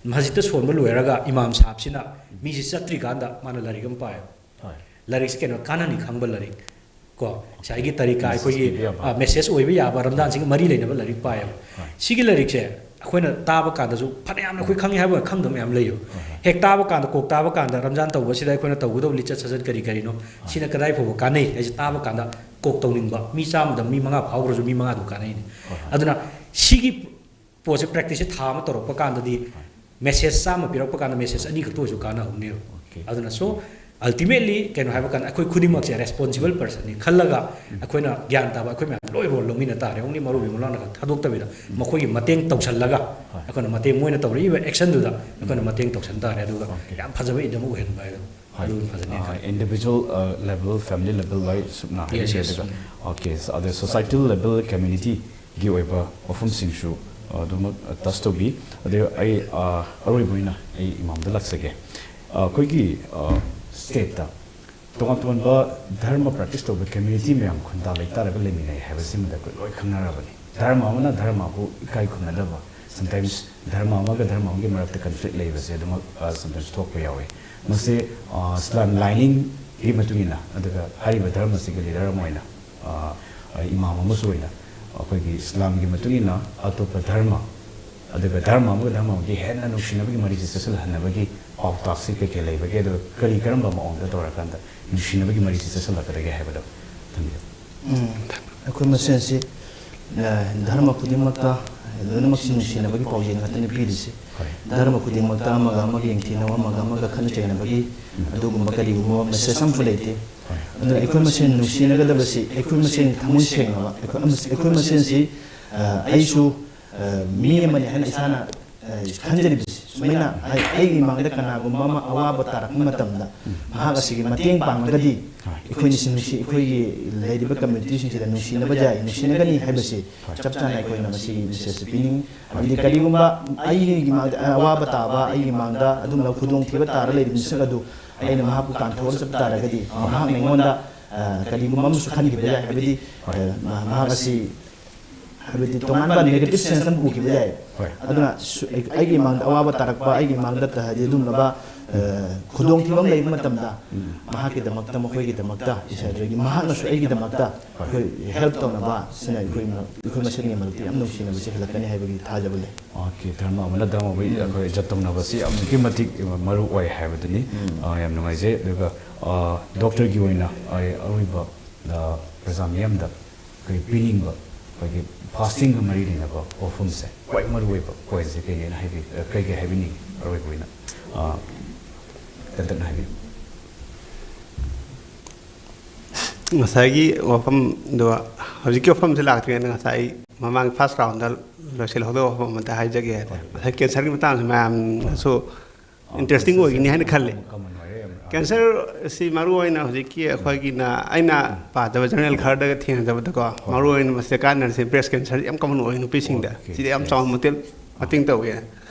ꯃꯁꯖꯤꯗꯇ ꯁꯣꯟꯕ ꯂꯣꯏꯔꯒ ꯏꯃꯥꯝ ꯁꯥꯍꯕꯁꯤꯅ ꯃꯤꯁꯤ ꯆꯠꯇ꯭ꯔꯤꯀꯥꯟꯗ ꯃꯥꯅ ꯂꯥꯏꯔꯤꯛ ꯑꯃ ꯄꯥꯏꯌꯦꯕ꯫ ꯍꯣꯏ꯫ ꯂꯥꯏꯔꯤꯛꯁꯤ ꯀꯩꯅꯣ, ꯀꯥꯟꯅꯅꯤ ꯈꯪꯕ ꯂꯥꯏꯔꯤꯛ ꯀꯣ, ꯉꯁꯥꯏꯒꯤ ꯇꯔꯤꯀꯥ Message ꯑꯩꯈꯣꯏꯒꯤ, ꯄꯤꯕ ꯌꯥꯕ꯫ ꯑ, message ꯑꯣꯏꯕ ꯌꯥꯕ ꯔꯝꯖꯥꯟꯁꯤꯒ ꯃꯔꯤ ꯂꯩꯅꯕ ꯂꯥꯏꯔꯤꯛ ꯄꯥꯏꯌꯦꯕ꯫ ꯍꯣꯏ꯫ ꯁꯤꯒꯤ ꯂꯥꯏꯔꯤꯛꯁꯦ ꯑꯩꯈꯣꯏꯅ ꯇꯥꯕ ꯀꯥꯟꯗꯁꯨ ꯐꯅꯌꯥꯝꯅ ꯑꯩꯈꯣꯏ ꯈꯪꯉꯤ ꯍꯥꯏꯕ ꯈꯪꯗꯕ ꯃꯌꯥꯝ ꯂꯩꯌꯦꯕ꯫ ꯍꯦꯛ ꯇꯥꯕ ꯀꯥꯟꯗ, ꯀꯣꯛ ꯇꯥꯕ ꯀꯥꯟꯗ ꯔꯝꯖꯥꯟ ꯇꯧꯕꯁꯤꯗ ꯑꯩꯈꯣꯏꯅ ꯇꯧꯒꯗꯧꯕ ꯂꯤꯆꯠ ꯁꯥꯖꯠ ꯀꯔꯤ ꯀꯔꯤꯅꯣ, ꯁꯤꯅ ꯀꯗꯥꯏ ꯐꯥꯎꯕ ꯀꯥꯟꯅꯩ ꯍꯥꯏꯁꯦ ꯇꯥꯕ ꯀꯥꯟꯗ ꯀꯣꯛ ꯇꯧꯅꯤꯡꯕ, ꯃꯤ ꯆꯥꯝꯃꯗ ꯃꯤ ꯃꯉꯥ ꯐꯥꯎꯈ꯭ꯔꯁꯨ ꯃꯤ ꯃꯉꯥꯗꯨ ꯀꯥꯟꯅꯩꯅꯦ꯫ ꯑꯗꯨꯅ ꯁꯤꯒꯤ ꯄꯣꯠꯁꯦ practice ꯁꯦ ꯊꯥ ꯑꯃ ꯇꯧꯔꯛꯄ ꯀꯥꯟꯗꯗꯤ, message ꯆꯥꯝꯃ ꯄꯤꯔꯛꯄ ꯀꯥꯟꯗ message ꯑꯅꯤ ꯈꯛꯇ ꯑꯣꯏꯔꯁꯨ ꯀꯥꯟꯅꯍꯧꯅꯦꯕ꯫ Okay. ꯑꯗꯨꯅ so, ultimately ꯀꯩꯅꯣ ꯍꯥꯏꯕ ꯀꯥꯟꯗ ꯑꯩꯈꯣꯏ ꯈꯨꯗꯤꯡꯃꯛꯁꯦ responsible person ꯅꯤ ꯈꯜꯂꯒ ꯑꯩꯈꯣꯏꯅ ꯒ꯭ꯌꯥꯟ ꯇꯥꯕ, ꯑꯩꯈꯣꯏ ꯃꯌꯥꯝ ꯂꯣꯏ role ꯂꯧꯃꯤꯟꯅ ꯇꯥꯔꯦ꯫ Only ꯃꯧꯔꯨꯕꯤ ꯃꯧꯂꯥꯅꯥ ꯈꯛ ꯊꯥꯗꯣꯛꯇꯕꯤꯗ ꯃꯈꯣꯏꯒꯤ ꯃꯇꯦꯡ ꯇꯧꯁꯜꯂꯒ ꯑꯩꯈꯣꯏꯅ ꯃꯇꯦꯡ, ꯃꯣꯏꯅ ꯇꯧꯔꯛꯏꯕ action ꯗꯨꯗ ꯑꯩꯈꯣꯏꯅ ꯃꯇꯦꯡ ꯇꯧꯁꯟ ꯇꯥꯔꯦ꯫ ꯑꯗꯨꯒ Okay. ꯌꯥꯝ ꯐꯖꯕ ꯏꯗ ꯑꯃ ꯑꯣꯏꯍꯟꯕ ꯍꯥꯏꯗꯣ ꯑꯗꯨ ꯐꯖꯅꯤ ꯈꯜꯂꯤ꯫ Individual, uh, level, family level ꯋꯥꯏ ꯁꯨꯞꯅ Yes, yes. ꯍꯥꯏꯕꯤꯔꯒ, okay, so ꯑꯗ societal level, community ꯒꯤ ꯑꯣꯏꯕ ꯋꯥꯐꯝꯁꯤꯡꯁꯨ ꯑꯗꯨꯃꯛ ꯇꯁ ꯇꯧꯕꯤ꯫ ꯑꯗꯨ ꯑꯩ ꯑ, ꯑꯔꯣꯏꯕ ꯑꯣꯏꯅ ꯑꯩ ꯏꯃꯥꯝꯗ ꯂꯥꯛꯆꯒꯦ꯫ ꯑ, ꯑꯩꯈꯣꯏꯒꯤ ꯁ꯭ꯇꯦꯠꯇ ꯇꯣꯉꯥꯟ ꯇꯣꯉꯥꯟꯕ ꯙꯔꯃ ꯄ꯭ꯔꯦꯛꯇꯤꯁ ꯇꯧꯕ ꯀꯝꯃ꯭ꯌꯨꯅꯤꯇꯤ ꯃꯌꯥꯝ ꯈꯨꯟꯗꯥ ꯂꯩꯇꯥꯔꯒ ꯂꯩꯃꯤꯟꯅꯩ ꯍꯥꯏꯕꯁꯤꯃꯗ ꯑꯩꯈꯣꯏ ꯂꯣꯏ ꯈꯪꯅꯔꯕꯅꯤ꯫ ꯙꯔꯃ ꯑꯃꯅ ꯙꯔꯃ ꯑꯃꯕꯨ ꯏꯀꯥꯏ ꯈꯨꯝꯅꯗꯕ, ꯁꯝꯇꯥꯏꯝꯁ ꯙꯔꯃ ꯑꯃꯒ ꯙꯔꯃ ꯑꯃꯒꯤ ꯃꯔꯛꯇ ꯀꯟꯐ꯭ꯂꯤꯛ ꯂꯩꯕꯁꯦ ꯑꯗꯨꯃꯛ ꯁꯝꯇꯥꯏꯝꯁ ꯊꯣꯛꯄ ꯌꯥꯎꯏ꯫ ꯃꯁꯤ ꯏꯁꯂꯥꯝ ꯂꯥꯏꯅꯤꯡꯒꯤ ꯃꯇꯨꯡ ꯏꯟꯅ, ꯑꯗꯨꯒ ꯍꯥꯏꯔꯤꯕ ꯙꯔꯃꯁꯤꯒꯤ ꯂꯤꯗꯔ ꯑꯃ ꯑꯣꯏꯅ, ꯑ, ꯏꯃꯥꯝ ꯑꯃꯁꯨ ꯑꯣꯏꯅ, ꯑꯩꯈꯣꯏꯒꯤ ꯏꯁꯂꯥꯝꯒꯤ ꯃꯇꯨꯡ ꯏꯟꯅ ꯑꯇꯣꯞꯄ ꯙꯔꯃ, ꯑꯗꯨꯒ ꯙꯔꯃ ꯑꯃꯒ ꯙꯔꯃ ꯑꯃꯒꯤ ꯍꯦꯟꯅ ꯅꯨꯡꯁꯤꯅꯕꯒꯤ ꯃꯔꯤꯁꯤ ꯆꯠꯁꯤꯜꯍꯟꯅꯕꯒꯤ ꯄꯥꯎꯇꯥꯛꯁꯤ ꯀꯩ ꯀꯩ ꯂꯩꯕꯒꯦ, ꯑꯗꯨꯒ ꯀꯔꯤ ꯀꯔꯝꯕ ꯃꯑꯣꯡꯗ ꯇꯧꯔꯀꯥꯟꯗ ꯅꯨꯡꯁꯤꯅꯕꯒꯤ ꯃꯔꯤꯁꯤ ꯆꯠꯁꯤꯜꯂꯛꯀꯗꯒꯦ ꯍꯥꯏꯕꯗꯣ ꯊꯝꯕꯤꯌꯨ꯫ ꯎꯝ, ꯑꯩꯈꯣꯏ ꯃꯁꯦꯟꯁꯤ, ꯑ, ꯙꯔꯃ ꯈꯨꯗꯤꯡꯃꯛꯇ ꯂꯣꯏꯅꯃꯛꯁꯤ ꯅꯨꯡꯁꯤꯅꯕꯒꯤ ꯄꯥꯎꯖꯦꯜ ꯉꯥꯛꯇꯅꯤ ꯄꯤꯔꯤꯁꯤ꯫ ꯍꯣꯏ꯫ ꯙꯔꯃ ꯈꯨꯗꯤꯡꯃꯛꯇ ꯑꯃꯒ ꯑꯃꯒ ꯌꯦꯡꯊꯤꯅꯕ, ꯑꯃꯒ ꯑꯃꯒ ꯈꯠꯅ ꯆꯩꯅꯕꯒꯤ ꯑꯗꯨꯒꯨꯝꯕ ꯀꯔꯤꯒꯨꯝꯕ ꯃꯦꯁꯦꯖ ꯑꯃꯁꯨ ꯂꯩꯇꯦ꯫ ꯍꯣꯏ꯫ ꯑꯗꯨꯅ ꯑꯩꯈꯣꯏ ꯃꯁꯦꯟ ꯅꯨꯡꯁꯤꯅꯒꯗꯕꯁꯤ ꯑꯩꯈꯣꯏ ꯃꯁꯦꯟ ꯊꯃꯣꯏ ꯁꯦꯡꯅꯕ, ꯑꯩꯈꯣꯏ ꯑꯃ-, ꯑꯩꯈꯣꯏ ꯃꯁꯦꯟꯁꯤ, ꯑ, ꯑꯩꯁꯨ, ꯑ, ꯃꯤ ꯑꯃꯅꯤ ꯍꯥꯏꯅ ꯏꯁꯥꯅ, ꯑ, ꯈꯟꯖꯔꯤꯕꯁꯤ ꯁꯨꯃꯥꯏꯅ ꯑꯩ-, ꯑꯩꯒꯤ ꯃꯥꯡꯗ ꯀꯅꯥꯒꯨꯝꯕ ꯑꯃ ꯑꯋꯥꯕ ꯇꯥꯔꯛꯄ ꯃꯇꯝꯗ ꯃꯍꯥꯛ ꯑꯁꯤꯒꯤ ꯃꯇꯦꯡ ꯄꯥꯡꯂꯒꯗꯤ ꯍꯣꯏ꯫ ꯑꯩꯈꯣꯏꯅ ꯁꯤ ꯅꯨꯡꯁꯤ, ꯑꯩꯈꯣꯏꯒꯤ ꯂꯩꯔꯤꯕ ꯀꯝꯃ꯭ꯌꯨꯅꯤꯇꯤꯁꯤꯡꯁꯤꯗ ꯅꯨꯡꯁꯤꯅꯕ ꯌꯥꯏ, ꯅꯨꯡꯁꯤꯅꯒꯅꯤ ꯍꯥꯏꯕꯁꯤ ꯆꯞ ꯆꯥꯅ ꯑꯩꯈꯣꯏꯅ ꯃꯁꯤꯒꯤ ꯃꯦꯁꯦꯖꯁꯤ ꯄꯤꯅꯤꯡꯏ꯫ ꯍꯥꯏꯕꯗꯤ ꯀꯔꯤꯒꯨꯝꯕ ꯑꯩꯒꯤ ꯃꯥꯡꯗ ꯑꯋꯥꯕ ꯇꯥꯕ, ꯑꯩꯒꯤ ꯃꯥꯡꯗ ꯑꯗꯨꯝꯕ ꯈꯨꯗꯣꯡꯊꯤꯕ ꯇꯥꯔ ꯂꯩꯕ ꯃꯤꯁꯛ ꯑꯗꯨ ꯑꯩꯅ ꯃꯍꯥꯛꯄꯨ ꯀꯥꯟꯊꯣꯛꯑꯒ ꯆꯠꯄ ꯇꯥꯔꯒꯗꯤ ꯃꯍꯥꯛꯅ ꯑꯩꯉꯣꯟꯗ, ꯑ, ꯀꯔꯤꯒꯨꯝꯕ ꯑꯃꯁꯨ ꯈꯟꯈꯤꯕ ꯌꯥꯏ꯫ ꯍꯥꯏꯕꯗꯤ, ꯑ, ꯃꯍꯥꯛ ꯑꯁꯤ ꯍꯥꯏꯕꯗꯤ ꯇꯣꯉꯥꯟꯕ ꯅꯦꯒꯦꯇꯤꯚ ꯁꯦꯟꯁ ꯑꯃ ꯎꯈꯤꯕ ꯌꯥꯏ꯫ ꯍꯣꯏ꯫ ꯑꯗꯨꯅ ꯁꯨ-, ꯑꯩ-, ꯑꯩꯒꯤ ꯃꯥꯡꯗ ꯑꯋꯥꯕ ꯇꯥꯔꯛꯄ, ꯑꯩꯒꯤ ꯃꯥꯡꯗ ꯇ-, ꯍꯥꯏꯗꯤ ꯑꯗꯨꯝꯂꯕ, ꯑ, ꯈꯨꯗꯣꯡꯊꯤꯕ ꯑꯃ ꯂꯩꯕ ꯃꯇꯝꯗ ꯃꯍꯥꯛꯀꯤꯗꯃꯛꯇ, ꯃꯈꯣꯏꯒꯤꯗꯃꯛꯇ, ꯏꯁꯥꯗꯒꯤ ꯃꯍꯥꯛꯅꯁꯨ ꯑꯩꯒꯤꯗꯃꯛꯇ ꯑꯩꯈꯣꯏ ꯍꯦꯜꯞ ꯇꯧꯅꯕ ꯁꯤꯅ ꯑꯩꯈꯣꯏ ꯃꯔꯛ-, ꯑꯩꯈꯣꯏ ꯃꯁꯦꯟꯒꯤ ꯃꯔꯛꯇ ꯌꯥꯝ ꯅꯨꯡꯁꯤꯅꯕꯁꯤ ꯍꯦꯜꯂꯛꯀꯅꯤ ꯍꯥꯏꯕꯒꯤ ꯊꯥꯖꯕ ꯂꯩ꯫ ꯑꯣꯀꯦ, ꯙꯔꯃ ꯑꯃꯅ ꯙꯔꯃꯕꯨ ꯑꯩꯈꯣꯏ ꯏꯖꯠ ꯇꯧꯅꯕꯁꯤ ꯑꯗꯨꯛꯀꯤ ꯃꯇꯤꯛ ꯃꯔꯨ ꯑꯣꯏ ꯍꯥꯏꯕꯗꯨꯅꯤ꯫ ꯑ, ꯌꯥꯝ ꯅꯨꯡꯉꯥꯏꯖꯩ꯫ ꯑꯗꯨꯒ, ꯑ, ꯗꯣꯛꯇꯔꯒꯤ ꯑꯣꯏꯅ ꯑꯩ ꯑꯔꯣꯏꯕ, ꯑ, ꯄ꯭ꯔꯖꯥ ꯃꯤꯌꯥꯝꯗ ꯑꯩꯈꯣꯏ ꯄꯤꯅꯤꯡꯕ, ꯑꯩꯈꯣꯏꯒꯤ ꯐꯥꯁꯇꯤꯡꯒ ꯃꯔꯤ ꯂꯩꯅꯕ ꯋꯥꯐꯝꯁꯦ, ꯈ꯭ꯋꯥꯏ ꯃꯔꯨ ꯑꯣꯏꯕ ꯄꯣꯏꯟꯁꯦ ꯀꯩꯅꯦꯅ ꯍꯥꯏꯕꯤ-, ꯑ, ꯀꯩ ꯀꯩ ꯍꯥꯏꯕꯤꯅꯤꯡꯉꯤ? ꯑꯔꯣꯏꯕ ꯑꯣꯏꯅ, ꯑ, ꯇꯦꯟꯇꯛꯅ ꯍꯥꯏꯕꯤꯌꯨ꯫ ꯉꯁꯥꯏꯒꯤ ꯋꯥꯐꯝꯗꯣ, ꯍꯧꯖꯤꯛꯀꯤ ꯋꯥꯐꯝꯁꯦ ꯂꯥꯛꯇ꯭ꯔꯤꯉꯩꯗ ꯉꯁꯥꯏ ꯃꯃꯥꯡ ꯐꯥꯔꯁ ꯔꯥꯎꯟꯗ ꯂꯣꯏꯁꯤꯜꯍꯧꯗꯕ ꯋꯥꯐꯝ ꯑꯃꯇ ꯍꯥꯏꯖꯒꯦ꯫ ꯉꯁꯥꯏ ꯀꯦꯟꯁꯔꯒꯤ ꯃꯇꯥꯡꯁꯦ ꯃꯌꯥꯝꯅꯁꯨ ꯏꯟꯇꯔꯦꯁꯇꯤꯡ ꯑꯣꯏꯒꯅꯤ ꯍꯥꯏꯅ ꯈꯜꯂꯦ꯫ ꯀꯃꯟ ꯑꯣꯏꯔꯦ ꯌꯥꯝꯅ꯫ ꯀꯦꯟꯁꯔ ꯁꯤ ꯃꯔꯨ ꯑꯣꯏꯅ ꯍꯧꯖꯤꯛꯀꯤ ꯑꯩꯈꯣꯏꯒꯤꯅ, ꯑꯩꯅ ꯄꯥꯗꯕ ꯖꯔꯅꯦꯜ ꯈꯔꯗꯒ ꯊꯦꯡꯅꯖꯕꯗꯀꯣ, ꯃꯔꯨ ꯑꯣꯏꯅ ꯃꯁꯤꯗ ꯀꯥꯟꯅꯔꯤꯁꯦ ꯕ꯭ꯔꯦꯁ ꯀꯦꯟꯁꯔ ꯌꯥꯝ ꯀꯃꯟ ꯑꯣꯏ ꯅꯨꯄꯤꯁꯤꯡꯗ꯫ Okay, ꯁꯤꯗ ꯌꯥꯝ yes. ꯆꯥꯎꯅ ꯃꯇꯦꯡ, ꯃꯇꯦꯡ ꯇꯧꯋꯦ꯫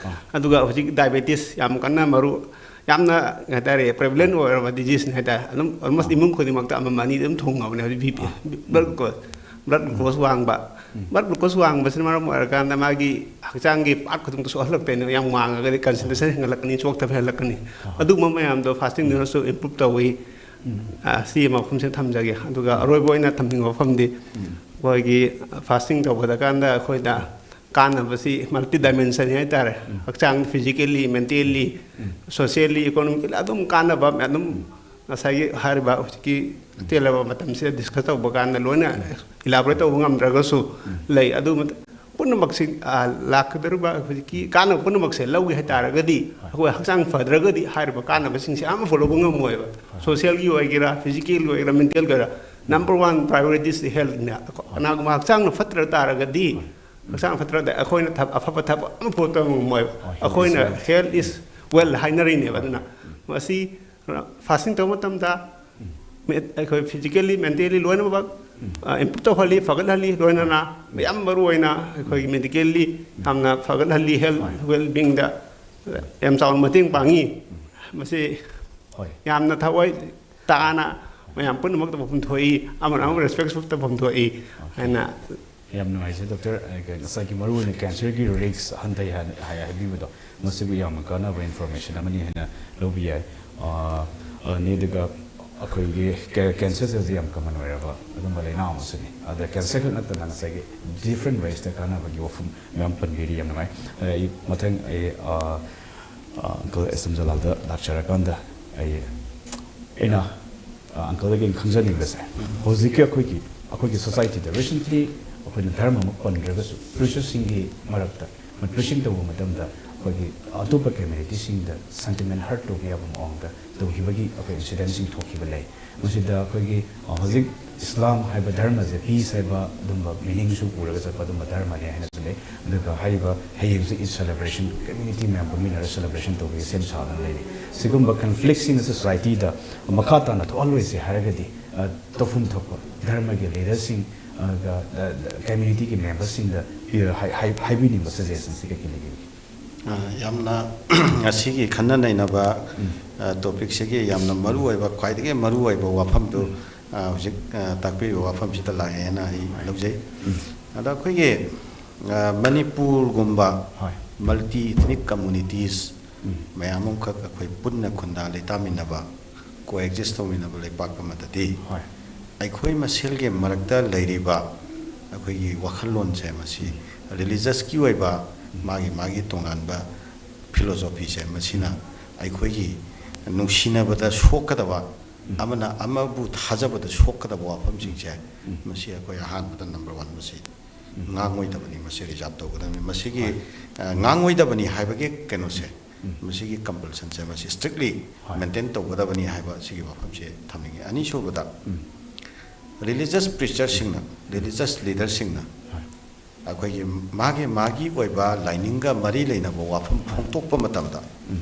ꯑꯗꯨꯒ ꯍꯧꯖꯤꯛ ꯗꯥꯏꯕꯦꯇꯤꯁ ꯌꯥꯝ ꯀꯟꯅ ꯃꯔꯨ, ꯌꯥꯝꯅ ꯀꯩ ꯍꯥꯏꯇꯥꯔꯦ, ꯄ꯭ꯔꯦꯚꯂꯦꯟ ꯑꯣꯏꯔꯕ ꯗꯤꯖꯤꯖꯅꯤ ꯍꯥꯏꯇꯥꯔꯦ꯫ ꯑꯗꯨꯝ ꯑꯣꯜꯃꯣꯁ ꯏꯃꯨꯡ ꯈꯨꯗꯤꯡꯃꯛꯇ ꯑꯃꯃꯝ ꯑꯅꯤ ꯑꯗꯨꯝ ꯊꯨꯡꯉꯕꯅꯦ ꯍꯧꯖꯤꯛ B P, blood glucose, blood glucose ꯋꯥꯡꯕ꯫ Blood glucose ꯋꯥꯡꯕꯁꯤꯅ ꯃꯔꯝ ꯑꯣꯏꯔꯀꯥꯟꯗ ꯃꯥꯒꯤ ꯍꯛꯆꯥꯡꯒꯤ ꯄꯥꯔꯠ ꯈꯨꯗꯤꯡꯃꯛꯇ ꯁꯣꯛꯍꯜꯂꯛꯇꯣꯏꯅꯦ꯫ ꯌꯥꯝ ꯋꯥꯡꯉꯒꯗꯤ ꯀꯟꯁꯦꯟꯇ꯭ꯔꯦꯁꯟ ꯍꯦꯟꯒꯠꯂꯛꯀꯅꯤ, ꯆꯣꯛꯊꯕ ꯍꯦꯟꯒꯠꯂꯛꯀꯅꯤ꯫ ꯑꯗꯨꯒꯨꯝꯕ ꯃꯌꯥꯝꯗꯣ ꯐꯥꯁꯇꯤꯡꯗꯨꯅꯁꯨ ꯏꯝꯄ꯭ꯔꯨꯞ ꯇꯧꯏ꯫ ꯑ, ꯁꯤ ꯃꯐꯝꯁꯤꯗ ꯊꯝꯖꯒꯦ꯫ ꯑꯗꯨꯒ ꯑꯔꯣꯏꯕ ꯑꯣꯏꯅ ꯊꯝꯅꯤꯡꯕ ꯋꯥꯐꯝꯗꯤ, ꯑꯩꯈꯣꯏꯒꯤ ꯐꯥꯁꯇꯤꯡ ꯇꯧꯕꯗ ꯀꯥꯟꯗ ꯑꯩꯈꯣꯏꯗ ꯀꯥꯟꯅꯕꯁꯤ ꯃꯜꯇꯤ ꯗꯥꯏꯃꯦꯟꯁꯟ ꯍꯥꯏꯇꯥꯔꯦ꯫ ꯍꯛꯆꯥꯡ, ꯐꯤꯖꯤꯀꯦꯜꯂꯤ, ꯃꯦꯟꯇꯦꯜꯂꯤ, ꯁꯣꯁꯤꯌꯦꯜꯂꯤ, ꯏꯀꯣꯅꯣꯃꯤꯀꯦꯜꯂꯤ ꯑꯗꯨꯝ ꯀꯥꯟꯅꯕ ꯃꯌꯥꯝ ꯑꯗꯨꯝ ꯉꯁꯥꯏꯒꯤ ꯍꯥꯏꯔꯤꯕ ꯍꯧꯖꯤꯛꯀꯤ ꯑꯇꯦꯜꯂꯕ ꯃꯇꯝꯁꯤꯗ ꯗꯤꯁꯀꯁ ꯇꯧꯕ ꯀꯥꯟꯗ ꯂꯣꯏꯅ ꯏꯂꯥꯕꯣꯔꯦꯠ ꯇꯧꯕ ꯉꯝꯗ꯭ꯔꯒꯁꯨ ꯂꯩ꯫ ꯑꯗꯨ ꯃꯇ-, ꯄꯨꯝꯅꯃꯛꯁꯤ, ꯑ, ꯂꯥꯛꯀꯗꯧꯔꯤꯕ ꯍꯧꯖꯤꯛꯀꯤ ꯀꯥꯟꯅꯕ ꯄꯨꯝꯅꯃꯛꯁꯦ ꯂꯧꯒꯦ ꯍꯥꯏꯇꯥꯔꯒꯗꯤ, ꯑꯩꯈꯣꯏ ꯍꯛꯆꯥꯡ ꯐꯗ꯭ꯔꯒꯗꯤ ꯍꯥꯏꯔꯤꯕ ꯀꯥꯟꯅꯕꯁꯤꯡꯁꯦ ꯑꯃꯐꯥꯎ ꯂꯧꯕ ꯉꯝꯃꯣꯏꯕ꯫ ꯁꯣꯁꯤꯌꯦꯜꯒꯤ ꯑꯣꯏꯒꯦꯔꯥ, ꯐꯤꯖꯤꯀꯦꯜꯒꯤ ꯑꯣꯏꯒꯦꯔꯥ, ꯃꯦꯟꯇꯦꯜꯒꯤ ꯑꯣꯏꯒꯦꯔꯥ, ꯅꯝꯕꯔ ꯋꯥꯟ ꯄ꯭ꯔꯥꯏꯌꯣꯔꯤꯇꯤꯁꯤ ꯍꯦꯜꯠꯅꯦ꯫ ꯀꯅꯥꯒꯨꯝꯕ ꯍꯛꯆꯥꯡꯅ ꯐꯠꯇ꯭ꯔ ꯇꯥꯔꯒꯗꯤ, ꯍꯛꯆꯥꯡ ꯐꯠꯇ꯭ꯔꯗꯤ ꯑꯩꯈꯣꯏꯅ ꯊꯕ-, ꯑꯐꯕ ꯊꯕꯛ ꯑꯃꯐꯥꯎ ꯇꯧꯕ ꯉꯝꯃꯣꯏꯕ꯫ ꯑꯩꯈꯣꯏꯅ health is wealth ꯍꯥꯏꯅꯔꯤꯅꯦꯕ꯫ ꯑꯗꯨꯅ ꯃꯁꯤ ꯐꯥꯁꯇꯤꯡ ꯇꯧꯕ ꯃꯇꯝꯗ ꯃꯦ-, ꯑꯩꯈꯣꯏ ꯐꯤꯖꯤꯀꯦꯜꯂꯤ, ꯃꯦꯟꯇꯦꯜꯂꯤ ꯂꯣꯏꯅꯃꯛ, ꯑ, ꯏꯝꯄ꯭ꯔꯨꯞ ꯇꯧꯍꯜꯂꯤ, ꯐꯒꯠꯍꯜꯂꯤ꯫ ꯂꯣꯏꯅꯅ ꯌꯥꯝ ꯃꯔꯨ ꯑꯣꯏꯅ ꯑꯩꯈꯣꯏꯒꯤ ꯃꯦꯗꯤꯀꯦꯜꯂꯤ ꯌꯥꯝꯅ ꯐꯒꯠꯍꯜꯂꯤ, ꯍꯦꯜꯠ ꯋꯦꯜ ꯕꯤꯡꯗ ꯌꯥꯝ ꯆꯥꯎꯅ ꯃꯇꯦꯡ ꯄꯥꯡꯉꯤ꯫ ꯃꯁꯤ ꯌꯥꯝꯅ ꯊꯋꯥꯏ ꯇꯥꯅ ꯃꯌꯥꯝ ꯄꯨꯝꯅꯃꯛꯇ ꯇꯧꯐꯝ ꯊꯣꯛꯏ, ꯑꯃꯅ ꯑꯃꯕꯨ ꯔꯦꯁꯄꯦꯛ ꯇꯧꯐꯝ ꯊꯣꯛꯏ ꯍꯥꯏꯅ꯫ ꯌꯥꯝ ꯅꯨꯡꯉꯥꯏꯖꯩ, ꯗꯣꯛꯇꯔ꯫ ꯑ, ꯉꯁꯥꯏꯒꯤ ꯃꯔꯨꯑꯣꯏꯅ ꯀꯦꯟꯁꯔꯒꯤ ꯔꯤꯁꯛ ꯍꯟꯊꯩ ꯍꯥꯏꯅ ꯍꯥꯏ-, ꯍꯥꯏꯕꯤꯕꯗꯣ, ꯃꯁꯤꯕꯨ ꯌꯥꯝꯅ ꯀꯥꯟꯅꯕ ꯏꯟꯐꯣꯔꯃꯦꯁꯟ ꯑꯃꯅꯤ ꯍꯥꯏꯅ ꯂꯧꯕ ꯌꯥꯏ꯫ ꯑ, ꯑ, ꯅꯦ, ꯑꯗꯨꯒ ꯑꯩꯈꯣꯏꯒꯤ ꯀꯦ-, ꯀꯦꯟꯁꯔꯁꯦ ꯍꯧꯖꯤꯛ ꯌꯥꯝ ꯀꯃꯟ ꯑꯣꯏꯔꯕ ꯑꯗꯨꯝꯕ ꯂꯥꯏꯅꯥ ꯑꯃꯁꯨꯅꯤ꯫ ꯑꯗ ꯀꯦꯟꯁꯔ ꯈꯛ ꯅꯠꯇꯅ ꯉꯁꯥꯏꯒꯤ ꯗꯤꯐ꯭ꯔꯦꯟ ꯋꯦꯁꯇ ꯀꯥꯟꯅꯕꯒꯤ ꯋꯥꯐꯝ ꯃꯌꯥꯝ ꯄꯟꯕꯤꯔꯤ, ꯌꯥꯝ ꯅꯨꯡꯉꯥꯏ꯫ ꯑꯗ ꯑꯩ ꯃꯊꯪ ꯑꯩ, ꯑ, ꯑ, ꯑꯪꯀꯜ ꯑꯦꯁ ꯑꯦꯝ ꯖꯂꯥꯜꯗ ꯂꯥꯛꯆꯔꯀꯥꯟꯗ ꯑꯩ, ꯑꯩꯅ, ꯑ, ꯑꯪꯀꯜꯗꯒꯤ ꯑꯩꯅ ꯈꯪꯖꯅꯤꯡꯕꯁꯦ, ꯍꯧꯖꯤꯛꯀꯤ ꯑꯩꯈꯣꯏꯒꯤ, ꯑꯩꯈꯣꯏꯒꯤ ꯁꯣꯁꯥꯏꯇꯤꯗ ꯔꯤꯁꯦꯟꯠꯂꯤ ꯑꯩꯈꯣꯏꯅ ꯙꯔꯃꯃꯛ ꯄꯟꯗ꯭ꯔꯒꯁꯨ ꯄ꯭ꯔꯤꯁꯁꯤꯡꯒꯤ ꯃꯔꯛꯇ ꯄ꯭ꯔꯤꯁꯤꯡ ꯇꯧꯕ ꯃꯇꯝꯗ ꯑꯩꯈꯣꯏꯒꯤ ꯑꯇꯣꯞꯄ ꯀꯝꯃ꯭ꯌꯨꯅꯤꯇꯤꯁꯤꯡꯗ ꯁꯦꯟꯇꯤꯃꯦꯟ ꯍꯔꯠ ꯇꯧꯕ ꯌꯥꯕ ꯃꯑꯣꯡꯗ ꯇꯧꯈꯤꯕꯒꯤ ꯑꯩꯈꯣꯏ ꯏꯟꯁꯤꯗꯦꯟꯁꯤꯡ ꯊꯣꯛꯈꯤꯕ ꯂꯩ꯫ ꯃꯁꯤꯗ ꯑꯩꯈꯣꯏꯒꯤ, ꯑ, ꯍꯧꯖꯤꯛ ꯏꯁꯂꯥꯝ ꯍꯥꯏꯕ ꯙꯔꯃꯁꯦ, ꯄꯤꯁ ꯍꯥꯏꯕ ꯑꯗꯨꯝꯕ ꯃꯤꯅꯤꯡꯁꯨ ꯄꯨꯔꯒ ꯆꯠꯄ ꯑꯗꯨꯝꯕ ꯙꯔꯃꯅꯦ ꯍꯥꯏꯅꯁꯨ ꯂꯩ꯫ ꯑꯗꯨꯒ ꯍꯥꯏꯔꯤꯕ ꯍꯌꯦꯡꯁꯦ ꯏꯗ ꯁꯦꯂꯦꯕ꯭ꯔꯦꯁꯟ, ꯀꯝꯃ꯭ꯌꯨꯅꯤꯇꯤ ꯃꯌꯥꯝ ꯄꯨꯟꯃꯤꯟꯅꯔꯒ ꯁꯦꯂꯦꯕ꯭ꯔꯦꯁꯟ ꯇꯧꯕꯒꯤ ꯁꯦꯝ ꯁꯥꯗꯨꯅ ꯂꯩꯔꯤ꯫ ꯁꯤꯒꯨꯝꯕ ꯀꯟꯐ꯭ꯂꯤꯛꯁꯤꯡ ꯑꯁꯤ ꯁꯣꯁꯥꯏꯇꯤꯗ ꯃꯈꯥ ꯇꯥꯅ ꯊꯣꯛꯍꯜꯂꯣꯏꯁꯦ ꯍꯥꯏꯔꯒꯗꯤ, ꯑ, ꯇꯧꯐꯝ ꯊꯣꯛꯄ ꯙꯔꯃꯒꯤ ꯂꯤꯗꯔꯁꯤꯡ, ꯑ, ꯒ, ꯑ, ꯀꯝꯃ꯭ꯌꯨꯅꯤꯇꯤꯒꯤ ꯃꯦꯝꯕꯔꯁꯤꯡꯗ ꯄꯤ-, ꯍꯥꯏ-, ꯍꯥꯏ-, ꯍꯥꯏꯕꯤꯅꯤꯡꯕ ꯁꯖꯦꯁꯟꯁꯤ ꯀꯩ ꯀꯩ ꯂꯩꯕꯤꯕꯒꯦ? ꯑ, ꯌꯥꯝꯅ ꯉꯁꯤꯒꯤ ꯈꯟꯅ ꯅꯩꯅꯕ, ꯎꯝ꯫ ꯑ, ꯇꯣꯄꯤꯛꯁꯤꯒꯤ ꯌꯥꯝꯅ ꯃꯔꯨꯑꯣꯏꯕ, ꯈ꯭ꯋꯥꯏꯗꯒꯤ ꯃꯔꯨꯑꯣꯏꯕ ꯋꯥꯐꯝꯗꯨ, ꯎꯝ꯫ ꯑ, ꯍꯧꯖꯤꯛ, ꯑ, ꯇꯥꯛꯄꯤꯔꯤꯕ ꯋꯥꯐꯝꯁꯤꯗ ꯂꯥꯛꯑꯦꯅ ꯑꯩ ꯍꯣꯏ꯫ ꯂꯧꯖꯩ꯫ ꯎꯝ꯫ ꯑꯗ ꯑꯩꯈꯣꯏꯒꯤ, ꯑ, ꯃꯅꯤꯄꯨꯔꯒꯨꯝꯕ ꯍꯣꯏ꯫ ꯃꯜꯇꯤ ꯏꯊꯅꯤꯛ ꯀꯝꯃꯨꯅꯤꯇꯤꯁ ꯎꯝ꯫ ꯃꯌꯥꯝ ꯑꯃꯈꯛ ꯑꯩꯈꯣꯏ ꯄꯨꯟꯅ ꯈꯨꯟꯗꯥ ꯂꯩꯇꯥꯃꯤꯟꯅꯕ, ꯀꯣ ꯑꯦꯛꯖꯤꯁ ꯇꯧꯃꯤꯟꯅꯕ ꯂꯩꯄꯥꯛ ꯑꯃꯗꯗꯤ ꯍꯣꯏ꯫ ꯑꯩꯈꯣꯏ ꯃꯁꯦꯜꯒꯤ ꯃꯔꯛꯇ ꯂꯩꯔꯤꯕ ꯑꯩꯈꯣꯏꯒꯤ ꯋꯥꯈꯜꯂꯣꯟꯁꯦ, ꯃꯁꯤ ꯔꯤꯂꯤꯖꯁꯀꯤ ꯑꯣꯏꯕ ꯃꯥꯒꯤ ꯃꯥꯒꯤ ꯇꯣꯉꯥꯟꯕ ꯐꯤꯂꯣꯁꯣꯐꯤꯁꯦ, ꯃꯁꯤꯅ ꯑꯩꯈꯣꯏꯒꯤ ꯅꯨꯡꯁꯤꯅꯕꯗ ꯁꯣꯛꯀꯗꯕ, ꯎꯝ꯫ ꯑꯃꯅ ꯑꯃꯕꯨ ꯊꯥꯖꯕꯗ ꯁꯣꯛꯀꯗꯕ ꯋꯥꯐꯝꯁꯤꯡꯁꯦ, ꯎꯝ꯫ ꯃꯁꯤ ꯑꯩꯈꯣꯏ ꯑꯍꯥꯟꯕꯗ ꯅꯝꯕꯔ ꯋꯥꯟ ꯃꯁꯤ ꯎꯝ꯫ ꯉꯥꯡꯉꯣꯏꯗꯕꯅꯤ, ꯃꯁꯤ ꯔꯤꯖꯥꯔꯚ ꯇꯧꯒꯗꯕꯅꯤ꯫ ꯃꯁꯤꯒꯤ, ꯍꯣꯏ꯫ ꯑ, ꯉꯥꯡꯉꯣꯏꯗꯕꯅꯤ ꯍꯥꯏꯕꯒꯤ ꯀꯩꯅꯣꯁꯦ, ꯎꯝ꯫ ꯃꯁꯤꯒꯤ ꯀꯝꯄꯜꯁꯟꯁꯦ ꯃꯁꯤ ꯁ꯭ꯇ꯭ꯔꯤꯛꯂꯤ ꯍꯣꯏ꯫ ꯃꯦꯟꯇꯦꯟ ꯇꯧꯒꯗꯕꯅꯤ ꯍꯥꯏꯕ ꯁꯤꯒꯤ ꯋꯥꯐꯝꯁꯦ ꯊꯝꯅꯤꯡꯉꯤ꯫ ꯑꯅꯤꯁꯨꯕꯗ, ꯎꯝ꯫ ꯔꯤꯂꯤꯖꯁ ꯄ꯭ꯔꯤꯆꯔꯁꯤꯡꯅ, ꯔꯤꯂꯤꯖꯁ ꯂꯤꯗꯔꯁꯤꯡꯅ ꯍꯣꯏ꯫ ꯑꯩꯈꯣꯏꯒꯤ ꯃꯥꯒꯤ ꯃꯥꯒꯤ ꯑꯣꯏꯕ ꯂꯥꯏꯅꯤꯡꯒ ꯃꯔꯤ ꯂꯩꯅꯕ ꯋꯥꯐꯝ ꯐꯣꯡꯗꯣꯛꯄ ꯃꯇꯝꯗ, ꯎꯝ꯫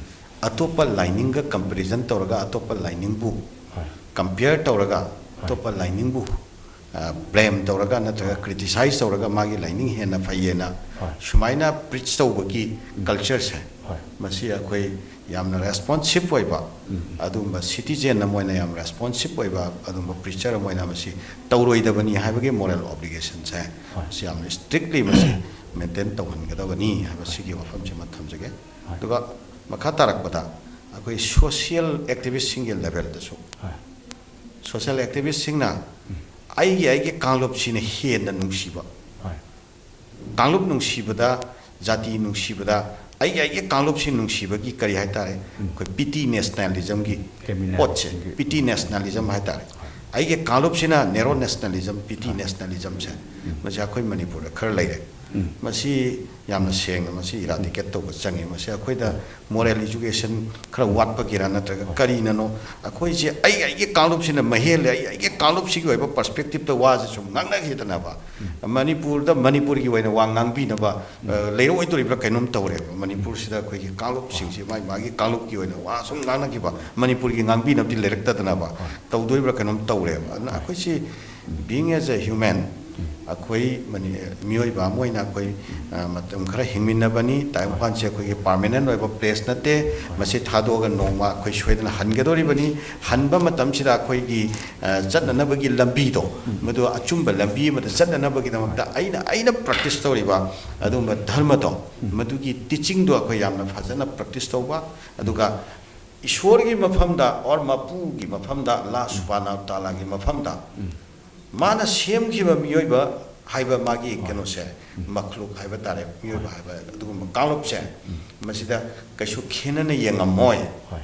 ꯑꯇꯣꯞꯄ ꯂꯥꯏꯅꯤꯡꯒ ꯀꯝꯄꯦꯔꯤꯖꯟ ꯇꯧꯔꯒ, ꯑꯇꯣꯞꯄ ꯂꯥꯏꯅꯤꯡꯕꯨ ꯍꯣꯏ꯫ ꯀꯝꯄꯤꯌꯔ ꯇꯧꯔꯒ, ꯍꯣꯏ꯫ ꯑꯇꯣꯞꯄ ꯂꯥꯏꯅꯤꯡꯕꯨ, ꯑ, ꯕ꯭ꯂꯦꯝ ꯇꯧꯔꯒ ꯅꯠꯇ꯭ꯔꯒ ꯍꯣꯏ꯫ ꯀ꯭ꯔꯤꯇꯤꯁꯥꯏꯖ ꯇꯧꯔꯒ ꯃꯥꯒꯤ ꯂꯥꯏꯅꯤꯡ ꯍꯦꯟꯅ ꯐꯩꯌꯦꯅ ꯍꯣꯏ꯫ ꯁꯨꯃꯥꯏꯅ ꯄ꯭ꯔꯤꯆ ꯇꯧꯕꯒꯤ ꯎꯝ꯫ ꯀꯜꯆꯔꯁꯦ, ꯍꯣꯏ꯫ ꯃꯁꯤ ꯑꯩꯈꯣꯏ ꯌꯥꯝꯅ ꯔꯦꯁꯄꯣꯟꯁꯤꯞ ꯑꯣꯏꯕ, ꯎꯝ꯫ ꯑꯗꯨꯒꯨꯝꯕ ꯁꯤꯇꯤꯖꯦꯟ ꯑꯃ ꯑꯣꯏꯅ ꯌꯥꯝ ꯔꯦꯁꯄꯣꯟꯁꯤꯞ ꯑꯣꯏꯕ ꯑꯗꯨꯒꯨꯝꯕ ꯄ꯭ꯔꯤꯆꯔ ꯑꯃ ꯑꯣꯏꯅ ꯃꯁꯤ ꯇꯧꯔꯣꯏꯗꯕꯅꯤ ꯍꯥꯏꯕꯒꯤ ꯃꯣꯔꯦꯜ ꯑꯣꯕ꯭ꯂꯤꯒꯦꯁꯟꯁꯦ ꯍꯣꯏ꯫ ꯃꯁꯤ ꯌꯥꯝꯅ ꯁ꯭ꯇꯔꯤꯛꯂꯤ ꯃꯁꯤ ꯃꯦꯟꯇꯦꯟ ꯇꯧꯍꯟꯒꯗꯕꯅꯤ ꯍꯥꯏꯕ ꯁꯤꯒꯤ ꯋꯥꯐꯝꯁꯤꯃ ꯊꯝꯖꯒꯦ꯫ ꯍꯣꯏ꯫ ꯑꯗꯨꯒ ꯃꯈꯥ ꯇꯥꯔꯛꯄꯗ ꯑꯩꯈꯣꯏ ꯁꯣꯁꯤꯌꯦꯜ ꯑꯦꯛꯇꯤꯚꯤꯁꯁꯤꯡꯒꯤ ꯂꯦꯚꯦꯜꯗꯁꯨ ꯍꯣꯏ꯫ ꯁꯣꯁꯤꯌꯦꯜ ꯑꯦꯛꯇꯤꯚꯤꯁꯁꯤꯡꯅ ꯎꯝ꯫ ꯑꯩꯒꯤ, ꯑꯩꯒꯤ ꯀꯥꯡꯂꯨꯞꯁꯤꯅ ꯍꯦꯟꯅ ꯅꯨꯡꯁꯤꯕ, ꯍꯣꯏ꯫ ꯀꯥꯡꯂꯨꯞ ꯅꯨꯡꯁꯤꯕꯗ, ꯖꯥꯇꯤ ꯅꯨꯡꯁꯤꯕꯗ, ꯑꯩꯒꯤ, ꯑꯩꯒꯤ ꯀꯥꯡꯂꯨꯞꯁꯤ ꯅꯨꯡꯁꯤꯕꯒꯤ ꯀꯔꯤ ꯍꯥꯏꯇꯥꯔꯦ, ꯎꯝ꯫ ꯑꯩꯈꯣꯏ ꯄꯤꯇꯤ ꯅꯦꯁꯅꯦꯂꯤꯖꯝꯒꯤ ꯀꯝꯃ꯭ꯌꯨꯅꯦꯜ ꯄꯣꯠꯁꯦ, ꯁꯤꯡꯒꯤ ꯄꯤꯇꯤ ꯅꯦꯁꯅꯦꯂꯤꯖꯝ ꯍꯥꯏꯇꯥꯔꯦ꯫ ꯍꯣꯏ꯫ ꯑꯩꯒꯤ ꯀꯥꯡꯂꯨꯞꯁꯤꯅ ꯅꯦꯔꯣ ꯅꯦꯁꯅꯦꯂꯤꯖꯝ, ꯄꯤꯇꯤ ꯍꯣꯏ꯫ ꯅꯦꯁꯅꯦꯂꯤꯖꯝꯁꯦ, ꯎꯝ꯫ ꯃꯁꯤ ꯑꯩꯈꯣꯏ ꯃꯅꯤꯄꯨꯔꯗ ꯈꯔ ꯂꯩꯔꯦ꯫ ꯎꯝ꯫ ꯃꯁꯤ ꯌꯥꯝꯅ ꯁꯦꯡꯅ ꯃꯁꯤ eradicate ꯇꯧꯕ ꯆꯪꯉꯤ꯫ ꯃꯁꯤ ꯑꯩꯈꯣꯏꯗ moral education ꯈꯔ ꯋꯥꯠꯄꯒꯤꯔꯥ ꯅꯠꯇ꯭ꯔꯒ ꯀꯔꯤꯅꯅꯣ? ꯑꯩꯈꯣꯏꯁꯦ ꯑꯩ ꯑꯩꯒꯤ ꯀꯥꯡꯂꯨꯞꯁꯤꯅ ꯃꯍꯦꯜꯂꯦ, ꯑꯩ ꯑꯩꯒꯤ ꯀꯥꯡꯂꯨꯞꯁꯤꯒꯤ ꯑꯣꯏꯕ perspective ꯇ ꯋꯥꯁꯦ ꯁꯨꯝ ꯉꯥꯡꯅꯈꯤꯗꯅꯕ꯫ ꯎꯝ꯫ ꯃꯅꯤꯄꯨꯔꯗ ꯃꯅꯤꯄꯨꯔꯒꯤ ꯑꯣꯏꯅ ꯋꯥ ꯉꯥꯡꯕꯤꯅꯕ, ꯎꯝ꯫ ꯑ, ꯂꯩꯔꯛꯑꯣꯏꯗꯣꯔꯤꯕ꯭ꯔꯥ ꯀꯩꯅꯣꯝ ꯇꯧꯔꯦꯕ꯫ ꯃꯅꯤꯄꯨꯔꯁꯤꯗ ꯑꯩꯈꯣꯏꯒꯤ ꯀꯥꯡꯂꯨꯞꯁꯤꯡꯁꯤ ꯃꯥꯒꯤ ꯃꯥꯒꯤ ꯀꯥꯡꯂꯨꯞꯀꯤ ꯑꯣꯏꯅ ꯋꯥ ꯁꯨꯝ ꯉꯥꯡꯅꯈꯤꯕ, ꯃꯅꯤꯄꯨꯔꯒꯤ ꯉꯥꯡꯕꯤꯅꯕꯗꯤ ꯂꯩꯔꯛꯇꯗꯅꯕ ꯍꯣꯏ꯫ ꯇꯧꯗꯣꯔꯤꯕ꯭ꯔꯥ ꯀꯩꯅꯣꯝ ꯇꯧꯔꯦꯕ꯫ ꯑꯗꯨꯅ ꯍꯣꯏ꯫ ꯑꯩꯈꯣꯏꯁꯤ being as a human, ꯎꯝ꯫ ꯑꯩꯈꯣꯏ ꯃꯅꯤ-, ꯃꯤꯑꯣꯏꯕ ꯑꯃ ꯑꯣꯏꯅ ꯑꯩꯈꯣꯏ, ꯑ, ꯃꯇꯝ ꯈꯔ ꯍꯤꯡꯃꯤꯟꯅꯕꯅꯤ꯫ ꯇꯥꯏꯕꯪꯄꯥꯟꯁꯦ ꯑꯩꯈꯣꯏꯒꯤ permanent ꯑꯣꯏꯕ place ꯅꯠꯇꯦ꯫ ꯍꯣꯏ꯫ ꯃꯁꯤ ꯊꯥꯗꯣꯛꯑꯒ ꯅꯣꯡꯃ ꯑꯩꯈꯣꯏ ꯁꯣꯏꯗꯅ ꯍꯟꯒꯗꯧꯔꯤꯕꯅꯤ꯫ ꯍꯟꯕ ꯃꯇꯝꯁꯤꯗ ꯑꯩꯈꯣꯏꯒꯤ, ꯑ, ꯆꯠꯅꯅꯕꯒꯤ ꯂꯝꯕꯤꯗꯣ, ꯎꯝ꯫ ꯃꯗꯨ ꯑꯆꯨꯝꯕ ꯂꯝꯕꯤ ꯑꯃꯗ ꯆꯠꯅꯅꯕꯒꯤꯗꯃꯛꯇ ꯑꯩꯅ, ꯑꯩꯅ practice ꯇꯧꯔꯤꯕ ꯑꯗꯨꯒꯨꯝꯕ ꯙꯔꯃꯗꯣ, ꯎꯝ꯫ ꯃꯗꯨꯒꯤ teaching ꯗꯣ ꯑꯩꯈꯣꯏ ꯌꯥꯝꯅ ꯐꯖꯅ practice ꯇꯧꯕ, ꯑꯗꯨꯒ ꯏꯁꯣꯔꯒꯤ ꯃꯐꯝꯗ, or ꯃꯄꯨꯒꯤ ꯃꯐꯝꯗ, ꯑꯜꯂꯥꯍ ꯎꯝ꯫ ꯁꯨꯕꯍꯥꯅꯍꯨ ꯇꯥꯂꯥꯒꯤ ꯃꯐꯝꯗ, ꯎꯝ꯫ ꯃꯥꯅ ꯁꯦꯝꯈꯤꯕ ꯃꯤꯑꯣꯏꯕ ꯍꯥꯏꯕ ꯃꯥꯒꯤ ꯍꯣꯏ꯫ ꯀꯩꯅꯣꯁꯦ, ꯎꯝ꯫ ꯃꯈ꯭ꯂꯨꯛ ꯍꯥꯏꯕ ꯇꯥꯔꯦ, ꯃꯤꯑꯣꯏꯕ ꯍꯣꯏ꯫ ꯍꯥꯏꯕ ꯑꯗꯨꯒꯨꯝꯕ ꯀꯥꯡꯂꯨꯞꯁꯦ, ꯎꯝ꯫ ꯃꯁꯤꯗ ꯀꯩꯁꯨ ꯈꯦꯠꯅꯅ ꯌꯦꯡꯉꯝꯃꯣꯏ꯫ ꯍꯣꯏ꯫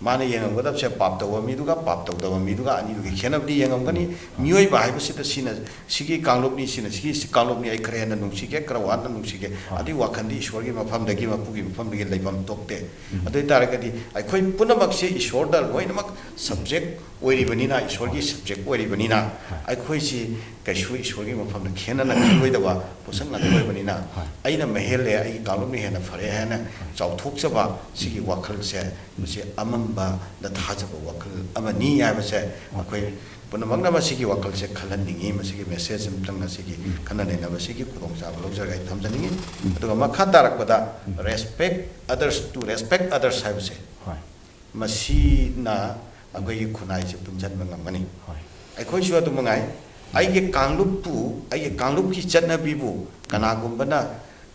ꯃꯥꯅ ꯌꯦꯡꯉꯝꯒꯗꯕꯁꯦ ꯄꯥꯞ ꯇꯧꯕ ꯃꯤꯗꯨꯒ ꯄꯥꯞ ꯇꯧꯗꯕ ꯃꯤꯗꯨꯒ ꯑꯅꯤꯗꯨꯒꯤ ꯈꯦꯠꯅꯕꯗꯤ ꯌꯦꯡꯉꯝꯒꯅꯤ꯫ ꯎꯝ꯫ ꯃꯤꯑꯣꯏꯕ ꯍꯥꯏꯕꯁꯤꯗ ꯁꯤꯅ ꯁꯤꯒꯤ ꯀꯥꯡꯂꯨꯞꯅꯤ, ꯁꯤꯅ ꯁꯤꯒꯤ ꯁꯤ ꯀꯥꯡꯂꯨꯞꯅꯤ, ꯑꯩ ꯈꯔ ꯍꯦꯟꯅ ꯅꯨꯡꯁꯤꯒꯦ, ꯈꯔ ꯋꯥꯅ ꯅꯨꯡꯁꯤꯒꯦ, ꯍꯣꯏ꯫ ꯑꯗꯨꯒꯤ ꯋꯥꯈꯜꯗꯤ ꯏꯁꯣꯔꯒꯤ ꯃꯐꯝꯗꯒꯤ, ꯃꯄꯨꯒꯤ ꯃꯐꯝꯗꯒꯤ ꯂꯩꯐꯝ ꯊꯣꯛꯇꯦ꯫ ꯎꯝ꯫ ꯑꯗꯨ ꯑꯣꯏ ꯇꯥꯔꯒꯗꯤ ꯑꯩꯈꯣꯏ ꯄꯨꯝꯅꯃꯛꯁꯦ ꯏꯁꯣꯔꯗ ꯂꯣꯏꯅꯃꯛ subject ꯑꯣꯏꯔꯤꯕꯅꯤꯅ, ꯏꯁꯣꯔꯒꯤ ꯍꯣꯏ꯫ Subject ꯑꯣꯏꯔꯤꯕꯅꯤꯅ, ꯍꯣꯏ꯫ ꯑꯩꯈꯣꯏꯁꯤ ꯀꯩꯁꯨ ꯏꯁꯣꯔꯒꯤ ꯃꯐꯝꯗ ꯈꯦꯠꯅꯅ ꯈꯜꯂꯣꯏꯗꯕ ꯄꯣꯠꯁꯛ ꯉꯥꯛꯇ ꯑꯣꯏꯕꯅꯤꯅ, ꯍꯣꯏ꯫ ꯑꯩꯅ ꯃꯍꯦꯜꯂꯦ, ꯑꯩꯒꯤ ꯀꯥꯡꯂꯨꯞꯅ ꯍꯦꯟꯅ ꯐꯔꯦ ꯍꯥꯏꯅ ꯍꯣꯏ꯫ ꯆꯥꯎꯊꯣꯛꯆꯕ ꯁꯤꯒꯤ ꯋꯥꯈꯜꯁꯦ, ꯎꯝ꯫ ꯃꯁꯤ ꯑꯃꯝꯕꯗ ꯊꯥꯖꯕ ꯋꯥꯈꯜ ꯑꯃꯅꯤ ꯍꯥꯏꯕꯁꯦ ꯍꯣꯏ꯫ ꯑꯩꯈꯣꯏ ꯄꯨꯝꯅꯃꯛꯅ ꯃꯁꯤꯒꯤ ꯋꯥꯈꯜꯁꯦ ꯈꯜꯍꯟꯅꯤꯡꯉꯤ꯫ ꯃꯁꯤꯒꯤ message ꯑꯃꯇꯪ ꯉꯁꯤꯒꯤ ꯎꯝ꯫ ꯈꯟꯅ ꯅꯩꯅꯕꯁꯤꯒꯤ ꯈꯨꯗꯣꯡꯆꯥꯕ ꯂꯧꯖꯔꯒ ꯑꯩ ꯊꯝꯖꯅꯤꯡꯉꯤ꯫ ꯎꯝ꯫ ꯑꯗꯨꯒ ꯃꯈꯥ ꯇꯥꯔꯛꯄꯗ ꯎꯝ꯫ Respect others, to respect others ꯍꯥꯏꯕꯁꯦ, ꯍꯣꯏ꯫ ꯃꯁꯤꯅ ꯑꯩꯈꯣꯏꯒꯤ ꯈꯨꯟꯅꯥꯏꯁꯦ ꯄꯨꯟꯁꯤꯟꯕ ꯉꯝꯒꯅꯤ꯫ ꯍꯣꯏ꯫ ꯑꯩꯈꯣꯏꯁꯨ ꯑꯗꯨ ꯃꯉꯥꯏ, ꯑꯩꯒꯤ ꯀꯥꯡꯂꯨꯞꯄꯨ, ꯑꯩꯒꯤ ꯀꯥꯡꯂꯨꯞꯀꯤ ꯆꯠꯅꯕꯤꯕꯨ ꯀꯅꯥꯒꯨꯝꯕꯅ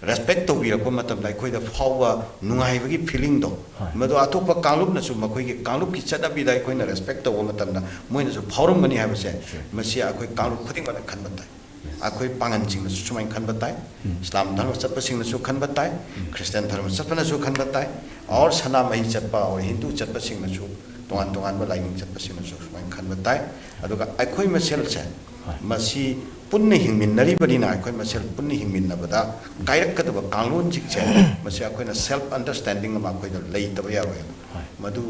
respect ꯇꯧꯕꯤꯔꯛꯄ ꯃꯇꯝꯗ ꯑꯩꯈꯣꯏꯗ ꯐꯥꯎꯕ ꯅꯨꯡꯉꯥꯏꯕꯒꯤ feeling ꯗꯣ, ꯍꯣꯏ꯫ ꯃꯗꯨ ꯑꯇꯣꯞꯄ ꯀꯥꯡꯂꯨꯞꯅꯁꯨ ꯃꯈꯣꯏꯒꯤ ꯀꯥꯡꯂꯨꯞꯀꯤ ꯆꯠꯅꯕꯤꯗ ꯑꯩꯈꯣꯏꯅ respect ꯇꯧꯕ ꯃꯇꯝꯗ ꯃꯣꯏꯅꯁꯨ ꯐꯥꯎꯔꯝꯒꯅꯤ ꯍꯥꯏꯕꯁꯦ, ꯁꯦ꯫ ꯃꯁꯤ ꯑꯩꯈꯣꯏ ꯀꯥꯡꯂꯨꯞ ꯈꯨꯗꯤꯡꯃꯛꯅ ꯈꯟꯕ ꯇꯥꯏ꯫ ꯌꯦꯁ꯫ ꯑꯩꯈꯣꯏ ꯄꯥꯉꯟꯁꯤꯡꯅꯁꯨ ꯁꯨꯃꯥꯏꯅ ꯈꯟꯕ ꯇꯥꯏ, ꯏꯁꯂꯥꯝ ꯙꯔꯃ ꯆꯠꯄꯁꯤꯡꯅꯁꯨ ꯈꯟꯕ ꯇꯥꯏ, ꯈ꯭ꯔꯤꯁꯇꯤꯌꯥꯟ ꯙꯔꯃ ꯆꯠꯄꯅꯁꯨ ꯈꯟꯕ ꯇꯥꯏ, ꯑꯣꯔ ꯁꯅꯥꯃꯍꯤ ꯆꯠꯄ ꯑꯣꯔ ꯍꯤꯟꯗꯨ ꯆꯠꯄꯁꯤꯡꯅꯁꯨ, ꯇꯣꯉꯥꯟ ꯇꯣꯉꯥꯟꯕ ꯂꯥꯏꯅꯤꯡ ꯆꯠꯄꯁꯤꯡꯅꯁꯨ ꯁꯨꯃꯥꯏꯅ ꯈꯟꯕ ꯇꯥꯏ꯫ ꯑꯗꯨꯒ ꯑꯩꯈꯣꯏ ꯃꯁꯦꯜꯁꯦ ꯃꯁꯤ ꯄꯨꯟꯅ ꯍꯤꯡꯃꯤꯟꯅꯔꯤꯕꯅꯤꯅ, ꯑꯩꯈꯣꯏ ꯃꯁꯦꯜ ꯄꯨꯟꯅ ꯍꯤꯡꯃꯤꯟꯅꯕꯗ ꯀꯥꯏꯔꯛꯀꯗꯕ ꯀꯥꯡꯂꯣꯟꯁꯤꯡꯁꯦ ꯃꯁꯤ ꯑꯩꯈꯣꯏꯅ ꯁꯦꯜꯐ ꯑꯟꯗꯔꯁꯇꯦꯟꯗꯤꯡ ꯑꯃ ꯑꯩꯈꯣꯏꯗ ꯂꯩꯇꯕ ꯌꯥꯔꯣꯏ꯫ ꯃꯗꯨ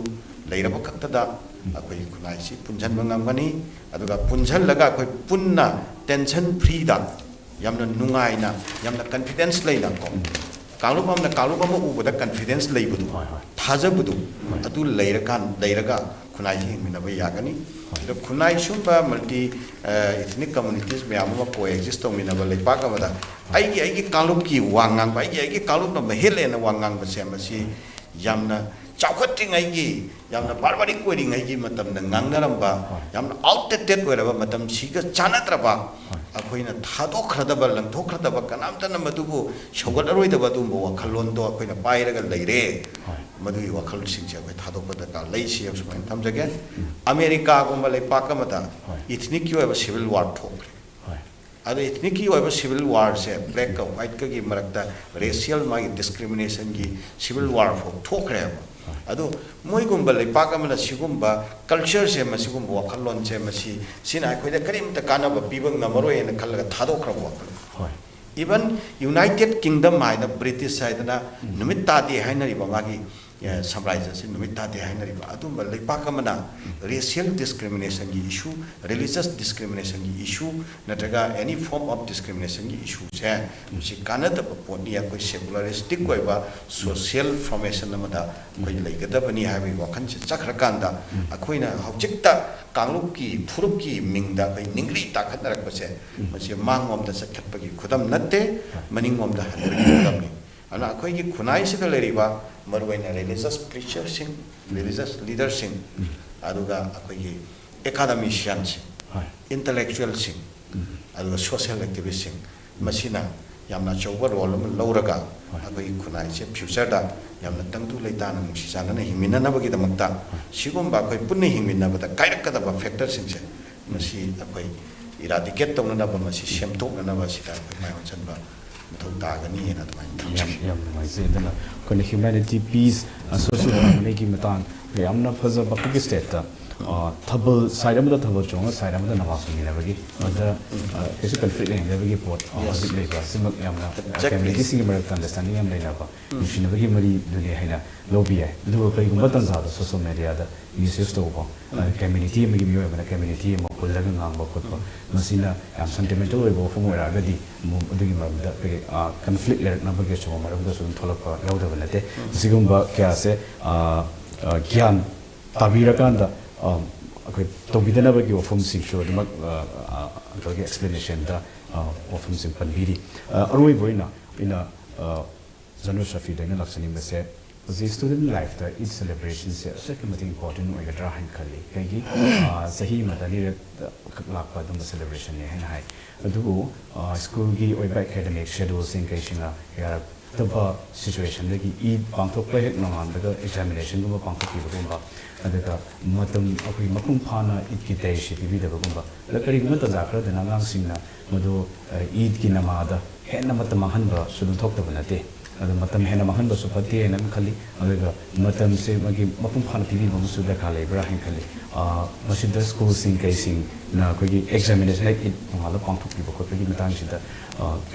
ꯂꯩꯔꯕ ꯈꯛꯇꯗ ꯑꯩꯈꯣꯏꯒꯤ ꯈꯨꯟꯅꯥꯏꯁꯤ ꯄꯨꯟꯁꯤꯟꯕ ꯉꯝꯒꯅꯤ꯫ ꯑꯗꯨꯒ ꯄꯨꯟꯁꯤꯜꯂꯒ ꯑꯩꯈꯣꯏ ꯄꯨꯟꯅ ꯇꯦꯟꯁꯟ ꯐ꯭ꯔꯤꯗ, ꯌꯥꯝꯅ ꯅꯨꯡꯉꯥꯏꯅ, ꯌꯥꯝꯅ ꯀꯟꯐꯤꯗꯦꯟꯁ ꯂꯩꯅ ꯀꯣ, ꯀꯥꯡꯂꯨꯞ ꯑꯃꯅ ꯀꯥꯡꯂꯨꯞ ꯑꯃ ꯎꯕꯗ ꯀꯟꯐꯤꯗꯦꯟꯁ ꯂꯩꯕꯗꯣ, ꯍꯣꯏ, ꯍꯣꯏ꯫ ꯊꯥꯖꯕꯗꯣ, ꯍꯣꯏ꯫ ꯑꯗꯨ ꯂꯩꯔꯀꯥꯟ, ꯂꯩꯔꯒ ꯈꯨꯟꯅꯥꯏꯁꯤ ꯍꯤꯡꯃꯤꯟꯅꯕ ꯌꯥꯒꯅꯤ꯫ ꯍꯣꯏ꯫ ꯑꯗꯣ ꯈꯨꯟꯅꯥꯏ ꯁꯨꯝꯕ ꯃꯜꯇꯤ ꯏꯊꯅꯤꯛ ꯀꯝꯃꯨꯅꯤꯇꯤꯁ ꯃꯌꯥꯝ ꯑꯃ ꯀꯣ ꯑꯦꯛꯖꯤꯁ ꯇꯧꯃꯤꯟꯅꯕ ꯂꯩꯄꯥꯛ ꯑꯃꯗ ꯑꯩꯒꯤ, ꯑꯩꯒꯤ ꯀꯥꯡꯂꯨꯞꯀꯤ ꯋꯥ ꯉꯥꯡꯕ, ꯑꯩꯒꯤ, ꯑꯩꯒꯤ ꯀꯥꯡꯂꯨꯞꯅ ꯃꯍꯦꯜꯂꯦꯅ ꯋꯥ ꯉꯥꯡꯕꯁꯦ, ꯃꯁꯤ ꯌꯥꯝꯅ ꯆꯥꯎꯈꯠꯇ꯭ꯔꯤꯉꯩꯒꯤ, ꯌꯥꯝꯅ ꯕꯥꯔꯕꯥꯔꯤꯛ ꯑꯣꯏꯔꯤꯉꯩꯒꯤ ꯃꯇꯝꯗ ꯉꯥꯡꯅꯔꯝꯕ, ꯍꯣꯏ꯫ ꯌꯥꯝꯅ ꯑꯥꯎꯠꯗꯦꯇꯦꯠ ꯑꯣꯏꯔꯕ, ꯃꯇꯝꯁꯤꯒ ꯆꯥꯟꯅꯗ꯭ꯔꯕ, ꯍꯣꯏ꯫ ꯑꯩꯈꯣꯏꯅ ꯊꯥꯗꯣꯛꯈ꯭ꯔꯗꯕ, ꯂꯪꯊꯣꯛꯈ꯭ꯔꯗꯕ, ꯀꯅꯥꯝꯇꯅ ꯃꯗꯨꯕꯨ ꯁꯧꯒꯠꯂꯔꯣꯏꯗꯕ ꯑꯗꯨꯒꯨꯝꯕ ꯋꯥꯈꯜꯂꯣꯟꯗꯣ ꯑꯩꯈꯣꯏꯅ ꯄꯥꯏꯔꯒ ꯂꯩꯔꯦ꯫ ꯍꯣꯏ꯫ ꯃꯗꯨꯒꯤ ꯋꯥꯈꯜꯁꯤꯡꯁꯦ ꯑꯩꯈꯣꯏ ꯊꯥꯗꯣꯛꯄ ꯗꯔꯀꯥꯔ ꯂꯩ꯫ ꯁꯤ ꯁꯨꯃꯥꯏꯅ ꯊꯝꯖꯒꯦ꯫ ꯑꯃꯦꯔꯤꯀꯥꯒꯨꯝꯕ ꯂꯩꯄꯥꯛ ꯑꯃꯗ ꯍꯣꯏ꯫ ꯏꯊꯅꯤꯛꯀꯤ ꯑꯣꯏꯕ ꯁꯤꯚꯤꯜ ꯋꯥꯔ ꯊꯣꯛꯈ꯭ꯔꯦ꯫ ꯍꯣꯏ꯫ ꯑꯗꯣ ꯏꯊꯅꯤꯛꯀꯤ ꯑꯣꯏꯕ ꯁꯤꯚꯤꯜ ꯋꯥꯔꯁꯦ, ꯕ꯭ꯂꯦꯛꯀ ꯋꯥꯏꯠꯀꯒꯤ ꯃꯔꯛꯇ ꯔꯦꯁꯤꯌꯦꯜ ꯃꯥꯒꯤ ꯗꯤꯁꯀ꯭ꯔꯤꯃꯤꯅꯦꯁꯟꯒꯤ ꯁꯤꯚꯤꯜ ꯋꯥꯔ ꯐꯥꯎ ꯊꯣꯛꯈ꯭ꯔꯦꯕ꯫ ꯍꯣꯏ꯫ ꯑꯗꯣ ꯃꯣꯏꯒꯨꯝꯕ ꯂꯩꯄꯥꯛ ꯑꯃꯅ ꯁꯤꯒꯨꯝꯕ ꯀꯜꯆꯔꯁꯦ, ꯃꯁꯤꯒꯨꯝꯕ ꯋꯥꯈꯜꯂꯣꯟꯁꯦ, ꯃꯁꯤ, ꯁꯤꯅ ꯑꯩꯈꯣꯏꯗ ꯀꯔꯤꯝꯇ ꯀꯥꯟꯅꯕ ꯄꯤꯕ ꯉꯝꯃꯔꯣꯏ ꯍꯥꯏꯅ ꯈꯜꯂꯒ ꯊꯥꯗꯣꯛꯈ꯭ꯔꯕ ꯋꯥꯈꯜ꯫ ꯍꯣꯏ꯫ ꯏꯚꯟ ꯌꯨꯅꯥꯏꯇꯦꯠ ꯀꯤꯡꯗꯝ ꯍꯥꯏꯅ, ꯕ꯭ꯔꯤꯇꯤꯁ ꯍꯥꯏꯗꯅ, ꯎꯝ꯫ ꯅꯨꯃꯤꯠ ꯇꯥꯗꯦ ꯍꯥꯏꯅꯔꯤꯕ ꯃꯥꯒꯤ, ꯑꯦ, ꯁꯥꯝꯔꯥꯖ꯭ꯌꯁꯤ ꯅꯨꯃꯤꯠ ꯇꯥꯗꯦ ꯍꯥꯏꯅꯔꯤꯕ ꯑꯗꯨꯝꯕ ꯂꯩꯄꯥꯛ ꯑꯃꯅ ꯔꯦꯁꯤꯌꯦꯜ ꯗꯤꯁꯀ꯭ꯔꯤꯃꯤꯅꯦꯁꯟꯒꯤ ꯏꯁꯨ, ꯔꯤꯂꯤꯖꯁ ꯗꯤꯁꯀ꯭ꯔꯤꯃꯤꯅꯦꯁꯟꯒꯤ ꯏꯁꯨ, ꯅꯠꯇ꯭ꯔꯒ ꯑꯦꯅꯤ ꯐꯣꯔꯝ ꯑꯣꯐ ꯗꯤꯁꯀ꯭ꯔꯤꯃꯤꯅꯦꯁꯟꯒꯤ ꯏꯁꯨꯁꯦ, ꯃꯁꯤ ꯀꯥꯟꯅꯗꯕ ꯄꯣꯠꯅꯤ꯫ ꯑꯩꯈꯣꯏ ꯁꯦꯀꯨꯂꯔꯤꯁꯇꯤꯛ ꯑꯣꯏꯕ ꯁꯣꯁꯤꯌꯦꯜ ꯐꯣꯔꯃꯦꯁꯟ ꯑꯃꯗ ꯑꯩꯈꯣꯏ ꯂꯩꯒꯗꯕꯅꯤ ꯍꯥꯏꯕꯒꯤ ꯋꯥꯈꯜꯁꯦ ꯆꯠꯈ꯭ꯔꯀꯥꯟꯗ, ꯑꯩꯈꯣꯏꯅ ꯍꯧꯖꯤꯛꯇ ꯀꯥꯡꯂꯨꯞꯀꯤ ꯐꯨꯔꯨꯞꯀꯤ ꯃꯤꯡꯗ ꯑꯩꯈꯣꯏ ꯅꯤꯡꯒ꯭ꯔꯤ ꯇꯥꯈꯠꯅꯔꯛꯄꯁꯦ, ꯃꯁꯤ ꯃꯥꯡꯂꯣꯝꯗ ꯆꯠꯈꯠꯄꯒꯤ ꯈꯨꯗꯝ ꯅꯠꯇꯦ, ꯃꯅꯤꯡꯂꯣꯝꯗ ꯍꯟꯕꯒꯤ ꯈꯨꯗꯝꯅꯤ꯫ ꯑꯗꯨꯅ ꯑꯩꯈꯣꯏꯒꯤ ꯈꯨꯟꯅꯥꯏꯁꯤꯗ ꯂꯩꯔꯤꯕ ꯃꯔꯨꯑꯣꯏꯅ ꯔꯤꯂꯤꯖꯁ ꯄ꯭ꯔꯤꯆꯔꯁꯤꯡ, ꯔꯤꯂꯤꯖꯁ ꯂꯤꯗꯔꯁꯤꯡ, ꯑꯗꯨꯒ ꯑꯩꯈꯣꯏꯒꯤ ꯑꯦꯀꯥꯗꯃꯤꯁꯤꯌꯥꯟꯁꯤꯡ, ꯍꯣꯏ꯫ ꯏꯟꯇꯂꯦꯛꯆꯨꯋꯦꯜꯁꯤꯡ, ꯎꯝ꯫ ꯑꯗꯨꯒ ꯁꯣꯁꯤꯌꯦꯜ ꯑꯦꯛꯇꯤꯚꯤꯁꯁꯤꯡ, ꯃꯁꯤꯅ ꯌꯥꯝꯅ ꯑꯆꯧꯕ ꯔꯣꯜ ꯑꯃ ꯂꯧꯔꯒ, ꯍꯣꯏ꯫ ꯑꯩꯈꯣꯏꯒꯤ ꯈꯨꯟꯅꯥꯏꯁꯦ ꯐ꯭ꯌꯨꯆꯔꯗ ꯌꯥꯝꯅ ꯇꯪꯗꯨ ꯂꯩꯇꯥꯅ, ꯅꯨꯡꯁꯤ ꯆꯥꯟꯅꯅ ꯍꯤꯡꯃꯤꯟꯅꯅꯕꯒꯤꯗꯃꯛꯇ, ꯍꯣꯏ꯫ ꯁꯤꯒꯨꯝꯕ ꯑꯩꯈꯣꯏ ꯄꯨꯟꯅ ꯍꯤꯡꯃꯤꯟꯅꯕꯗ ꯀꯥꯏꯔꯛꯀꯗꯕ ꯐꯦꯛꯇꯔꯁꯤꯡꯁꯦ, ꯃꯁꯤ ꯑꯩꯈꯣꯏ ꯏꯔꯥꯗꯤꯀꯦꯠ ꯇꯧꯅꯅꯕ, ꯃꯁꯤ ꯁꯦꯝꯗꯣꯛꯅꯅꯕ ꯁꯤꯗ ꯑꯩꯈꯣꯏ ꯃꯥꯏ ꯑꯣꯟꯁꯤꯟꯕ ꯃꯊꯧ ꯇꯥꯒꯅꯤ ꯍꯥꯏꯅ ꯑꯗꯨꯃꯥꯏꯅ ꯊꯝꯖꯒꯦ꯫ ꯌꯥꯝ ꯌꯥꯝ ꯅꯨꯡꯉꯥꯏꯖꯩ꯫ ꯑꯗꯨꯅ ꯑꯩꯈꯣꯏꯅ humanity, peace, social harmonyꯒꯤ ꯃꯇꯥꯡ ꯌꯥꯝꯅ ꯐꯖꯕ ꯑꯩꯈꯣꯏꯒꯤ stateꯇ ꯊꯥꯕꯜ, side ꯑꯃꯗ ꯊꯥꯕꯜ ꯆꯣꯡꯉꯒ side ꯑꯃꯗ ꯅꯃꯥꯖ ꯁꯣꯟꯃꯤꯟꯅꯕꯒꯤ, ꯃꯗ ꯀꯩꯁꯨ conflict ꯂꯩꯅꯗꯕꯒꯤ ꯄꯣꯠ ꯍꯧꯖꯤꯛ ꯂꯩꯕ ꯁꯤꯃꯛ ꯌꯥꯝꯅ communityꯁꯤꯡꯒꯤ ꯃꯔꯛꯇ understanding ꯌꯥꯝ ꯂꯩꯅꯕ, ꯅꯨꯡꯁꯤꯅꯕꯒꯤ ꯃꯔꯤꯗꯨꯅꯤ ꯍꯥꯏꯅ ꯂꯧꯕ ꯌꯥꯏ꯫ ꯑꯗꯨꯒ ꯀꯔꯤꯒꯨꯝꯕ ꯇꯥꯟꯖꯥꯗ social mediaꯗ misuse ꯇꯧꯕ, community ꯑꯃꯒꯤ ꯃꯤꯑꯣꯏ ꯑꯃꯅ community ꯑꯃ ꯍꯨꯜꯂꯒ ꯉꯥꯡꯕ ꯈꯣꯠꯄ, ꯃꯁꯤꯅ ꯌꯥꯝ sentimental ꯑꯣꯏꯕ ꯋꯥꯐꯝ ꯑꯣꯏꯔꯛꯑꯒꯗꯤ ꯑꯃꯨꯛ ꯑꯗꯨꯒꯤ ꯃꯔꯝꯗ ꯑꯩꯈꯣꯏꯒꯤ conflict ꯂꯩꯔꯛꯅꯕꯒꯤ ꯑꯆꯧꯕ ꯃꯔꯝꯗꯁꯨ ꯑꯗꯨꯝ ꯊꯣꯛꯂꯛꯄ ꯌꯥꯎꯗꯕ ꯅꯠꯇꯦ꯫ ꯑꯁꯤꯒꯨꯝꯕ ꯀꯌꯥꯁꯦ ꯒ꯭ꯌꯥꯟ ꯇꯥꯕꯤꯔꯀꯥꯟꯗ ꯑꯩꯈꯣꯏ ꯇꯧꯕꯤꯗꯅꯕꯒꯤ ꯋꯥꯐꯝꯁꯤꯡꯁꯨ ꯑꯗꯨꯃꯛ ꯑꯪꯀꯜꯒꯤ explanationꯗ ꯋꯥꯐꯝꯁꯤꯡ ꯄꯟꯕꯤꯔꯤ꯫ ꯑꯔꯣꯏꯕ ꯑꯣꯏꯅ ꯑꯩꯅ ꯖꯅꯔꯦꯜ ꯁꯐꯤꯗ ꯑꯩꯅ ꯂꯥꯛꯆꯅꯤꯡꯕꯁꯦ, ꯍꯧꯖꯤꯛ student lifeꯇ Eid celebrationꯁꯦ ꯑꯁꯨꯛꯀꯤ ꯃꯇꯤꯛ important ꯑꯣꯏꯒꯗ꯭ꯔꯥ ꯍꯥꯏꯅ ꯈꯜꯂꯤ꯫ ꯀꯩꯒꯤ ꯆꯍꯤ ꯑꯃꯗ ꯑꯅꯤꯔꯛ ꯈꯛ ꯂꯥꯛꯄ ꯑꯗꯨꯝꯕ celebrationꯅꯤ ꯍꯥꯏꯅ ꯍꯥꯏ꯫ ꯑꯗꯨꯕꯨ ꯁ꯭ꯀꯨꯜꯒꯤ ꯑꯣꯏꯕ academic scheduleꯁꯤꯡ ꯀꯩꯁꯤꯡꯅ ꯌꯥꯔꯛꯇꯕ situationꯗꯒꯤ Eid ꯄꯥꯡꯊꯣꯛꯄ ꯍꯦꯛ ꯅꯣꯡꯉꯥꯟꯕꯒ examinationꯒꯨꯝꯕ ꯄꯥꯡꯊꯣꯛꯈꯤꯕꯒꯨꯝꯕ, ꯑꯗꯨꯒ ꯃꯇꯝ ꯑꯩꯈꯣꯏ ꯃꯄꯨꯡ ꯐꯥꯅ Eidꯀꯤ ꯇꯌꯥꯔꯤꯁꯤ ꯄꯤꯕꯤꯗꯕꯒꯨꯝꯕ, ꯑꯗ ꯀꯔꯤꯒꯨꯝꯕ ꯇꯥꯟꯖꯥ ꯈꯔꯗꯅ ꯑꯉꯥꯡꯁꯤꯡꯅ ꯃꯗꯨ Eidꯀꯤ ꯅꯃꯥꯗ ꯍꯦꯟꯅ ꯃꯇꯝ ꯃꯥꯡꯍꯟꯕꯁꯨ ꯑꯗꯨꯝ ꯊꯣꯛꯇꯕ ꯅꯠꯇꯦ꯫ ꯑꯗꯣ ꯃꯇꯝ ꯍꯦꯟꯅ ꯃꯥꯡꯍꯟꯕꯁꯨ ꯐꯠꯇꯦ ꯍꯥꯏꯅ ꯑꯗꯨꯝ ꯈꯜꯂꯤ꯫ ꯑꯗꯨꯒ ꯃꯇꯝꯁꯦ ꯃꯥꯒꯤ ꯃꯄꯨꯡ ꯐꯥꯅ ꯄꯤꯕꯤꯕ ꯑꯃꯁꯨ ꯗꯔꯀꯥꯔ ꯂꯩꯕ꯭ꯔꯥ ꯍꯥꯏꯅ ꯈꯜꯂꯤ꯫ ꯃꯁꯤꯗ ꯁ꯭ꯀꯨꯜꯁꯤꯡ ꯀꯩꯁꯤꯡꯅ ꯑꯩꯈꯣꯏꯒꯤ examination ꯍꯦꯛ Eid ꯅꯣꯡꯉꯥꯜꯂ ꯄꯥꯡꯊꯣꯛꯄꯤꯕ ꯈꯣꯠꯄꯒꯤ ꯃꯇꯥꯡꯁꯤꯗ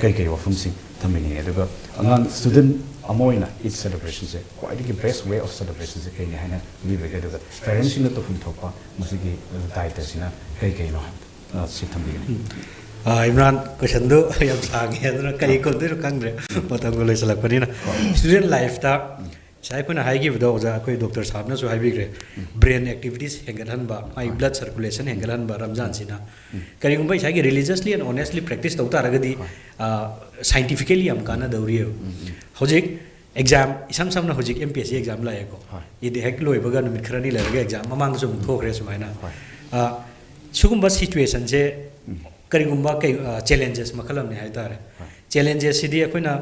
ꯀꯔꯤ ꯀꯔꯤ ꯋꯥꯐꯝꯁꯤꯡ ꯊꯝꯕꯤꯅꯤꯡꯉꯤ? ꯑꯗꯨꯒ ꯑꯉꯥꯡ student ꯑꯃ ꯑꯣꯏꯅ Eid celebrationꯁꯦ ꯈ꯭ꯋꯥꯏꯗꯒꯤ best way of celebrationꯁꯦ ꯀꯩꯅꯤ ꯍꯥꯏꯅ ꯈꯟꯕꯤꯕꯒꯦ? ꯑꯗꯨꯒ parentsꯁꯤꯡꯅ ꯇꯧꯐꯝ ꯊꯣꯛꯄ ꯃꯁꯤꯒꯤ ꯗꯥꯏꯇꯁꯤꯅ ꯀꯩ ꯀꯩꯅꯣ ꯍꯥꯏꯕꯗꯣ ꯁꯤ ꯊꯝꯕꯤꯒꯅꯤ꯫ ꯏꯝꯔꯥꯟ, questionꯗꯨ ꯌꯥꯝ ꯁꯥꯡꯉꯦ, ꯑꯗꯨꯅ ꯀꯔꯤ ꯈꯨꯝꯗꯣꯏꯅꯣ ꯈꯪꯗ꯭ꯔꯦ꯫ ꯃꯇꯝꯒ ꯂꯣꯏꯁꯤꯜꯂꯛꯄꯅꯤꯅ꯫ Student lifeꯇ ꯉꯁꯥꯏ ꯑꯩꯈꯣꯏꯅ ꯍꯥꯏꯈꯤꯕꯗꯣ ꯑꯣꯖꯥ, ꯑꯩꯈꯣꯏ ꯗꯣꯛꯇꯔ ꯁꯥꯍꯕꯅꯁꯨ ꯍꯥꯏꯕꯤꯈ꯭ꯔꯦ, brain activities ꯍꯦꯟꯒꯠꯍꯟꯕ, ꯃꯥꯒꯤ blood circulation ꯍꯦꯟꯒꯠꯍꯟꯕ ꯔꯝꯖꯥꯟꯁꯤꯅ꯫ ꯀꯔꯤꯒꯨꯝꯕ ꯉꯁꯥꯏꯒꯤ religiously and honestly practice ꯇꯧ ꯇꯥꯔꯒꯗꯤ scientifically ꯌꯥꯝ ꯀꯥꯟꯅꯗꯧꯔꯤꯑꯕ꯫ ꯍꯧꯖꯤꯛ exam, ꯏꯁꯝ ꯁꯝꯅ ꯍꯧꯖꯤꯛ M P S C exam ꯂꯥꯛꯑꯦꯀꯣ꯫ Eid ꯍꯦꯛ ꯂꯣꯏꯕꯒ ꯅꯨꯃꯤꯠ ꯈꯔꯅꯤ ꯂꯩꯔꯒ exam, ꯃꯃꯥꯡꯗꯁꯨ ꯑꯃꯨꯛ ꯊꯣꯛꯈ꯭ꯔꯦ ꯁꯨꯃꯥꯏꯅ꯫ ꯁꯤꯒꯨꯝꯕ situationꯁꯦ ꯀꯔꯤꯒꯨꯝꯕ ꯀꯩ challenges ꯃꯈꯜ ꯑꯃꯅꯤ ꯍꯥꯏꯇꯥꯔꯦ꯫ Challengesꯁꯤꯗꯤ ꯑꯩꯈꯣꯏꯅ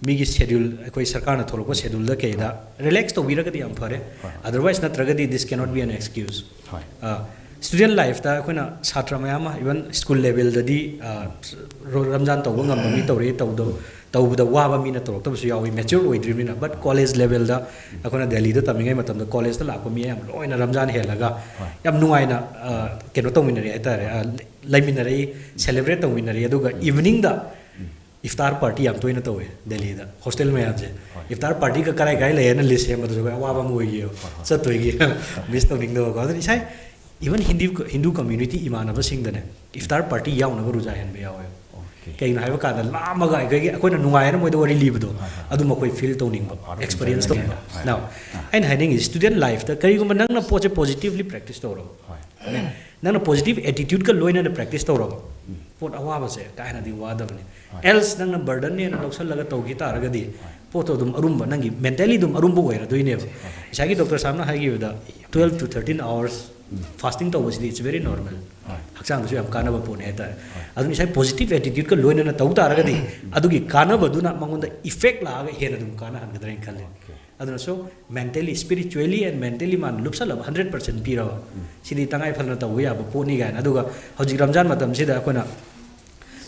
ꯃꯤꯒꯤ schedule, ꯑꯩꯈꯣꯏ ꯁꯔꯀꯥꯔꯅ ꯊꯣꯛꯂꯛꯄ scheduleꯗ ꯀꯩꯗ relax ꯇꯧꯕꯤꯔꯒꯗꯤ ꯌꯥꯝ ꯐꯔꯦ꯫ Otherwise ꯅꯠꯇ꯭ꯔꯒꯗꯤ this cannot be an excuse꯫ Student ꯂꯥꯏꯐꯇ ꯑꯩꯈꯣꯏꯅ ꯁꯥꯇ꯭ꯔ ꯃꯌꯥꯝ ꯑꯃ, ꯏꯚꯟ ꯁ꯭ꯀꯨꯜ ꯂꯦꯚꯦꯜꯗꯗꯤ ꯔꯝꯖꯥꯟ ꯇꯧꯕ ꯉꯝꯕ ꯃꯤ ꯇꯧꯔꯛꯏ, ꯇꯧꯗꯕ, ꯇꯧꯕꯗ ꯋꯥꯕ ꯃꯤꯅ ꯇꯧꯔꯛꯇꯕꯁꯨ ꯌꯥꯎꯏ, ꯃꯦꯆ꯭ꯌꯣꯔ ꯑꯣꯏꯗ꯭ꯔꯤꯕꯅꯤꯅ꯫ ꯕꯠ ꯀꯣꯂꯦꯖ ꯂꯦꯚꯦꯜꯗ ꯑꯩꯈꯣꯏꯅ ꯗꯦꯜꯂꯤꯗ ꯇꯝꯃꯤꯉꯩ ꯃꯇꯝꯗ ꯀꯣꯂꯦꯖꯇ ꯂꯥꯛꯄ ꯃꯤ ꯑꯌꯥꯝꯕ ꯂꯣꯏꯅ ꯔꯝꯖꯥꯟ ꯍꯦꯜꯂꯒ ꯌꯥꯝ ꯅꯨꯡꯉꯥꯏꯅ ꯀꯩꯅꯣ ꯇꯧꯃꯤꯟꯅꯔꯛꯏ ꯍꯥꯏꯇꯥꯔꯦ, ꯂꯩꯃꯤꯟꯅꯔꯛꯏ, ꯁꯦꯂꯦꯕ꯭ꯔꯦꯠ ꯇꯧꯃꯤꯟꯅꯔꯛꯏ꯫ ꯑꯗꯨꯒ ꯏꯚꯤꯅꯤꯡꯗ ꯏꯐꯇꯥꯔ ꯄꯥꯔꯇꯤ ꯌꯥꯝ ꯇꯣꯏꯅ ꯇꯧꯋꯦ ꯗꯦꯜꯂꯤꯗ꯫ ꯍꯣꯁꯇꯦꯜ ꯃꯌꯥꯝꯁꯦ ꯏꯐꯇꯥꯔ ꯄꯥꯔꯇꯤꯒ ꯀꯔꯥꯏ ꯀꯔꯥꯏ ꯂꯩ ꯍꯥꯏꯅ ꯂꯤꯁ ꯁꯦꯝꯕꯗꯁꯨ ꯑꯩꯈꯣꯏ ꯑꯋꯥꯕ ꯑꯃ ꯑꯣꯏꯈꯤꯑꯕ, ꯆꯠꯇꯣꯏꯒꯤ ꯃꯤꯁ ꯇꯧꯅꯤꯡꯗꯕꯀꯣ꯫ ꯑꯗꯨꯅ ꯏꯁꯥ ꯏꯚꯟ ꯍꯤꯟꯗꯤ ꯍꯤꯟꯗꯨ ꯀꯝꯃ꯭ꯌꯨꯅꯤꯇꯤ ꯏꯃꯥꯟꯅꯕꯁꯤꯡꯗꯅꯦ ꯏꯐꯇꯥꯔ ꯄꯥꯔꯇꯤ ꯌꯥꯎꯅꯕ ꯔꯨꯖꯥ ꯍꯦꯟꯕ ꯌꯥꯎꯋꯦ꯫ ꯀꯩꯒꯤꯅꯣ ꯍꯥꯏꯕ ꯀꯥꯟꯗ ꯂꯥꯝꯃꯒ ꯑꯩꯈꯣꯏꯒꯤ, ꯑꯩꯈꯣꯏꯅ ꯅꯨꯡꯉꯥꯏꯅ ꯃꯣꯏꯗ ꯋꯥꯔꯤ ꯂꯤꯕꯗꯣ, ꯑꯗꯨ ꯃꯈꯣꯏ ꯐꯤꯜ ꯇꯧꯅꯤꯡꯕ, ꯑꯦꯛꯁꯄꯤꯔꯤꯌꯟꯁ ꯇꯧꯅꯤꯡꯕ꯫ Now, ꯑꯩꯅ ꯍꯥꯏꯅꯤꯡꯉꯤꯁꯦ, ꯁ꯭ꯇꯨꯗꯦꯟ ꯂꯥꯏꯐꯇ ꯀꯔꯤꯒꯨꯝꯕ ꯅꯪꯅ ꯄꯣꯠꯁꯦ ꯄꯣꯖꯤꯇꯤꯚꯂꯤ ꯄ꯭ꯔꯦꯛꯇꯤꯁ ꯇꯧꯔꯕ, ꯅꯪꯅ ꯄꯣꯖꯤꯇꯤꯚ ꯑꯦꯇꯤꯇ꯭ꯌꯨꯠꯀ ꯂꯣꯏꯅꯅ ꯄ꯭ꯔꯦꯛꯇꯤꯁ ꯇꯧꯔꯕ, ꯄꯣꯠ ꯑꯋꯥꯕꯁꯦ ꯀꯥ ꯍꯦꯟꯅꯗꯤ ꯋꯥꯗꯕꯅꯤ꯫ ꯑꯦꯜꯁ ꯅꯪꯅ ꯕꯔꯗꯟꯅꯦꯅ ꯂꯧꯁꯜꯂꯒ ꯇꯧꯈꯤ ꯇꯥꯔꯒꯗꯤ, ꯄꯣꯠꯇꯣ ꯑꯗꯨꯝ ꯑꯔꯨꯝꯕ, ꯅꯪꯒꯤ ꯃꯦꯟꯇꯦꯂꯤ ꯑꯗꯨꯝ ꯑꯔꯨꯝꯕ ꯑꯣꯏꯔꯗꯣꯏꯅꯦꯕ꯫ ꯉꯁꯥꯏꯒꯤ ꯗꯣꯛꯇꯔ ꯁꯥꯝꯅ ꯍꯥꯏꯈꯤꯕꯗ, twelve to thirteen hours fasting ꯇꯧꯕꯁꯤꯗꯤ it's very normal꯫ ꯍꯛꯆꯥꯡꯗꯁꯨ ꯌꯥꯝ ꯀꯥꯟꯅꯕ ꯄꯣꯠꯅꯤ ꯍꯥꯏꯇꯥꯔꯦ꯫ ꯑꯗꯨꯅ ꯉꯁꯥꯏ ꯄꯣꯖꯤꯇꯤꯚ ꯑꯦꯇꯤꯇ꯭ꯌꯨꯠꯀ ꯂꯣꯏꯅꯅ ꯇꯧ ꯇꯥꯔꯒꯗꯤ, ꯑꯗꯨꯒꯤ ꯀꯥꯟꯅꯕꯗꯨꯅ ꯃꯉꯣꯟꯗ ꯏꯐꯦꯛ ꯂꯥꯛꯑꯒ ꯍꯦꯟꯅ ꯑꯗꯨꯝ ꯀꯥꯟꯅꯍꯟꯒꯗ꯭ꯔꯥ ꯍꯥꯏꯅ ꯈꯜꯂꯤ꯫ ꯑꯗꯨꯅꯁꯨ mentally, spiritually and mentally ꯃꯥꯅ ꯂꯨꯞꯁꯜꯂꯕ, ꯍꯟꯗ꯭ꯔꯦꯠ ꯄꯥꯔꯁꯦꯟ ꯄꯤꯔꯕ, ꯁꯤꯗꯤ ꯇꯉꯥꯏ ꯐꯗꯅ ꯇꯧꯕ ꯌꯥꯕ ꯄꯣꯠꯅꯤ ꯀꯥꯏꯅ꯫ ꯑꯗꯨꯒ ꯍꯧꯖꯤꯛ ꯔꯝꯖꯥꯟ ꯃꯇꯝꯁꯤꯗ ꯑꯩꯈꯣꯏꯅ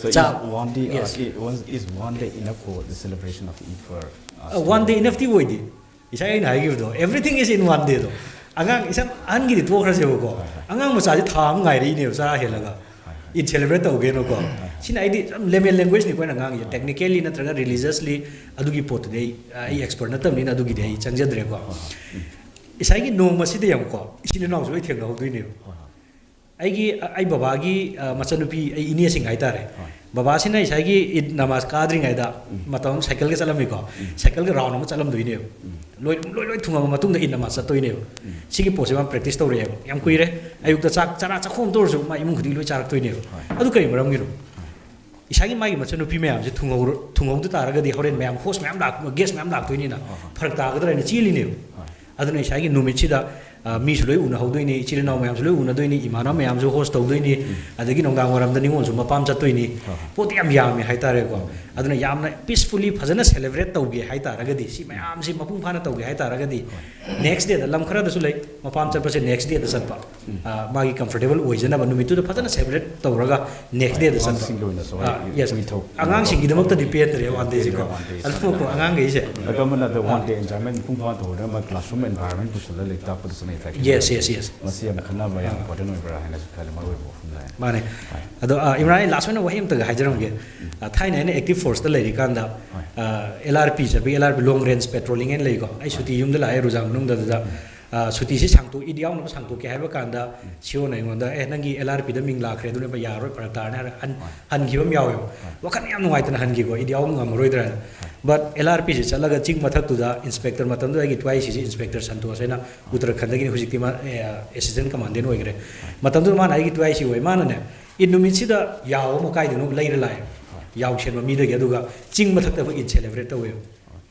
So is ꯆꯥꯛ, one day, yes. Uh, is one, is one day enough for the celebration of Eid for us? One day enough T ꯑꯣꯏꯗꯦ꯫ ꯉꯁꯥꯏ ꯑꯩꯅ ꯍꯥꯏꯈꯤꯕꯗꯣ, everything is in one day ꯗꯣ꯫ ꯑꯉꯥꯡ, ꯏꯁꯝ ꯑꯍꯟꯒꯤꯗꯤ ꯇꯣꯛꯈ꯭ꯔꯁꯦꯕꯀꯣ, ꯑꯉꯥꯡ ꯃꯆꯥꯁꯦ ꯊꯥ ꯑꯃ ꯉꯥꯏꯔꯛꯏꯅꯦꯕ ꯆꯔꯥ ꯍꯦꯜꯂꯒ꯫ ꯏꯠ ꯁꯦꯂꯦꯕ꯭ꯔꯦꯠ ꯇꯧꯒꯦꯅꯀꯣ꯫ ꯁꯤꯅ ꯑꯩꯗꯤ ꯂꯦꯃꯦꯟ ꯂꯦꯡꯒ꯭ꯋꯦꯖꯅꯤ ꯑꯩꯈꯣꯏꯅ ꯉꯥꯡꯉꯤꯁꯦ꯫ ꯇꯦꯛꯅꯤꯀꯦꯜꯂꯤ ꯅꯠꯇ꯭ꯔꯒ ꯔꯤꯂꯤꯖꯁꯂꯤ ꯑꯗꯨꯒꯤ ꯄꯣꯠꯇꯨꯗꯤ ꯑꯩ, ꯑꯩ ꯑꯦꯛꯁꯄꯔꯠ ꯅꯠꯇꯕꯅꯤꯅ ꯑꯗꯨꯒꯤꯗꯤ ꯑꯩ ꯆꯪꯖꯗ꯭ꯔꯦꯀꯣ꯫ ꯉꯁꯥꯏꯒꯤ ꯅꯣꯡꯃꯁꯤꯗ ꯌꯦꯡꯉꯨꯀꯣ, ꯏꯆꯤꯜ ꯏꯅꯥꯎꯁꯨ ꯂꯣꯏ ꯊꯦꯡꯅꯍꯧꯗꯣꯏꯅꯦꯕ꯫ ꯑꯩꯒꯤ, ꯑꯩ ꯕꯕꯥꯒꯤ, ꯑ, ꯃꯆꯟꯅꯨꯄꯤ, ꯑꯩ ꯏꯅꯦꯁꯤꯡ ꯍꯥꯏꯇꯥꯔꯦ꯫ ꯕꯕꯥꯁꯤꯅ ꯉꯁꯥꯏꯒꯤ ꯏꯠ ꯅꯃꯥꯖ ꯀꯥꯗ꯭ꯔꯤꯉꯩꯗ ꯃꯇꯝ ꯑꯃ ꯁꯥꯏꯀꯜꯒ ꯆꯠꯂꯝꯃꯤꯀꯣ꯫ ꯁꯥꯏꯀꯜꯒ ꯔꯥꯎꯟ ꯑꯃ ꯆꯠꯂꯝꯗꯣꯏꯅꯦꯕ꯫ ꯂꯣꯏ, ꯂꯣꯏ, ꯂꯣꯏ ꯊꯨꯡꯉꯕ ꯃꯇꯨꯡꯗ ꯏꯠ ꯅꯃꯥꯖ ꯆꯠꯇꯣꯏꯅꯦꯕ꯫ ꯁꯤꯒꯤ ꯄꯣꯠꯁꯦ ꯃꯥ ꯄ꯭ꯔꯦꯛꯇꯤꯁ ꯇꯧꯔꯛꯑꯦꯕ꯫ ꯌꯥꯝ ꯀꯨꯏꯔꯦ꯫ ꯑꯌꯨꯛꯇ ꯆꯥꯛ ꯆꯔꯥ ꯆꯥꯛꯈꯣꯝ ꯑꯃꯇ ꯑꯣꯏꯔꯁꯨ ꯃꯥ ꯏꯃꯨꯡ ꯈꯨꯗꯤꯡꯒꯤ ꯂꯣꯏ ꯆꯥꯔꯛꯇꯣꯏꯅꯦꯕ꯫ ꯑꯗꯨ ꯀꯔꯤ ꯃꯔꯝꯒꯤꯅꯣ? ꯏꯁꯥꯒꯤ ꯃꯥꯒꯤ ꯃꯆꯟꯅꯨꯄꯤ ꯃꯌꯥꯝꯁꯦ ꯊꯨꯡꯍꯧꯔ-, ꯊꯨꯡꯍꯧꯗ ꯇꯥꯔꯒꯗꯤ ꯍꯣꯔꯦꯟ ꯃꯌꯥꯝ ꯍꯣꯁ ꯃꯌꯥꯝ ꯂꯥꯛ-, ꯒꯦꯁ ꯃꯌꯥꯝ ꯂꯥꯛꯇꯣꯏꯅꯤꯅ ꯐꯔꯛ ꯇꯥꯒꯗ꯭ꯔꯥ ꯍꯥꯏꯅ ꯆꯦꯜꯂꯤꯅꯦꯕ꯫ ꯑꯗꯨꯅ ꯏꯁꯥꯒꯤ ꯅꯨꯃꯤꯠꯁꯤꯗ ꯑ, ꯃꯤꯁꯨ ꯂꯣꯏ ꯎꯅꯍꯧꯗꯣꯏꯅꯤ, ꯏꯆꯤꯜ ꯏꯅꯥꯎ ꯃꯌꯥꯝꯁꯨ ꯂꯣꯏ ꯎꯅꯗꯣꯏꯅꯤ, ꯏꯃꯥꯟꯅꯕ ꯃꯌꯥꯝꯁꯨ ꯍꯣꯁ ꯇꯧꯗꯣꯏꯅꯤ, ꯑꯗꯒꯤ ꯅꯨꯡꯗꯥꯡ ꯋꯥꯏꯔꯝꯗ ꯅꯤꯉꯣꯜꯁꯨ ꯃꯄꯥꯝ ꯆꯠꯇꯣꯏꯅꯤ꯫ ꯍꯣꯏ, ꯍꯣꯏ꯫ ꯄꯣꯠꯇꯤ ꯌꯥꯝ ꯌꯥꯝꯃꯦ ꯍꯥꯏꯇꯥꯔꯦꯀꯣ꯫ ꯑꯗꯨꯅ ꯌꯥꯝꯅ ꯄꯤꯁꯐꯨꯜꯂꯤ ꯐꯖꯅ ꯁꯦꯂꯦꯕ꯭ꯔꯦꯠ ꯇꯧꯒꯦ ꯍꯥꯏꯇꯥꯔꯒꯗꯤ, ꯁꯤ ꯃꯌꯥꯝꯁꯤ ꯃꯄꯨꯡ ꯐꯥꯅ ꯇꯧꯒꯦ ꯍꯥꯏꯇꯥꯔꯒꯗꯤ, ꯅꯦꯛꯁ ꯗꯦꯗ, ꯂꯝ ꯈꯔꯗꯁꯨ ꯂꯩ, ꯃꯄꯥꯝ ꯆꯠꯄꯁꯦ ꯅꯦꯛꯁ ꯗꯦꯗ ꯆꯠꯄ꯫ ꯑ, ꯃꯥꯒꯤ ꯀꯝꯐꯣꯔꯇꯦꯕꯜ ꯑꯣꯏꯖꯅꯕ ꯅꯨꯃꯤꯠꯇꯨꯗ ꯐꯖꯅ ꯁꯦꯂꯦꯕ꯭ꯔꯦꯠ ꯇꯧꯔꯒ ꯅꯦꯛꯁ ꯗꯦꯗ ꯆꯠꯄ꯫ ꯑꯉꯥꯡꯁꯤꯡꯒꯤ ꯑꯣꯏꯅꯁꯨ, ꯍꯣꯏ, ꯑꯥ, yes꯫ ꯎꯏꯊꯧ, ꯑꯉꯥꯡꯁꯤꯡꯒꯤꯗꯃꯛꯇꯗꯤ ꯄꯦꯟꯗ꯭ꯔꯦ ꯋꯥꯟ ꯗꯦꯁꯤꯀꯣ꯫ ꯋꯥꯟ ꯗꯦ ꯑꯗꯨꯃꯛꯄꯨ ꯑꯉꯥꯡꯈꯩꯁꯦ꯫ ꯑꯗꯣ ꯑꯃꯅ ꯑꯗꯣ ꯋꯥꯟ ꯗꯦ ꯑꯦꯟꯖꯣꯏꯃꯦꯟ ꯃꯄꯨꯡ ꯐꯥꯅ ꯇꯧꯍꯧꯗꯅ ꯃꯥ ꯀ꯭ꯂꯥꯁꯔꯨꯝ ꯑꯦꯟꯚꯥꯏꯔꯣꯟꯃꯦꯟ ꯄꯨꯁꯜꯂ ꯂꯥꯏꯔꯤꯛ ꯇꯥꯛꯄꯗꯨꯁꯨ ꯃꯌꯥꯝ ꯌꯦꯁ, ꯌꯦꯁ, ꯌꯦꯁ꯫ ꯃꯁꯤ ꯌꯥꯝ ꯈꯟꯅꯕ ꯌꯥꯝ ꯏꯝꯄꯣꯔꯇꯦꯟ ꯑꯣꯏꯕ꯭ꯔꯥ ꯍꯥꯏꯅꯁꯨ ꯈꯜꯂꯦ, ꯃꯔꯨ ꯑꯣꯏꯕ ꯋꯥꯐꯝ ꯂꯥꯛꯑꯦ꯫ ꯃꯥꯅꯦ꯫ ꯍꯣꯏ꯫ ꯑꯗꯣ, ꯑ, ꯏꯝꯔꯥꯟ, ꯑꯩ ꯂꯥꯁ ꯑꯣꯏꯅ ꯋꯥꯍꯩ ꯑꯝꯇꯒ ꯍꯥꯏꯖꯔꯝꯒꯦ꯫ ꯑ, ꯊꯥꯏꯅ ꯑꯩꯅ ꯑꯦꯛꯇꯤꯚ ꯐꯣꯔꯁꯇ ꯂꯩꯔꯤꯀꯥꯟꯗ, ꯍꯣꯏ꯫ ꯑ, ꯑꯦꯜ ꯑꯥꯔ ꯄꯤ ꯆꯠꯄꯒꯤ, ꯑꯦꯜ ꯑꯥꯔ ꯄꯤ, ꯂꯣꯡ ꯔꯦꯟꯖ ꯄꯦꯇ꯭ꯔꯣꯂꯤꯡ ꯍꯥꯏꯅ ꯂꯩꯀꯣ꯫ ꯑꯩ ꯁꯨꯇꯤ ꯌꯨꯝꯗ ꯂꯥꯛꯑꯦ, ꯔꯨꯖꯥ ꯃꯅꯨꯡꯗ, ꯑꯗꯨꯗ, ꯑ, ꯁꯨꯇꯤꯁꯤ ꯁꯥꯡꯇꯣꯛ, ꯏꯗ ꯌꯥꯎꯅꯕ ꯁꯥꯡꯇꯣꯛꯀꯦ ꯍꯥꯏꯕ ꯀꯥꯟꯗ, ꯁꯤꯑꯣꯅ ꯑꯩꯉꯣꯟꯗ, "ꯑꯦ, ꯅꯪꯒꯤ ꯑꯦꯜ ꯑꯥꯔ ꯄꯤꯗ ꯃꯤꯡ ꯂꯥꯛꯈ꯭ꯔꯦ, ꯑꯗꯨꯅ ꯌꯥꯔꯔꯣꯏ, ꯐꯔꯛ ꯇꯥꯔꯅꯤ" ꯍꯥꯏꯔ ꯍꯟ-, ꯍꯣꯏ꯫ ꯍꯟꯈꯤꯕ ꯑꯃ ꯌꯥꯎꯋꯦꯕ꯫ ꯍꯣꯏ꯫ ꯋꯥꯈꯜ ꯌꯥꯝ ꯅꯨꯡꯉꯥꯏꯇꯅ ꯍꯟꯈꯤꯀꯣ, ꯏꯗ ꯌꯥꯎꯕ ꯉꯝꯃꯔꯣꯏꯗ꯭ꯔꯥꯅ꯫ ꯍꯣꯏ꯫ But ꯑꯦꯜ ꯑꯥꯔ ꯄꯤꯁꯤ ꯆꯠꯂꯒ ꯆꯤꯡ ꯃꯊꯛꯇꯨꯗ ꯏꯟꯁꯄꯦꯛꯇꯔ, ꯃꯇꯝꯗꯨꯗ ꯑꯩꯒꯤ ꯇꯨ ꯑꯥꯏ ꯁꯤꯁꯤ ꯏꯟꯁꯄꯦꯛꯇꯔ ꯁꯟꯇꯣꯁ ꯍꯥꯏꯅ ꯎꯠꯇꯔꯈꯟꯗꯒꯤꯅꯤ, ꯍꯧꯖꯤꯛꯇꯤ ꯃꯥ, ꯑꯦ, ꯑꯦꯁꯤꯁꯇꯦꯟ ꯀꯃꯥꯟꯗꯦꯟ ꯑꯣꯏꯈ꯭ꯔꯦ꯫ ꯍꯣꯏ꯫ ꯃꯇꯝꯗꯨꯗ ꯃꯥꯅ ꯑꯩꯒꯤ ꯇꯨ ꯑꯥꯏ ꯁꯤ ꯑꯣꯏ, ꯃꯥꯅꯅꯦ, ꯏꯗ ꯅꯨꯃꯤꯠꯁꯤꯗ ꯌꯥꯎ ꯑꯃ ꯀꯥꯏꯗꯅꯣ ꯂꯩꯔ ꯂꯥꯛꯑꯦ꯫ ꯍꯣꯏ꯫ ꯌꯥꯎ ꯁꯦꯝꯕ ꯃꯤꯗꯒꯤ, ꯑꯗꯨꯒ ꯆꯤꯡ ꯃꯊꯛꯇ ꯑꯩꯈꯣꯏ ꯏꯗ ꯁꯦꯂꯦꯕ꯭ꯔꯦꯠ ꯇꯧꯋꯦꯕ꯫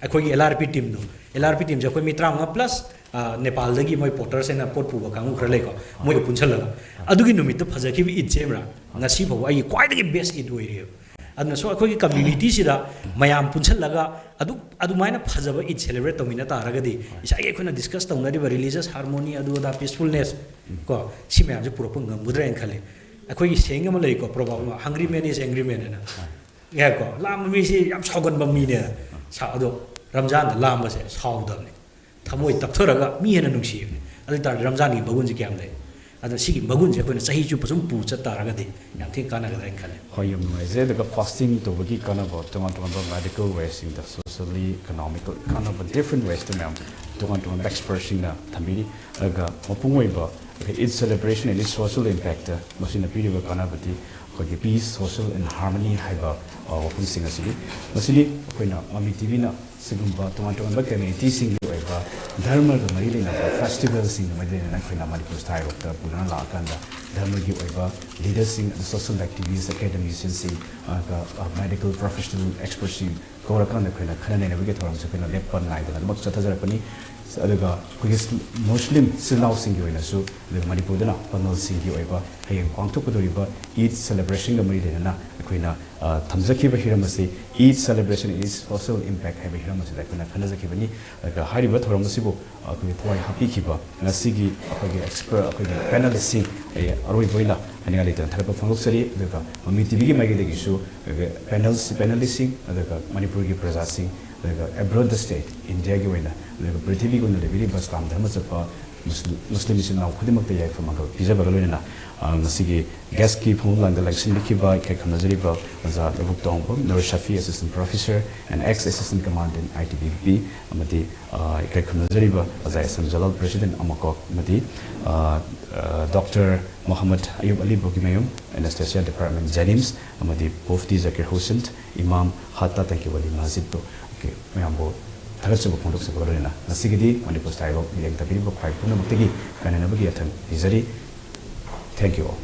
ꯑꯩꯈꯣꯏꯒꯤ ꯑꯦꯜ ꯑꯥꯔ ꯄꯤ ꯇꯤꯝꯗꯣ, ꯑꯦꯜ ꯑꯥꯔ ꯄꯤ ꯇꯤꯝꯁꯦ ꯑꯩꯈꯣꯏ ꯃꯤ ꯇꯔꯥꯃꯉꯥ ꯄ꯭ꯂꯁ, ꯑ, ꯅꯦꯄꯥꯜꯗꯒꯤ ꯃꯣꯏ ꯄꯣꯔꯇꯔꯁ ꯍꯥꯏꯅ ꯄꯣꯠ ꯄꯨꯕ ꯀꯥꯡꯕꯨ ꯈꯔ ꯂꯩꯀꯣ, ꯃꯣꯏꯒ ꯄꯨꯟꯁꯜꯂꯒ꯫ ꯑꯗꯨꯒꯤ ꯅꯨꯃꯤꯠꯇꯣ ꯐꯖꯈꯤꯕ ꯏꯗꯁꯦ ꯏꯝꯔꯥꯟ, ꯉꯁꯤ ꯐꯥꯎꯕ ꯑꯩꯒꯤ ꯈ꯭ꯋꯥꯏꯗꯒꯤ ꯕꯦꯁ ꯏꯗ ꯑꯣꯏꯔꯤꯑꯕ꯫ ꯑꯗꯨꯅ ꯁꯣ ꯑꯩꯈꯣꯏꯒꯤ ꯀꯝꯃ꯭ꯌꯨꯅꯤꯇꯤꯁꯤꯗ ꯃꯌꯥꯝ ꯄꯨꯟꯁꯜꯂꯒ ꯑꯗꯨ, ꯑꯗꯨꯃꯥꯏꯅ ꯐꯖꯕ ꯏꯗ ꯁꯦꯂꯦꯕ꯭ꯔꯦꯠ ꯇꯧꯃꯤꯟꯅ ꯇꯥꯔꯒꯗꯤ, ꯉꯁꯥꯏꯒꯤ ꯑꯩꯈꯣꯏꯅ ꯗꯤꯁꯀꯁ ꯇꯧꯅꯔꯤꯕ ꯔꯤꯂꯤꯖꯁ ꯍꯥꯔꯃꯣꯅꯤ, ꯑꯗꯨ ꯑꯗꯥ, ꯄꯤꯁꯐꯨꯜꯅꯦꯁ ꯀꯣ, ꯁꯤ ꯃꯌꯥꯝꯁꯦ ꯄꯨꯔꯛꯄ ꯉꯝꯒꯗ꯭ꯔꯥ ꯍꯥꯏꯅ ꯈꯜꯂꯤ꯫ ꯑꯩꯈꯣꯏꯒꯤ ꯁꯦꯌꯤꯡ ꯑꯃ ꯂꯩꯀꯣ, ꯄ꯭ꯔꯣꯚꯥꯕ ꯑꯃ, "Hungry man is angry man" ꯍꯥꯏꯅ꯫ ꯌꯥꯏꯀꯣ, ꯂꯥꯝꯕ ꯃꯤꯁꯤ ꯌꯥꯝ ꯁꯥꯎꯒꯟꯕ ꯃꯤꯅꯦ꯫ ꯁꯥ-, ꯑꯗꯣ ꯔꯝꯖꯥꯟꯗ ꯂꯥꯝꯕꯁꯦ ꯁꯥꯎꯗꯕꯅꯤ, ꯊꯃꯣꯏ ꯇꯞꯊꯔꯒ ꯃꯤ ꯍꯦꯟꯅ ꯅꯨꯡꯁꯤꯕꯅꯤ꯫ ꯑꯗꯨ ꯑꯣꯏ ꯇꯥꯔꯗꯤ ꯔꯝꯖꯥꯟꯒꯤ ꯃꯒꯨꯟꯁꯦ ꯀꯌꯥꯝ ꯂꯩ? ꯑꯗꯣ ꯁꯤꯒꯤ ꯃꯒꯨꯟꯁꯦ ꯑꯩꯈꯣꯏꯅ ꯆꯍꯤ ꯆꯨꯞꯄ ꯁꯨꯝ ꯄꯨ ꯆꯠ ꯇꯥꯔꯒꯗꯤ ꯌꯥꯝ ꯊꯤꯅ ꯀꯥꯟꯅꯒꯗ꯭ꯔꯥ ꯍꯥꯏꯅ ꯈꯜꯂꯦ꯫ ꯍꯣꯏ, ꯌꯥꯝ ꯅꯨꯡꯉꯥꯏꯖꯩ꯫ ꯑꯗꯨꯒ ꯐꯥꯁꯇꯤꯡ ꯇꯧꯕꯒꯤ ꯀꯥꯟꯅꯕ ꯇꯣꯉꯥꯟ ꯇꯣꯉꯥꯟꯕ ꯃꯦꯗꯤꯀꯦꯜ ꯋꯦꯁꯤꯡꯗ, ꯁꯣꯁꯤꯌꯦꯜꯂꯤ, ꯏꯀꯣꯅꯣꯃꯤꯀꯦꯜ ꯀꯥꯟꯅꯕ ꯗꯤꯐ꯭ꯔꯦꯟ ꯋꯦꯁꯇ ꯃꯌꯥꯝ ꯇꯣꯉꯥꯟ ꯇꯣꯉꯥꯟꯕ ꯑꯦꯛꯁꯄꯔꯠꯁꯤꯡꯅ ꯊꯝꯕꯤꯔꯤ꯫ ꯑꯗꯨꯒ ꯃꯄꯨꯡ ꯑꯣꯏꯕ ꯑꯩꯈꯣꯏ ꯏꯗ celebration and its social impact ꯃꯁꯤꯅ ꯄꯤꯔꯤꯕ ꯀꯥꯟꯅꯕꯗꯤ ꯑꯩꯈꯣꯏꯒꯤ ꯄꯤꯁ, ꯁꯣꯁꯤꯌꯦꯜ ꯑꯦꯟ ꯍꯥꯔꯃꯅꯤ ꯍꯥꯏꯕ, ꯑ, ꯋꯥꯐꯝꯁꯤꯡ ꯑꯁꯤꯅꯤ꯫ ꯃꯁꯤꯗꯤ ꯑꯩꯈꯣꯏꯅ ꯃꯃꯤ ꯇꯤꯚꯤꯅ ꯁꯤꯒꯨꯝꯕ ꯇꯣꯉꯥꯟ ꯇꯣꯉꯥꯟꯕ ꯀꯝꯃ꯭ꯌꯨꯅꯤꯇꯤꯁꯤꯡꯒꯤ ꯑꯣꯏꯕ ꯙꯔꯃꯒ ꯃꯔꯤ ꯂꯩꯅꯕ ꯐꯦꯁꯇꯤꯚꯦꯜꯁꯤꯡꯒ ꯃꯔꯤ ꯂꯩꯅꯅ ꯑꯩꯈꯣꯏꯅ ꯃꯅꯤꯄꯨꯔ ꯁ꯭ꯇꯥꯏꯜ ꯔꯣꯛꯇ ꯄꯨꯗꯨꯅ ꯂꯥꯛꯑꯀꯥꯟꯗ ꯙꯔꯃꯒꯤ ꯑꯣꯏꯕ ꯂꯤꯗꯔꯁꯤꯡ ꯑꯗ ꯁꯣꯁꯤꯌꯦꯜ ꯑꯦꯛꯇꯤꯚꯤꯁ, ꯑꯦꯀꯥꯗꯦꯃꯤꯁꯤꯌꯟꯁꯤꯡ, ꯑꯗꯨꯒ, ꯑ, ꯃꯦꯗꯤꯀꯦꯜ ꯄ꯭ꯔꯣꯐꯦꯁꯅꯦꯜ ꯑꯦꯛꯁꯄꯔꯠꯁꯤꯡ ꯀꯧꯔꯀꯥꯟꯗ ꯑꯩꯈꯣꯏꯅ ꯈꯟꯅ ꯅꯩꯅꯕꯒꯤ ꯊꯧꯔꯝꯁꯦ ꯑꯩꯈꯣꯏꯅ ꯂꯦꯞꯄ ꯅꯥꯏꯗꯅ ꯑꯗꯨꯃꯛ ꯆꯠꯊꯖꯔꯛꯄꯅꯤ꯫ ꯑꯗꯨꯒ ꯑꯩꯈꯣꯏꯒꯤ ꯃꯨꯁꯂꯤꯝ ꯏꯆꯤꯜ ꯏꯅꯥꯎꯁꯤꯡꯒꯤ ꯑꯣꯏꯅꯁꯨ, ꯑꯗꯨꯒ ꯃꯅꯤꯄꯨꯔꯗꯅ ꯄꯥꯉꯜꯁꯤꯡꯒꯤ ꯑꯣꯏꯕ ꯍꯌꯦꯡ ꯄꯥꯡꯊꯣꯛꯀꯗꯧꯔꯤꯕ ꯏꯗ ꯁꯦꯂꯦꯕ꯭ꯔꯦꯁꯟꯒ ꯃꯔꯤ ꯂꯩꯅꯅ ꯑꯩꯈꯣꯏꯅ ꯊꯝꯖꯈꯤꯕ ꯍꯤꯔꯝ ꯑꯁꯤ Eid Celebration and Its Social Impact ꯍꯥꯏꯕ ꯍꯤꯔꯝ ꯑꯁꯤꯗ ꯑꯩꯈꯣꯏꯅ ꯈꯟꯅꯖꯈꯤꯕꯅꯤ꯫ ꯑꯗꯨꯒ ꯍꯥꯏꯔꯤꯕ ꯊꯧꯔꯝ ꯑꯁꯤꯕꯨ ꯑꯩꯈꯣꯏꯒꯤ ꯊꯋꯥꯏ ꯍꯥꯞꯄꯤꯈꯤꯕ ꯉꯁꯤꯒꯤ ꯑꯩꯈꯣꯏꯒꯤ ꯑꯦꯛꯁꯄꯔꯠ, ꯑꯩꯈꯣꯏꯒꯤ ꯄꯦꯅꯦꯂꯤꯁꯁꯤꯡ, ꯑꯩ ꯑꯔꯣꯏꯕ ꯑꯣꯏꯅ ꯍꯥꯏꯅꯤꯡꯉꯥꯏ ꯂꯩꯇꯅ ꯊꯥꯒꯠꯄ ꯐꯣꯡꯗꯣꯛꯆꯔꯤ꯫ ꯑꯗꯨꯒ ꯃꯃꯤ ꯇꯤꯚꯤꯒꯤ ꯃꯥꯏꯀꯩꯗꯒꯤꯁꯨ ꯑꯩꯈꯣꯏꯒꯤ ꯄꯦꯅꯦꯜꯁ, ꯄꯦꯅꯦꯂꯤꯁꯁꯤꯡ, ꯑꯗꯨꯒ ꯃꯅꯤꯄꯨꯔꯒꯤ ꯄ꯭ꯔꯖꯥꯁꯤꯡ, ꯑꯗꯨꯒ ꯑꯦꯕ꯭ꯔꯣꯗ ꯗ ꯁ꯭ꯇꯦꯠ, ꯏꯟꯗꯤꯌꯥꯒꯤ ꯑꯣꯏꯅ, ꯑꯗꯨꯒ ꯄ꯭ꯔꯤꯊꯤꯕꯤꯒꯤ ꯑꯣꯏꯅ ꯂꯩꯕꯤꯔꯤꯕ ꯏꯁꯂꯥꯝ ꯙꯔꯃ ꯆꯠꯄ ꯃꯨꯁꯂꯤꯝ, ꯃꯨꯁꯂꯤꯝ ꯏꯆꯤꯟ ꯏꯅꯥꯎ ꯈꯨꯗꯤꯡꯃꯛꯇ ꯌꯥꯏꯐ ꯃꯪꯒꯜ ꯄꯤꯖꯕꯒ ꯂꯣꯏꯅꯅ, ꯑ, ꯉꯁꯤꯒꯤ ꯒꯦꯁꯀꯤ ꯐꯃꯨꯡ ꯂꯥꯡꯗ ꯂꯥꯡꯁꯤꯟꯕꯤꯈꯤꯕ ꯏꯀꯥꯏ ꯈꯨꯝꯅꯖꯔꯤꯕ ꯑꯣꯖꯥ ꯂꯧꯕꯨꯛ Tongbam Nur ꯁꯥꯐꯤ, Assistant Professor and Ex Assistant Commandant, I T B P, ꯑꯃꯗꯤ, ꯑ, ꯏꯀꯥꯏ ꯈꯨꯝꯅꯖꯔꯤꯕ ꯑꯣꯖꯥ S M Jalal, President, ꯑꯃꯀꯣꯛ, ꯑꯃꯗꯤ, ꯑ, ꯑ, ꯗꯣꯛꯇꯔ ꯃꯣꯍꯝꯃꯗ ꯑꯌꯨꯕ ꯑꯂꯤ ꯕꯣꯒꯤꯃꯌꯨꯝ, Anesthesia Department, JNIMS, ꯑꯃꯗꯤ ꯃꯨꯐꯇꯤ ꯖꯀꯤꯔ ꯍꯨꯁꯦꯟ, ꯏꯃꯥꯝ ꯍꯠꯇꯥ ꯇꯪꯀꯤꯋꯥꯂꯤ ꯃꯁꯖꯤꯗꯄꯨ, ꯑꯣꯀꯦ, ꯃꯌꯥꯝꯕꯨ ꯊꯥꯒꯠꯆꯕ ꯐꯣꯡꯗꯣꯛꯆꯕꯒ ꯂꯣꯏꯅꯅ ꯉꯁꯤꯒꯤꯗꯤ ꯃꯅꯤꯄꯨꯔ ꯁ꯭ꯇꯥꯏꯜ ꯃꯤꯠꯌꯦꯡ ꯇꯝꯕꯤꯔꯤꯕ ꯈ꯭ꯋꯥꯏ ꯄꯨꯝꯅꯃꯛꯇꯒꯤ ꯀꯥꯏꯅꯅꯕꯒꯤ ꯌꯥꯊꯪ ꯅꯤꯖꯔꯤ꯫ Thank you all.